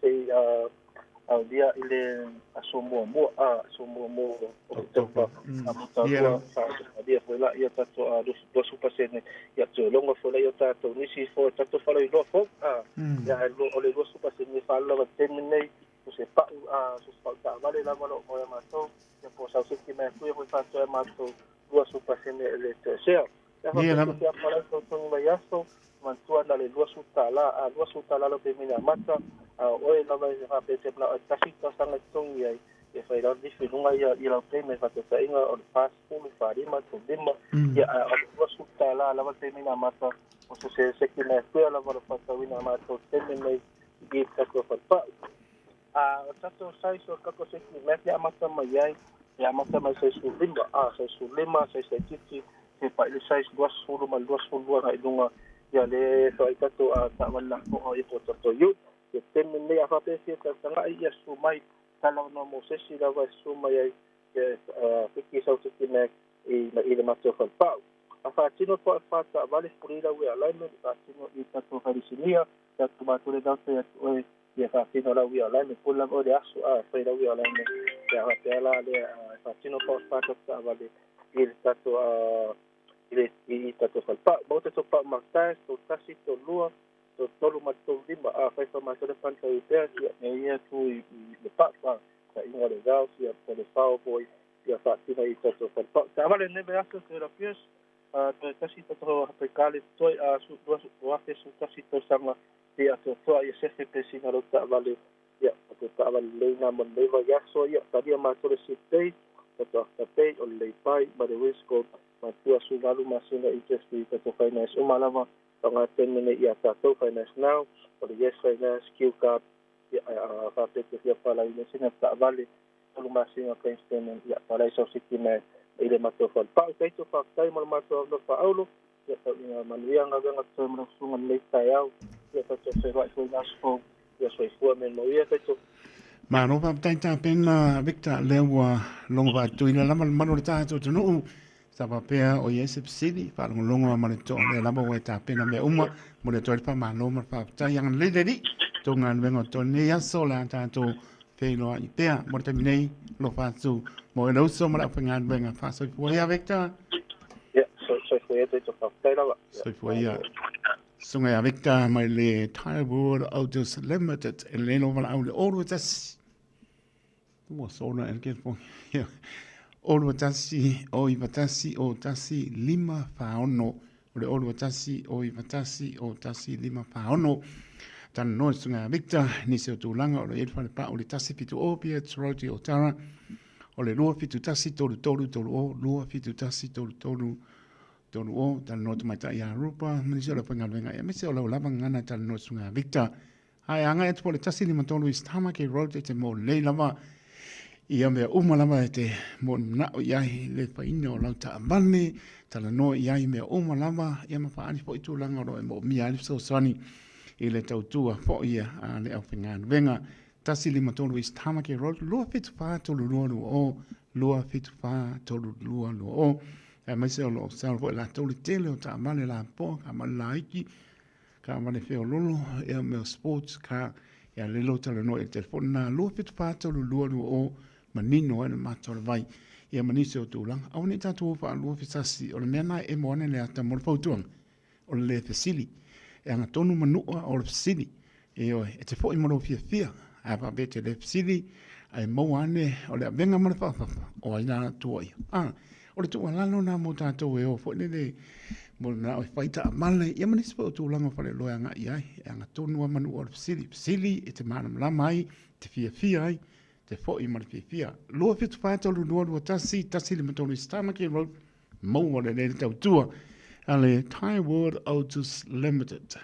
sei aulia i le aso muamua, aso muamua o Oketopa amotalua faalia foi la ia tatou 20%, ia toe logo foi la ia tatou nisi foi tatou faloiloa fou, ia o le 20% faalu lava taimi nei o se pau, so se pau taavale lava lo o ia matou, ia po sau seki mai atu ia foi faatoa matou 20% e le toesea. Ia faapea apalai tautogi mai aso manatua na le $20, a $20 lau pemina amata, a oe lava e faapea te manao e tasi tausaga e totogi ai, e fai lau lifi i luga ia i lau payment faataitaiga o le 40, 45, 35, ia a o le $20 lava le pemina amata o so se seki mai atu lava lo faatauina a matou taimi nei i tatou falepau. A o tatou size o tatou seki mai e amata mai ai, e amata mai size 15, a size 15, size laitiiti, se pai le size 20 ma le 22 agai i luga, ia le fai tatou a taavale lapoa ia po tatou ute. Ia taimi nei a faapea fia tagatagai, ia susu mai tala ona mo se isi lava e susu mai ai, ia fiki sau seki mai i le matou falepau. A faatino toa e fa taavale puli lau wheel alignment, faatino i tatou falesinia, tatou matou le dautai atu oe, ia faatino lau wheel alignment puli lava o le aso a fai lau wheel alignment, ia faapea la lea faatino toa fa tatou taavale i le tatou i le i tatou falepau. Mau tatou pau mark tires, 31, 32, 33 ma le 35, a fai fa matou le pancha repairs, ia me ia tu i le pau, a ka inga le valve, ia po le power boy, ia faatino i tatou falepau. Taavale nei vaiaso te Pierce, toe tasi tatou hapai toe a su 2011 tausaga, ia atoatoa ia sefe pesina lau taavale, ia tatou taavale lelei na mo lenei vaiaso, ia talia matou le sick pay, tatou after pay o le lay-by ma le Wisco matua su 8 masina interest free tatou finance uma lava faaaoga taimi nei ia tatou Finance Now o le Yes Finance Q Card, ia faapea te fia palaina sina taavale 3 masina bank statement, ia palai sau siki mai i le matou falepau. Taito faafetai mo le matou avanoa faaaulo, ia tau ina manuia galuega totoe ma lau susuga lenei taeao, ia tatou feiloai foi i le aso fou, ia soifua me mauia taito. Malo faafetai tapena Victor, lea ua logo faatuina lava le malu o le tatou atunuu. Sa faapea o i ai se fesili, faalogologo ma le toa lea lava ua e tapena mea uma. Mo le atu ai le faamalo ma le faafetai. Agalelei le Alii tou galuega o totoe lenei aso o le a tatou feiloai pea. Mo le taimi nei, alofa atu mo e le uso ma le aufaigaluega. Faasoifua ia Victor. Ia, soifua ia taito faafetai lava. Soifua ia. Susuga ia Victor mai le Tire World Autos Limited e le lo valaau le olu e tasi. Ua sona e le telefoni. Olu e tasi, o iwa tasi, o tasi, lima, whaono. O le olu e tasi, o iwa tasi, o tasi, lima, whaono. Tana noa susuga ia Victor, nisi o tulaga o lo i ai le fale pā o le 170 Pietz Road i Otara. O le 271 33 30, 271 33 30, talanoa tamaitai ia Rupa, ma nisi o le aufaigaluega aemaise o lau lava gagana e talanoa susuga ia Victor. Ae agai atu po o le 153 East Tamaki Road e te mo lelei lava. Ia mea uma lava e te molimanaʻo i ai le faina o lau taavale, talanoa i ai mea uma lava, ia ma faaali foi tulaga o lo o e moomia ai le fesoasoani i le tautua foi a le aufaigaluega. 153 East Tamaki Road, 274 3220, 274 3220. Aemaise o lo o sell foi latou le tele o taavale lapoa, taavale laiti, taavale feololo, ia mea o sports car, ia le lo talanoa i le telefoni na 274 3220 manino ai le mata o le vai. Ia ma nisi o tulaga. Aua ne i tatou o faalua fesasi, o le mea na e emo ane le ata mo le fautuaga. O le le fesili. E agatonu manua o le fesili. Ioe, e te foi ma lou fiafia, ae faapea e te le fesili, ae maua ane o le avega ma le faafafa, o ai la tua ia. A, o le tuualalo lena mo tatou e o foi lele mo le manao e fai taavale, ia ma nisi foi o tulaga o faleoloa e agai i ai, e agatonu lava manua o le fesili. Fesili e te malamalama ai, e te fiafia ai, te foi ma le fiafia. 274 32 21 153 East Tamaki Road, Maua lelei le tautua a le Thai World Autos Limited.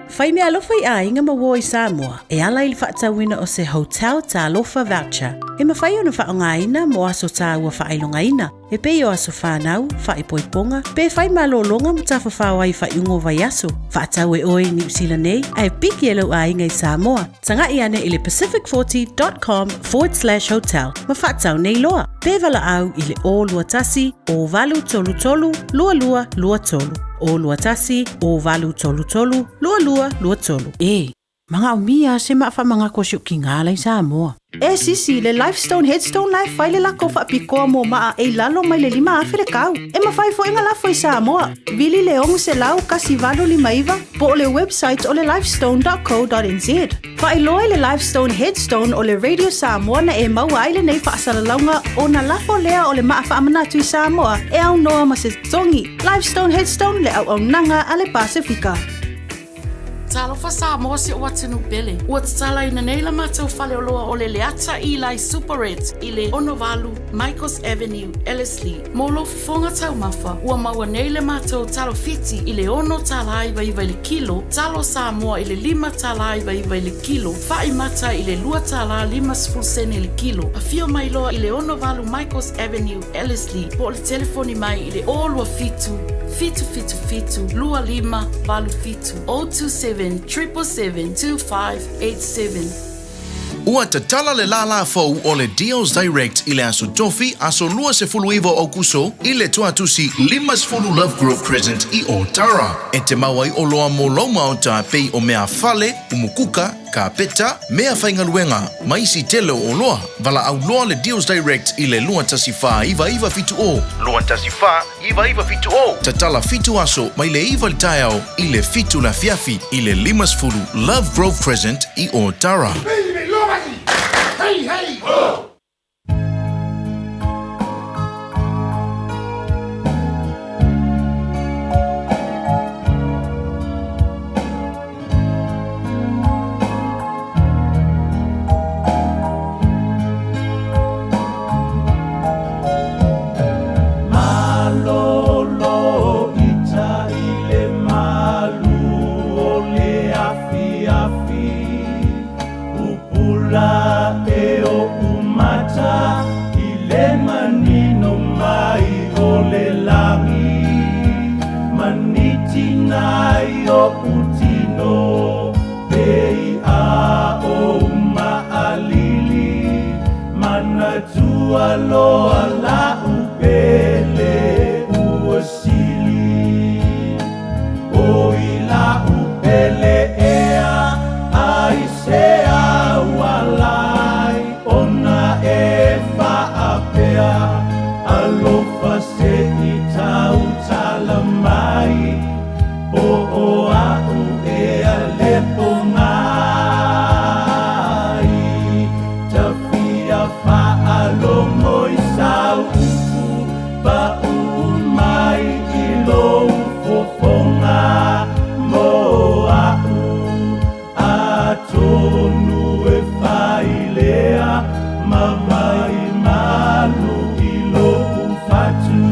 Fai meaalofa i aiga ma uo i Samoa e ala i le faatauina o se Hotel Talofa Voucher e mafai ona faaaogaina mo aso tāua faailogaina e pei o aso whānau, faaipoipoga, pe whai malōlōga ma tafafao ai faaiuga o vaiaso. Faatau e oe i Niu Sila nei ae piki e lou aiga i Samoa. Taga'i ane i le pacific40.com/hotel ma faatau nei loa. Pe valaau i le 021 0833 2223. 021 0833 2223. E, manaomia se maa faamagako a si ou kigā la i Samoa. E sisi, le Lifestone Headstone la e fai le lako faapitoa mo maa e i lalo mai le 5000 le kau. E mafai foi ona lafo i Samoa. Vili le 600 1859 po o le website o le lifestone.co.nz. Faailoa i le Lifestone Headstone o le Radio Samoa na e maua ai lenei faasalalauga ona lafo lea o le maa faamanatu i Samoa e aunoa ma se totogi. Lifestone Headstone le auaunaga a le Pasefika. Talofa Samoa si ou atunuu pele. Ua tatalaina nei la matou faleoloa o le Leata Eli Superette i le 68 Michaels Avenue, Ellerslie. Mo lou fofoga taumafa, ua maua nei le matou talo Fiti i le $6.99 i le kilo, talo Samoa i le $5.99 i le kilo, fa'i mata i le $2.50 i le kilo. Afio mai loa i le 68 Michaels Avenue, Ellerslie, po o le telefoni mai i le 027 777 2587, 027 777 2587. Ua tatala le lālā fou o le Deals Direct i le Aso Tofi, aso 29 o Aukuso, i le Tuatusi 50 Lovegrove Crescent i Ōtara. E te mau ai oloa mo lou maota pei o mea fale, umukuka, kāpeta, mea faigaluega, ma isi tele o oloa. Valaau loa le Deals Direct i le 214 970. 214 970. Tatala fitu aso mai le 9 i le taeao i le 7 le afiafi i le 50 Lovegrove Crescent i Ōtara. Hey, hey, ho! Malolo ita i le malu o le afiafi Pupula e oʻu mata i le manino mai o le lagi Manitina i oʻu tino pei a ou maʻalili Manatua loa laʻu pele ua sili Oi laʻu pele ea aisea ua ala ai ona e faapea Alofa se i tautala mai Po o aʻu ea le pogai Tafia faalogo i sau upu Paʻu mai i lou fofoga mo aʻu Atonu e fai lea ma vai malu i loʻu fatu.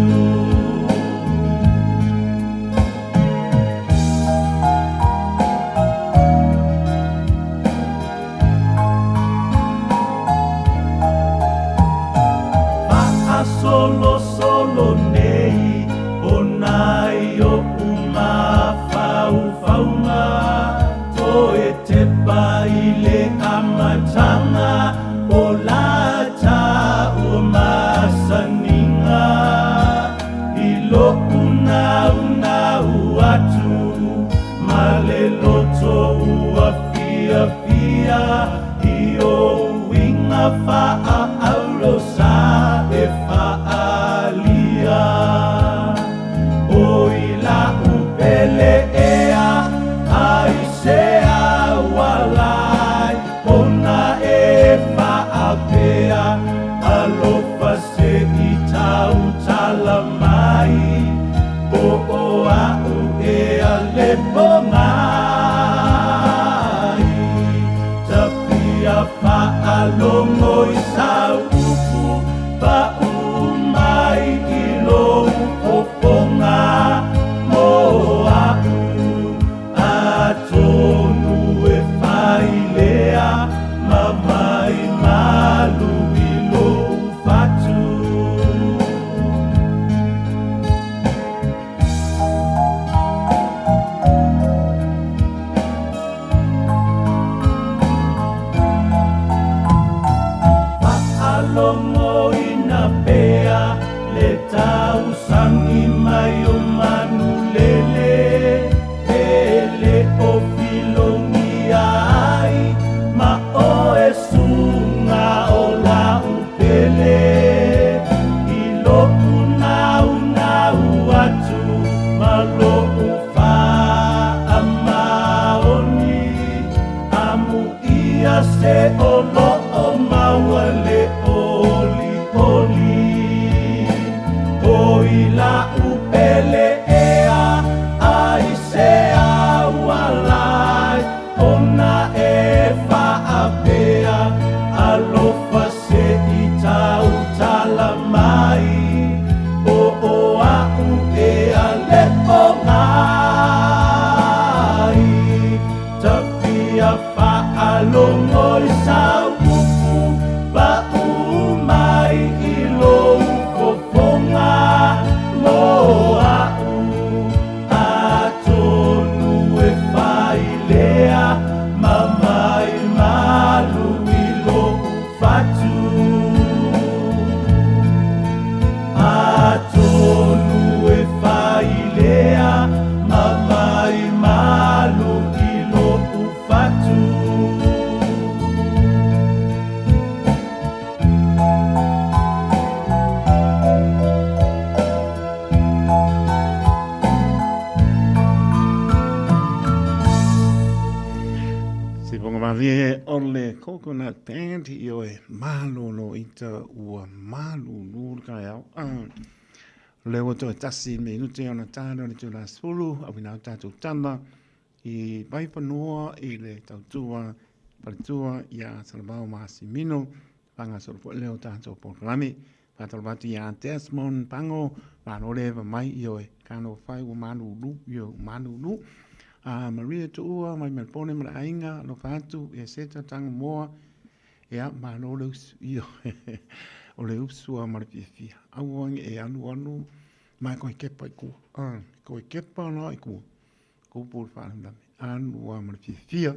faasolosolo nei ona i oʻu mafaufauga toe tepa i le amataga o la taua masaniga i loʻu naunau atu ma le loto ua fiafia i ou uiga faaauro sa e faaalia. Oi laʻu pele ea, aisea ua ala ai ona e faapea, Alofa se i tautala mai, po o aʻu ea le pogai. Ta fia faalogo i sau upu paʻu mai i lou fofoga mo aʻu, atonu e fai lea ma mai malu i lou fatu. Faalogoina pea le tausagi mai o manulele, e le o filogia ai ma oe suga o la'u pele. I loʻu naunau atu ma loʻu faamaoni, amuia se o loo maua le olioli. Oi laʻu pele ea, aisea ua ala ai ona e faapea, Alofa se i tautala mai, po o aʻu ea le pogai. Ta fia faalogo i sau upu paʻu mai i lou fofoga mo aʻu, atonu e fai lea ma mai malu i loʻu fatu. Atonu e fai lea ma mai malu i loʻu fatu. Sipoga malie o le Coconut Band i oe malolo ita ua malulu le taeao. Le ua toe tasi minute ona tāne o le itula 10, auina au tātou tama i Vaifanua i le tautua faletua ia Salavao Masimino, whangasolo foʻi lea o tātou polokalame. Whātalo atu iā Desmond Pango, malo le eva mai i oe, kano whai ua malulu, i oe malulu. Maria Tuua mai Melbourne ma le aiga, alofa atu, ia Seta Tango Moa, ia malo le usu, i oe, o le usu a ma le fiafia. Aua nge e alu alu, mai koe kepa i kua, koe kepa la i kua. Kupu le faalavelave, alu a ma le fiafia.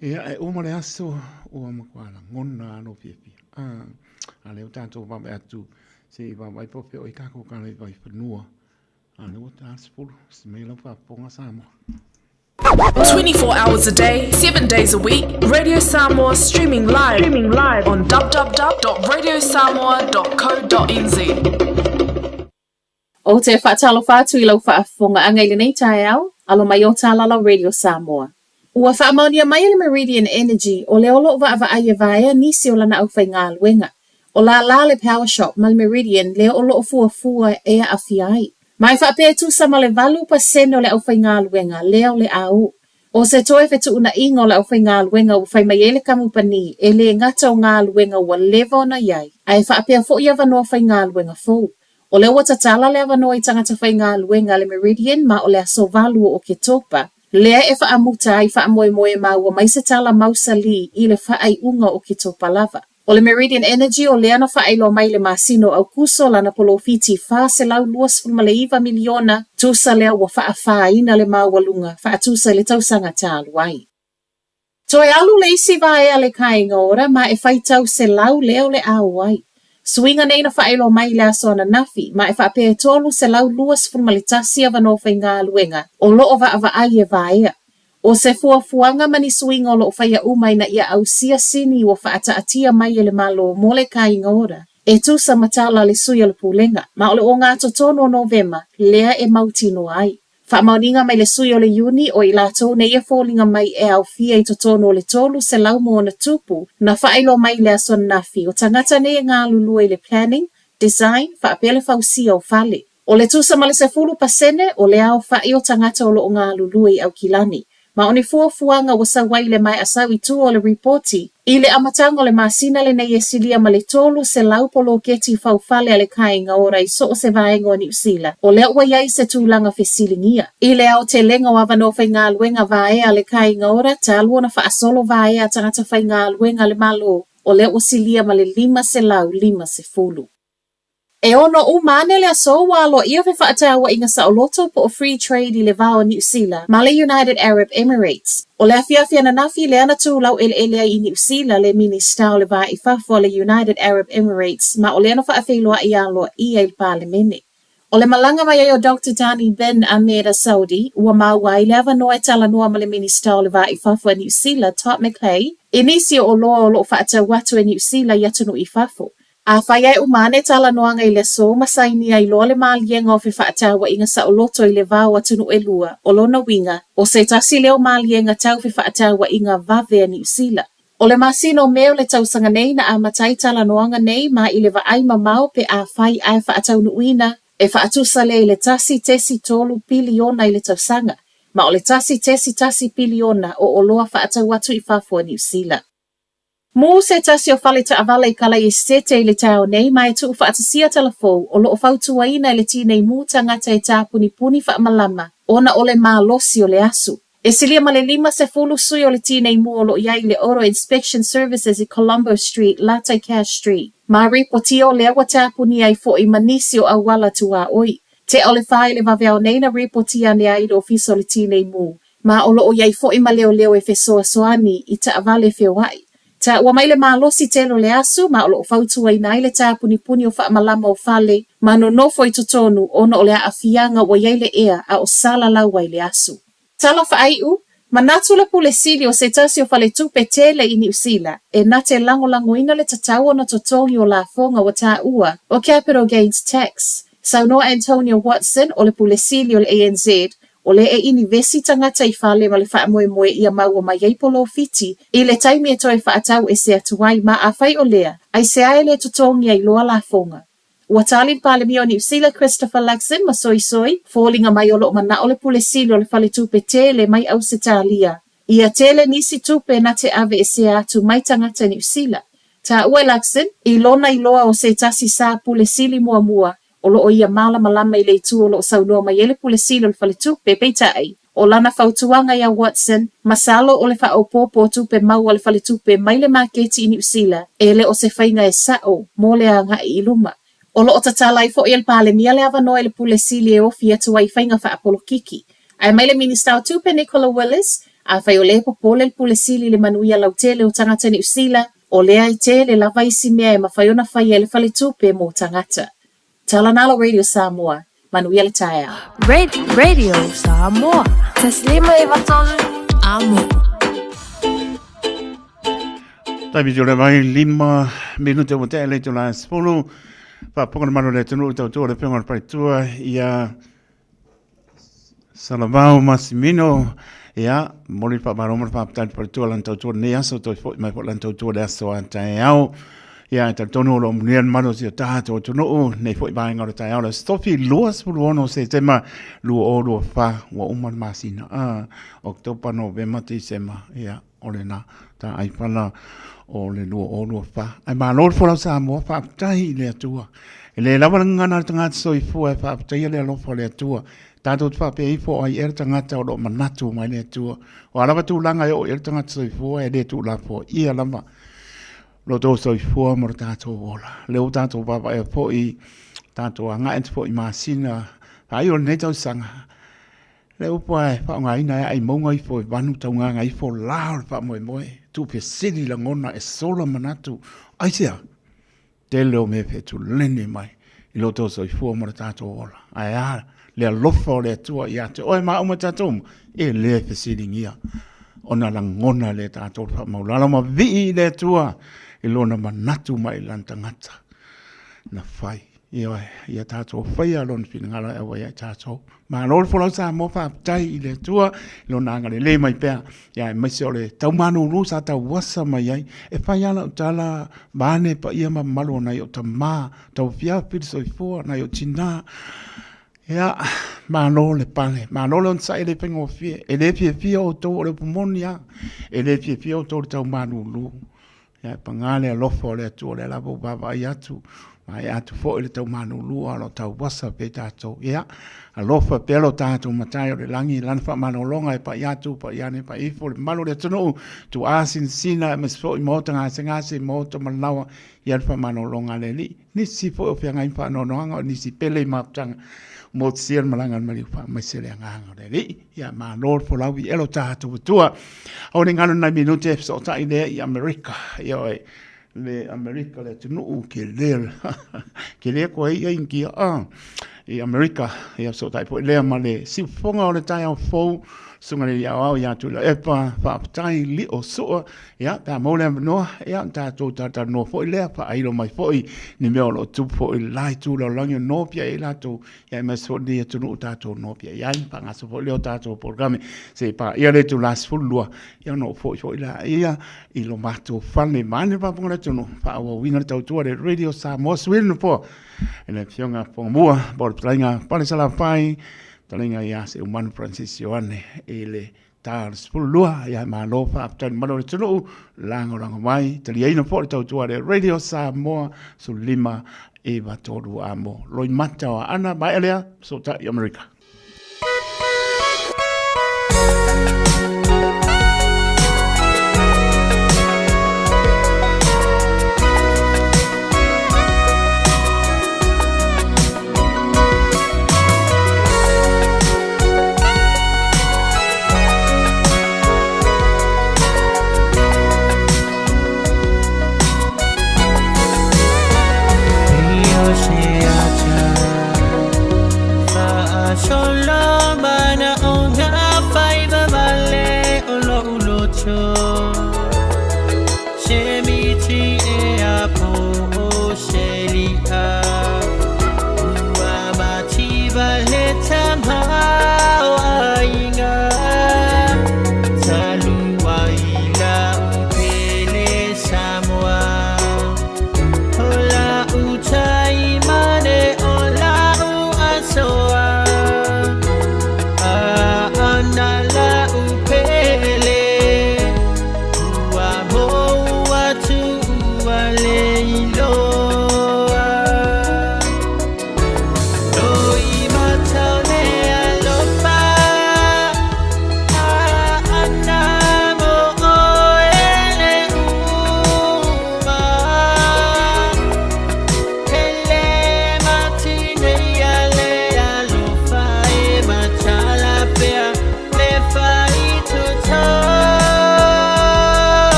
Ia, e uma le aso, ua matua lagona a lou fiafia. A lea ua tatou vaavaai atu, se i vaavaai po o fea o i kākou kālai vaifanua. A lea ua ta le 10, si mea lau faafofoga Samoa. 24 hours a day, 7 days a week, Radio Samoa streaming live, streaming live on www.radiosamoa.co.nz. Ou te faatalofa atu i lau faafofogaaga i lenei taeao, alo mai o Tālala Radio Samoa. Ua faamaonia mai e le Meridian Energy o le o lo o vaavaai e vaea nisi o lana aufaigaluega. O lālā le Power Shop ma le Meridian lea o lo o fuafua e aafia ai. Ma e faapea e tusa ma le 8% o le aufaigaluega lea o le a o. ʻO se toe fetuʻunaiga o le aufaigaluega ua fai mai ai le kamupani e le gata o galuega ua leva ona i ai, a e faapea foʻi avanoa faigaluega fou. O lea ua tatala le avanoa i tagata faigaluega a le Meridian ma o le aso 8 o Oketopa, lea e faamuta ai faamoemoe ma ua mai se tala mausalī i le faaiuga o Oketopa lava. O le Meridian Energy o lea na faailoa mai i le masina o Aukuso lana polofiti $429 miliona, tusa lea ua faafāina le maualuga faatusa i le tausaga talu ai. Toe alu le isi vaea a le Kāinga Ora ma e faitau 100 lea o le a o ai. Suiga nei na faailoa mai i le aso ananafi, ma e faapea e 321 avanoa faigaluega o lo o vaavaai e vaea. ʻO se fuafuaga ma ni suiga o lo o faia uma ina ia ausia sini ua faataatia mai e le Malo mo le Kāinga Ora, e tusa ma tala a le sui o le Pulega, ma o le ogatotonu o Novema lea e mautinoa ai. Faamaoniga mai le sui o le Iuni o i latou nei e foliga mai e aofia i totonu o le 300 ma ona tupu na faailoa mai i le aso ananafi o tagata nei e galulue i le planning, design faapea le fausia o fale. O le tusa ma le 10% o le aofa'i o tagata o lo o galulue i Aukilani. Ma o ni fuafuaga ua sau ai i le maea sau i tua o le ripoti, i le amataga o le masina lenei e silia ma le 300 poloketi faufale a le Kāinga Ora i so o se vaega o Niu Sila, o lea ua i ai se tulaga fesiligia. I le aotelega o avanoa faigaluega vaea a le Kāinga Ora talu ona faasolo vaea a tagata faigaluega a le Malo, o lea ua silia ma le 550. E ono uma ane le aso ua aloaia fefaatauaiga saoloto po o free trade i le va o Niu Sila ma le United Arab Emirates. O le afiafi ananafi lea na tu laueleele ai i Niu Sila le Minista o le Va i Fafo a le United Arab Emirates ma o lea na faafeiloai aloaia i le Palemene. O le malaga mai ai o Doctor Thani bin Ahmed Al Saudi ua maua ai le avanoa e talanoa ma le Minista o le Va i Fafo a Niu Sila Todd McClay i nisi o oloa o lo o faatau atu e Niu Sila i atunuu i fafo. Afai ae uma ane talanoaga i le aso ma saini ai loa le maliega o fefaatauaiga saoloto i le va o atunuu e lua, o lona uiga, o se tasi lea o maliega tau fefaatauaiga vave a Niu Sila. O le masina o Me o le tausaga nei na amata ai talanoaga nei ma i le vaai mamao pe afai ae faataunuuina, e faatusa lea i le 1.3 piliona i le tausaga, ma o le 1.1 piliona o oloa faatau atu i fafo a Niu Sila. Mū se tasi o fale taavale i Kalaesetete i le taeao nei ma e tuufaatasia talafou o lo o fautuaina e le tinei mū tagata e tāpunipuni faamalama ona o le malosi o le asu. E silia ma le 50 sui o le tinei mū o lo o i ai i le Auto Inspection Services i Colombo Street, Latai Cash Street, ma ripotia o lea ua tāpuni ai foʻi ma nisi o auala tuaoi. Tea o le fa i le vaveao nei na ripotia ane ai i le ofisa o le tinei mū Ma o lo o i ai foʻi ma leoleo e fesoasoani i taavale feoaʻi. Taua mai le malosi tele o le asu ma o lo o fautuaina ai le tāpunipuni o faamalama o fale ma nonofo i totonu ona o le aafiaga ua i ai le ea a o salalau ai le asu. Tala faaiu, Manatu le Pule Sili o se tasi o faletupe tele i Niu Sila e na te lagolagoina le tatau ona totogi o lafoga ua taua o capital gains tax. Saunoa Antonio Watson o le Pule Sili o le ANZ O lea e inivesi tagata i fale ma le faamoemoe ia maua mai ai polofiti i le taimi e toe faatau ese atu ai ma afai o lea, aisea e le totogi ai loa lafoga. Ua tali le Palemia o Niu Sila Christopher Luxon ma soisoi, foliga mai o lo o manao le Pule Sili o le Faletupe Tele mai Ausetalia ia tele nisi tupe na te aveesea atu mai tagata Niu Sila. Taua e Luxon, i lona iloa o se tasi sa Pule Sili muamua O lo o ia malamalama i le itu o lo o saunoa mai ai le Pule Sili o le Faletupe, peitai, o lana fautuaga iā Watson, masalo o le faaopoopo o tupe maua a le Faletupe mai le maketi i Niu Sila, e le o se faiga e sa'o mo le agai i luma. O lo o tatala ai foi e le Palemia le avanoa i le Pule Sili e ofi atu ai i faiga faapolokiki. Ae mai le Minista o Tupe Nicola Willis, afai o lea e popole le Pule Sili i le manuia lautele o tagata Niu Sila, O lea e tele lava isi mea e mafai ona faia e le faletupe mo tagata. Talanalo Radio Samoa, manuia le taeao. Radio Samoa. Taslima e vatolu amo. Taimi te ora mai lima minute ua tea le tula 10. Faafofoga le malo le atunuu tautua le afioga i le faletua ia Salavao Massimino, ia, momoli le faamalo ma le faafetai i le faletua lana tautua lenei aso, toe foi mai foi lana tautua le aso a taeao. Ia, e talitonu o lo o manuia le malu o si o tatou atunuu, nei foi vaega o le taeao, le Aso Tofi 26 Setema 2024, ua uma le masina, a, Oketopa, Novema, Tesema, ia, o lena taaifala o le 2024. Ae malo le folau Samoa, faafetai i le Atua. E le lava le gagana a le tagata soifua e faafetaia le alofa o le Atua. Tatou te faapea ifo ai ea le tagata o lo o manatu mai le Atua. O a lava tulaga e oo i ai le tagata soifua e le tuulafoaia lava. lo outou soifua ma lo tatou ola. O lea ua tatou vaavaaia foi, tatou agai atu foi i masina faaiu o lenei tausaga. Le upu lava e faaaogaina ai aai mauga ifo e vanu taugaga ifo la o le faamoemoe, tuufesili lagona e sola manatu. Aisea? Tele o mea fetuleni mai i lo outou soifua ma lo tatou ola. Ae a le alofa o le Atua ia te oe ma au ma tatou uma, e le fesiligia ona lagona lea tatou le faamaulalo ma vii i le Atua i lona manatu mai i lana tagata na fai. Ioe, ia tatou faia lona finagalo e auai ai tatou. Malo le folau Samoa, faafetai i le Atua i lona agalelei mai pea, ia aemaise o le taumalulu sa tauasa mai ai. E fai lava lau tala, vaeane paia ma mamalu o nai ou tama, tauafiafi le soifua, nai ou tina. Ia, malo le pale, malo le onosai e le faigofie. E le fiafia outou, o le upu moni lava, e le fiafia outou i le taumalulu. Ia, paga le alofa o le Atua, o lea lava ua vaavaai atu, maea atu foi le taumalulu a o lo o tauasa pea tatou. Ia, alofa pea lo tatou Matai o le lagi i lana faamalologa e pai atu, pai ane, pai ifo le mamalu o le atunuu, tuasinasina aemaise foi maota gasegase, maota malawa, ia le faamalologa a le Alii. Nisi foi o feagai ma faanoanoaga, o nisi pele i mafutaga, motusia le malaga a le maliu faamaise le agaga o le Alii. Ia, malo le folau i elo tatou Atua. Aua ne i galo nai minute e fesootai lea i Amerika. Ioe, le Amerika le atunuu kele, kele koe ia Initia, i Amerika. Ia fesootai foi lea ma le siufofoga o le taeao fou, Susuga i le Alii Aoao ia Tuilaepa, faafetai Lio Sua. Ia, pe a maua le avanoa, ia, ona tatou talatalanoa foi lea, faailo mai foi ni mea o lo o tupu foi i le la itu lalolagi o nopiai ai latou, ia aemaise foi lenei atunuu tatou nopiai ai, faagasa foi lea o tatou polokalame seia paia le itula 12, ia ona oo foi foi lea i lo matou fale vaeane le faafofoga a le atunuu, faaauauina le tautua a le Radio Samoa. Suia le nofoa i le Afioga Fogamua po o le Fetalaiga Pale Salafai, Fetalaiga ia Seumanu Francis Ioane i le ta o le 12, ia malo faafetai i le mamalu o le atunuu, lagolago mai, taliaina foi le tautua a le Radio Samoa 15 93 amo. Loimata o Aana, maea lea, fesootai i Amerika.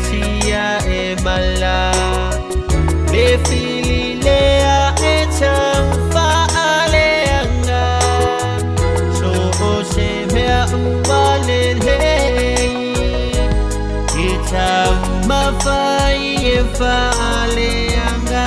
tia e mala Le fili lea e tau faaleaga So o se mea ua lelei E taumafai e faaleaga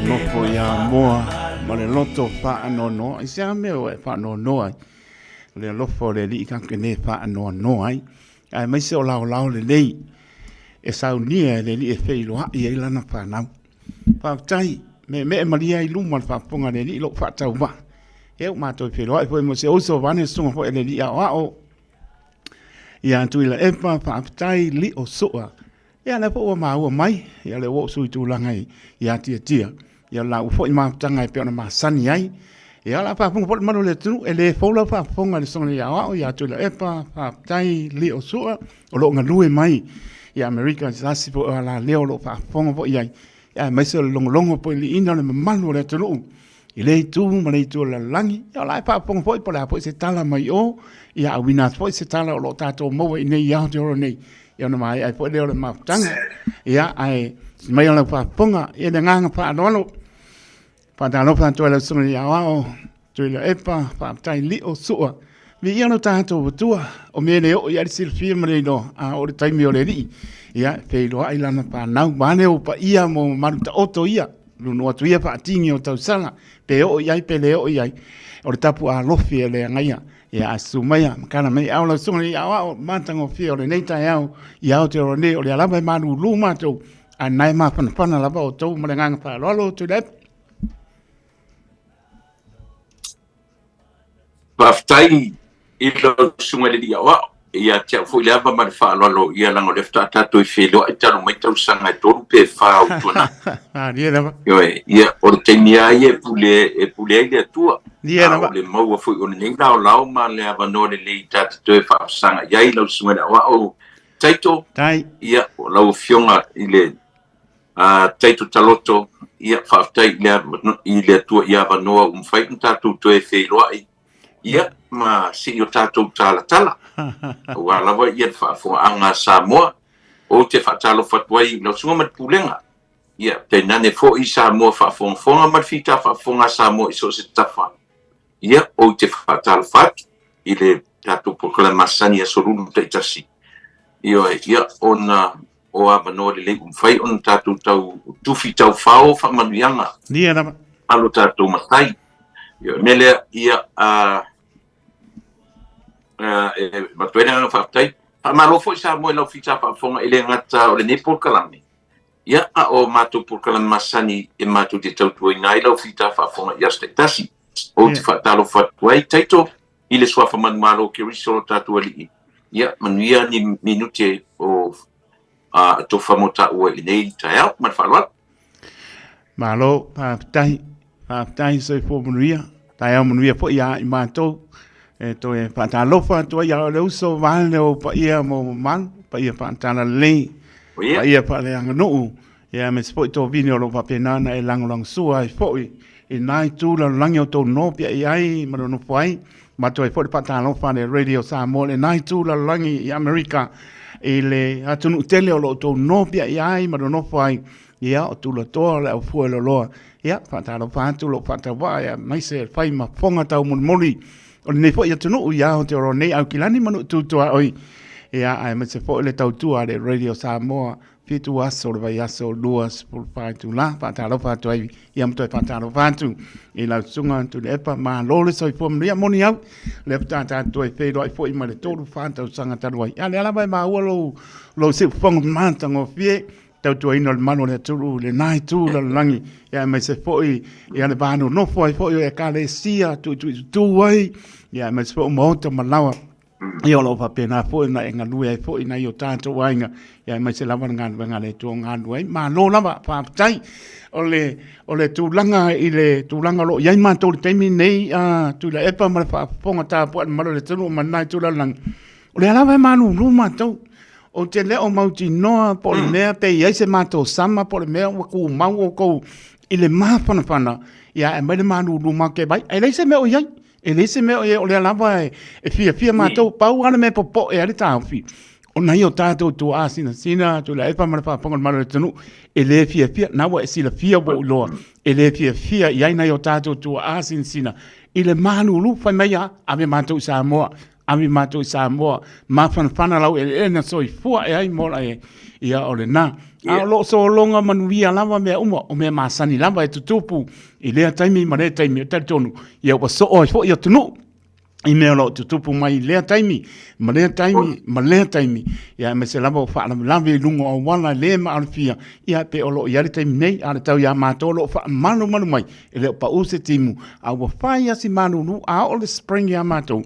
Nofo iā Moa ma le loto faanoanoa. I se a mea ua e faanoanoa ai? O le alofa o le Alii tatou te le faanoanoa ai. Aemaise o laolao lelei e saunia e le Alii e feiloai ai lana fanau. Faafetai, meemee malie ai i luma le faafofoga a le Alii lou faatauvaa. Ia ua matou feiloai foi ma si ou uso vaeane le susuga foi a le Alii Aoao ia Tuilaepa, faafetai Lio Sua. Ia lea foi ua maua mai, ia lea ua oo sui tulaga i Atiatia, ia la ua foi mafutaga e pei ona masani ai. Ia o le a faafofoga foi le mamalu o le atunuu, e le fou lau faafofoga i le Susuga i le Aoao ia Tuilaepa, faafetai Lio Sua, o lo o galue mai i Amerika i se tasi foi o alaleo o lo o faafofoga foi i ai, aemaise o le logologo poiliina o le mamalu o le atunuu i lea itu ma le itu o le lalolagi. Ia o la e faafofoga foi po o le a foi se tala mai o, ia auina atu foi se tala o lo o tatou maua i nei Aotearoa nei, ia ona maea ai foi lea o le mafutaga. Ia, ae mai o lau faafofoga, ia le agaga faaaloalo, faatalofa atu ai lau Susuga i le Aoao, Tuilaepa, faafetai Lio Sua, viia lo tatou Atua, o mea e le oo i ai le silafia ma le iloa, a oo i le taimi o le Alii, ia, e feiloai lana fanau, vaeane ou paia ma ou mamalu taoto ia. Nuunuu atu ia faatini o tausaga, pe oo i ai pe le oo i ai, o le tapu alofi e le agaia. Ia, ae susu maia, makana mai ao lau susuga i aoao matagofie o lenei taeao i Aotearoa nei, o lea lava e malulu matou, a na e mafanafana lava outou ma le agaga faaaloalo Tuilaepa. Faafetai i lau susuga i le Alii Aoao, ia te au foi le ava ma le faaaloalo, ia leaga o lea faatoa tatou feiloai talu mai tausaga e 3 pe 4 ua tuanai. Malie lava. Ioe, ia o le taimi lava ia e pule, e pule ai le Atua. Malie lava. A o le maua foi o lenei laolao ma le avanoa lelei ta te toe faafesagai ai lau susuga i le Aoao Taito. Tai. Ia, o lau Afioga i le Taito Taloto, ia faafetai i le, i le Atua i avanoa ua mafai ona tatou toe feiloai, ia ma sii o tatou talatala. Aua lava ia le faafofogaaga a Samoa. Ou te faatalofa atu ai i lau susuga ma le Pulega, ia tainane foi Samoa faafogafoga ma le fita faafofoga a Samoa i so o se tafa. Ia, ou te faatalofa atu i le tatou polokalame masani Aso Lulu taitasi. Ioe, ia, ona o avanoa lelei ua mafai ona tatou tau tufi taufao faamanuiaga. Ia lava. A lo tatou matai. Ia, o le mea lea, ia, a, a, e avatu ai le agaga faafetai. Faamalo foi Samoa i lau fita faafofoga e le gata o lenei polokalame, ia, a o matou polokalame masani e matou te tautuaina ai lau fita faafofoga i aso taitasi. Ou te faatalofa atu ai, Taito, i le suafa manumalo o Keriso lo tatou Alii. Ia, manuia ni minute o a tofa mo taua i lenei taeao. Ma le faaaloalo. Malo, faafetai, faafetai soifua manuia, taeao manuia foi ia i matou. E toe faatalofa atu ai ia le uso vae o paia ma mamalu, paia faatalalelei, paia faaleaganuu, ia aemaise foi tovine o lo o faapena ona e lagolagosua ai foi i na itu lalolagi o tou nopiai ai ma nonofo ai. Matou ai foi le faatalofa a le Radio Samoa i lena itu lalolagi i Amerika i le atunuu tele o lo o tou nopiai ai ma nonofo ai. Ia, o tulatoa o le aufua loloa. Ia, faatalofa atu lou faatauvaa aemaise fai ma fofoga taumolimoli o lenei foi atunuu i Aotearoa nei, Aukilani ma Nuututuaoi. Ia, aemaise foi le tautua a le Radio Samoa 7 aso o le vaiaso 24 itula. Faatalofa atu ai ia ma toe faatalofa atu i lau susuga Tuilaepa. Malo le soifua manuia. Moni au, lea faatoa tatou toe feiloai foi ma le 3, 4 tausaga talu ai. A lea lava e maua lou, lou siufofoga matagofie tautuaina o le malu o le atunuu i lena itu lalolagi, ia aemaise foi ia le va nonofo ai foi o ekalesia tuituitutu ai, ia aemaise foi o maota ma laoa. Ia o lo o faapena foi ona e galue ai foi nai o tatou aiga, ia aemaise lava le galuega a le Atua o galue ai. Malo lava, faafetai. O le, o le tulaga i le tulaga o lo o i ai matou i le taimi lenei, a Tuilaepa ma le faafofoga tapuai a le mamalu o le atunuu ma lena itu lalolagi, o lea lava e malulu matou. Ou te le o mautinoa po o le mea pe i ai se matou sama po o le mea ua tumau outou i le mafanafana, ia ae aumai le malulu matou te vaai. Ae leai se mea o i ai. E leai se mea o i ai, o lea lava e fiafia matou. Pau lava le mea e popoe ai le taofi, o nai o tatou tuaa sinasina, Tuilaepa ma le faafofoga a le Malo o le atunuu, e le fiafia, na ua e silafia ua ou iloa, e le fiafia i ai nai o tatou tuaa sinasina i le malulu. Fai mai lava, ave matou i Samoa, ave matou i Samoa, mafanafana lau eleele na soifua ae ai ma ola ai, ia o lena. A o lo o sologa manuia lava mea uma, o mea masani lava e tutupu i lea taimi ma lea taimi, e talitonu, ia ua soo ai foi atunuu i mea o lo o tutupu mai i lea taimi ma lea taimi ma lea taimi, ia aemaise lava o faalavelave i luga o auala le maalofia, ia pe o lo o i ai le taimi nei, a o le tau ia matou o lo o faamalumalu mai, e le o pau se timu, a ua fai lava si malulu, a oo le spring ia matou,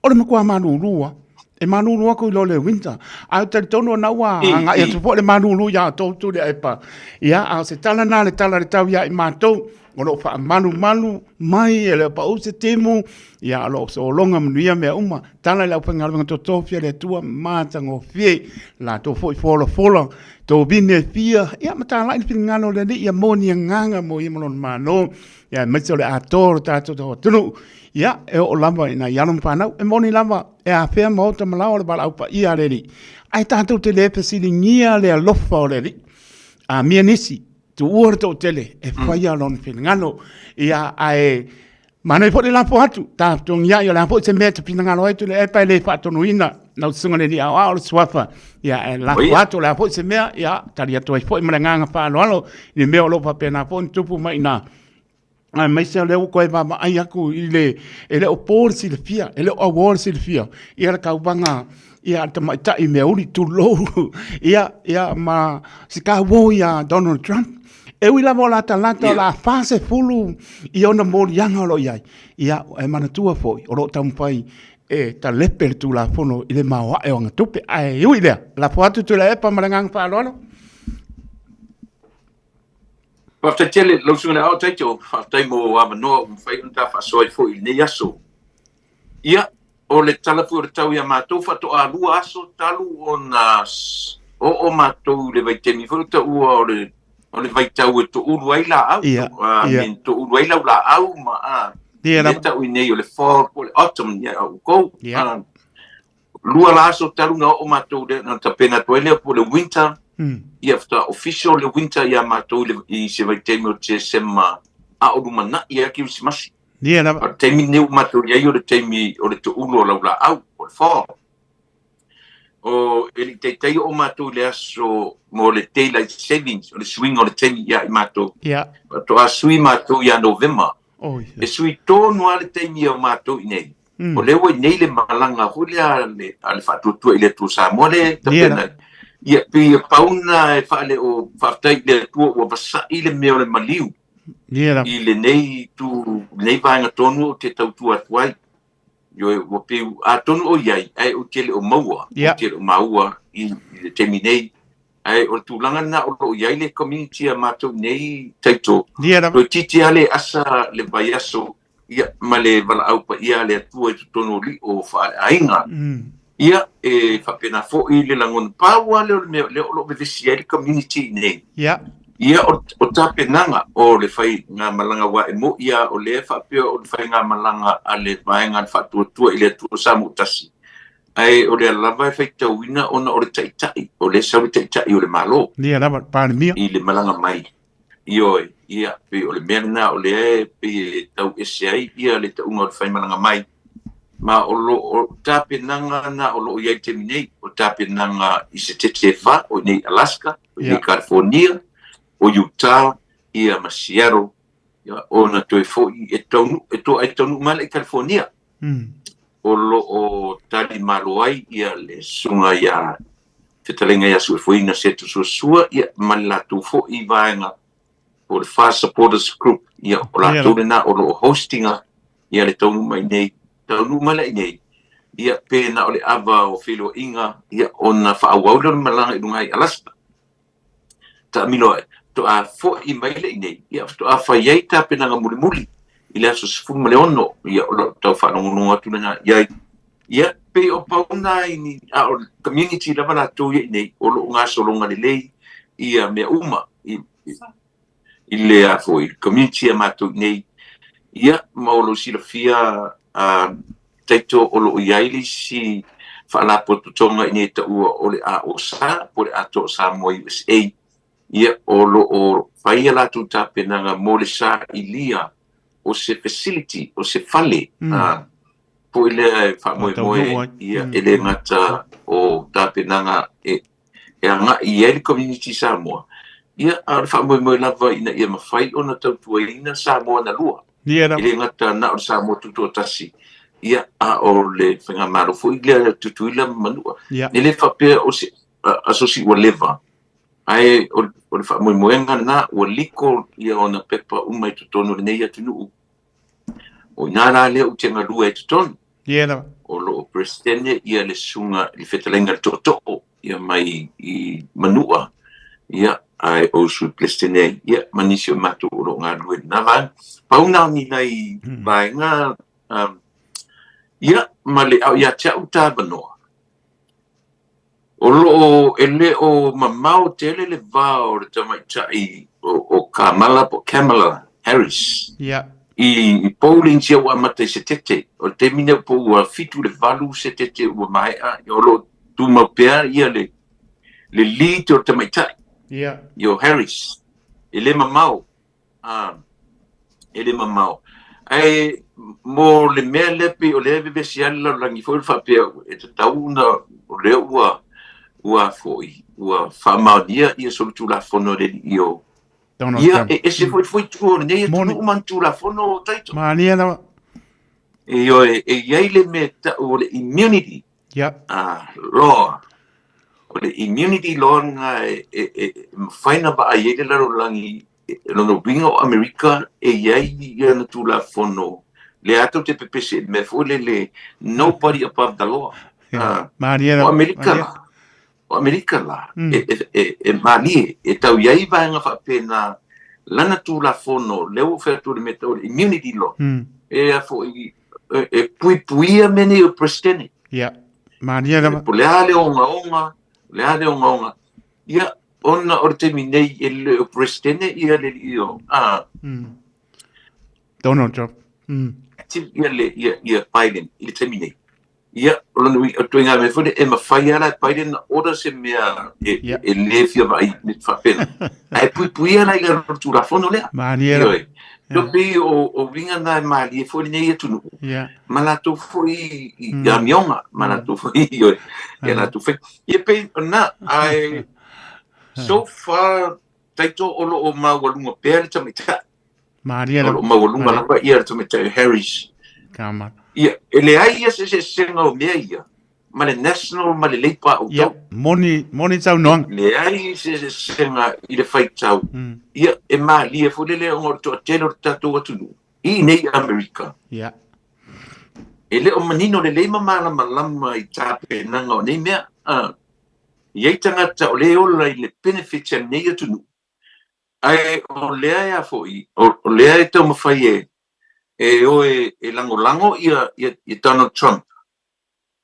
o le matua malulu lava. E malulu atu i lo le winter. Ae ou te talitonu ona ua agai atu foi le malulu ia outou Tuilaepa. Ia, a o se tala lena le tala a le tau ia i matou, o lo o faamalumalu mai, e le o pau se timu, ia o lo o sologa manuia mea uma. Tala i le aufaigaluega totofi a le Atua, matagofie latou foi folafola, tovine e fia, ia ma talai le finagalo o le Alii, ia moni agaga mo ia ma lona Malo, ia aemaise o le atoa o le tatou atunuu. Ia, e oo lava i nai alo ma fanau, e moni lava e afea maota ma laoa le valaau paia a le Alii, ae tatou te le fesiligia le alofa o le Alii. Amia nisi, tuua le toatele e faia lona finagalo. Ia, ae manaia foi le lafo atu, tafotogiai, o le a foi se mea e te finagalo ai Tuilaepa e le faatonuina. Lau susuga le alii aoao le suafa, ia, e lafo atu o le a foi se mea, ia, tali atu ai foi ma le agaga faaaloalo i le mea o lo o faapena foi ona tupu mai i ina. Aemaise o lea ua toe vaavaai atu i le, e le o po le silafia, e le o auoa le silafia, ia le tauvaga ia a le tamaitai meauli tulou, ia, ia ma si kauo ia Donald Trump. E ui lava o latalata o le a 40 i ona moliaga o lo o i ai, ia, e manatua foi o lo o taumafai e talepe le Tulafono i le maoae o agatupe. Ae ui i lea, lafo atu Tuilaepa ma le agaga faaaloalo. Faafetai tele lau susuga i le Aao Taito, faafetai mo avanoa ua mafai ona ta faasoa ai foi i lenei aso. Ia, o le tala foi o le tau ia matou faatoa lua aso talu ona oo matou i le vaitaimi foi o taua o le o le vaitau e toulu ai laau, Ia, ia. I mean, toulu ai lau laau ma a, Ia lea lava. tau i nei o le fall po o le autumn ia outou. Ia. Ah, lua la aso talu na oo matou lea na tapena atu ai lea po o le winter, ia faatoa official le winter ia matou i le i se vaitaimi o Tesema a o lumanai lava Kerisimasi. Ia lava. O le taimi lenei ua matou i ai o le taimi o le toulu o lau laau, o le fall. O e le i taitai oo matou i le aso mo le daylight savings, o le suiga o le taimi ia i matou. Ia. Faatoa sui matou ia Novema. Oi. E sui tonu lava le taimi o matou i inei. O lea ua i inei le malaga foi lea a le, a le Faatuatua i le Atua Samoa lea e tapena ai. Ia, pei e pau lena e faale o faafetai i le Atua ua vasa'i le mea o le maliu i lenei itu, lenei vaega tonu ou te tautua atu ai. Ioe, ua pei, atonu o i ai, ae ou te le o maua, ou te le o maua i le taimi nei. Ae o le tulaga lena o lo o i ai le community a matou nei Taito, toeitiiti lava le asa le vaiaso ia, ma le valaau paia a le Atua i totonu o lio faaleaiga. Ia, e faapena foi le lagona. Pau lava lea o le mea lea o lo o vevesi ai le community nei. Ia, o, o tapenaga o le faigamalaga, aua e moni lava o lea e faapea o le faigamalaga a le Vaega a le Faatuatua i le Atua Samoatasi, ae o lea lava e faitauina ona o le Taitai, o lea e sau le Taitai o le Malo. Ia lava, le Palemia. I le malaga mai. Ioe, ia, pei o le mea lena o lea e pei e tau ese ai ia le tauga o le faimalaga mai, ma o lo o tapenaga na o lo o i ai i le taimi nei, o tapenaga i Setete e fa, o i nei Alaska, o i nei California, o Utah, ia ma Seattle, ia, ona toe foi e taunuu, e toa e taunuu mai la i California. O lo o tali malo ai ia le susuga ia Fetalaiga ia Suefueina Setu Suasua ia ma le latou foi vaega po o le Far Supporters Group, ia o latou lena o lo o hostinga ia le taunuu mai nei, taunuu mai la i nei, ia pe na o le ava o feiloaiga ia ona faaauau lea o le malaga i luga i Alaska. Taamilo ai, faatoa foi mai le i nei, ia faatoa fai ai tapenaga mulimuli i le aso 16, ia o lau tau faalogologo atu lena i ai. Ia, pei o pau na i ni, a o le community lava latou ia i nei, o lo o gasologa lelei ia mea uma i, i le a foi, community a matou i nei. Ia, ma o lo o silafia a Taito o lo o i ai le isi faalapotopotoga i nei taua o le AOSA po o le Atoa o Samoa USA, ia, o lo o fai a latou tapenaga mo le sailia o se facility, o se fale foi lea e faamoemoe, ia, e le gata o tapenaga e agai i ai le community Samoa, ia, a o le faamoemoe lava ina ia mafai ona tautuaina Samoa na lua. E le gata na o le Samoa Tutoatasi, ia, a o le faigamalo foi lea Tutuila ma Manua. E le faapea o se asosi ua leva, ae o le faamoemoega lena ua liko ia ona pepa uma i totonu o lenei atunuu. O i ina la lea ou te galue ai i totonu. O lo o Peresetene ia le susuga i le fetalaiga i le Tootoo ia mai i Manua, ia, ae o Sui Peresetene ai, ia, ma nisi o matou o lo o galulue i lena vaega. Pau na o ni nai vaega, ia, ma le, a o ia te au ta avanoa, o lo o, e le o mamao tele le va o le tamaitai o Kamala po o Kamala Harris. I polling sia ua amata i Setete. O le taimi nei po ua 7 i le 8 Setete ua maea, o lo o tumau pea ia le le lead o le tamaitai. I o Harris. E le mamao. E le mamao. Ae mo le mea lea pei o lea e vevesi ai le lalolagi foi le faapea e tatau ona o lea ua ua foi ua faamaonia ia solitulafono a le alii o Donald Ia, Trump. e ese foi le fuaitu o lenei atunuu ma ana tulafono Taito. Malie lava. Ioe, e i ai le mea e tau o le immunity law. O le immunity law lena e, e, e, e mafai ona vaai ai le lalolagi, lona uiga o Amerika e i ai ana tulafono, lea tou te pepese i le mea foi lele, nobody above the law. Malie O Amerika la, O Amerika la, e malie, e tau i ai vaega faapena lana tulafono, lea ua ou fai atu i le mea tau o le immunity law, e a foi, e puipuia mea nei o Peresetene. Ia, malie lava. Po o le a le ogaoga, o le a le ogaoga, ia, ona o le taimi nei e le o Peresetene ia le alii o, a. Donald Trump. Ia, le, ia, ia Biden i le taimi nei. Ia, o lona uiga, o ituaiga mea foi lea, e mafai lava la e Biden ona order se mea e, yeah. e le fia vaai me faapena. Ae puipuia la i lalo o le Tulafono lea. Malie la. Ioe. Yeah. Pei o, o uiga na e malie foi lenei atunuu. Yeah. Ma latou foi i amioga, ma latou foi, ioe, ia latou foi. Ia pei, na, ae, so far, Taito o lo o maualuga pea le tamaitai. Malie O lo o maualuga lava ia le tamaitai o Harris. Kama. Ia, e leai ia se eseesega o mea ia ma le National ma le Labour a outou. Ia, moni, moni saunoaga. Leai se eseesega i le faitau. Ia, e malie foi le lea ona o le toatele o le tatou atunuu i inei i Amerika. Ia. E le o manino lelei ma malamalama i tapenaga o nei mea. E i ai tagata o lea e ola i le benefits a lenei atunuu, Ae o lea e a foi, o lea e taumafai e e o e e lagolago ia ia ia Donald Trump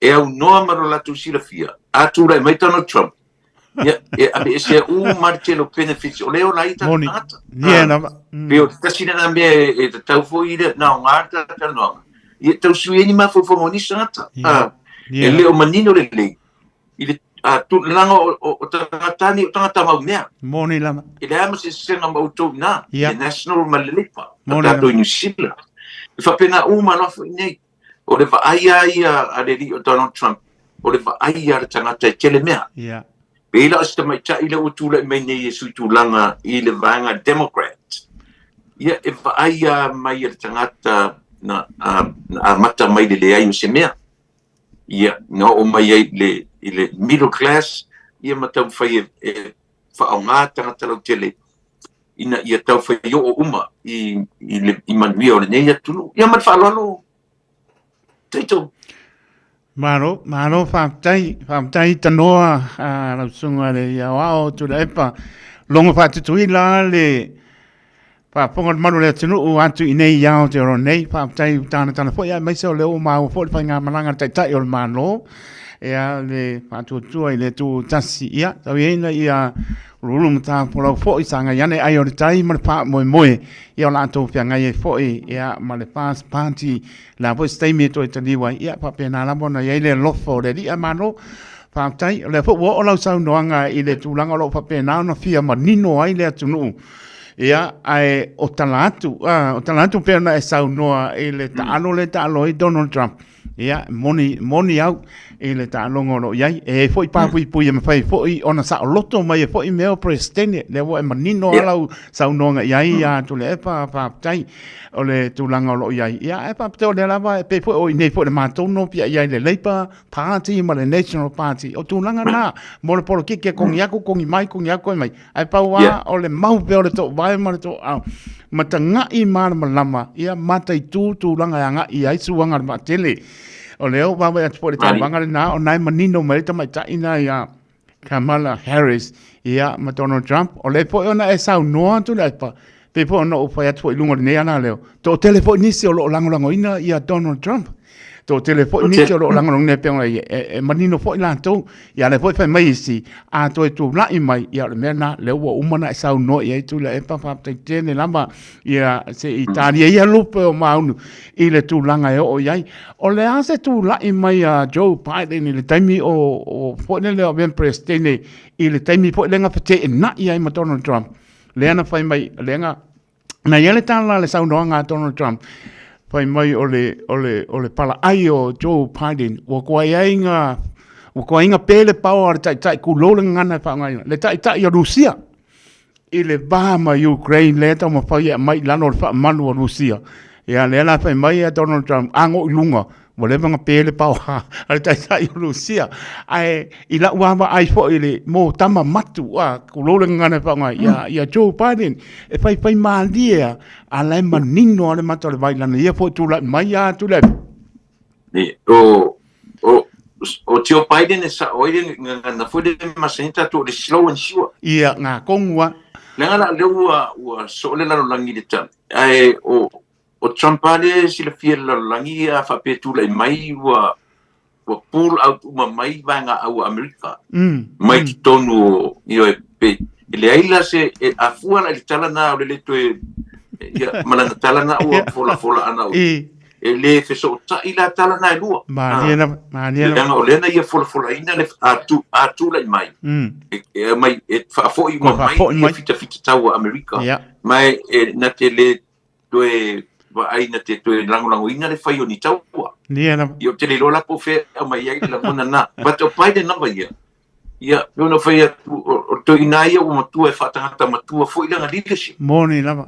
e aunoa ma lo latou silafia, a tulai mai Donald Trump, ia e aveesea uma le tele o benefits o lea e ola ai tatou tagata. Moni, lava. Pei o le tasi lena mea e tatau foi na aoga le talatalanoaga, ia tau sui ai ni mafaufauga o nisi tagata. E le o manino lelei i le tulaga o tagata nei o tagata mau mea. Moni lava. E leai ma se eseesega ma outou i ina, le National ma le Labour, a tatou i New Zealand. E faapena uma lava foi nei. O le vaai lava ia a le alii o Donald Trump, o le vaai a le tagata e tele mea. Pei la o se tamaitai lea ua tulai mai nei e sui tulaga i le vaega Democrat, ia e vaai lava mai e le tagata na amata mai le leai o se mea. Ia, na oo mai ai i le, i le middle class, ia ma taumafai e, e faaaoga tagata lautele ina ia taufai oo uma i, i, le, i manuia o lenei atunuu. Ia ma le faaaloalo, Taito. Malo, malo, faafetai, faafetai tanoa a lau susuga le Aoao Tuilaepa. Logo faatutuila le Faafofoga le malu o le atunuu atu i nei i Aotearoa nei, faafetai i tanatana foi aemaise o lea ua maua foi le faigamalaga a le Taitai o le Malo, ia le faatuatua i le Itu Tasi. Ia, tau i ai ina ia uluulu matafolau foi sagai ane ai o le tai ma le faamoemoe, ia o latou feagai ai foi ia ma le First Party, le a foi se taimi e toe taliu ai, ia faapena lava ona i ai le alofa o le Alii. Ae malo, faafetai, o lea foi ua oo lau saunoaga i le tulaga o lo o faapena ona fia manino ai le atunuu. Ia, ae o tala atu, o tala atu pei ona e saunoa i le taalo lea e taalo ai Donald Trump. Ia, moni, moni au i le taaloga o lo o i ai. E i ai foi papuipui e mafai foi ona saoloto mai ai foi mea o Peresetene. Lea ua e manino lava lau saunoaga i ai ia Tuilaepa, faafetai o le tulaga o lo o i ai. Ia, ae faapea o lea lava e pei foi o i inei foi i le matou nopiai i ai le Labour Party ma le National Party. O tulaga na mo le polokiki e kongi aku, kongi mai, kongi aku, kongi mai. Ae pau lava o le mau pea o le toovae ma le tooao ma taga'i malamalama ia mataitū tulaga e aga'i ai suaga o le vaatele. O lea ua vaavaai atu foi i le tauvaga lena, o na e manino mai ai le tamaitai lena ia Kamala Harris ia ma Donald Trump. O lea foi ona e saunoa atu le aipa, pei foi ona ou fai atu foi i luga o lenei alaleo, toatele foi nisi o lo o lagolagoina ia Donald Trump. Toatele foi nisi o lo o lagolagoina e pei ona e manino foi latou. Ia lea foi fai mai isi, a toe tulai mai, ia o le mea lena, lea ua uma ona e saunoa i ai Tuilaepa, faafetai tele lava, ia se i talia ia lupe o Maunu i le tulaga e oo i ai. O le a se tulai mai a Joe Biden i le taimi o, o foi lele o avea ma Peresetene i le taimi foi lea na feteenai ai ma Donald Trump, lea na fai mai, lea na Na i ai le tala le saunoaga a Donald Trump, Fai mai o le, o le, o le palaai o Joe Biden, ua toai ai ngā, ua toai ngā pē le paoa a le taitai tulou le gagana e faaaogaina, le taitai o Rusia i le va ma Ukraine lea e taumafai e aumai i lalo o le faamalu o Rusia. Ia, lea la fai mai a Donald Trump, ago i luga, ua leva ona pe le paoa a le taitai o Rusia. Ae i lau lava vaai foi i le mo tama matu, a, tulou le gagana e faaaoga, ia, ia Joe Biden, e faifai malie lava, a la e manino lava le mata o le vai i lana ia foi tulai mai a Tuilaepa. Ni, o, o, o Joe Biden e sa'o ai le gagana foi lea e masani tatou o le slow and sure. Ia, ngā kongu a. Leaga la lea ua, ua soo le lalolagi i le tala, ae o, o Trump lava lea e silafia e le lalolagi a faapea e tulai mai ua, ua pull out uma mai vaega au a Amerika mai totonu o, ioe, pe, e leai la se, e, a fua la i le tala na o le le toe, ia, ma lana tala na ua folafola ana o, e le fesootai la tala na e lua. Malie lava, malie lava. Leaga o lea na ia folafolaina le, a, tu, a tulai mai, e, e aumai, e faafoi uma mai ia fitafita tau a Amerika. Ma e, e, na te le toe vaai na te toe lagolagoina le fai o ni taua. Ia lava. Ia ou te le iloa la po o fea e aumai ai le lagona na. But o Biden lava ia, ia, pei ona fai atu, o le toeaina ia ua matua e faatagata matua foi lana leadership. Moni lava.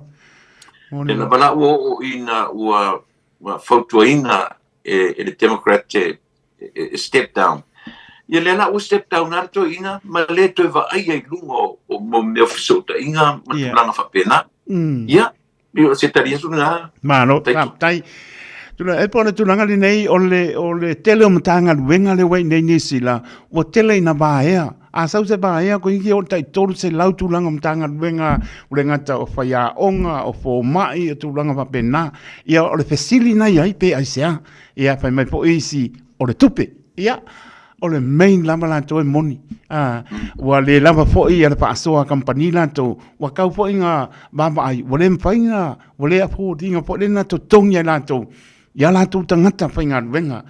Moni lava. Lava la ua oo ina ua fautuaina e le Democrat e step down. Ia lea la ua step down lava le toeaina ma le toe vaaia i luga o mau mea o fesootaiga ma tulaga faapena. Ia, o se tali atu lena. Malo, faafetai. Tula, e po o le tulaga lenei o le, o le tele o Matagaluega lea ua i nei Niu Sila, ua tele ina vaea. A sau se vaea, koe iki o tai 300 tulaga o Matagaluega, o le gata o faiaoga, o fomai, o tulaga faapena. Ia, o le fesili na i ai pe aisea. Ia, fai mai foi isi, o le tupe. Ia, o le main lava latou e moni. A, ua le lava foi ia le faasoa a kamupani latou, ua kau foi ngā vaavaai, ua le mafai ngā, ua le afford ina foi le na totogi ai latou i a latou tagata faigaluega.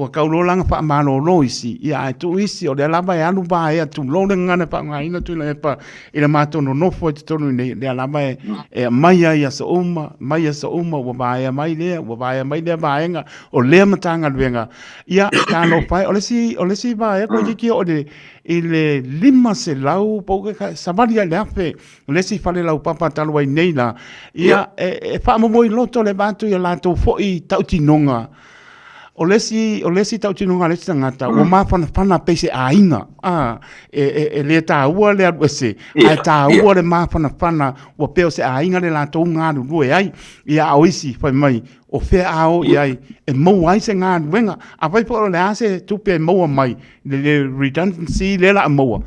Ua kau loa la na faamalolo isi, ia ae tuu isi, o lea lava e alu vaea tulou le gagana e faaaogaina Tuilaepa i le matou nonofo i totonu i nei, lea lava e, e aumai ai aso uma, mai aso uma, ua vaea mai lea, ua vaea mai lea vaega, o lea Matagaluega. Ia, talofa e, o le isi, o le isi vaea toeitiiti oo i le, i le 500 po o savali lava i le 1000 le isi fale laupapa talu ai nei la. Ia, e, e faamomoiloto le avatu i a latou foi tautinoga. O le isi, o le isi tautinoga a le isi tagata, ua mafanafana pei se aiga, a, e, e, e le taua le alu ese, ae taua le mafanafana, ua pei o se aiga le latou galulue ai. Ia, a o isi, fai mai, o fea a o i ai, e maua ai se galuega. Afai foi o le a se tupe e maua mai, le, le redundancy lea o le a maua,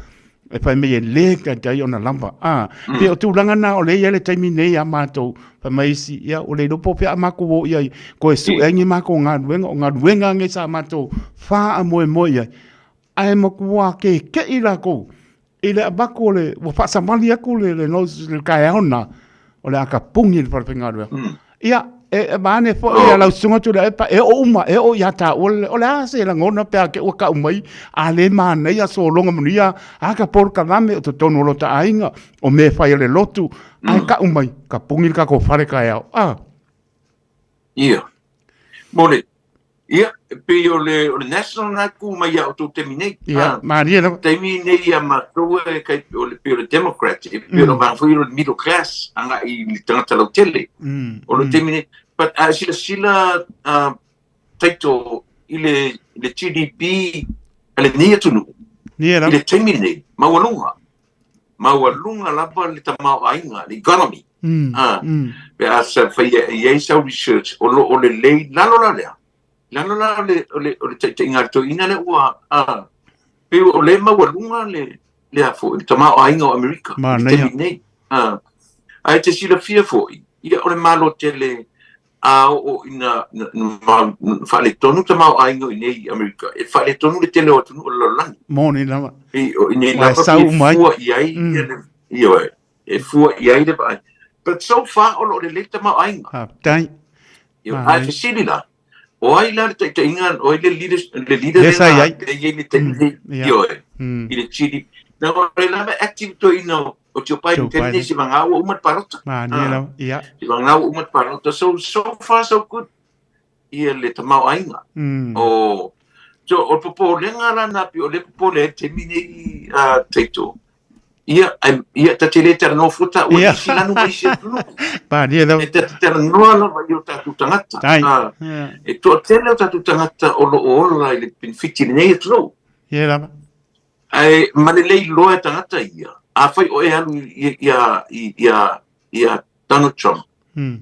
e fai mai e le taitai ona lava. A, pei o tulaga na o lea e i ai le taimi nei ia matou, fai mai isi, ia ua le iloa po o fea a matou o i ai, toe sue ai ni matou galuega, o galuega nei sa matou faamoemoe i ai, ae matua keke'i latou i le avatu o le, ua faasavali atu le, le notice i le taeao lena, o le a tapuni le fale faigaluega. Ia, e vaeane foi oh. lau susuga Tuilaepa, e oo uma, e oo ia taua, o le a se lagona pe a te ua kau mai, a le manaia sologa manuia, a ka polokalame o totonu o lota aiga, o mea e fai a le lotu, ae kau mai, ka puni le tatou fale taeao. Ah. Ia. Mo le, Ia, e pei o le, o le national na kū mai ia outou taimi nei. Ia, malie lava. Taimi nei ia matou e kai, o le, pei o le Democrat, e pei o le vaega foi o le middle class, agai i le tagata lautele. O le taimi nei, but a e silasila uh, Taito i le, i le GDP a lenei atunuu, Ia i le taimi nei, maualuga, maualuga lava le tamaoaiga, le economy. Ah, pe a sa fai i ai sau research, o lo o lelei lalo la lea, lalo la o le, o le, o le taitaiga a le toeaina lea ua, ah, pei o lea e maualuga le, le a foi, le tamaoaiga o Amerika i le taimi nei. Ah, ae te silafia foi, ia o le Malo tele a oo ina faaletonu tamaoaiga i inei i Amerika, e faaletonu le tele o atunuu o le lalolagi. Moni lava. I, o inei lava e fua i ai, ioe, e fua i ai le vaai. But so far o lo o lelei tamaoaiga. Faafetai. Ioe, ae fesili la, o ai la le taitaiga, o ai le leader, le leader lea sa i ai. Lea i ai le taimi nei, ioe, i le GDP. Na o le lava active toeaina o Joe Biden taimi nei seiavagana ua uma le palota. Manaia lava, ia. Seiavagana ua uma le palota. So, so far so good. ia le tamaoaiga. O, so, o le popolega la na, pei o lea e popole ai le taimi nei, Taito, ia, ai, ia, ta te le talanoa fua taua i isi lanu ma isi atunuu. Paria lava. E ta te talanoa lava i o tatou tagata. Tai. E toatele o tatou tagata o lo o ola i le penefiti i lenei atunuu. Ia lava. Ae ma le le iloa e tagata ia, afai o e alu ia Donald Trump,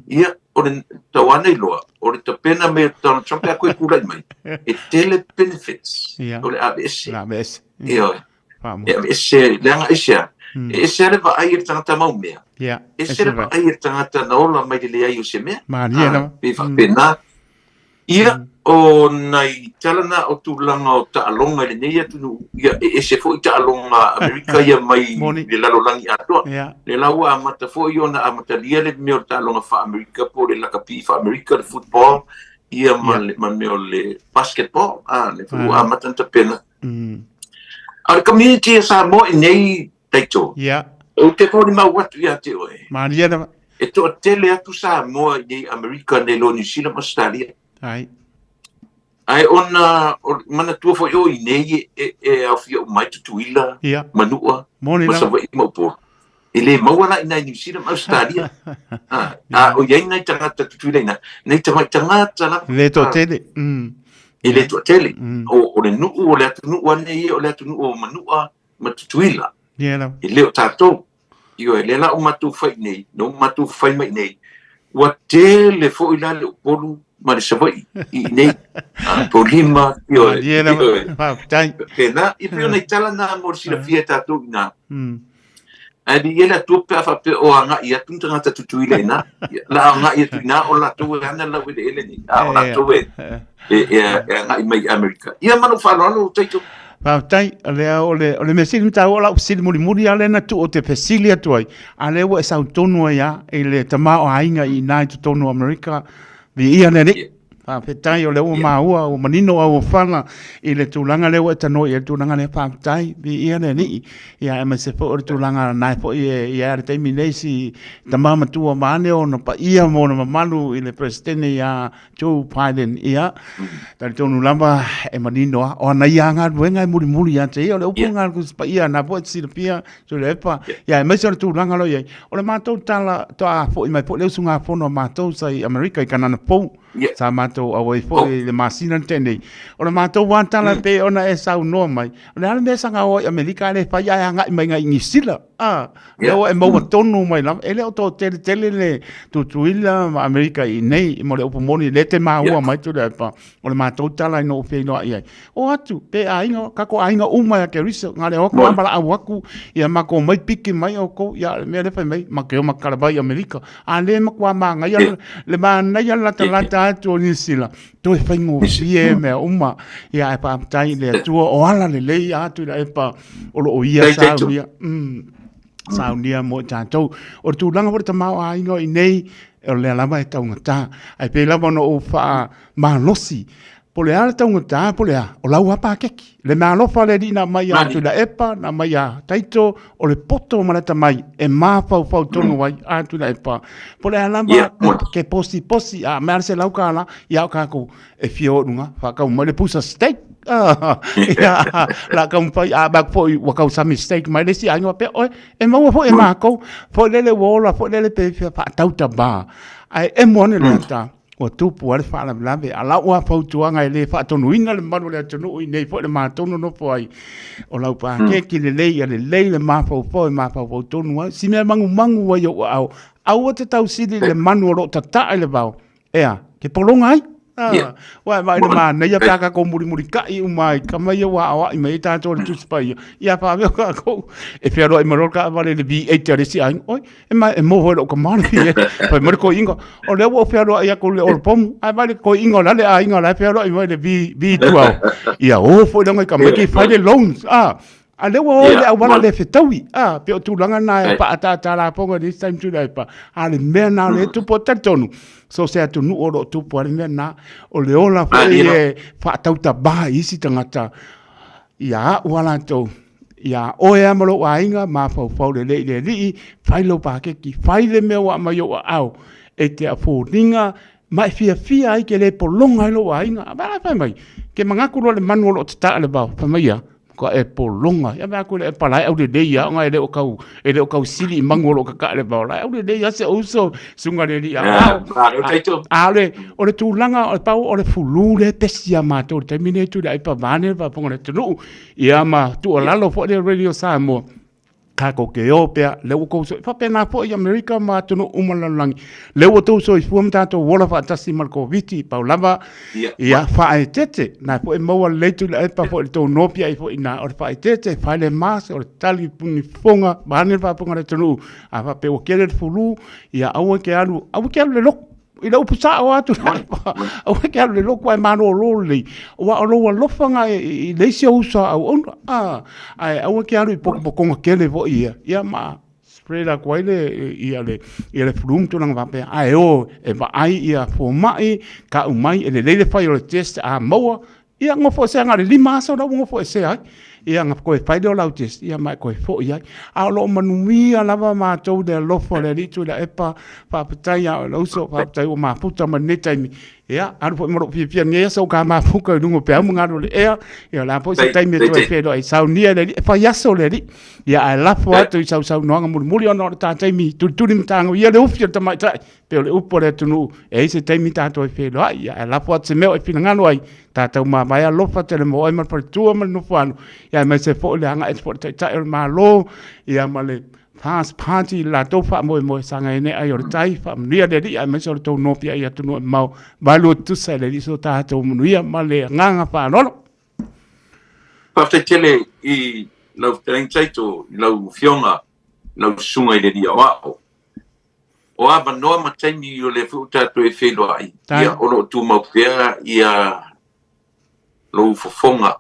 ia, o le tau ana iloa, o le tapena mai o Donald Trump pe a koe tulai mai, e tele benefits o le aveese. Le aveese. Ioe. E aveese, leaga ese a. E ese a le vaai e le tagata mau mea. Ese le vaai e le tagata na ola mai le leai o se mea. Malie lava. Pe faapena. Ia, o nai tala na o tulaga o taaloga i lenei atunuu, ia, e ese foi taaloga Amerika ia mai le lalolagi atoa. Lea la ua amata foi ona amatalia le mea o le taaloga faa-Amerika po o le lakapi faa-Amerika, le football, ia ma le ma mea o le basketball, a, lea foi ua amata ona tapena. A o le community a Samoa i nei taito, ou te molimau atu ia te oe. Malie lava. E toatele atu Samoa i nei Amerika nei lo Niu Sila ma Ausetalia. Ai. Ae ona o manatua foi o i nei e, e aofia uma ai Tutuila, yeah. Manua, Moni ma Savaii ma Upolu. E le maua la i nai Niu Sila ma Ausetalia. A, a o iai nai tagata Tutuila ina, nai tamai tagata lava. Le toatele. E le toatele. O, o le nuu, o le atunuu ane ia, o le atunuu o Manua ma Tutuila. Yeah, e le o tatou. Ioe, lea la ua matou fai nei, na ua matou fai mai nei, ua tele foi la le Upolu ma le Savaii i inei, Apolima, ioe, ioe. Faafetai. Pena, ia pei o nai tala na mo le silafia e tatou ina. Ae viia le Atua pe a faapea o agai atu ni tagata Tutuila ina, la agai atu ina o latou e ana lau eleele nei, a o latou e, e, e, e agai mai i Amerika. Ia ma lou faaaloalo, Taito. Faafetai, o lea o le, o le mea sili ona taua o lau fesili mulimuli lava lea na tuu ou te fesili atu ai, a lea ua e sau tonu ai lava i le tamaoaiga i ina i totonu o Amerika, viia le Alii. Faafetai o lea ua maua, ua manino auofala i le tulaga lea ua e tanoa i ai le tulaga lea, faafetai, viia le Alii. Ia aemaise foi o le tulaga na e foi e i ai le taimi nei si tama matua vaeane ona paia ma ona mamalu i le Peresetene ia Joe Biden, ia, talitonu lava e manino a, o ana ia galuega e mulimuli ia te ia, o le upu ngā kusi paia, nā po e te silafia, Tuilaepa, ia, aemaise o le tulaga lo i ai. O le matou tala, toa foi mai foi le usugafono a matou sa i Amerika i Kanana Fou, sa matou auai foi i le masina na tea nei. O le matou lava tala e pei ona e saunoa mai, o le a le mea sa gaoa i Amerika ae le fai ae agai mai i Niu Sila, a, lea ua e maua tonu mai lava, e le o toatele tele le Tutuila ma Amerika i inei, mo le upu moni, lea e te maua mai Tuilaepa, o le matou tala ina ua feiloai ai. O atu, pe aiga, kako aiga uma ia Keriso, ngā leo aku, amala au aku, ia mako mai piki mai o kou, ia le mea le whai mai, ma ke o makarawai Amerika. A le makua māngai, le mānai ala lata lata atu o Niu Sila, toe whaingofie mea uma, ia e whaaptai le atua o ala le lei atu i la epa o lo o ia saunia. Saunia mo i tātou. O le tulaga foi le tamaoaiga o i nei, o lea lava e taugata. Ae pei lava ona ou faamalosi, po o le a le taugata, po o le a, o lau lava pakeki. Le meaalofa a le Alii na aumai ia Tuilaepa, na aumai ia Taito, o le poto ma le atamai e mafaufau tonu ai a Tuilaepa. Po o le a lava ke posiposi, a aumai lava le $100 ia o kākou e fia o i luga, faatau mai le pusa steak. Ia, la taumafai, a vaai atu foi ua tausami steak mai le isi aiga faapea, oe, e maua foi e matou, foi lele ua ola foi lele pe fia faatau tama. Ae emo ane le ata, ua tupu ai le faalavelave. A lau lava fautuaga e le faatonuina le mamalu o le atunuu i inei foi le matou nonofo ai, o lau pakeki lelei ia lelei le mafaufau e mafaufau tonu ai. Si mea magumagu ai ou aao, aua te tausili i le manu o lo o tataa i le vao, Ea, ke pologa ai. Ah, yeah. Uae vaai le manaia pe a kākou mulimulikai uma ai, kama ia ua aoai mai ai tātou le Tusi Paia. Ia whaaweo kākou, e whiaroa i maro ka awale le V8 a le isi aiga. Oi, e mai, e moho e lou kama le V8. Whai mai le koi inga, o lea ua o whiaroa i aku le olopomu, ai vai le koi inga o la le aiga la e whiaroa i mai le V, V12. Ia, o foi langa i ka mai ki whai le loans. Ah, A lea ua o i le auala le fetaui, a, pei o tulaga na e paataata lapoga i le isi taimi Tuilaepa, a le mea na o lea e tupu, talitonu, so o se atunuu o lo o tupu ai le mea na, o le ola foi e faatautabā i isi tagata, ia au a latou, ia oe lava ma lou aiga, mafaufau lelei i le Alii, fai lou paketi, fai le mea ua aumai i ou aao, e te afoniga. Ma e fiafia ai ke le pologa ai lou aiga. A vaai fai mai, ke manatu loa le manu o lo o tataa le vao, fai mai ia, matua e pologa. Ia vaai atu le epa la e aulelei lava ona e le o tau, e le o tau sili i manu o lo o tataa le vao. La e aulelei lava si ou uso, susuga i le alii aoao. A o le, o le tulaga, o le pau o le fulu lea e pesi ia matou i le taimi lenei Tuilaepa vaeane le faafofoga a le atunuu. Ia ma tuualalo foi le Radio Samoa, tatou te o pea, lea ua outou faapena foi i Amerika ma atunuu uma o le lalolagi, lea ua outou soifua ma tatou ola faatasi ma le Koviti, pau lava, ia faaeteete, na foi e maua lelei Tuilaepa foi i le tou nopiai foi i ina, o le faaeteete, fai le mask, o le tali puni fofoga, vaeane le faafofoga a le atunuu, a faapea ua tele le fulu, ia aua e te alu, aua e te alu i le lotu. I le upu sao atu, aua e te alu i le lotu ae malolo lelei, aua o lou alofa lena i le isi ou uso a auauna, ae aua e te alu i potopotoga tele foi ia, ia ma spread atu ai le, ia le, ia le flu ma tulaga faapea, ae o e vaai ia fomai, tau mai, e lelei le fai o le test a maua, Ia, nofoesea na o le 5 aso la ua nofoesea ai. Ia, na toe fai lea o lau test, ia ma e toe foi ai. A o lo o manuia lava matou i le alofa o le Alii Tuilaepa, faafetai ia oe lou uso, faafetai ua mafuta mai lenei taimi. Ia, alu foi ma lou fiafia i lenei aso, ua mafuta i luga o peau ma galu o le ea. Ia, o le a foi se taimi e toe feiloai ai. Saunia le Alii, e fai aso le Alii. Ia, ae lafo atu i sau saunoaga mulimuli ona o le ta taimi tulituli ma tagoia le ufi o le tamaitai. Pei o le upu a le atunuu, e i ai se taimi tatou e feiloai, ae lafo atu se mea o e finagalo ai, tatou mavae alofa tele mo oe ma le faletua ma le nofoalu, ia aemaise foi le agai atu foi o le Taitai o le Malo, ia ma le First Party i le latou faamoemoe saga ene ai o le tai, faamanuia le Alii aemaise o le tou nopiai i atunuu e mamao, valu tutusa e le Alii so tatou manuia ma le agaga faaaloalo. Faafetai tele i lau fetalaiga Taito, i lau afioga, lau susuga i le Alii Aoao. O avanoa ma taimi o lea foi ua tatou e feiloai, ia o lo o tumau pea ia lou fofoga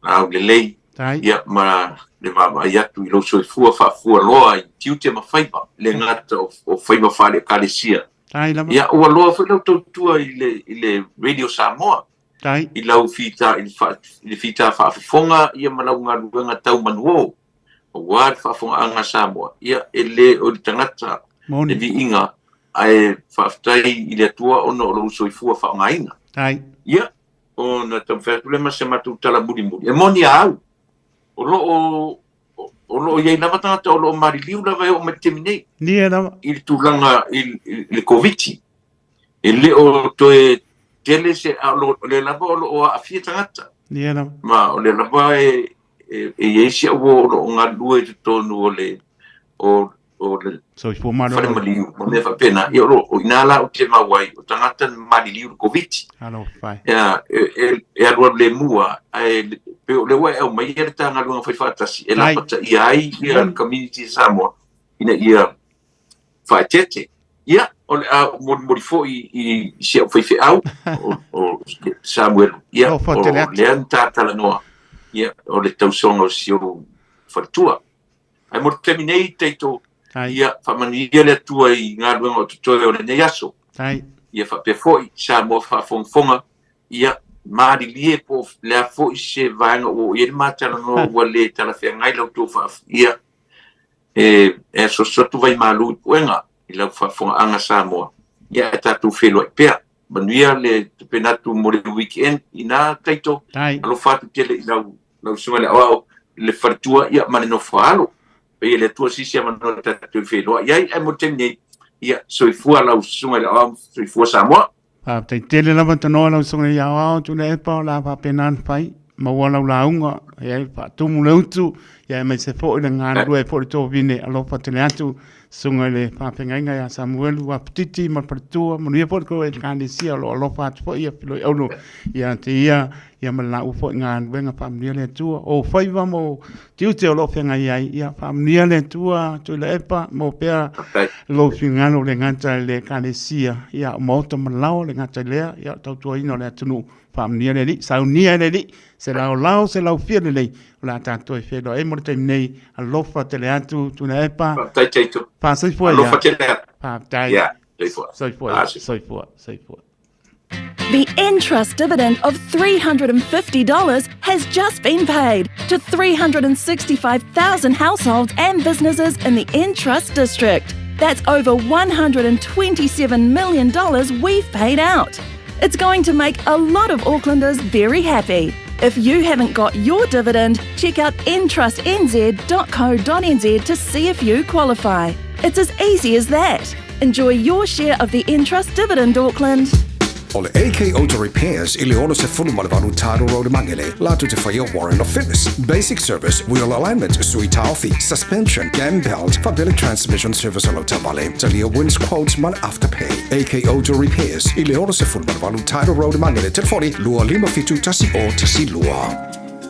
aulelei, ia ma le vaavaai atu i lou soifua faafualoa i tiute ma faiva, e le gata o faiva faale-Ekalesia. Ia ua loa foi lau tautua i le, i le Radio Samoa, i lau fita, i le, fa, i le fita faafofoga ia ma lau galuega tau manuō. Aua le faafofogaaga a Samoa, ia e le o le tagata le viiga, ae faafetai i le Atua ona o lou soifua faaaogaina. Ia, ona taumafai atu lea ma se matou tala mulimuli. E moni a au, o lo o, o lo o i ai lava tagata o lo o maliliu lava e oo mai i le taimi nei. Nia lava. I le tulaga i le Koviti. E le o toe tele se, a o lea lava o lo o aafia tagata. Nia lava. Ma o lea lava e, e, e i ai si au uo o lo o galulue i totonu o le o, o le soifua maloloina fale maliu ma mea faapena. Ia o lo o i ina la ou te mau ai, o tagata na maliliu i le Koviti. Alofa e. Ia, e, e, e alualu lemu lava, ae pei o lea ua e aumaia le ta galuega faifaatasi e lapataia ai ia le community Samoa ina ia faaeteete. Ia, o le a molimoli foi i si au faifeau, o, o Samuelu. Ia, o lea na ta talanoa, ia, o le tausoga o si ou faletua. Ae mo le taimi nei, Taito, ia, faamanuia le Atua i galuega o totoe o lenei aso. Ia faapea foi Samoa faafogafoga, ia, malilie po o le a foi se vaega ua oo i ai le ma talanoa ua le talafeagai la outou faaf... Ia, E asuasu atu vaimalu i puega i lau faafofogaaga Samoa, ia ae tatou feiloai pea. Manuia le tapena atu mo le weekend ina Taito. Alofa atu tele i lau lau susuga i le aoao, le faletua ia ma le nofo a alo. Paia i le Atua sisi avanoa tatou feiloai ai ae mo le taimi nei, ia soifua lau susuga i le aoao, soifua Samoa. Faafetai tele lava tanoa lau susuga i aoao Tuilaepa o le a faapena ona fai. Maua lau lauga, ia faatumu le utu, ia aemaise foi le galulue foi le tovine alofa tele atu susuga i le faafeagaiga ia Samuelu Apatiti ma le faletua, manuia foi le tou ekalesia o lo o alofa atu foi ia Filoiaulo ia te ia, ia ma le laua foi galuega faamanuia le Atua. O faiva ma o tiute o lo o feagai ai, ia faamanuia le Atua Tuilaepa, maua pea lou finagalo le gata i le ekalesia, ia o maota ma lao le gata i lea, ia o le tautuaina o le atunuu, faamanuia le Alii, saunia e le Alii, se laolao, se laufia lelei, o le a tatou e feiloai ai mo le taimi nei, alofa tele atu Tuilaepa. Faafetai Taito. Faasoifua ia. Alofa tele atu. Faafetai. Ia, soifua. Soifua, soifua, soifua. The Entrust dividend of $350 has just been paid to 365,000 households and businesses in the Entrust district. That's over $127 million we've paid out. It's going to make a lot of Aucklanders very happy. If you haven't got your dividend, check out ntrustnz.co.nz to see if you qualify. It's as easy as that. Enjoy your share of the Entrust dividend, Auckland. O le AK Auto Repairs i le 68 Tidal Road Mangere, latou te faia Warrant of Fitness, Basic Service, Wheel Alignment, Sui Taofi, Suspension, Cam Belt, faapea le Transmission Service o lau taavale, talia Wins Quotes ma le Afterpay. AK Auto Repairs i le 68 Tidal Road Mangere, telefoni 257 10 12.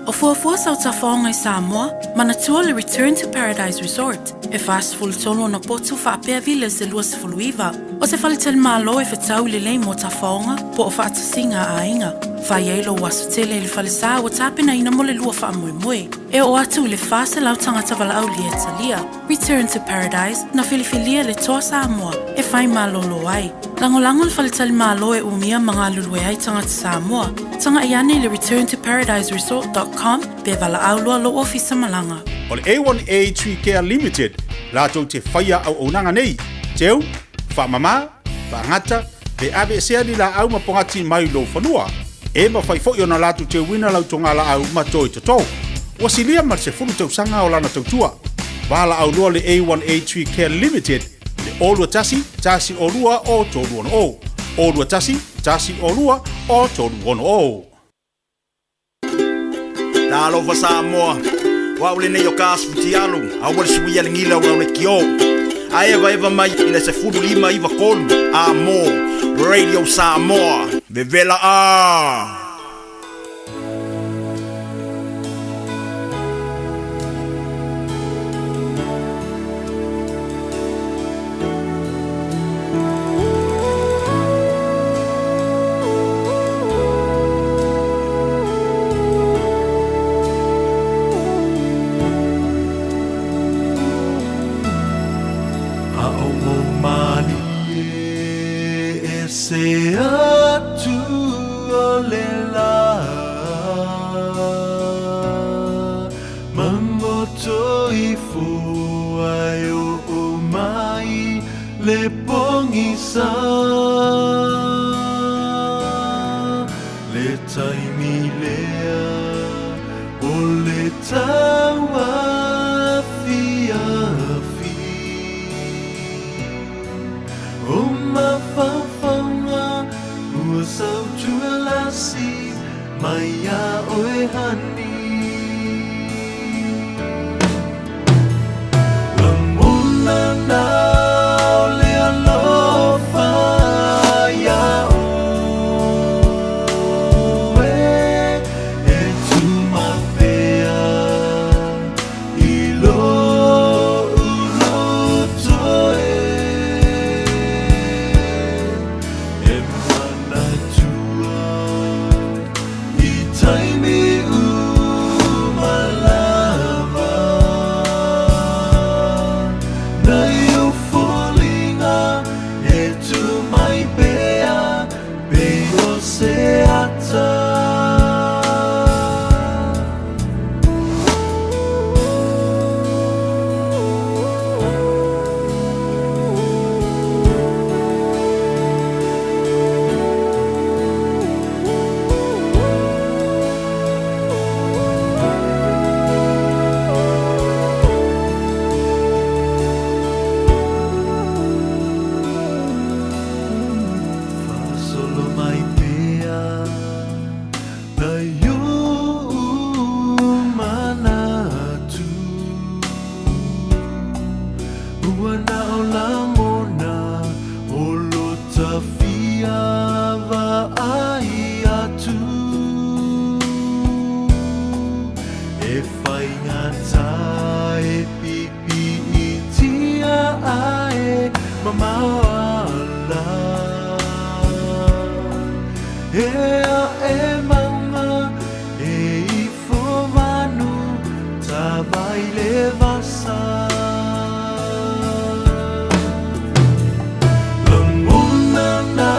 O fuafua sau tafaoga i Samoa, manatua le Return to Paradise Resort, e 43 ona potu faapea villas e 29. O se faletalimalo e fetau lelei mo tafaoga po o faatasiga a aiga. Fai ai lou aso tele i le falesa ua tapenaina mo le lua faamoemoe. E oo atu i le 400 tagata valaaulia e talia. Return to Paradise, na filifilia le Toa Samoa e fai malolo ai. Lagolago le faletalimalo e umia ma galulue ai tagata Samoa. Tagai ane i le returntoparadiseresort.com pe valaau loa lou ofisa malaga. O le A1A Tree Care Limited latou te faia auaunaga nei, teu, faamama, faagata, pe aveesea ni laau ma pogati mai lou fanua. E mafai foi ona latou teuina lau togalaau ma toe toto. Ua silia ma le 10 tausaga o lana tautua. Valaau loa le A1A Tree Care Limited i le 021 102 o 360. 021 102 o 360. Talofa Samoa, o au lenei o ka asu futialu, aua le suia le gila o le kio. A evaeva mai i le 15 93 a mo Radio Samoa, vevela a! A o mo malie e se atu o le la Mamoto ifo ai o o mai le pogisa Le taimi lea o le tauafiafi O mafaufauga ua sautualasi mai iā oe honey Lagona na o le alofa iā oe E tumau pea i lo'u loto e E manatua i taimi uma lava Nai ou foliga e tu mai pea pei o se ata. Faasolo mai pea nai o'u manatu Ua na o lagona o lo ta fia vaai atu E faigata e piipiitia ae mamao ala E ae mauga e ifo vanu tavai le vasa Lagona na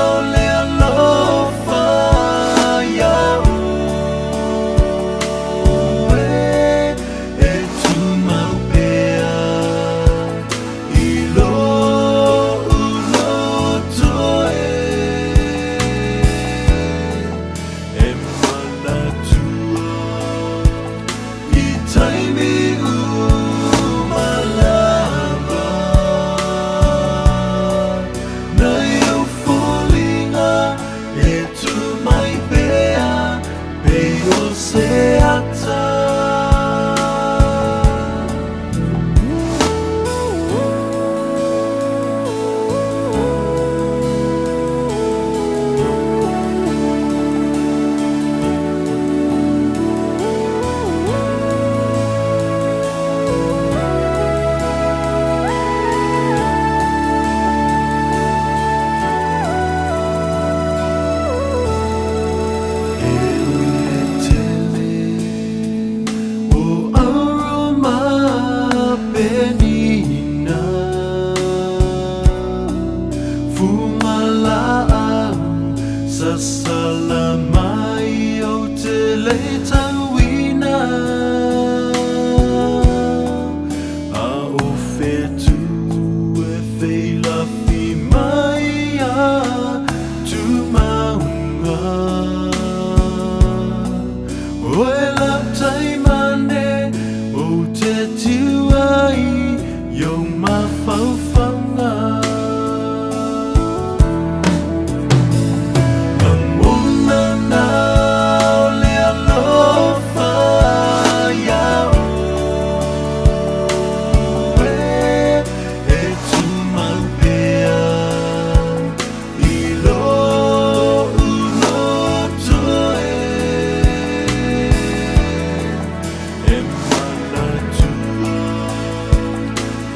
o le alofa iā oe E tumau pea i Sasala mai ou te le tauina A o whetū e wheilafi mai a Tūmaunga Oe la taimane o te tiu ai i ou mafaufauga. Lagona na o le alofa iā ʻoe e tumau pea i loʻu loto e. E manatua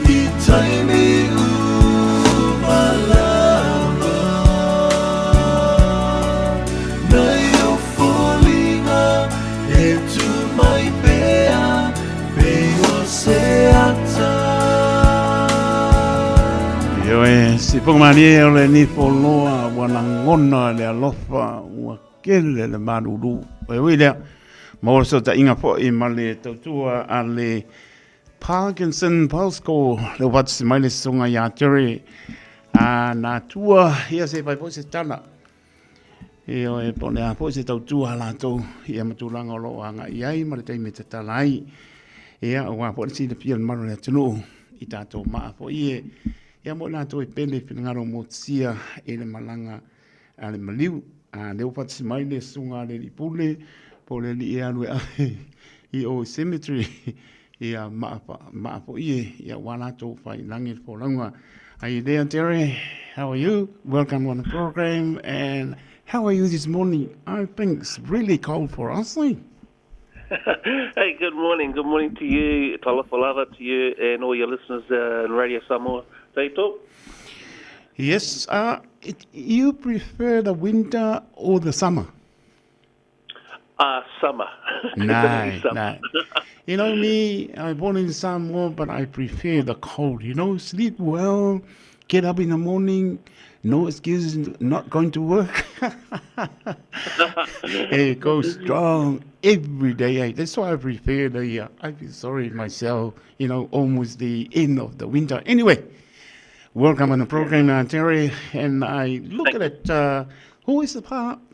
i taimi uma lava Nei o foliga e tu mai pea pei o se ata. Ioe, si Pongamalie o le nifo loa ua lagona le alofa ua kele le malulu. E ui lea, maua le fesootaiga foi ma le tautua a le Parkinson Pascal, le ua faatasi mai le susuga ia Terry a Natua, ia se fai foi se tala. Ioe, po o le a foi se tautua a latou ia ma tulaga o lo o agai i ai ma le taimi e tatala ai. Ia, aua foi le silafia o le mamalu o le atunuu i tatou maa foi e, ia mo i latou e pele finagalo motusia i le malaga a le maliu. A lea ua faatasi mai le susuga a le alii pule po o le alii e alu e ave i o i cemetery ia maa, maa foi e ia ua latou failangi le folauga. Are you there, Terry? How are you? Welcome on the program. And how are you this morning? I think it's really cold for us, eh? hey, good morning. Good morning to you, Talofa lava to you and all your listeners in Radio Samoa. Taito? Yes, it, you prefer the winter or the summer? Summer. No, no. You know me, I'm born in Samoa, but I prefer the cold. You know, sleep well, get up in the morning, no excuses not going to work. it goes strong every day. Eh? That's why I prefer the, I feel sorry myself, you know, almost the end of the winter. Anyway, welcome on the program, Terry. And I look Thank at it, who is the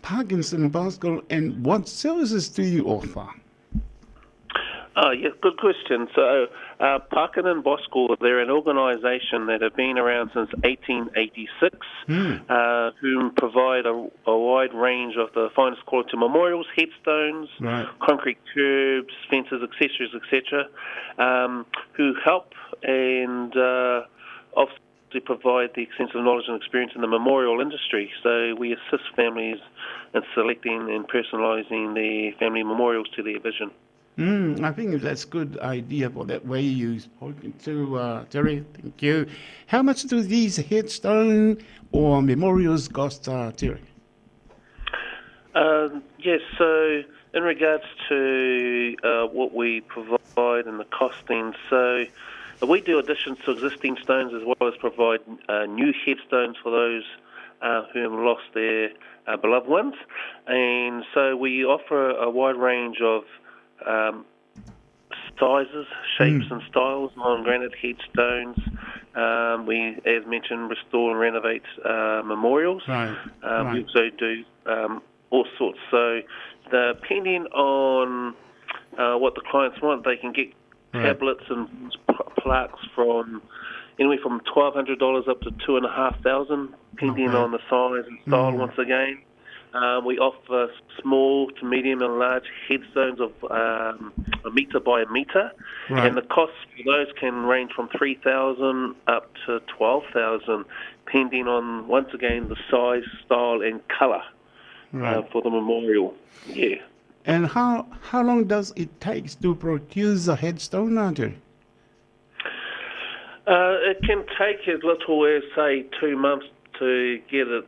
Parkinson Pascal and what services do you offer? Oh, yes, good question. So, Parkin and Bosco, they're an organisation that have been around since 1886, who provide a wide range of the finest quality memorials, headstones, Right. concrete curbs, fences, accessories, etc., who help and obviously provide the extensive knowledge and experience in the memorial industry. So we assist families in selecting and personalising their family memorials to their vision. I think that's a good idea for that way you spoke to, Terry. Thank you. How much do these headstone or memorials cost, Terry? Yes, so in regards to what we provide and the costing, so we do additions to existing stones as well as provide new headstones for those who have lost their beloved ones. And so we offer a wide range of sizes, shapes and styles on granite headstones. We, as mentioned, restore and renovate memorials. We also do all sorts. So depending on what the clients want, they can get tablets and plaques from anywhere from $1,200 up to $2,500, depending on the size and style once again. We offer small to medium and large headstones of a metre by a metre, and the cost for those can range from $3,000 up to $12,000, depending on, once again, the size, style and colour for the memorial. Yeah. And how long does it take to produce a headstone, Andrew? It can take as little as, say, 2 months to get it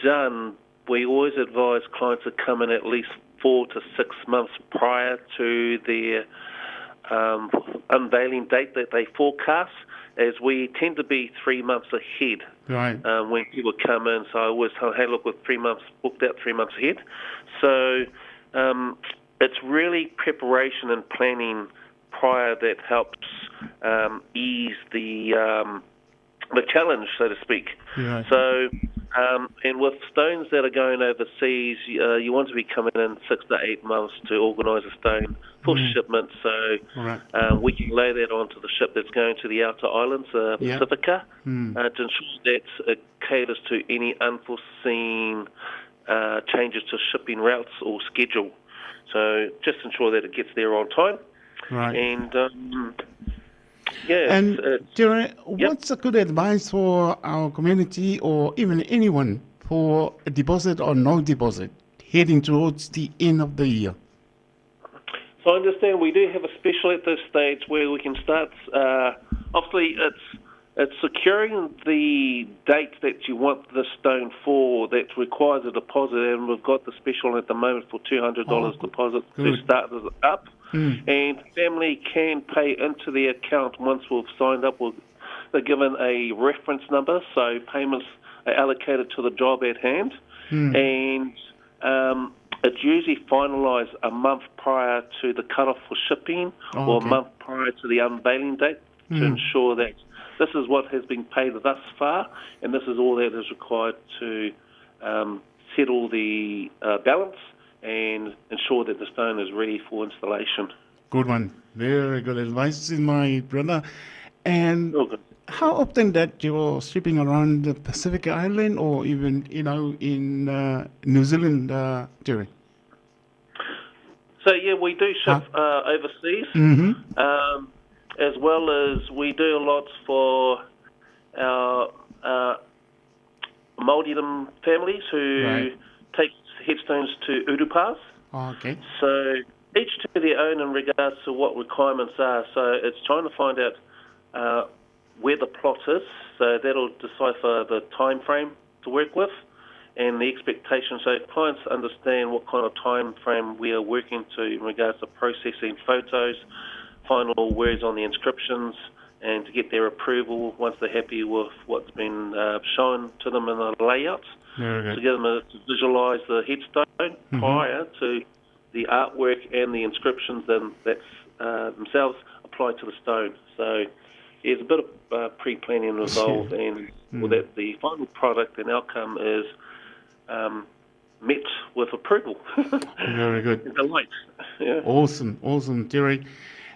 done. We always advise clients to come in at least 4 to 6 months prior to their unveiling date that they forecast, as we tend to be three months ahead right. when people come in. So I always tell, hey, look, we're three months booked out, three months ahead. So it's really preparation and planning prior that helps ease the the challenge, so to speak. Yeah. So, and with stones that are going overseas, you want to be coming in six to eight months to organise a stone for shipment. So right. we can lay that onto the ship that's going to the outer islands, Pacifica, to ensure that it caters to any unforeseen changes to shipping routes or schedule. So just ensure that it gets there on time. Right. And yeah. And it's, it's, Jerry, what's a good advice for our community or even anyone for a deposit or no deposit heading towards the end of the year? So I understand we do have a special at this stage where we can start. obviously, it's it's securing the date that you want the stone for that requires a deposit, and we've got the special at the moment for $200 Oh, deposit to good. start this up. Mm. And family can pay into the account once we've signed up. We'll, they're given a reference number, so payments are allocated to the job at hand. And it's usually finalised a month prior to the cutoff for shipping Oh, or okay. a month prior to the unveiling date to ensure that this is what has been paid thus far and this is all that is required to settle the balance and ensure that the stone is ready for installation. Good one. Very good advice, my brother. And how often that you're shipping around the Pacific Island or even, you know, in New Zealand, Jerry? So, yeah, we do ship overseas. Mm-hmm. As well as we do a lot for our Māoridom families who Right. take headstones to urupas. Okay. So each to their own in regards to what requirements are. So it's trying to find out where the plot is. So that'll decipher the time frame to work with and the expectation. So clients understand what kind of time frame we are working to in regards to processing photos, final words on the inscriptions, and to get their approval once they're happy with what's been shown to them in the layout Very to good. get them to visualise the headstone Mhm. prior to the artwork and the inscriptions then that's themselves applied to the stone. So there's a bit of pre-planning involved, and that the final product and outcome is met with approval. Very good. And delight. Yeah. Awesome, awesome, Jerry.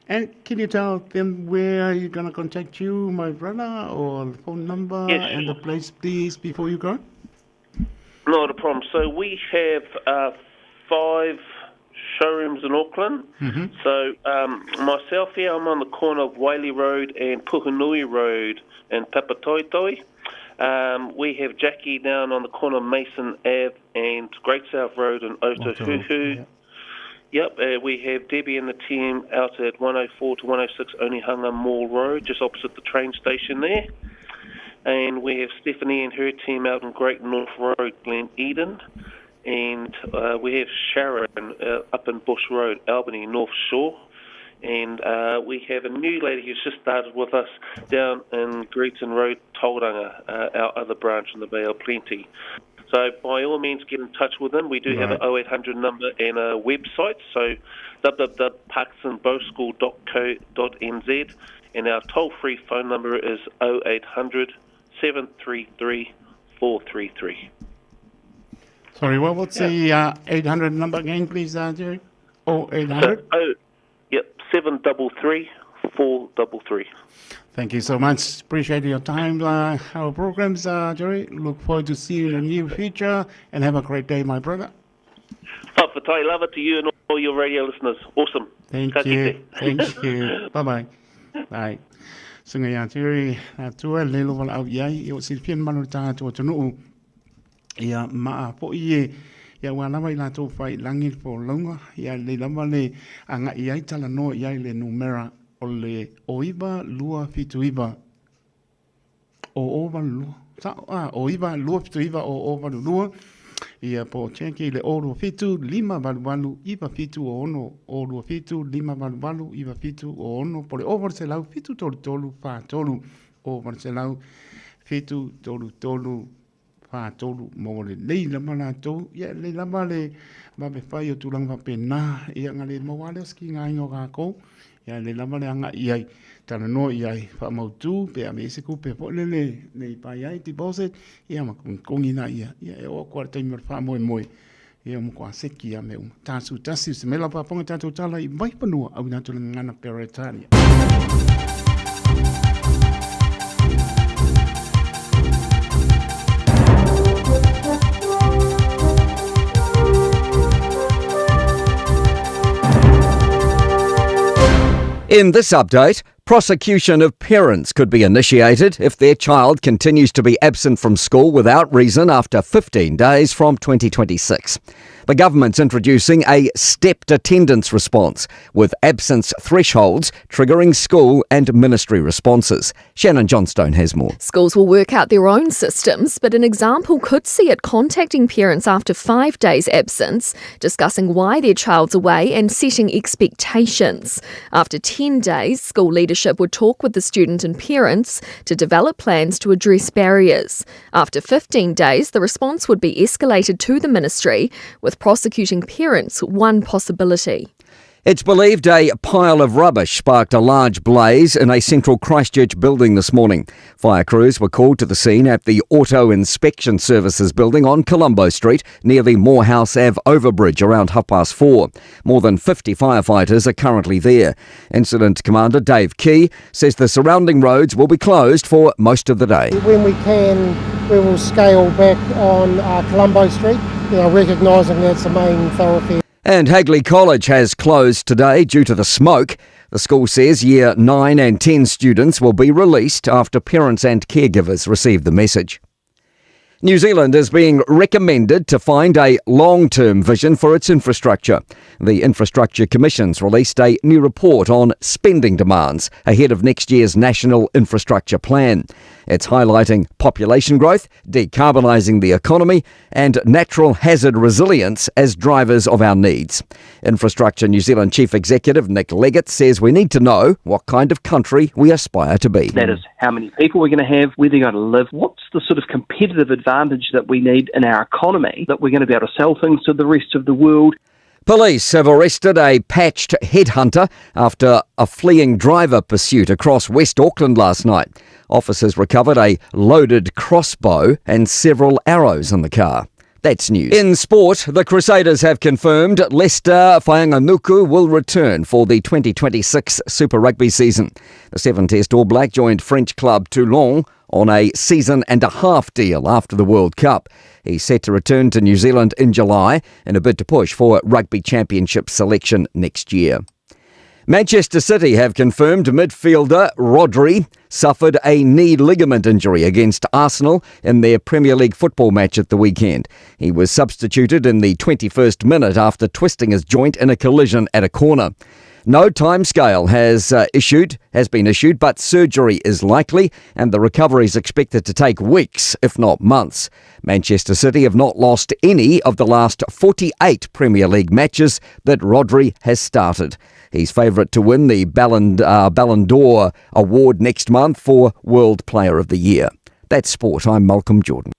And can you tell them where you're gonna contact you, my brother, or the phone number Yes, and the place, please, before you go? Not a problem. So we have five showrooms in Auckland. Mm-hmm. So myself here, I'm on the corner of Wylie Road and Puhinui Road in Papatoetoe. We have Jackie down on the corner of Mason Ave and Great South Road in Otahuhu. Yep, we have Debbie and the team out at 104 to 106 Onehunga Mall Road, just opposite the train station there. And we have Stephanie and her team out in Great North Road, Glen Eden. And we have Sharon up in Bush Road, Albany, North Shore. And we have a new lady who's just started with us down in Greeton Road, Tauranga, our other branch in the Bay of Plenty. So by all means, get in touch with them. We do have Right. an 0800 number and a website, so www.parkinsonbowschool.co.nz, and our toll-free phone number is 0800 733 433. Sorry, what, what's the 800 number again, please, Jerry? Oh, 800. So, oh, yep, 733 433. Thank you so much. Appreciate your time, our programs, Jerry. Look forward to see you in the near future and have a great day, my brother. Fatai lava to you and all your radio listeners. Awesome. Thank Ka you. kite. Thank you. Bye-bye. Bye. Sunga ia Jerry, tua le lo wala au iai, i o silfia manu le tātua tunu ia maa po i e, ia wā lava i lātou whai langi le pōlaunga, ia le lava le anga i ai tala noa i ai le numera o le o iwa lua fitu iwa o o walu lua. Sa, ah, o iwa lua fitu iwa o o walu lua. Ia po o Jackie i le 027 588 9706, 027 588 9706, po o le 0800 733 43, 0800 733 43 mo lelei lava latou, ia e lelei lava le vave fai o tulaga faapena, ia na le maua lava lea o se kigaina o tatou, ia e lelei lava le agai i ai, talanoa i ai, faamautu pe ave i ai se tupe foi lele ne i pai ai deposit, ia ma togitogi laia, ia e oo atu lava i le taimi o le faamoemoe, ia ua matua seki lava mea uma. Tasu tasi, se mea la faafofoga tatou tala i Vaifanua, auina atu le gagana Peretania. In this update, prosecution of parents could be initiated if their child continues to be absent from school without reason after 15 days from 2026. The government's introducing a stepped attendance response, with absence thresholds triggering school and ministry responses. Shannon Johnstone has more. Schools will work out their own systems, but an example could see it contacting parents after five days' absence, discussing why their child's away and setting expectations. After 10 days, school leadership would talk with the student and parents to develop plans to address barriers. After 15 days, the response would be escalated to the ministry, with prosecuting parents one possibility. It's believed a pile of rubbish sparked a large blaze in a central Christchurch building this morning. Fire crews were called to the scene at the Auto Inspection Services building on Colombo Street near the Moorhouse Ave overbridge around half past four. More than 50 firefighters are currently there. Incident Commander Dave Key says the surrounding roads will be closed for most of the day. When we can, we will scale back on uh, Colombo Street, you know, recognising that's the main thoroughfare. And Hagley College has closed today due to the smoke. The school says year 9 and 10 students will be released after parents and caregivers receive the message. New Zealand is being recommended to find a long term vision for its infrastructure. The Infrastructure Commission's released a new report on spending demands ahead of next year's National Infrastructure Plan. It's highlighting population growth, decarbonising the economy, and natural hazard resilience as drivers of our needs. Infrastructure New Zealand Chief Executive Nick Leggett says we need to know what kind of country we aspire to be. That is how many people we're going to have, where they're going to live, what's the sort of competitive advantage that we need in our economy that we're going to be able to sell things to the rest of the world. Police have arrested a patched headhunter after a fleeing driver pursuit across West Auckland last night. Officers recovered a loaded crossbow and several arrows in the car. That's news. In sport, the Crusaders have confirmed Leicester Fainga'anuku will return for the 2026 Super Rugby season. The seven test All Black joined French club Toulon on a season and a half deal after the World Cup. He's set to return to New Zealand in July in a bid to push for Rugby Championship selection next year. Manchester City have confirmed midfielder Rodri suffered a knee ligament injury against Arsenal in their Premier League football match at the weekend. He was substituted in the 21st minute after twisting his joint in a collision at a corner. No timescale has uh, issued has been issued, but surgery is likely, and the recovery is expected to take weeks, if not months. Manchester City have not lost any of the last 48 Premier League matches that Rodri has started. He's favourite to win the Ballon, uh, Ballon d'Or award next month for World Player of the Year. That's sport. I'm Malcolm Jordan.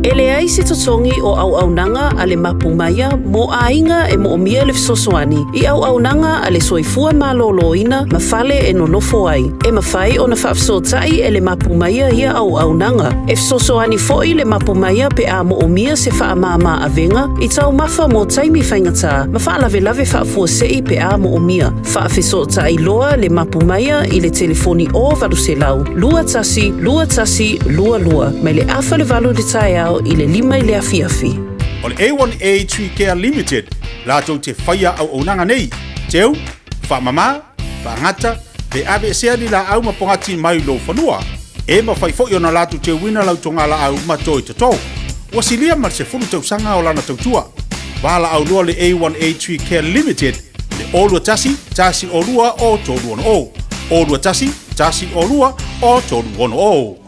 E leai se totogi o auaunaga a le Mapu Maia mō āiga e moomia le fesoasoani i auaunaga a le soifua malōlōina ma fale e nonofo ai. E mafai ona faafesootai e le Mapu Maia ia auaunaga. E fesoasoani foi le Mapu Maia pe a moomia se faamāmā avega i taumafa mō taimi faigata ma faalavelave faafuasei pe a moomia. Faafesootai loa le Mapu Maia i le telefoni 0800 21 21 22 mai le afa le valu i le taeao i le lima i le afiafi. O le A1A Tree Care Limited latou te faia auaunaga nei, teu, faamama, faagata, pe aveesea ni laau ma pogati mai lou fanua. E mafai foi ona latou teuina lau togalaau ma toi toto. Ua silia ma le sefulu tausaga o lana tautua. Valaau loa le A1A Tree Care Limited le 021 102 o 360. 021 102 o 360.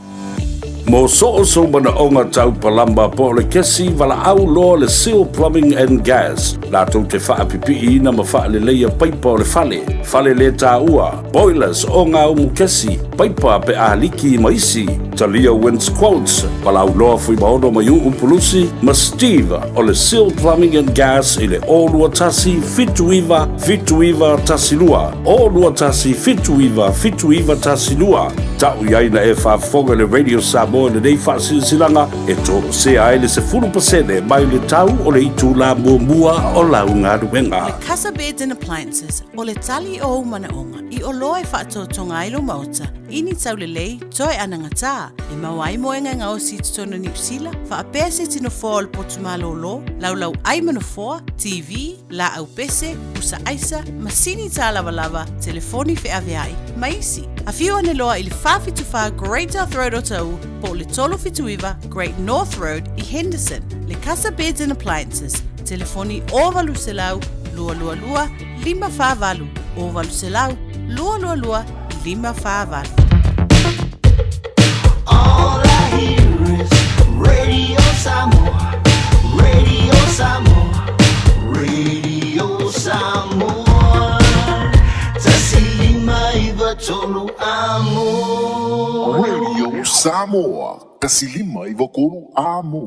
Mo so o sou manaʻoga tau palama po o le kesi valaau loa le Seal Plumbing and Gas latou te faapipiiina ma faaleleia paipa o le fale, fale lē taua, boilers, ogaumu kesi, paipa pe a liki ma isi. Talia Wins Quotes, valaau loa Fuimaono Maiuʻu Pulusi ma Steve o le Seal Plumbing and Gas i le 021 79 79 12, 021 79 79 12. Ta'u i ai na e faafofoga i le Radio Samoa i lenei faasilasilaga e toesea ai le 10% mai le tau o le itulā muamua o lau galuega. Le Casa Beds and Appliances, o le tali o ou manaoga i oloa e faatotoga ai lou maota i ni taulelei toe anagatā e maua ai moega e gaosi i totonu o Niu Sila, faapea se tino foa o le potu malōlō, laulau ai ma nofoa, TV, laau pese, pusa aisa, masini tālavalava, telefoni feaveai, ma isi. Afio ane loa i le 474 Great South Road Otahuhu po o le 379 Great North Road i Henderson. Le Casa Beds and Appliances, telefoni 0800 222 548, 0800 222 548. All I hear is Radio Samoa, Radio Samoa, Radio Samoa. 159 amo. Radio Samoa, 159 amo.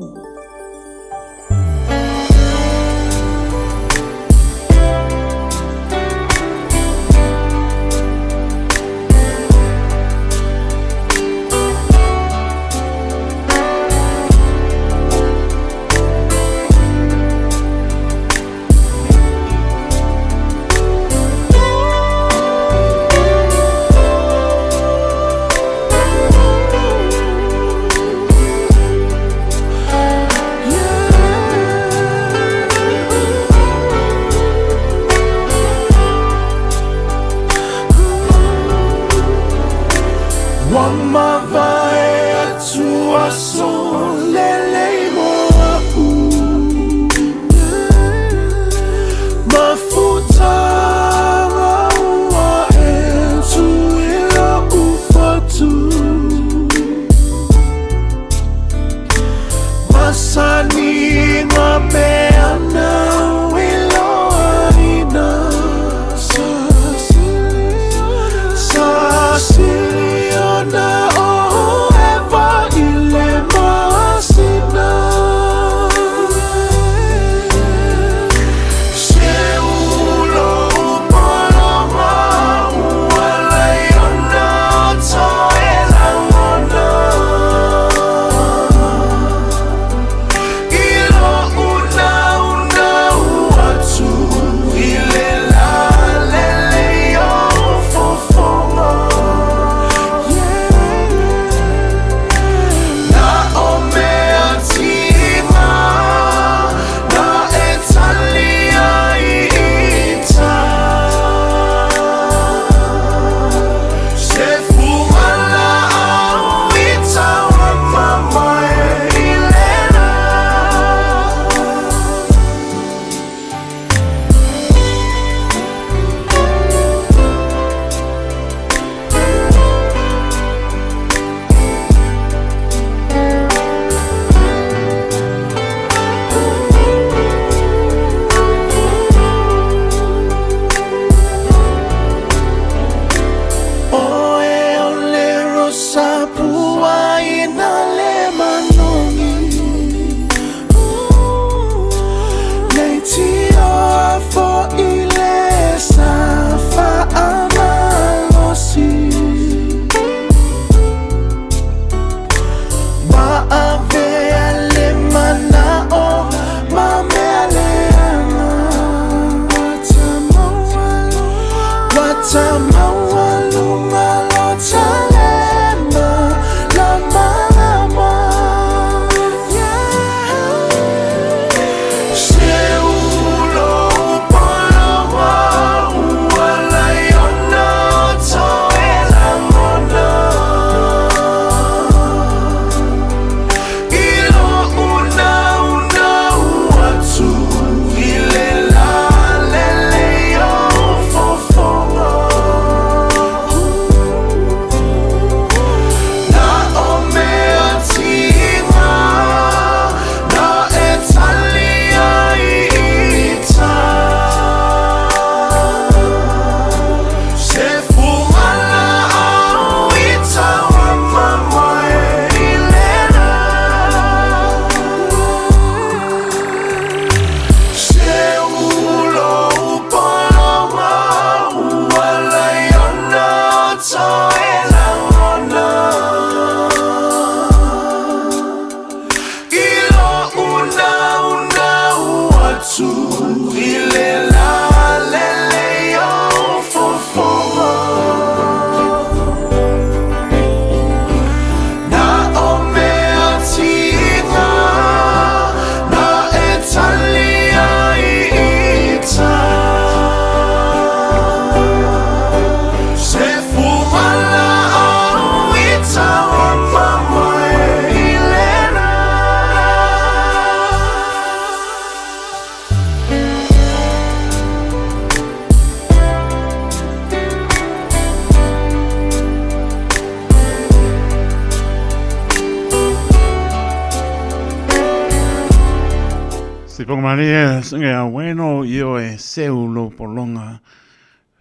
Siponga malie singa ya weno io e seu lo polonga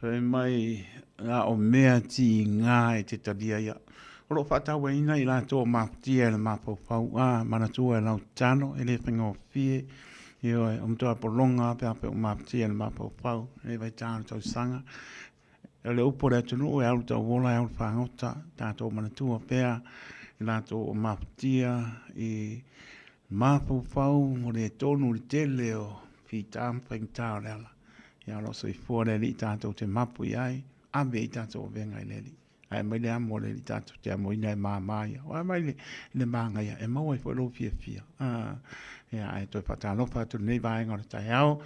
fai mai la o mea ti ngā e te talia ia. O lo whaatauaina i latou o mafutia e le mafaufau a manatua e lau tano e le whaingofie io e o mtoa polonga pe ape o mafutia e le mafaufau e vai tāno tausaga. O le upu a le atunuu e alu tauola e alu fagota, tatou manatua pea i latou o mafatia i mafaufau o le tonu i le tele o fita ma faigata o le ala. Ia o lo o soifua le Alii tatou te mapu i ai, ave i tatou avega i le Alii. Ae aumai le amo a le Alii tatou te amoina e māmā ia. Ae aumai le, le māgaia e maua ai foi lou fiafia. Ah, ia, ae toe faatalofa atu lenei vaega o le taeao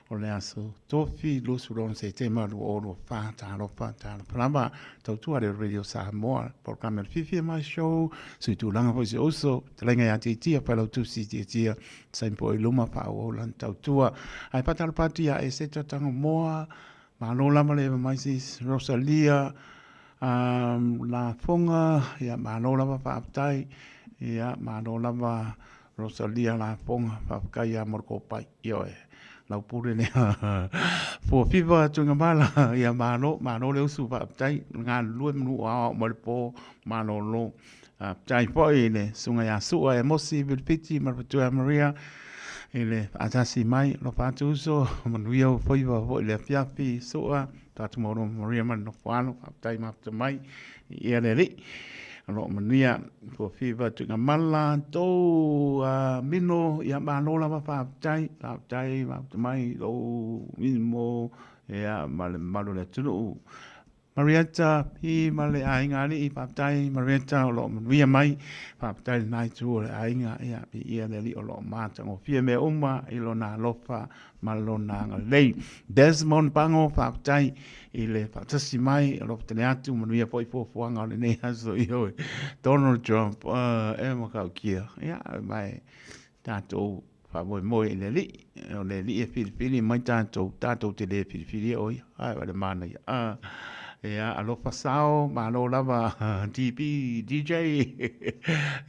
o le aso Tofi 26 Setema 2024. Talofa, talofa lava. Tautua le Radio Samoa, polokalame o le Fiafia Mai Show, sui tulaga foi si uso, talaiga ia Tiatia, Failautusi Tiatia, saini po i luma faaauau lana tautua. Ae faatalofa atu ia Eseta Tangomoa, Malo lava le eva mai sis Rosalia um, Lafoga, ia malo lava faafetai. Ia malo lava Rosalia Lafoga, faafetai ia mo le kopai. Ioe, lau pule lea. Fua fiva Tuigamala, ia malo, malo le usu faafetai. Galulue manu o aoao mai le po, malolo. Faafetai foi i le susuga ia Sua Emosi Vilifiti ma le faletua ia Maria i le faatasi mai. Alofa atu uso, manuia ou faiva foi i le afiafi Sua, tatou maua ma Maria ma le nofo alo. Faafetai mafuta mai i ia le Alii. O lo o manuia Fuafiva Tuigamala, tou mino, ia malo lava faafetai, faafetai mafuta mai lou mino ia ma le mamalu o le atunuu. Marietta P ma le aiga alii, faafetai Marietta o lo o manuia mai, faafetai lena itu o le aiga, ia viia le Alii o lo o matagofie mea uma i lona alofa ma lona agalelei. Desmond Pango, faafetai i le faatasi mai, alofa tele atu, manuia foi fuafuaga o lenei aso, ioe. Donald Trump, e matautia, ia mai tatou Faamoemoe i le Alii, o le Alii e filifili mai tatou, tatou te le filifilia o ia. Ai, o le manaia. Ah, ia, alofa sao, malo lava DB, DJ.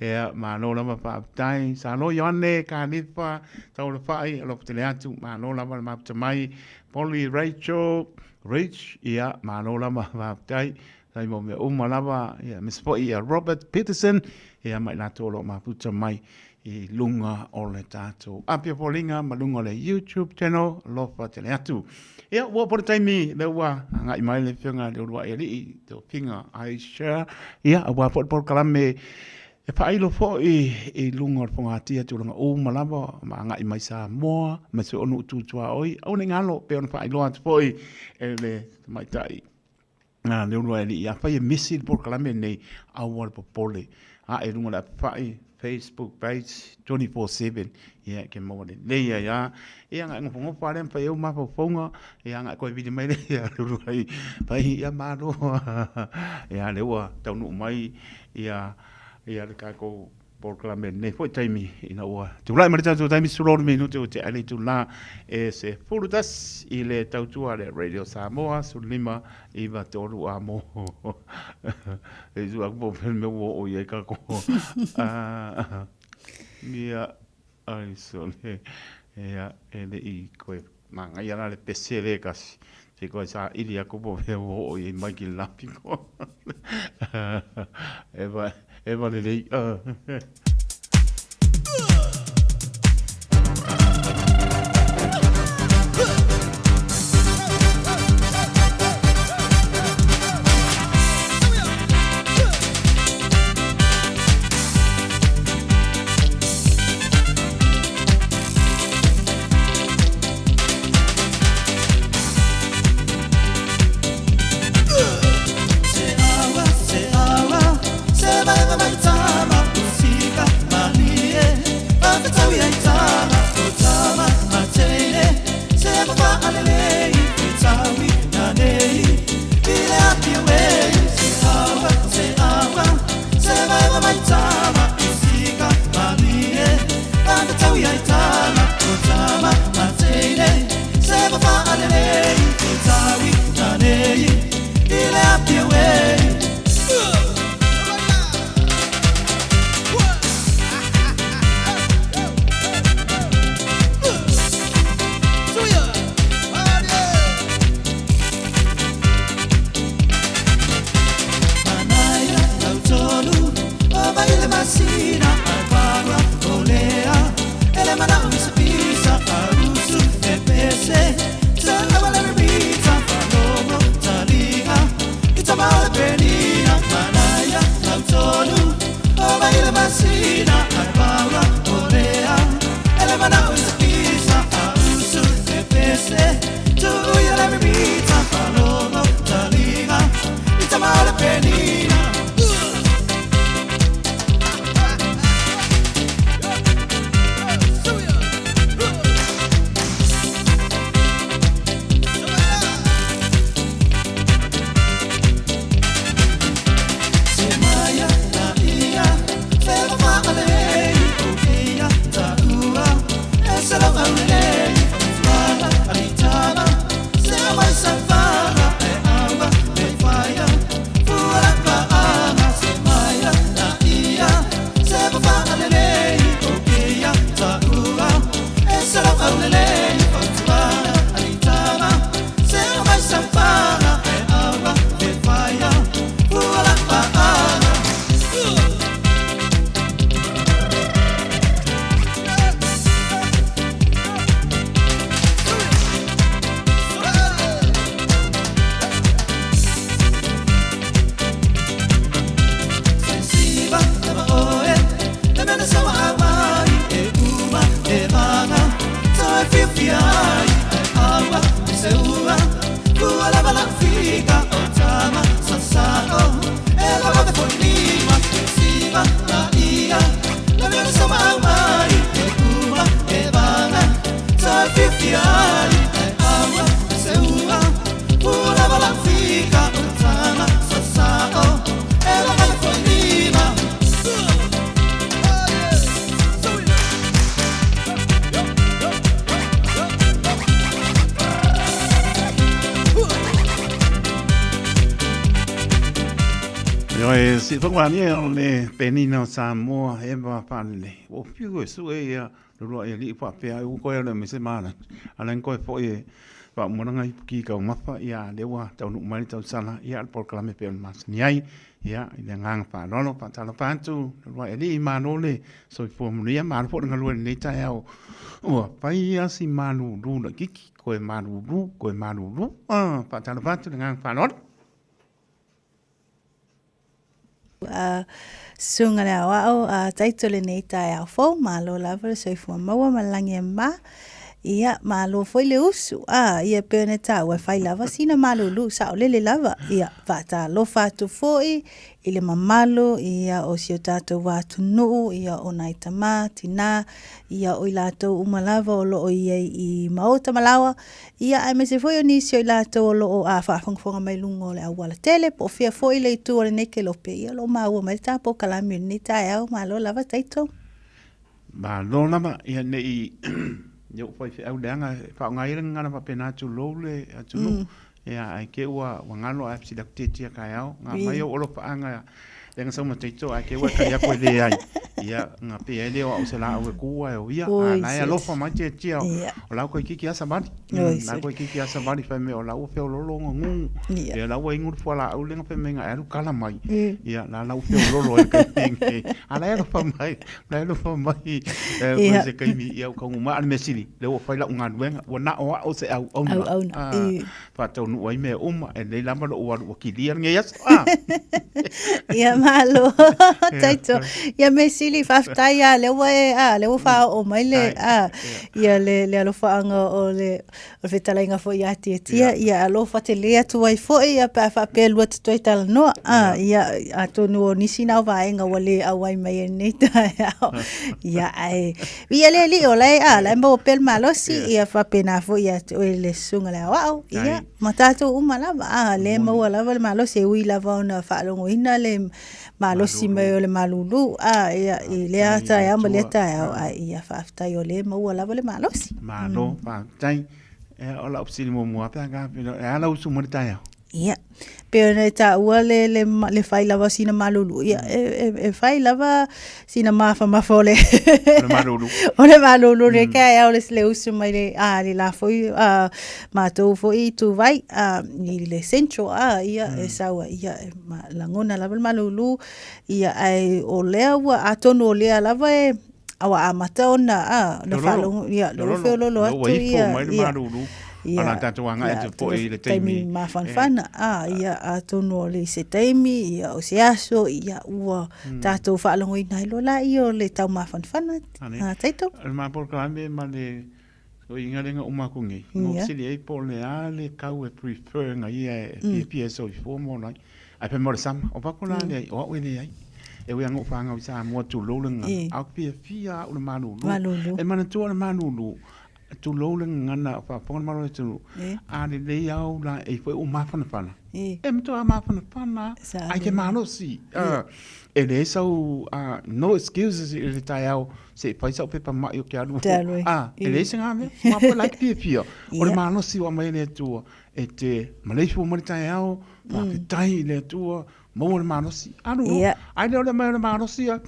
Ia, malo lava faafetai. Salo Ioane, Kalifa, Taulafai, alofa tele atu, malo lava le mafuta mai. Polly Rachel, Rich, ia, malo lava faafetai. Tai mo mea uma lava, ia, aemaise foi ia Robert Peterson, ia, ma i latou o lo o mafuta mai i luga o le tatou Apia Foliga ma luga o le YouTube channel, alofa tele atu. Ia, ua oo foi le taimi lea ua agai mai le Afioga i le Uluai Alii, Tofiga Aisha, ia, aua foi le polokalame e faailo foi i luga o le fogatia tulaga uma lava ma agai mai Samoa, aemaise o nuu tu tuaoi, aua ne i galo, pei ona faailoa atu foi e le tamaitai le Uluai Alii, afai e misi le polokalame lenei, aua le popole, ae i luga o le apefai, Facebook page 24/7, ia e te maua lelei ai lava. Ia na e nofonofo lava lea ma fai ai ou mafaufauga, ia na e toe vili mai lea ia le Uluai, fai, ia malo. Ia lea ua taunuu mai ia le tatou polokalame i lenei foi taimi ina ua tulai mai le tatou taimi 16 minute ua tea le itula e 11 i le tautua le Radio Samoa 15 9 3 a mo e isu aku po pele mea ua oo i ai kākou ia ai sole ia e le i koe māngai ana le pese le kasi se koe sa ili aku po mea ua oo i ai mai ki le lapiko e va e va lelei fiafia ai Aua se ua Ua lava lau fika o tama sa sao E lava foi lima Siva na ia La mea sa mau mai E uma e vanga Sa fiafia ai Aua se ua Ua lava lau fika o tama sa sao E lava foi lima Ioe, si whakawā ni o le penina o Samoa e ma whanele. O whiu e su e ia rurua e li whapea e uko e ole me se māra. Ala koe fo e wha umoranga i puki kau mawha ia lewa tau nu mai tau sala ia al polokalame pe o le masani ai. Ia, i le agaga faaaloalo, faatalofa atu, lua e alii malo le soifua manuia, malo foi le galue i lenei taeao. Ua fai lava si malulu laitiiti, koe malulu, koe malulu. Ah, faatalofa atu i le agaga faaaloalo. A susuga le aoao a taito lenei taeao fou, malo lava le soifua maua ma le lagi e mama. Ia, malo foi le usu. A, ia pei ona taua e fai lava sina malulu, saolele lava. Ia, faatalofa atu foi i le mamalu ia o si o tatou atunuu, ia o nai tama, tina, ia o i latou uma lava o lo o i ai i maota ma laoa, ia aemaise foi o nisi o i latou o lo o a faafogafoga mai luga o le auala tele, po o fea foi le itu o lenei kelope, ia o lo o maua mai le ta polokalame i lenei taeao. Malo lava taito. Malo lava, ia ne i ia ua faifeau leaga e faaaoga ai le gagana faapena tulou le atunuu. Ia ae ke ua ua galo ae fesili atu tietia taeao, nga mai ou alofaaga leaga sau ma taito ae ke ua e tali atu e leai. Ia nga pei ai lea o au se laau e ku ae o ia, a la e alofa mai tietia o la ua toeitiiti lava savali. La ua toeitiiti lava savali fai mai o la ua feololo ona gugu. Ia la ua inu le fualaau lea na fai mai na e alu kala mai. Ia la la ua feololo ai le taimi lenei. A la e alofa mai. La e alofa mai e se taimi ia ua taunuu mai. A o le mea sili, lea ua fai lau galuega, ua na o au se auauna. Auauna, ii. Faataunuu ai mea uma, e lelei lava lou alu ua kilia lenei aso. Ah. Ia malo. Taito. Ia mea sili, faafetai lava, lea ua e, a, lea ua faaoo mai le, a, ia le, le alofaaga o le, o le fetalaiga foi ia Tiatia, ia alofa tele atu ai foi, ia pe a faapea lua te toe talanoa, a, ia, atonu o nisi na o vaega ua le auai mai ai lenei taeao. Ia, ae, ia le alii o la e, a, la e maua pea le malosi, ia faapena foi ia te oe le susuga le aoao, ia, ma tatou uma lava, a, lea e maua lava le malosi, e ui lava ona faalogoina le malosi mai o le malulu, a, ia, i lea taeao ma lea taeao, ae ia faafetai o lea e maua lava le malosi. Malo, faafetai. O lau fesili muamua pe a ka, e a lau usu mai le taeao? Ia, pei ona e taua le, le, le fai lava o sina malulu, ia, e, e, e fai lava sina mafamafa o le, O le malulu. o le malulu le taeao le, le usu mai le, a, le la foi, a, matou foi i Tuvai, a, i le Central, a, ia, e sau ai, ia, e ma, lagona lava le malulu, ia, ae o lea ua, atonu o lea lava e, a ua amata ona, a, ona faalogo, ia, lea ua feololo atu, ia, ia. mai le malulu. Ia, Ala tatou agai atu foi i le taimi. Taimi mafanafana, a, ia, atonu o le se taimi, ia, o se aso, ia, ua tatou faalogoina ai loa laia o le taumafanafana, a, taito. O le ma polokalame ma le uiga lea na uma atu nei, na ou fesili ai po o le a le kau e prefer na ia e fiafia e soifua ma ola ai. Ae fai mai o le sama, o vaku la leai, o au e leai. E ui lava na ou fanau i Samoa tulou le gagana, a ou te fiafia lava au i le malulu. E manatua le malulu, tulou le gagana o faafofoga le malo o le atunuu, a lelei lava ou laei foi ua mafanafana, e matua mafanafana lava, ae te malosi. E leai sau, no excuses i le taeao se i fai sau pepa mai ou te alu a e leai se ga mea ma po like fiafia o le malosi ua aumai e le Atua e te maleifua mai le taeao faafetai i le Atua maua le malosi alu loa ai lea o le aumai o le malosi a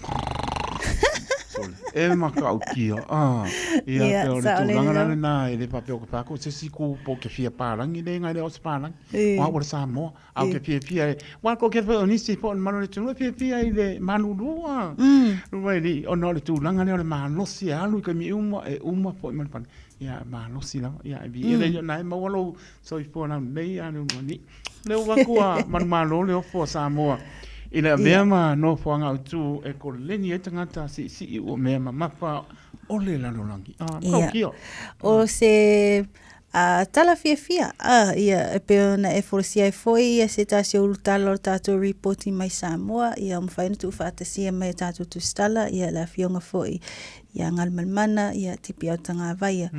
Sole, e matautia a ia pei o le tulaga la lena e le faapea o ke fai atu se isi ku po o ke fia palagi le iga e le o se palagi o au o le Samoa A ou te fiafia e, wa ko ke o nisi po o le malu o le atunuu e fiafia i le malulu a. Rua e lii, ona o le tulaga lea o le malosi e alu i taimi uma, e uma foi ma le fale. Ia, malosi lava. Ia, e viia le Alii ona e maua lou soifua laulelei a le ulualii. Lea ua avatu a manumalo le ofo a Samoa i le avea ma nofoaga autu e koleni ai tagata siisii ua mea mamafa. o le lalolagi. Ah, Ia. O se a, tala fiafia, a, ia, e pei ona e folasia ai foi ia se tasi o ulutala o le tatou ripoti mai Samoa, ia ua mafai ona tuufaatasia mai e tatou tusitala, ia le afioga foi ia Galumalemana, ia Tipi Autagavaia.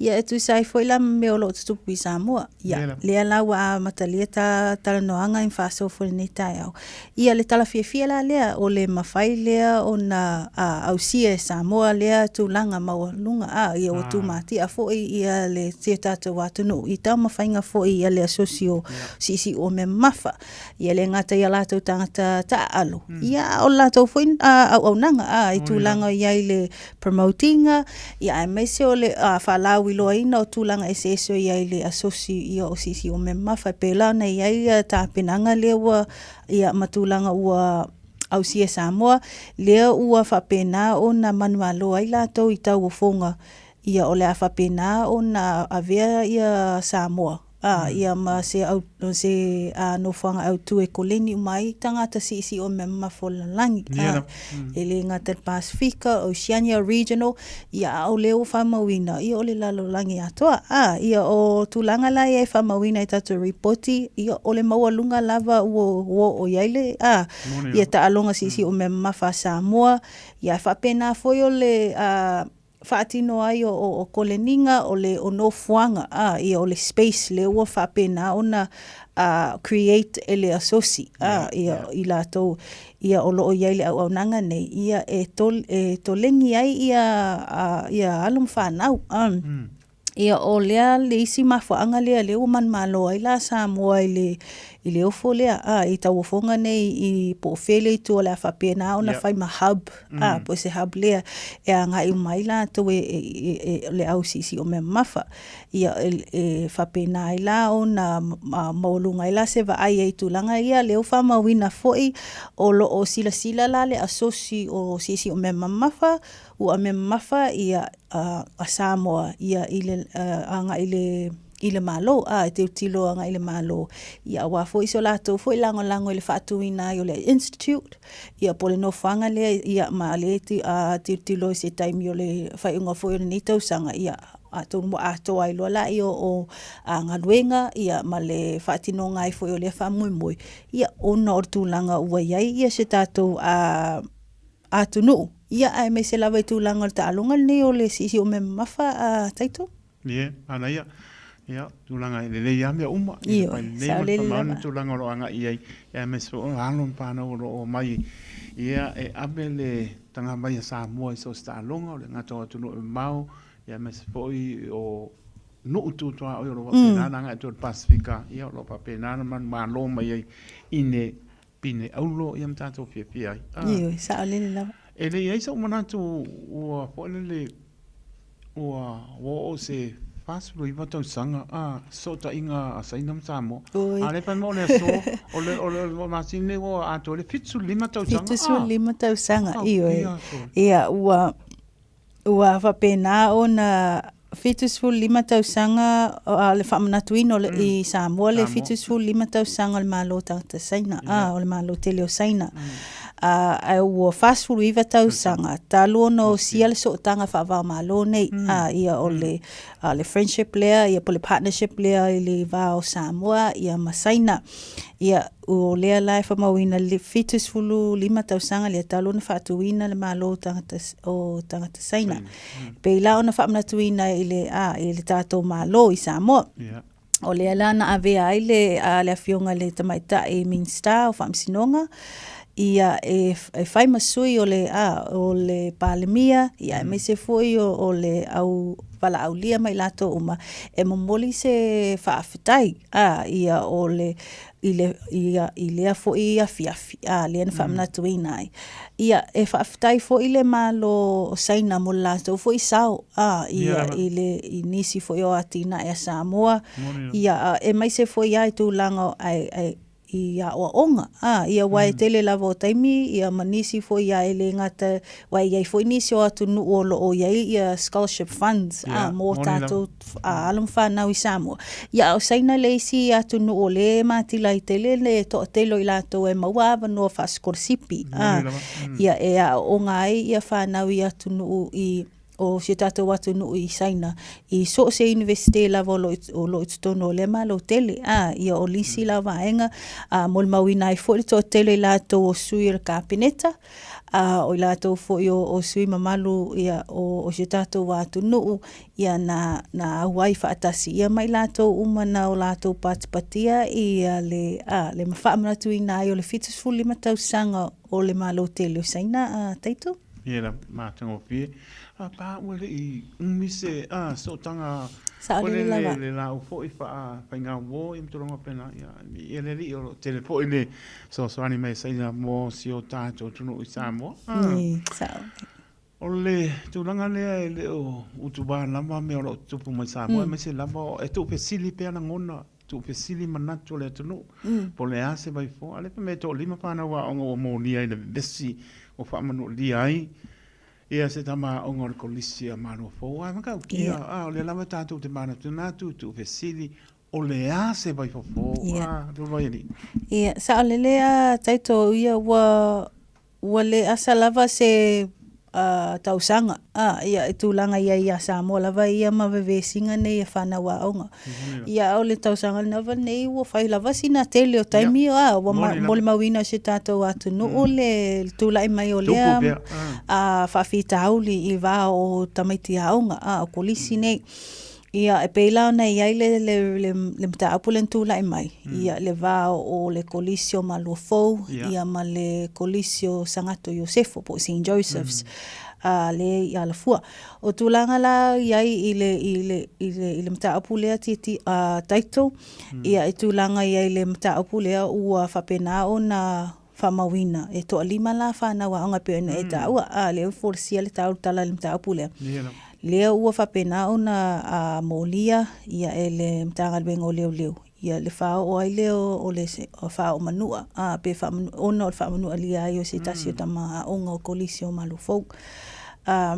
Ia e tusa ai foi la ma mea o lo o tutupu i Samoa. Ia, lea la ua amatalia ta talanoaga i faasoa foi i lenei taeao. Ia le tala fiafia la lea, o le mafai lea ona ausia e Samoa lea tulaga maualuga, a, ia ua tumatia foi ia le si o tatou atunuu i taumafaiga foi ia le asosi o siisiu o mea mamafa. Ia le gata i a latou tagata taaalo, ia a o le latou foi auaunaga, a, i tulaga o i ai le promote ina, ia aemaise o le faalauiloaina o tulaga eseese o i ai i le asosi ia o siisi o mea mamafa. E pei la ona i ai ia tapenaga lea ua ia ma tulaga ua ausia e Samoa, lea ua faapena ona manumalo ai latou i tauofoga ia o le a faapena ona avea ia Samoa ā, ia ma se au, se ā, nofoaga autu e koleni uma ai tagata siisii o mea mamafa o le lalolagi, ā, e le gata i le Pasefika, Oceania Regional, ia a o lea ua faamauina, ia o le lalolagi atoa. Ā, ia o tulaga la ia e faamauina i tatou ripoti, ia o le maualuga lava ua ua oo i ai le, ā, ia taaloga siisii o mea mamafa a Samoa, ia e faapena foi o le, ā, faatino ai o koleniga o le o nofoaga a ia o le space lea ua faapena ona create e le asosi a ia i latou ia o lo o i ai le auaunaga nei ia e e toleni ai ia ia alo ma fanau a. Ia o lea le isi mafuaaga lea lea ua manumalo ai la Samoa i le i le ofo lea a i tauofoga nei i po o fea le itu o le a faapena ona fai ma hub a po o se hub lea e agai uma ai latou e e le au siisii o mea mamafa. Ia e faapena ai la ona maualuga ai la se vaai ai i tulaga ia lea ua faamauina foi o lo o silasila la le asosi o siisii o mea mamafa ua mea mamafa ia a Samoa ia i le agai i le i le Malo, a e tilotilo agai i le Malo, ia aua foi so latou foi lagolago i le faatuina ai o le Institute, ia po o le nofoaga lea, ia ma lea e tilotilo i se taimi o le faaiuga foi o lenei tausaga, ia atonu ua atoa ai loa laia o galuega ia ma le faatinoga ai foi o lea faamoemoe, ia ona o le tulaga ua i ai ia se tatou atunuu, ia aemaise lava i tulaga o le taaloga lenei o le siisii o mea mamafa a Taito. Ie, manaia. Ia, tulaga e lelei lava mea uma. Ia, pai lelei ma le faamaoni tulaga o lo o agai i ai, ia aemaise foi o alo ma fanau o lo o omai, ia, e ave le tagavai a Samoa i so o se taaloga, o le gata o atunuu e mamao, ia aemaise foi o nuu tutoaoi o lo o faapena ona agai atu i le Pasefika, ia o lo o faapena ona manumalo mai ai i ne pine aulo ia ma tatou fiafia ai. Ah. Ioe, saolele lava. E le i ai sou manatu ua foi lele ua oo se 49 tausaga a fesootaiga a Saina ma Samoa. Oi. A lea fai mai o le aso, o le, o le, o le masina nei ua atoa le 75 tausaga. 75 tausaga, ioe. Ia, ua, Ua faapena ona 75 tausaga a le faamanatuina o le, i Samoa le 75 tausaga o le Malo Tagata Saina, a, o le Malo tele o Saina. A, ae ua 49 tausaga talu ona osia le sootaga faava-o-Malo nei, a, ia o le, a, le friendship lea, ia po o le partnership lea i le va o Samoa ia ma Saina. Ia, o lea la e faamauina le 75 tausaga lea talu ona faatuina le Malo o tagata, o tagata Saina. Mm. Pei la ona faamanatuina i le, a, i le tatou Malo i Samoa. Yeah. O lea la na avea ai le, a, le afioga i le Tamaitai Minisita o Faamasinoga, ia e, e fai ma sui o le, a, o le Palemia, ia aemaise foi o, o le au valaaulia ma i latou uma, e momoli se faafetai a, ia o le, i le, ia, i lea foi afiafi, a, lea na faamanatuina ai. Ia, e faafetai foi le Malo o Saina mo le latou foi sao, a, ia, i le, i nisi foi o atinae a Samoa, ia, a, aemaise foi lava i tulaga o, ae, ae, i aoaoga, ā, ia aua e tele lava o taimi, ia ma nisi foi ia e le gata, aua e i ai foi nisi o atunuu o lo o i ai ia scholarship funds, ā, mō tātou alo ma fanau i Samoa. Ia a o Saina le isi atunuu o lea e matila ai tele le toatele o i latou e maua avanoa faasikolasipi, ā, ia e aooga ai ia fanau i atunuu i. o si o tatou atunuu i Saina i so o se Iunivesite lava o lo o lo o i totonu o lea Malo tele. A, ia o nisi la o vaega a molimauina ai foi le toatele o i latou o sui o le Kapeneta, a o i latou foi o, o sui mamalu ia, o, o si o tatou atunuu ia na, na auai faatasi ia ma i latou uma na o latou patipatia ia le, a, le faamanatuina ai o le 75 tausaga o le Malo tele o Saina a Taito. Ia la matagofie. A pa ua le i umi se a sootaga Sao le le lava. Le lau foi faa faiga uo ia ma tulaga faapena. Ia ia le alii o lo o tele foi le fesoasoani mai a Saina mo si o tatou atunuu i Samoa. Ni, sao. O le tulaga lea e le o utuā lava mea o lo o tutupu mai Samoa, aemaise lava e tuufesili pea lagona tuufesili manatu o le atunuu, po o le a se vaifoa. A o lea fai mai e toalima fanau aoga ua molia i le vevesi ua faamanualia ai ia se tama aoga o le Kolisi a Maluafou. Ae matautia, a o lea lava tatou te manatu na tuutuufesili o le a se vaifofo, a Luluaialii? Ia, saolele a Taito, ia ua Ua le asa lava se tausaga a ia e tulaga i ai ia Samoa lava ia ma vevesiga nei e fanau aoga. Ia o le tausaga lava nei ua fai lava sina tele o taimi a ua molimauina e si o tatou atunuu le tulai mai o lea faafitauli i va o tamaiti aoga a o kolisi nei. Ia, e pei la ona i ai le, le, le, le mataupu lea na tulai mai, mm. ia, le va o le Kolisi o Maluafou, yeah. ia, ma le Kolisi o Sagato Iosefo, po o St. Joseph's, mm. le i Alafua. O tulaga la i ai i le, i le, i le, i le mataupu lea ti, title, mm. ia, e tulaga i ai le mataupu lea ua faapena ona faamauina e toalima la fanau aoga e pei ona e taua, a lea ua folasia le taulutala i le mataupu lea. Lea ua faapena ona a, molia ia e le Matagaluega o Leoleo ia le faaoo ai lea o le faaoo manua a, pe faamanu, ona o le faamanualia ai o se tasi o tama aoga o Kolisi o Malofou. A,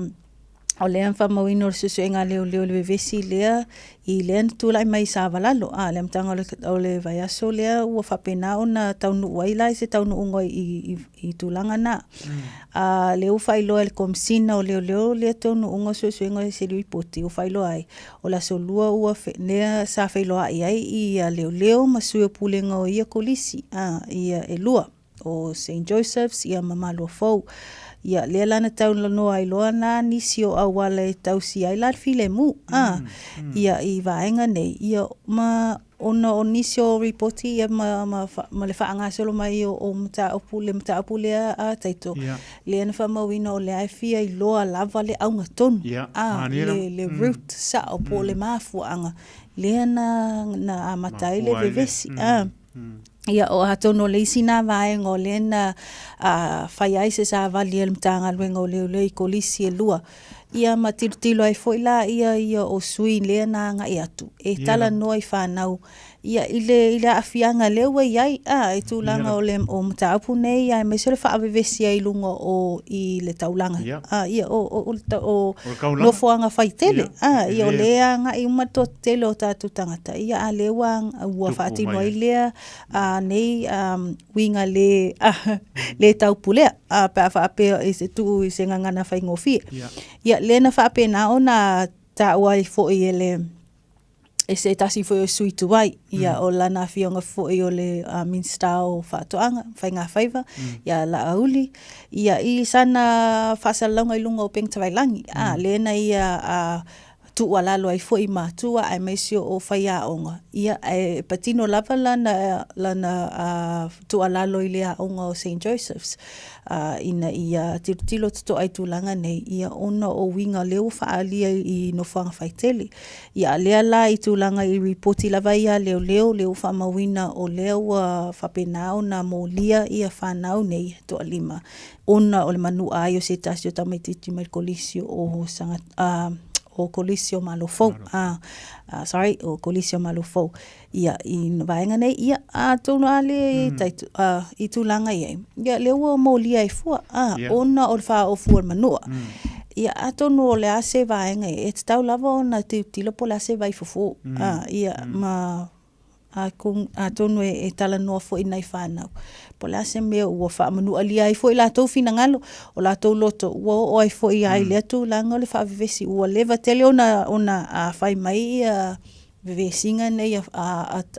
O lea na faamauina o le suesuega a leoleo i le vevesi lea i lea na tulai mai i Savalalo. A, le amataga o le, o le vaiaso lea ua faapena ona taunuu ai la i se taunuuga i, i, i tulaga na. Mm. A, lea ua faailoa e le Komesina o Leoleo lea taunuuga o suesuega i se lipoti ua faailoa ai, o le aso lua ua fe, lea sa feiloai ai ia leoleo ma sui o pulega o ia kolisi, a, ia e lua. o St Joseph's ia ma Maluafou. Ia lea la na talanoa ai loa na nisi o auala e tausi ai la le filemu a ia i vaega nei ia ma ona o nisi o ripoti ia ma, ma, ma le faagasolo mai o, o mataupu le mataupu lea a Taito yeah. lea na faamauina o lea e fia iloa lava le auga tonu yeah. a le, le root sao po o le mafuaaga lea na, na amata ai le vevesi a Ia, o atonu o le isi nā vaega o lea na fai ai se savali a le Matagaluega o Leoleo i Kolisi e lua. Ia ma tilotilo ai foi la ia ia o sui lea na agai atu e talanoa i fanau ia i le i le aafiaga lea ua i ai a i tulaga o le o mataupu nei aemaise o le faavevesi ai i luga o i le taulaga a ia o o o o nofoaga faitele a ia o lea agai uma le toatele o tatou tagata ia a lea ua ua faatino ai lea a nei uiga le le taupulea a pe a faapea i se tuu i se gagana faigofie. Ia lea na faapena ona taua ai foi e le e se tasi foi o sui tuai, ia o lana afioga foi o le Minisita o Faatoaga, Faigafaiva, ia Laauli, ia i sana faasalalauga i luga o upega tafailagi, a lea na ia tuualalo ai foi i matua aemaise o faiaoga, ia ae patino lava lana lana tuualalo i le aoga o St Joseph's ina ia tilotilo totoa i tulaga nei, ia ona o uiga lea ua faaalia i nofoaga faitele. Ia a lea la i tulaga i ripoti lava ia a leoleo, lea ua faamauina o lea ua faapena ona molia ia fanau nei e toalima ona o le manua ai o se tasi o tamaitiiti mai le Kolisi o Saga, o Kolisi o Malo Fou, sorry, o Kolisi o Malo Fou. Ia, i vaega nei, ia, atonu a le mm. tai, i tulaga i ai, ia, lea ua molia ai fua, yeah. ona o le faaofu o le manua. Mm. Ia, atonu o le a se vaega e, e tatau lava ona tilotilo po o le a se vaifofo. Mm. Ia, mm. ma... Atonu e talanoa foi nai whanau. Po o le a se mea ua faamanualia ai foi latou finagalo, o latou loto, ua oo ai foi lava i lea tulaga o le faavevesi. Ua leva tele ona ona fai mai ia vevesiga nei a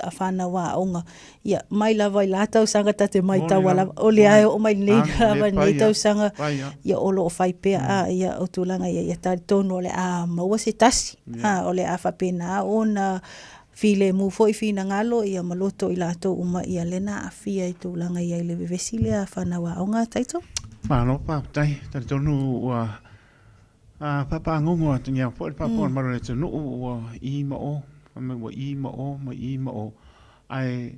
a fanau aoga, ia mai lava i la tausaga ta te maitaua lava, o lea e oo mai lenei lava lenei tausaga, ia o lo o fai pea a ia o tulaga ia, ia talitonu o le a maua se tasi, a o le a faapena ona Filemu foi finagalo ia ma loto i latou uma ia lea na aafia i tulaga ia i le vevesi lea a fanau aoga Taito. Malo faafetai, talitonu ua faapagogo atu foi le faafofoga mamalu o le atunuu ua i ma o, fai mai ua i ma o ma i ma o. Ae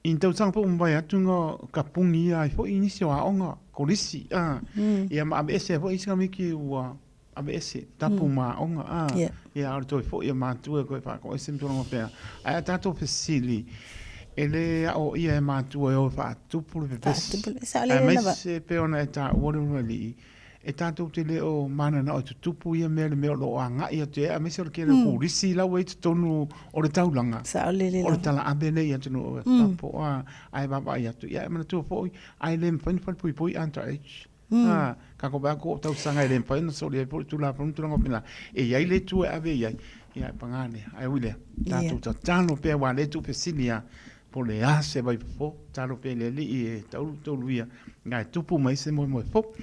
i ni tausaga foi ua mavae atu na kapugia ai foi nisi o aoga kolisi ia ma aveese ai foi isi tamaiti ua aveese, tapu ma aoga, a, yeah. Ia, a o le toe foi o matua e toe faatoese ma tulaga faapea. Ae a tatou fesili, e le aoaia e matua e o e faatupu le vevesi. Aemaise pei ona e taua le ulualii, e tatou te le o mananao e tutupu ia mea i le mea o lo o agai atu i ai, aemaise o le tele o turisi la ua i totonu o le taulaga, o le talaave lea i atunuu i fafo, a, ae vaavaai atu. Ia, e manatua foi, ae le mafai ona falepuipui under age. Mm. Ka ko ba ko tausaga e le mafai ona soli ai foi le Tulafono ma tulaga faapena. E i ai le itu e ave i ai, ia e paga lea. Ae ui lea, tatou tatalo pea aua o lea e tuufesili lava po o le a se vaifofo, tatalo pea i le Alii e taulu ia ina e tupu mai se moemoe fou.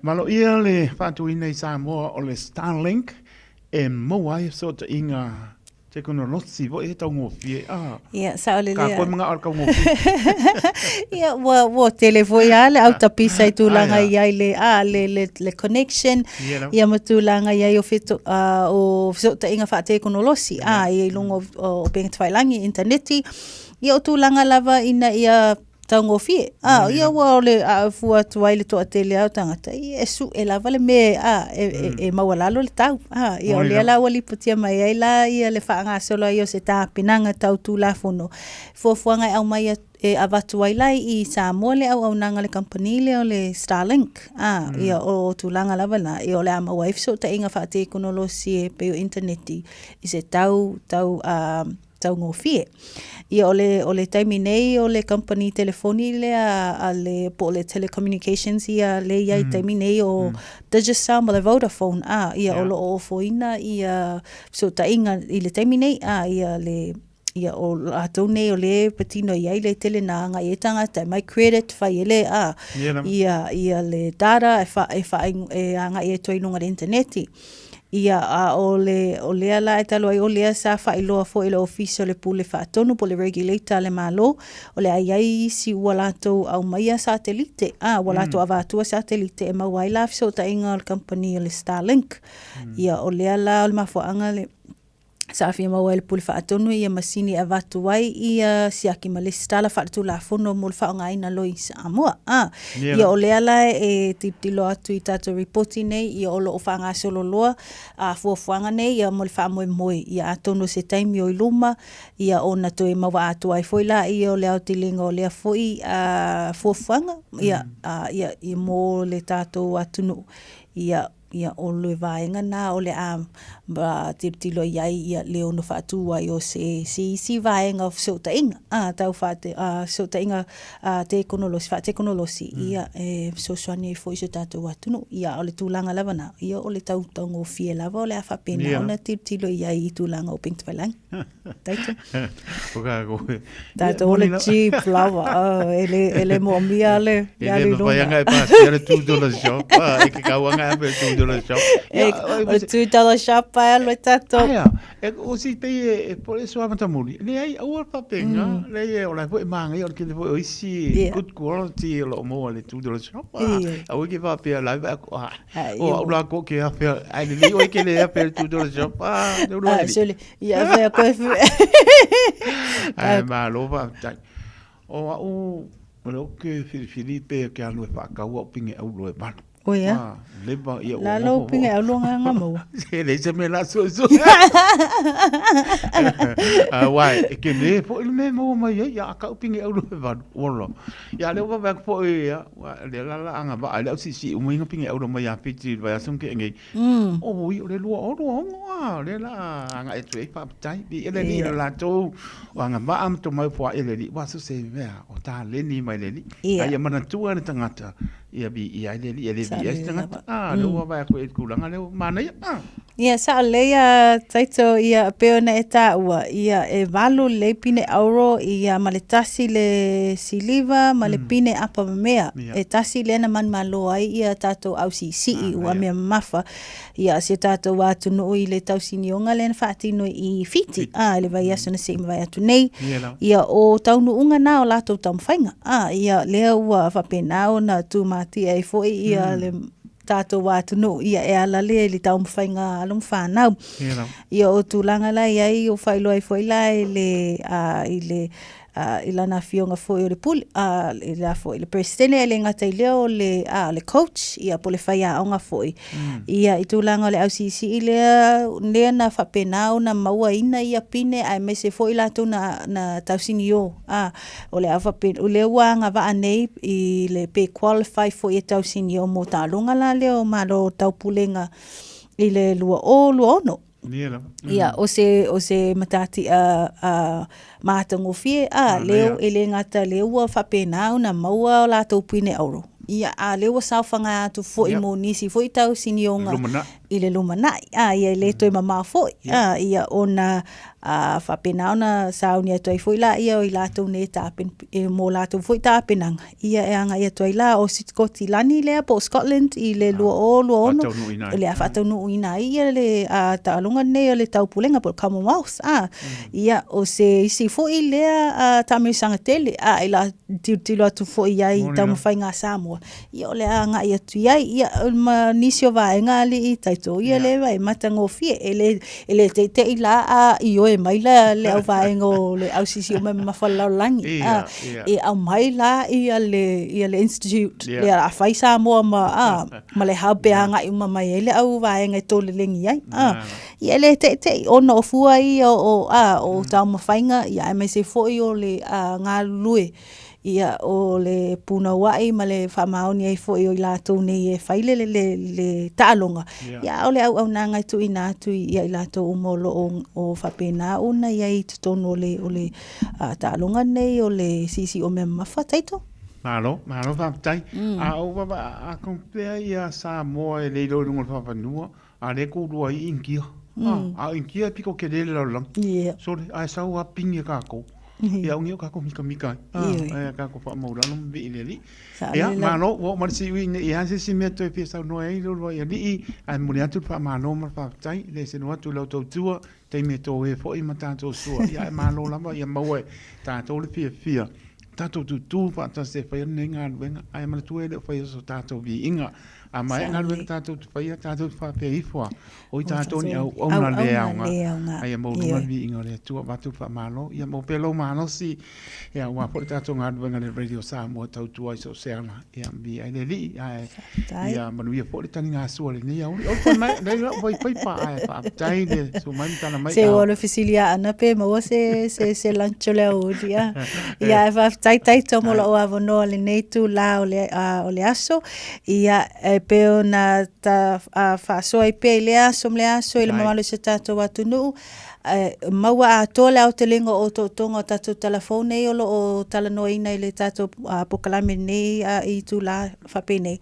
Maloia le faatuina i Samoa o le Starlink e maua ai fesootaiga Tekonolosi foi e taugofie a. Ia, sao lelei. Ka koe manao o le taugofie. Ia, ua, ua tele foi lava le autapisa i tulaga i ai le, a, le, le, le connection, ia ma tulaga i ai o, feto, uh, o fesootaiga faatekonolosi, a, i luga o, o upega tafailagi, initaneti. Ia, o tulaga lava ina ia taugofie. A, ia ua o le a fua atu ai le toatele lava o tagata, ia e suʻe lava le mea a, e, e, e maualalo le tau. A, ia o lea la ua lipotia mai ai la ia le faagasolo ai o se tapenaga tau Tulafono. Fuafuaga e aumai e avatu ai la i Samoa le auaunaga a le kamupani lea o le Starlink. A, ia o tulaga lava na, ia o le a maua ai fesootaiga faatekonolosi e pei o initaneti i se tau, tau, a, taugofie. Ia o le, o le taimi nei o le kamupani telefoni lea a le, po o le telecommunications ia lea i ai i taimi nei o Digicel ma le Vodafone, a, ia o lo o ofoina ia fesootaiga i le taimi nei, a, ia le, ia o latou nei o lea e patino i ai le tele na agai ai tagata e mai credit, fai e le, a, ia, ia le data e fa, e fa, e agai atu ai i luga o le initaneti. Ia, a o le, o lea la e talu ai, o lea sa faailoa foi e le Ofisa o le Pule Faatonu po o le Regulator a le Malo, o le a i ai isi ua latou aumaia satelite, a, ua latou avatua satelite e maua ai la fesootaiga o le kamupani o le Starlink. Ia, o lea la o le mafuaaga le, sa fia maua ai le Pule Faatonu ia masini e avatu ai ia siaki ma lesitala faaletulafono mo le faaaogaina loa i Samoa. A, ia o lea la e tilotilo atu i tatou ripoti nei, ia o lo o faagasolo loa a fuafuaga nei ia mo le faamoemoe, ia atonu o se taimi o i luma, ia ona toe maua atoa ai foi laia o le aotelega o lea foi a fuafuaga, ia, a, ia, ia mo le tatou atunuu. Ia, Ia, o le vaega na o le a tilotilo i ai ia le ono faatū ai o se, se isi vaega o fesootaiga, a, tau faate, a, fesootaiga a tekonolosi, faatekonolosi, ia, e fesoasoani ai foi i si o tatou atunuu. Ia, a o le tulaga lava na, ia, o le tau taugofie lava o le a faapena ona tilotilo i ai i tulaga o upega tafailagi. Taito. O kākou. Tātou o le cheap lava. Oh, e le, e le moomia le, le alu i luna. E le mawhai anga e pāsia le $2 shop. Ah, e ke kau anga e $2 shop. E, o le $2 shop ai alu e tātou. Aia, e o si pei e, e po e soa matamuli. Le ai, aua papenga, le e o lai foi maangai o le kele foi o isi good quality o lo moa le $2 shop. Ah, aua ke papea lai va ah, o au la ko ke afea, ai le le oi ke le afea le $2 shop. Ah, le ulu ai. Ia e whea koe whi. Ai, malo whaatai. O au, o le oke whiriwhiri pe ke alu e whaakau au pinge au loe malu. Oi a. Ah, leva ia La lou pinga au longa nga maua. Se le se me la so so. Ah wai, e ke le po ile me mo mai ai ia ka pinga au lo va. Wala. Ia le va va po ia, le la la anga va le si si umai nga pinga au lo mai a piti va sung ke ngi. O oi o le lua o lua ongo a le la anga e tu e pa tai bi ele ni la to anga va am to mai po ele ni wa so se mea o ta le ni mai le ni. Ai mana tua le tangata. Ia bi ia le li le bi ai tangata. Ah, le ua vai ko e kulanga le mana ia. Ah. Ia sa le ia taito ia pe ona e tāua ia e valu le pine auro ia ma le tasi le siliva ma le pine apa mea e tasi le na man malo ai ia tātou au si si ua mea mafa ia si tātou atunuu i le tausinioga lea na faatino i Fiti, ā, i le vaiaso na se'i mavae atu nei, ia o taunuuga na o latou taumafaiga, ā, ia lea ua faapena ona tumatia ai foi ia le tātou atunuu, ia e ala lea i le taumafaiga a alo ma fanau. Ia o tulaga la i ai, o faailoa ai foi la i le, ā, i le ā, i lana afioga foi o le pule, ā, i le a foi, le Peresetene, e le gata i lea o le, ā, o le coach, ia, po o le faiaoga foi. Ia, i tulaga o le ausiisii lea, lea na faapena ona mauaina ia pine aemaise foi latou na, na tausiniō, ā, o le a faapena, o lea ua agavaa nei i le, pe qualify foi e tausiniō mo taaloga la lea o Malo o Taupulega i le 2026. Ia lava. Ia, o se, o se matatia a, matagofie, a, leo, e le gata lea ua faapena ona maua o latou pine auro. Ia, a lea ua saofaga atu foi mo nisi foi tausinioga i le lumanai. A, ia, e le toe mamao foi. A, ia, ona, a, faapena ona sauni atu ai foi laia o i latou nei e tapen, e mo latou foi tapenaga. Ia e agaia atu ai la o Sikotilani lea po o Scotland i le 2026 o le a faataunuuina ai ia le taaloga lenei o le taupulega po o le Commonwealth. A, ia o se isi foi lea taamilosaga tele a i la tilotilo atu foi i ai i taumafaiga a Samoa. Ia o le a agai atu i ai ia ma nisi o vaega alii taito ia le e matagofie e le E le teitei la a ioe mai la le au vaega o le ausisi o mamafa le lalolagi. A, e aumai la ia le, ia le institute, le a fai Samoa ma, a, ma le hub e agai uma mai ai le au vaega e tolelegi ai. A, ia e le teitei ona o fua ia o, a, o taumafaiga, ia aemaise foi o le a, galulue Ia, o le punouaʻi ma le faamaoni ai foi o i latou nei e fai le, le, le, le taaloga, ia, a o le auaunaga e tuuina atu ia i latou uma o lo o, o faapena ona i ai i totonu o le, o le uh, taaloga nei o le siisii o mea mamafa, Taito? Malo, malo faafetai. Mm. A o vava a compare ia Samoa e le iloa i luga o le faafanua, a lea koulua ai i Inikia. Mm. A, a o Inikia e piko kele le lalolagi. Yeah. Sole, ae sau a pini e kākou. Ia o kākou mikamika ai. Ah, e kākou whaamaulalo ma vii le alii. Ia, malo, ua oo mai le siui nei i a se isi mea toe fia saunoa ai le uluai alii, ae momoli atu le faamalo ma le faafetai, le selu atu i lau tautua, taimi e tō e foi ma tātou sua. Ia, ae malo lava, ia maua e tātou le fiafia, tātou tūtū whaatasi e whai ana nei galuega, ae manatua e le o whai o so tātou viiga. A maea galuega tātou te whaia, tātou te whāpea ifo a, o i tātou ni au auna le aoga. Ai a mau lunga le viiga o le Atua, avatu le faamalo, ia mau pea lou malosi, ia aua foi le tātou galuega le Radio Samoa tautua i so o se ala, ia viia ai le Alii, ae ia manuia foi le taligasua i lenei aoauli. Oi koe mai, lei lau vai paipa, ae faafetai le susu mai ma tala mai. Se ua le fesiliaʻa ana pe maua se, se, se lunch o le aoauli, a. Ia, ae faafetai Taito mo lou avanoa i lenei itulā o le, o le aso. Ia, e pei ona ta faasoa ai pea i lea aso ma lea aso i le mamalu o si o tatou atunuu, e maua atoa le aotelega o otootoga o tatou talafou nei o lo o talanoaina i le tatou polokalame nei i itulā faapenei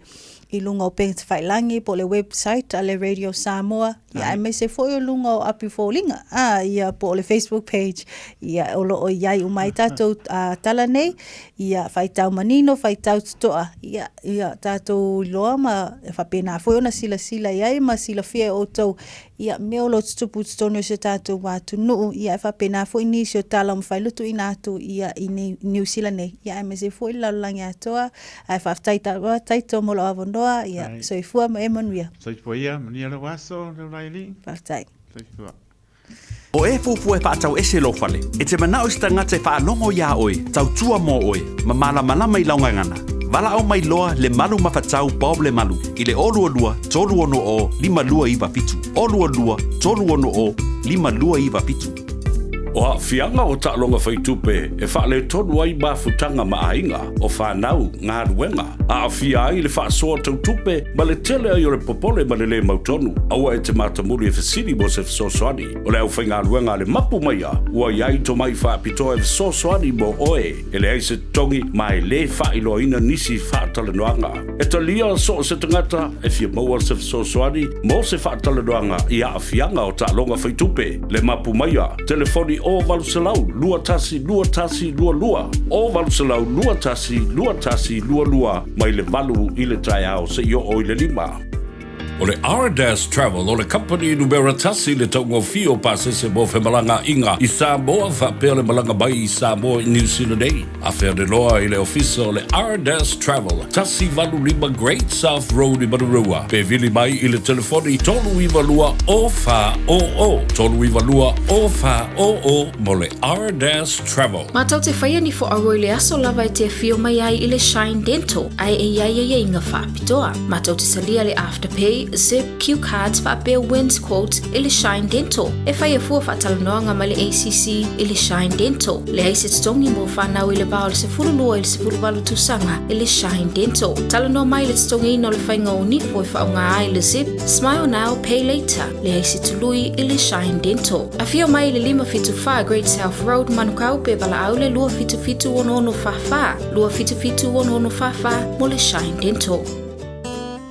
i luga o upega tafailagi po o le website a le Radio Samoa, ia aemaise foi o luga o api foliga, a, ia po o le Facebook page, ia o lo o i ai uma ai tatou tala nei, ia faitau manino, faitau totoa, ia, ia tatou iloa ma e faapena foi ona silasila i ai ma silafia e outou, ia mea o lo o tutupu i totonu o si o tatou atunuu, ia e faapena foi nisi o tala ua mafai ona tuuina atu ia i Niu Sila nei, ia aemaise foi le lalolagi atoa, ae faafetai Taito mo lou avanoa, ia soifua ma e manuia. Soifua ia, manuia lou aso, Leulailii. Faafetai. Soifua. O e puapua e faatau ese lou fale, e te manao i se tagata e faalogo iā oe, tautua mo oe, ma malamalama i lau gagana. Valaau mai loa le malu mafatau Bob Lemalu i le 022 360 5297. 022 360 5297. O aafiaga o taaloga faitupe e faaletonu ai mafutaga ma aiga, o fanau, galuega, aafia ai le faasoa tau tupe ma le tele ai o le popole ma le lē mautonu. Aua e te matamuli e fesili mo se fesoasoani. O le aufaigaluega a le Mapu Maia ua i ai tomai faapitoa e fesoasoani mo oe. E leai se totogi ma e lē faailoaina nisi faatalanoaga. E talia so o se tagata e fia maua se fesoasoani mo se faatalanoaga i aafiaga o taaloga faitupe. Le Mapu Maia, telefoni 0800 21 21 22, 0800 21 21 22, mai le 8 i le taeao seia oo i le 5. O le Ardas Travel o le kamupani numera tasi i le taugofie o pasese mo femalagaaiga i Samoa faapea le malaga mai i Samoa i Niu Sila nei. Afea loa i le ofisa o le Ardas Travel, 185 Great South Road i Manurewa, pe vili mai i le telefoni 392 0400, 392 0400 mo le Ardas Travel. Matou te faia ni foauo i le aso lava e te afio mai ai i le Shine Dental, ae e i ai aiaiga faapitoa. Matou te talia le Afterpay, Zip, Cue Cards faapea Wins Quote i le Shine Dental. E faia fua faatalanoaga ma le ACC i le Shine Dental. Leai se totogi mo fanau i le va o le 12 i le 18 tausaga i le Shine Dental. Talanoa mai i le totogiina o le faiga o nifo e faaaoga ai le Zip, Smile Now, Pay Later. Leai se tului i le Shine Dental. Afio mai i le 574 Great South Road, Manukau pe valaau le 277 6644, 277 6644 mo le Shine Dental.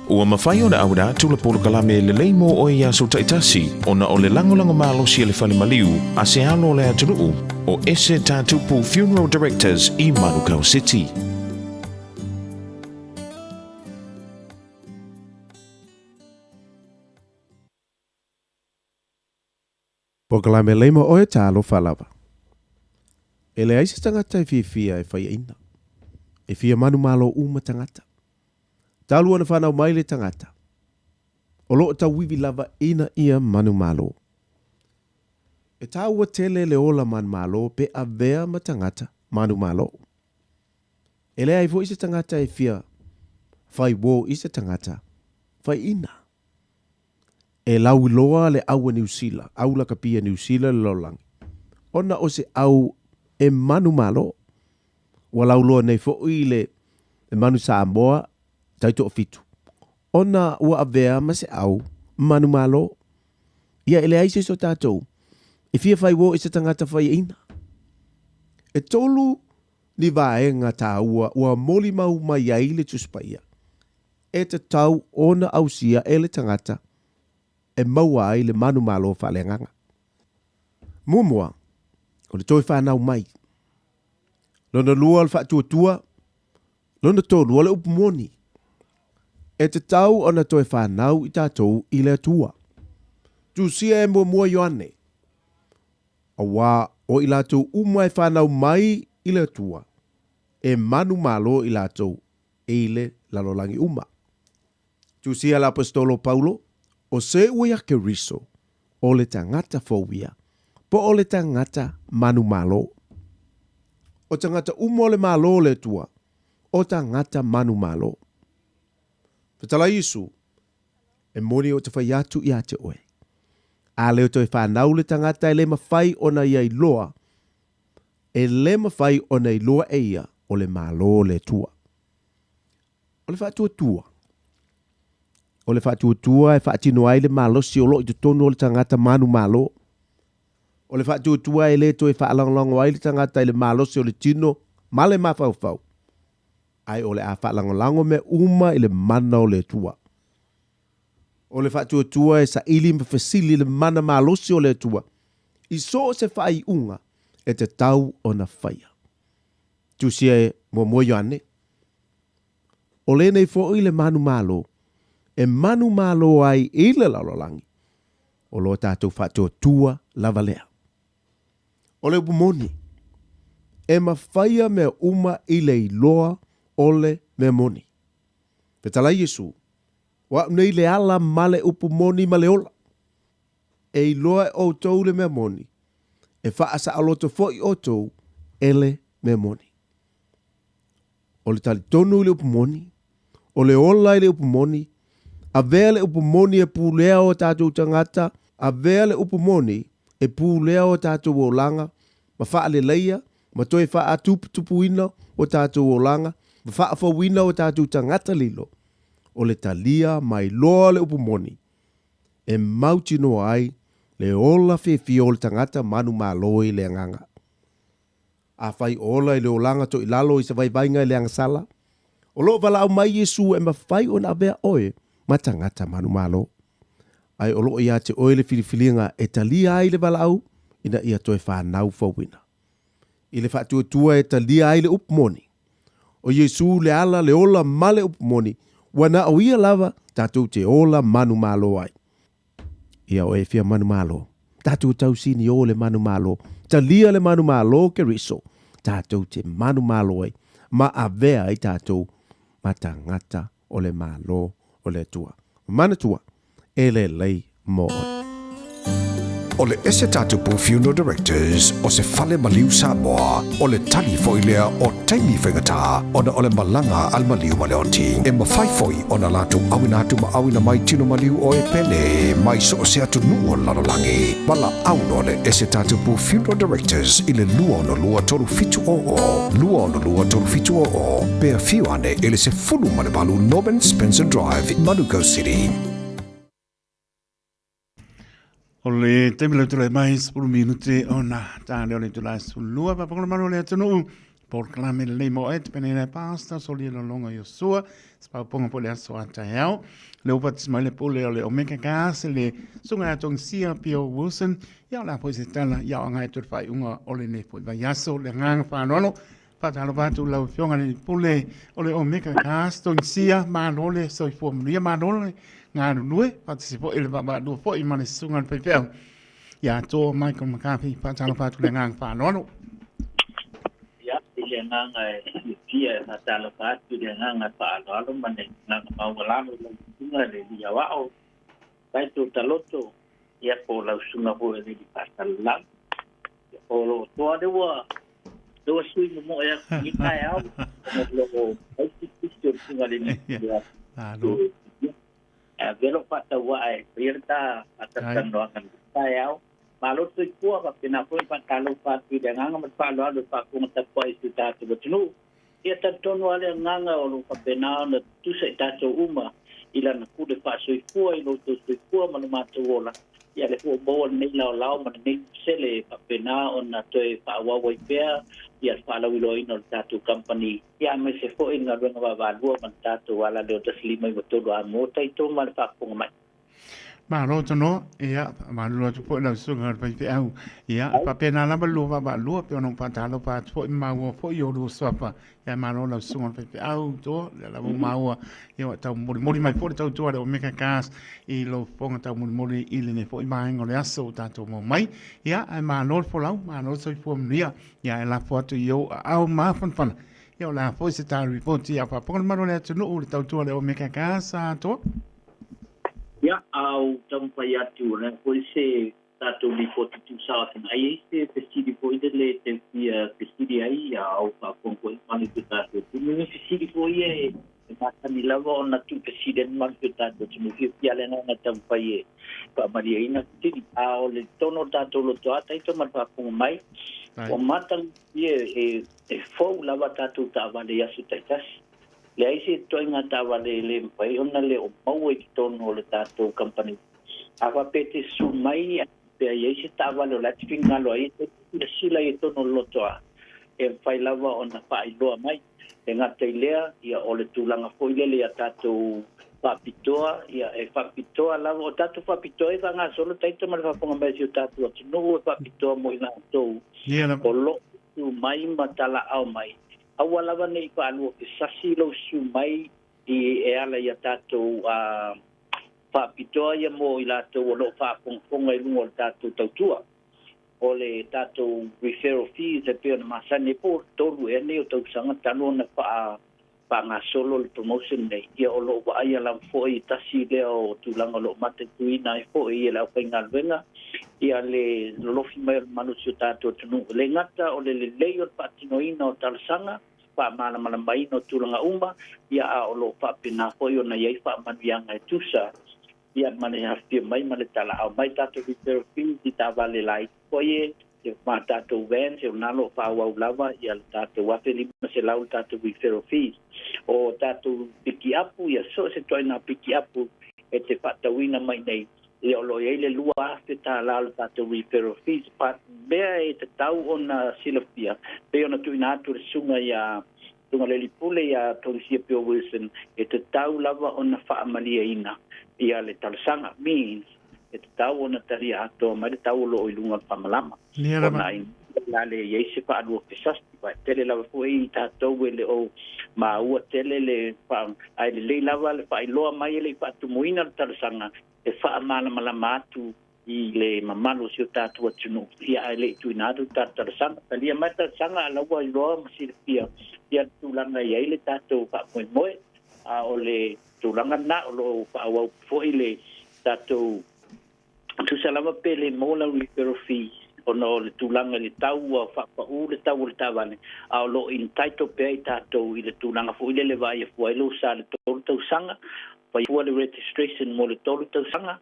Ua mafai ona auina atu le polokalame lelei mo oe i aso taitasi ona o le lagolago malosi a le fale maliu a se alo o le atunuu o Ese Tatupu Funeral Directors i Manukau City. Polokalame lelei mo oe talofa lava. E leai se tagata e fiafia e faiaina. E fia manumalo uma tagata. Talu ona fanau mai le tagata, o lo o tauivi lava ina ia manumalo. E taua tele le ola manumalo pe avea ma tagata manumalo. E leai foi se tagata e fia fai uo i se tagata faiaina. E lauiloa le au a Niu Sila, au lakapi a Niu Sila le lalolagi, ona o se au e manumalo. Ua lauloa nei foi le manu Samoa taitoafitu, ona ua avea ma se au manumalo. Ia e leai se isi o tatou e fia fai uo i se tagata faiaina. E tolu ni vaega taua ua molimau mai ai le Tusi Paia e tatau ona ausia e le tagata e maua ai le manumalo faaleagaga. Muamua, o le toe fanau mai. Lona lua o le faatuatua. Lona tolu o le upu moni. E tatau ona toe fanau i tatou i le Atua. Tusia e muamua Ioane, auā o i latou uma e fanau mai i le Atua, e manumalo i latou i le lalolagi uma. Tusia le Aposetolo Paulo, O se ua ia Keriso, o le tagata fou ia, po o le tagata manumalo. O tagata uma o le Malo o le Atua, o tagata manumalo. Fetalai Iesu, E moni o te fai atu ia te oe. A leo toe fanau le tagata e le mafai ona ia iloa, e le mafai ona iloa e ia o le Malo o le Atua. O le faatuatua. O le faatuatua e faatino ai le malosi o lo o i totonu o le tagata manumalo. O le faatuatua e le toe faalagolago ai le tagata i le malosi o le tino ma le mafaufau, ae o le a faalagolago mea uma i le mana o le Atua. O le faatuatua e saili ma fesili le mana malosi o le Atua i so o se faaiuga e tatau ona faia. Tusia e muamua Ioane, O lenei foi le manumalo e manumalo ai i le lalolagi, o lo tatou faatuatua lava lea. O le upu moni, e mafaia mea uma i le iloa o le mea moni. Fetalai Iesu, O a'u nei le ala ma le upu moni ma le ola. E iloa e outou le mea moni, e faasaoloto foi outou e le mea moni. O le talitonu i le upu moni, o le ola i le upu moni, avea le upu moni e pulea o tatou tagata, avea le upu moni e pulea o tatou olaga, ma faaleleia, ma toe faatuputupuina o tatou olaga, ma faafouina o tatou tagata lilo, o le talia mai loa le upu moni, e mautinoa ai le ola fiafia o le tagata manumalo i le agaga. Afai o ola i le olaga toilalo i se vaivaiga i le agasala, o lo o valaau mai Iesu e mafai ona avea oe ma tagata manumalo. Ae o lo o ia te oe le filifiliga e talia ai le valaau ina ia toe fanau fouina. I le faatuatua e talia ai le upu moni, o Iesu le ala, le ola ma le upu moni, ua na o ia lava tatou te ola manumalo ai. Ia o e fia manumalo, tatou tausini o le manumalo, talia le manumalo o Keriso, tatou te manumalo ai, ma avea ai tatou ma tagata o le Malo o le Atua. Manatua, e lelei mo oe. O le ese tatupu Funeral Directors o se fale maliu Samoa, o le tali foi lea o taimi faigata ona o le malaga a le maliu ma le oti. E mafai foi ona latou auina atu ma auina mai tino maliu o e pele mai so o se atunuu o le lalolagi. Valaau loa le ese tatupu Funeral Directors i le 262 3700, 262 3700, pe afio ane i le 18 Norman Spencer Drive, Manukau City. O le taimi lau tulai mai, 10 minute ona tā leo le tulai sulua, papangola malu le atunuu, polokalame lelei mo e, te pene le pasta, soli e lolonga i osua, spauponga po le aso a taeao, le upa mai le pule o le Omega Gas, le sunga ya tongsia Pio Wilson, ia o la foi se tala, ia o ngai tu whai unga o le nei foi vai aso, le nganga whanoano, Faatalofa atu i lau Afioga i le Pule o le Omega Gas, Tongisia, malo le soifua manuia, malo le galulue, faatasi foi le vaavaalua foi ma le susuga i le faifeau ia Toa Michael McCarthy. Faatalofa atu i le agaga faaaloalo. Ia, i le agaga e fiafia e faatalofa atu i le agaga faaaloalo ma le agaga maualalo i lau susuga i le Alii Aoao, Taito Taloto, ia po o lau susuga foi i le Alii Faasalalau. Ia, o lo o toa lea ua lea ua sui momoe atu i lenei taeao ona o lo o aisi pisi o le susuga i le Alii. Ia, Malo. Ae avea lou faatauaa e faia le ta faatalatalanoaga i lenei taeao. Malo le soifua, faapena foi ona faatalofa atu i le agaga ma le faaaloalo i le faafofoga tapuai i si o tatou atunuu. Ia talitonu lava le agaga o lo o faapena ona tutusa i tatou uma i lana pule faasoifua i lo outou soifua ma lo matou ola. Ia le ua maua lenei laolao ma lenei sele e faapena ona toe faaauau ai pea ia le faalauiloaina o le tatou kamupani, ia aemaise foi le galuega vaavaalua ma le tatou ala lea o 1593 a mo tatou ma le faafofoga mai. Malo tanoa, ia, faamalulu atu foi lau susuga i le faifeau. Ia, faapena lava le lua vaavaalua, pei ona ou faatalofa atu foi ma maua foi i oulua suafa. Ia, malo lau susuga i le faifeau, toa, lea lava ua maua, ia, ua taumolimoli mai foi le tautua a le Omega Gas i lou fofoga taumolimoli i lenei foi vaega o le aso ua tatou maua mai. Ia, ae malo le folau, malo le soifua manuia. Ia, ae lafo atu i ou aao mafanafana. Ia, o le a foi se ta ripoti a faafofoga le malu o le atunuu i le tautua a le Omega Gas, toa. Ia, a ou taumafai atu, o le a foi se tatou lipoti tuusao atu ai ai se fesili foi lele e tau fia fesili ai, a ou faafofoga foi mamalu i si o tatou atunuu. Ni fesili foi ia e masani lava ona tuufesili ai mamalu i si o tatou atunuu. Fiafia le agaga e taumafai e faamalieina fesili. A o le tono o le tatou lotoa taito ma le faafofoga mai, ua matagofie e fou lava tatou taavale i aso taitasi. Leai se ituaiga taavale e le mafai ona le o maua i totonu o le tatou kamupani. A faapea e te susu mai pea i ai se taavale o la e te finagalo ai e te silasila i totonu o le lotoa, e mafai lava ona faailoa mai. E gata i lea, ia, o le tulaga foi lele ia tatou faapitoa, ia, e faapitoa lava, o tatou faapitoa e faagasolo taita ma le faafofoga mai a si o tatou atunuu e faapitoa mo i latou o lo o susu mai ma talaau mai. Aua lava ne i faaluafesasi lou susu mai i e ala i a tatou faapitoa ia mo i latou o lo o faafogafoga i luga o le tatou tautua. O le tatou referral fees e pei ona masani ai po o 3 ea nei o tausaga talu ona faagasolo le promotion nei, ia o lo o vaaia lava foi tasi lea o tulaga o lo o mataituina ai foi e le aufaigaluega ia le lolofi mai o le malosi o tatou atunuu. E le gata o le lelei o le faatinoina o talosaga, faamalamalamaina o tulaga uma, ia a o lo o faapena foi ona i ai faamanuiaga e tusa ia ma le afifio mai ma le talaaao mai. Tatou referral fees i taavale laiti foi e ia ma tatou vans, e ona lo o faaauau lava ia le tatou $1,500 le tatou referral fees. O tatou pikiapu, ia so o se ituaiga pikiapu e te faatauina mai nei, ia o lo o i ai le $2,000 o le tatou referral fees. But mea e tatau ona silafia, pei ona tuuina atu le susuga iā Tugalelipule iā Togisia Bill Wilson, e tatau lava ona faamalieina ia le talosaga, means e tatau ona talia atoa mai le tau o lo o i luga o le faamalama. Ona ai la le i ai se faalua fesasi, aua e tele lava foi i tatou e le o maua tele le faa, ae lelei lava le faailoa mai e le i faatumuina le talosaga e faamalamalama atu i le mamalu o si o tatou atunuu, ia ae le i tuuina atu le tatou talosaga. Talia mai le talosaga a la ua iloa ma silafia ia le tulaga e i ai le tatou faamoemoe, a o le tulaga lena o lo o faaauau foi le tatou tusa lava pe le maua lau referral fee ona o le tulaga i le tau ua faapaū le tau o le taavale, a o lo o entitle pea i tatou i le tulaga foi lele e vaaia fua ai lou sa i le 3 tausaga, fai fua le registration mo le 3 tausaga,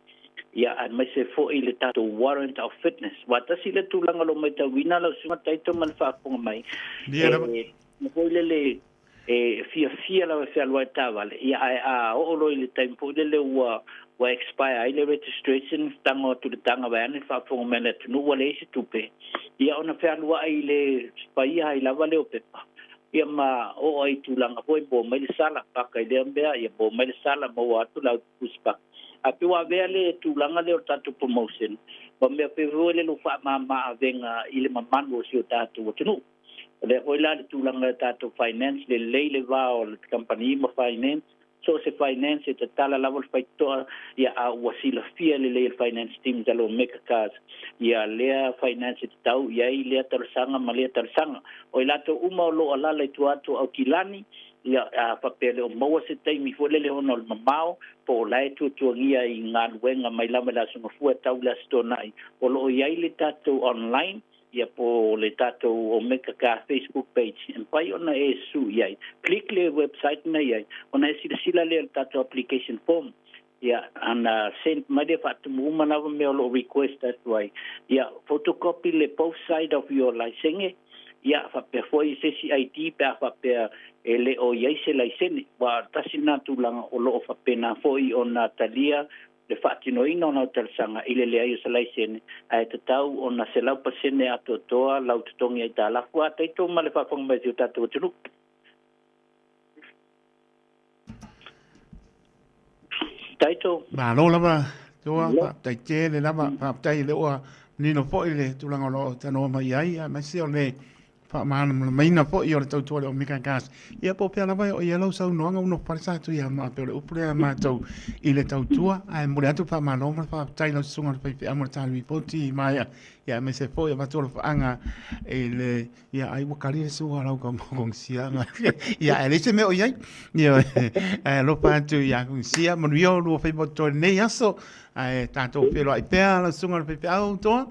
ia aemaise foi le tatou warrant of fitness. Aua tasi lea tulaga o lo o matauina lau Susuga Taito ma le faafofoga mai, e foi lele e fiafia lava e fealuai le taavale, ia ae a oo loa i le taimi foi lele ua ua expire ai le registration, tago atu i le taga vaeane le faafofoga mai a le atunuu ua leai se tupe, ia ona fealuai i le paia ai lava lea o pepa, ia ma oo ai i tulaga foi maua mai le sala, paka i lea mea, ia maua mai le sala, maua atu le autusi paka. Ae pei ua avea le tulaga lea o le tatou promotion ma mea pei foi lele ua faamama avega i le mamalu o si o tatou atunuu. O lea foi la le tulaga i le tatou finance, lelei le va o le kamupani ma finance, so o se finance e tatala lava le faitotoa, ia a ua silafia lelei e le finance team talo Mega Cars ia lea finance e tatau i ai lea talosaga ma lea talosaga. O i latou uma o lo o alaala i tua atu o Aukilani, ia a faapea e le o maua se taimi foi lele ona o le mamao po o la e tuatuagia i galuega mai lava i le Aso Gafua e tau i le Aso Toonai, o lo o i ai le tatou online ia po o le tatou Omega Car Facebook page e mafai ona e susu i ai. Click le website na i ai ona e silasila lea i le tatou application form. Ia ana send mai lea faatumu uma lava mea o lo o request atu ai. Ia photocopy le both side of your laisene, ia faapea foi se isi ID pe a faapea e le o i ai se laisene. Aua tasi lena tulaga o lo o faapena foi ona talia le faatinoina o lau talosaga i le leai o se laisene, ae tatau ona 100% atoatoa lau totogi aitalafu a taito ma le faafofoga mai o si o tatou atunuu. Taito. Malo lava Toa, faafetai tele lava, faafetai le ua manino foi le tulaga o lo o talanoa mai ai, aemaise o le faamalamalamaina foi o le tautua i le Omega Gas. Ia po o fea lava e oo i ai lau saunoaga ua nofo falesa atu ia ma pei o le upu lea a matou i le tautua. Ae momoli atu le faamalo ma le faafetai i lau susuga i le faifeau mo le ta lipoti maea. Ia aemaise foi e avatu alofaaga i le ia ai ua kali le sua a lau kongsiaga. Ia ae leai se mea o i ai. Ia ae alofa atu ia kongsia manuia o lua faiva o totoe i lenei aso. Ae tatou feiloai pea lau susuga i le faifeau toa.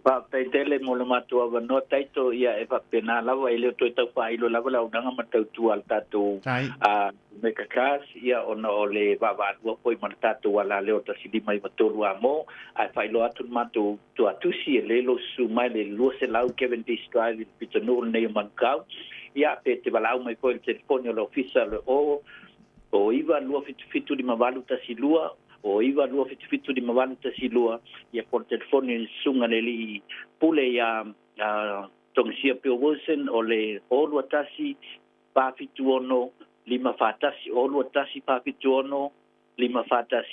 Faafetai tele mo le matou avanoa Taito, ia e faapena lava, e le o toe tau faailo lava le auaunaga ma le tautua a le tatou Omega Cars, ia ona o le vaavaalua foi ma le tatou alaleo 1593 Amo, ae faailoa atu le matou tuatusi e le lou susu mai le 200 Cavendish Drive i le pitonuu lenei o Manukau, ia pe te valaau mai foi i le telefoni o le ofisa o le 0 9 277 5812 o 9277 5812, ia po o le telefoni o le Susuga i le Alii Pule ia Togisia Bill Wilson o le 021 476 541, 021 476 541.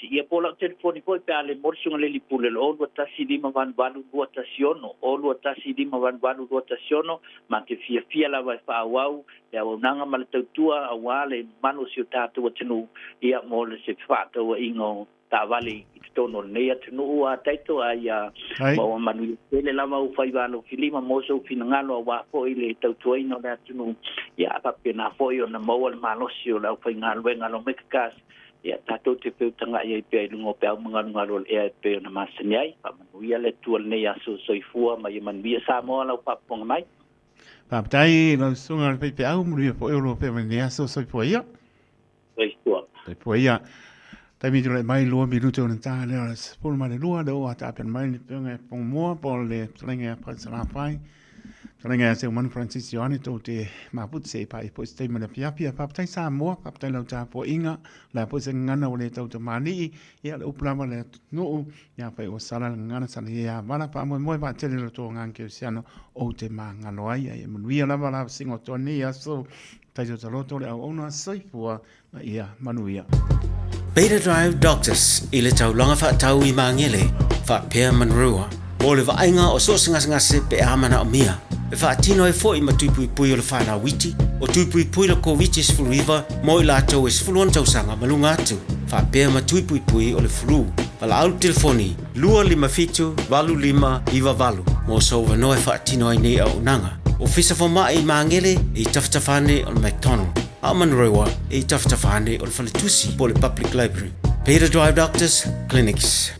Ia po o lau telefoni foi pe a le mo le Susuga i le Alii Pule o le 021 588 216, 021 588 216. Ma te fiafia lava e faaauau le auaunaga ma le tautua aua le mamalu o si o tatou atunuu, ia mo le se fefaatauaiga o taavale i totonu o lenei atunuu a Taito, a ia maua manuia tele lava ou faiva alofilima mo sou finagalo aua foi le tautuaina o le atunuu, ia faapena foi ona maua le malosi o le aufaigaluega a le Omega Cars, ia tatou te feutagai ai pea i luga o peau magalugalu o le ea e pei ona masani ai. Faamanuia le Atua i lenei aso, soifua ma ia manuia Samoa lau faafofoga mai. Faafetai lau susuga i le faifeau, manuia foi o lua pea mai lenei aso, soifua ia. Soifua. Soifua ia. Taimi tulai mai lua minute ona ta lea o le 12, lea ua taapena mai le Afioga ia Pongmoa po o le Fetalaiga ia Falesalafai, Fetalaiga ia Seumanu Francis Ioane tou te mafuta se i paia foi se taimi o le afiafi. Ae faafetai Samoa, faafetai lau tapuaiga, o le a foi se gagana ua le tautamalii, ia o le upu lava a le atunuu, ia afai ua sala le gagana sala ia ia vala, faamoemoe vaatele i lo outou agaga kerisiano ou te magalo ai, a ia manuia lava la vasega o toa nei aso, taito taloto le auauna, soifua ma ia manuia. Beta Drive Doctors i le taulaga faatau i Magele faapea Manurewa mo le vaaiga o so o se gasegase pe a manaomia. E faatino ai foi ma tui puipui o le fanau iti, o tui puipui le Koviti-19 mo i latou e 16 tausaga ma luga atu, faapea ma tui puipui o le flu. Valaau le telefoni 257 8598 mo sou avanoa e faatino ai nei auaunaga. Ofisa Fomai i Magele i tafatafa ane o le McDonald, a o Manurewa i tafatafa ane o le Faletusi po o le Public Library. Beta Drive Doctors Clinics.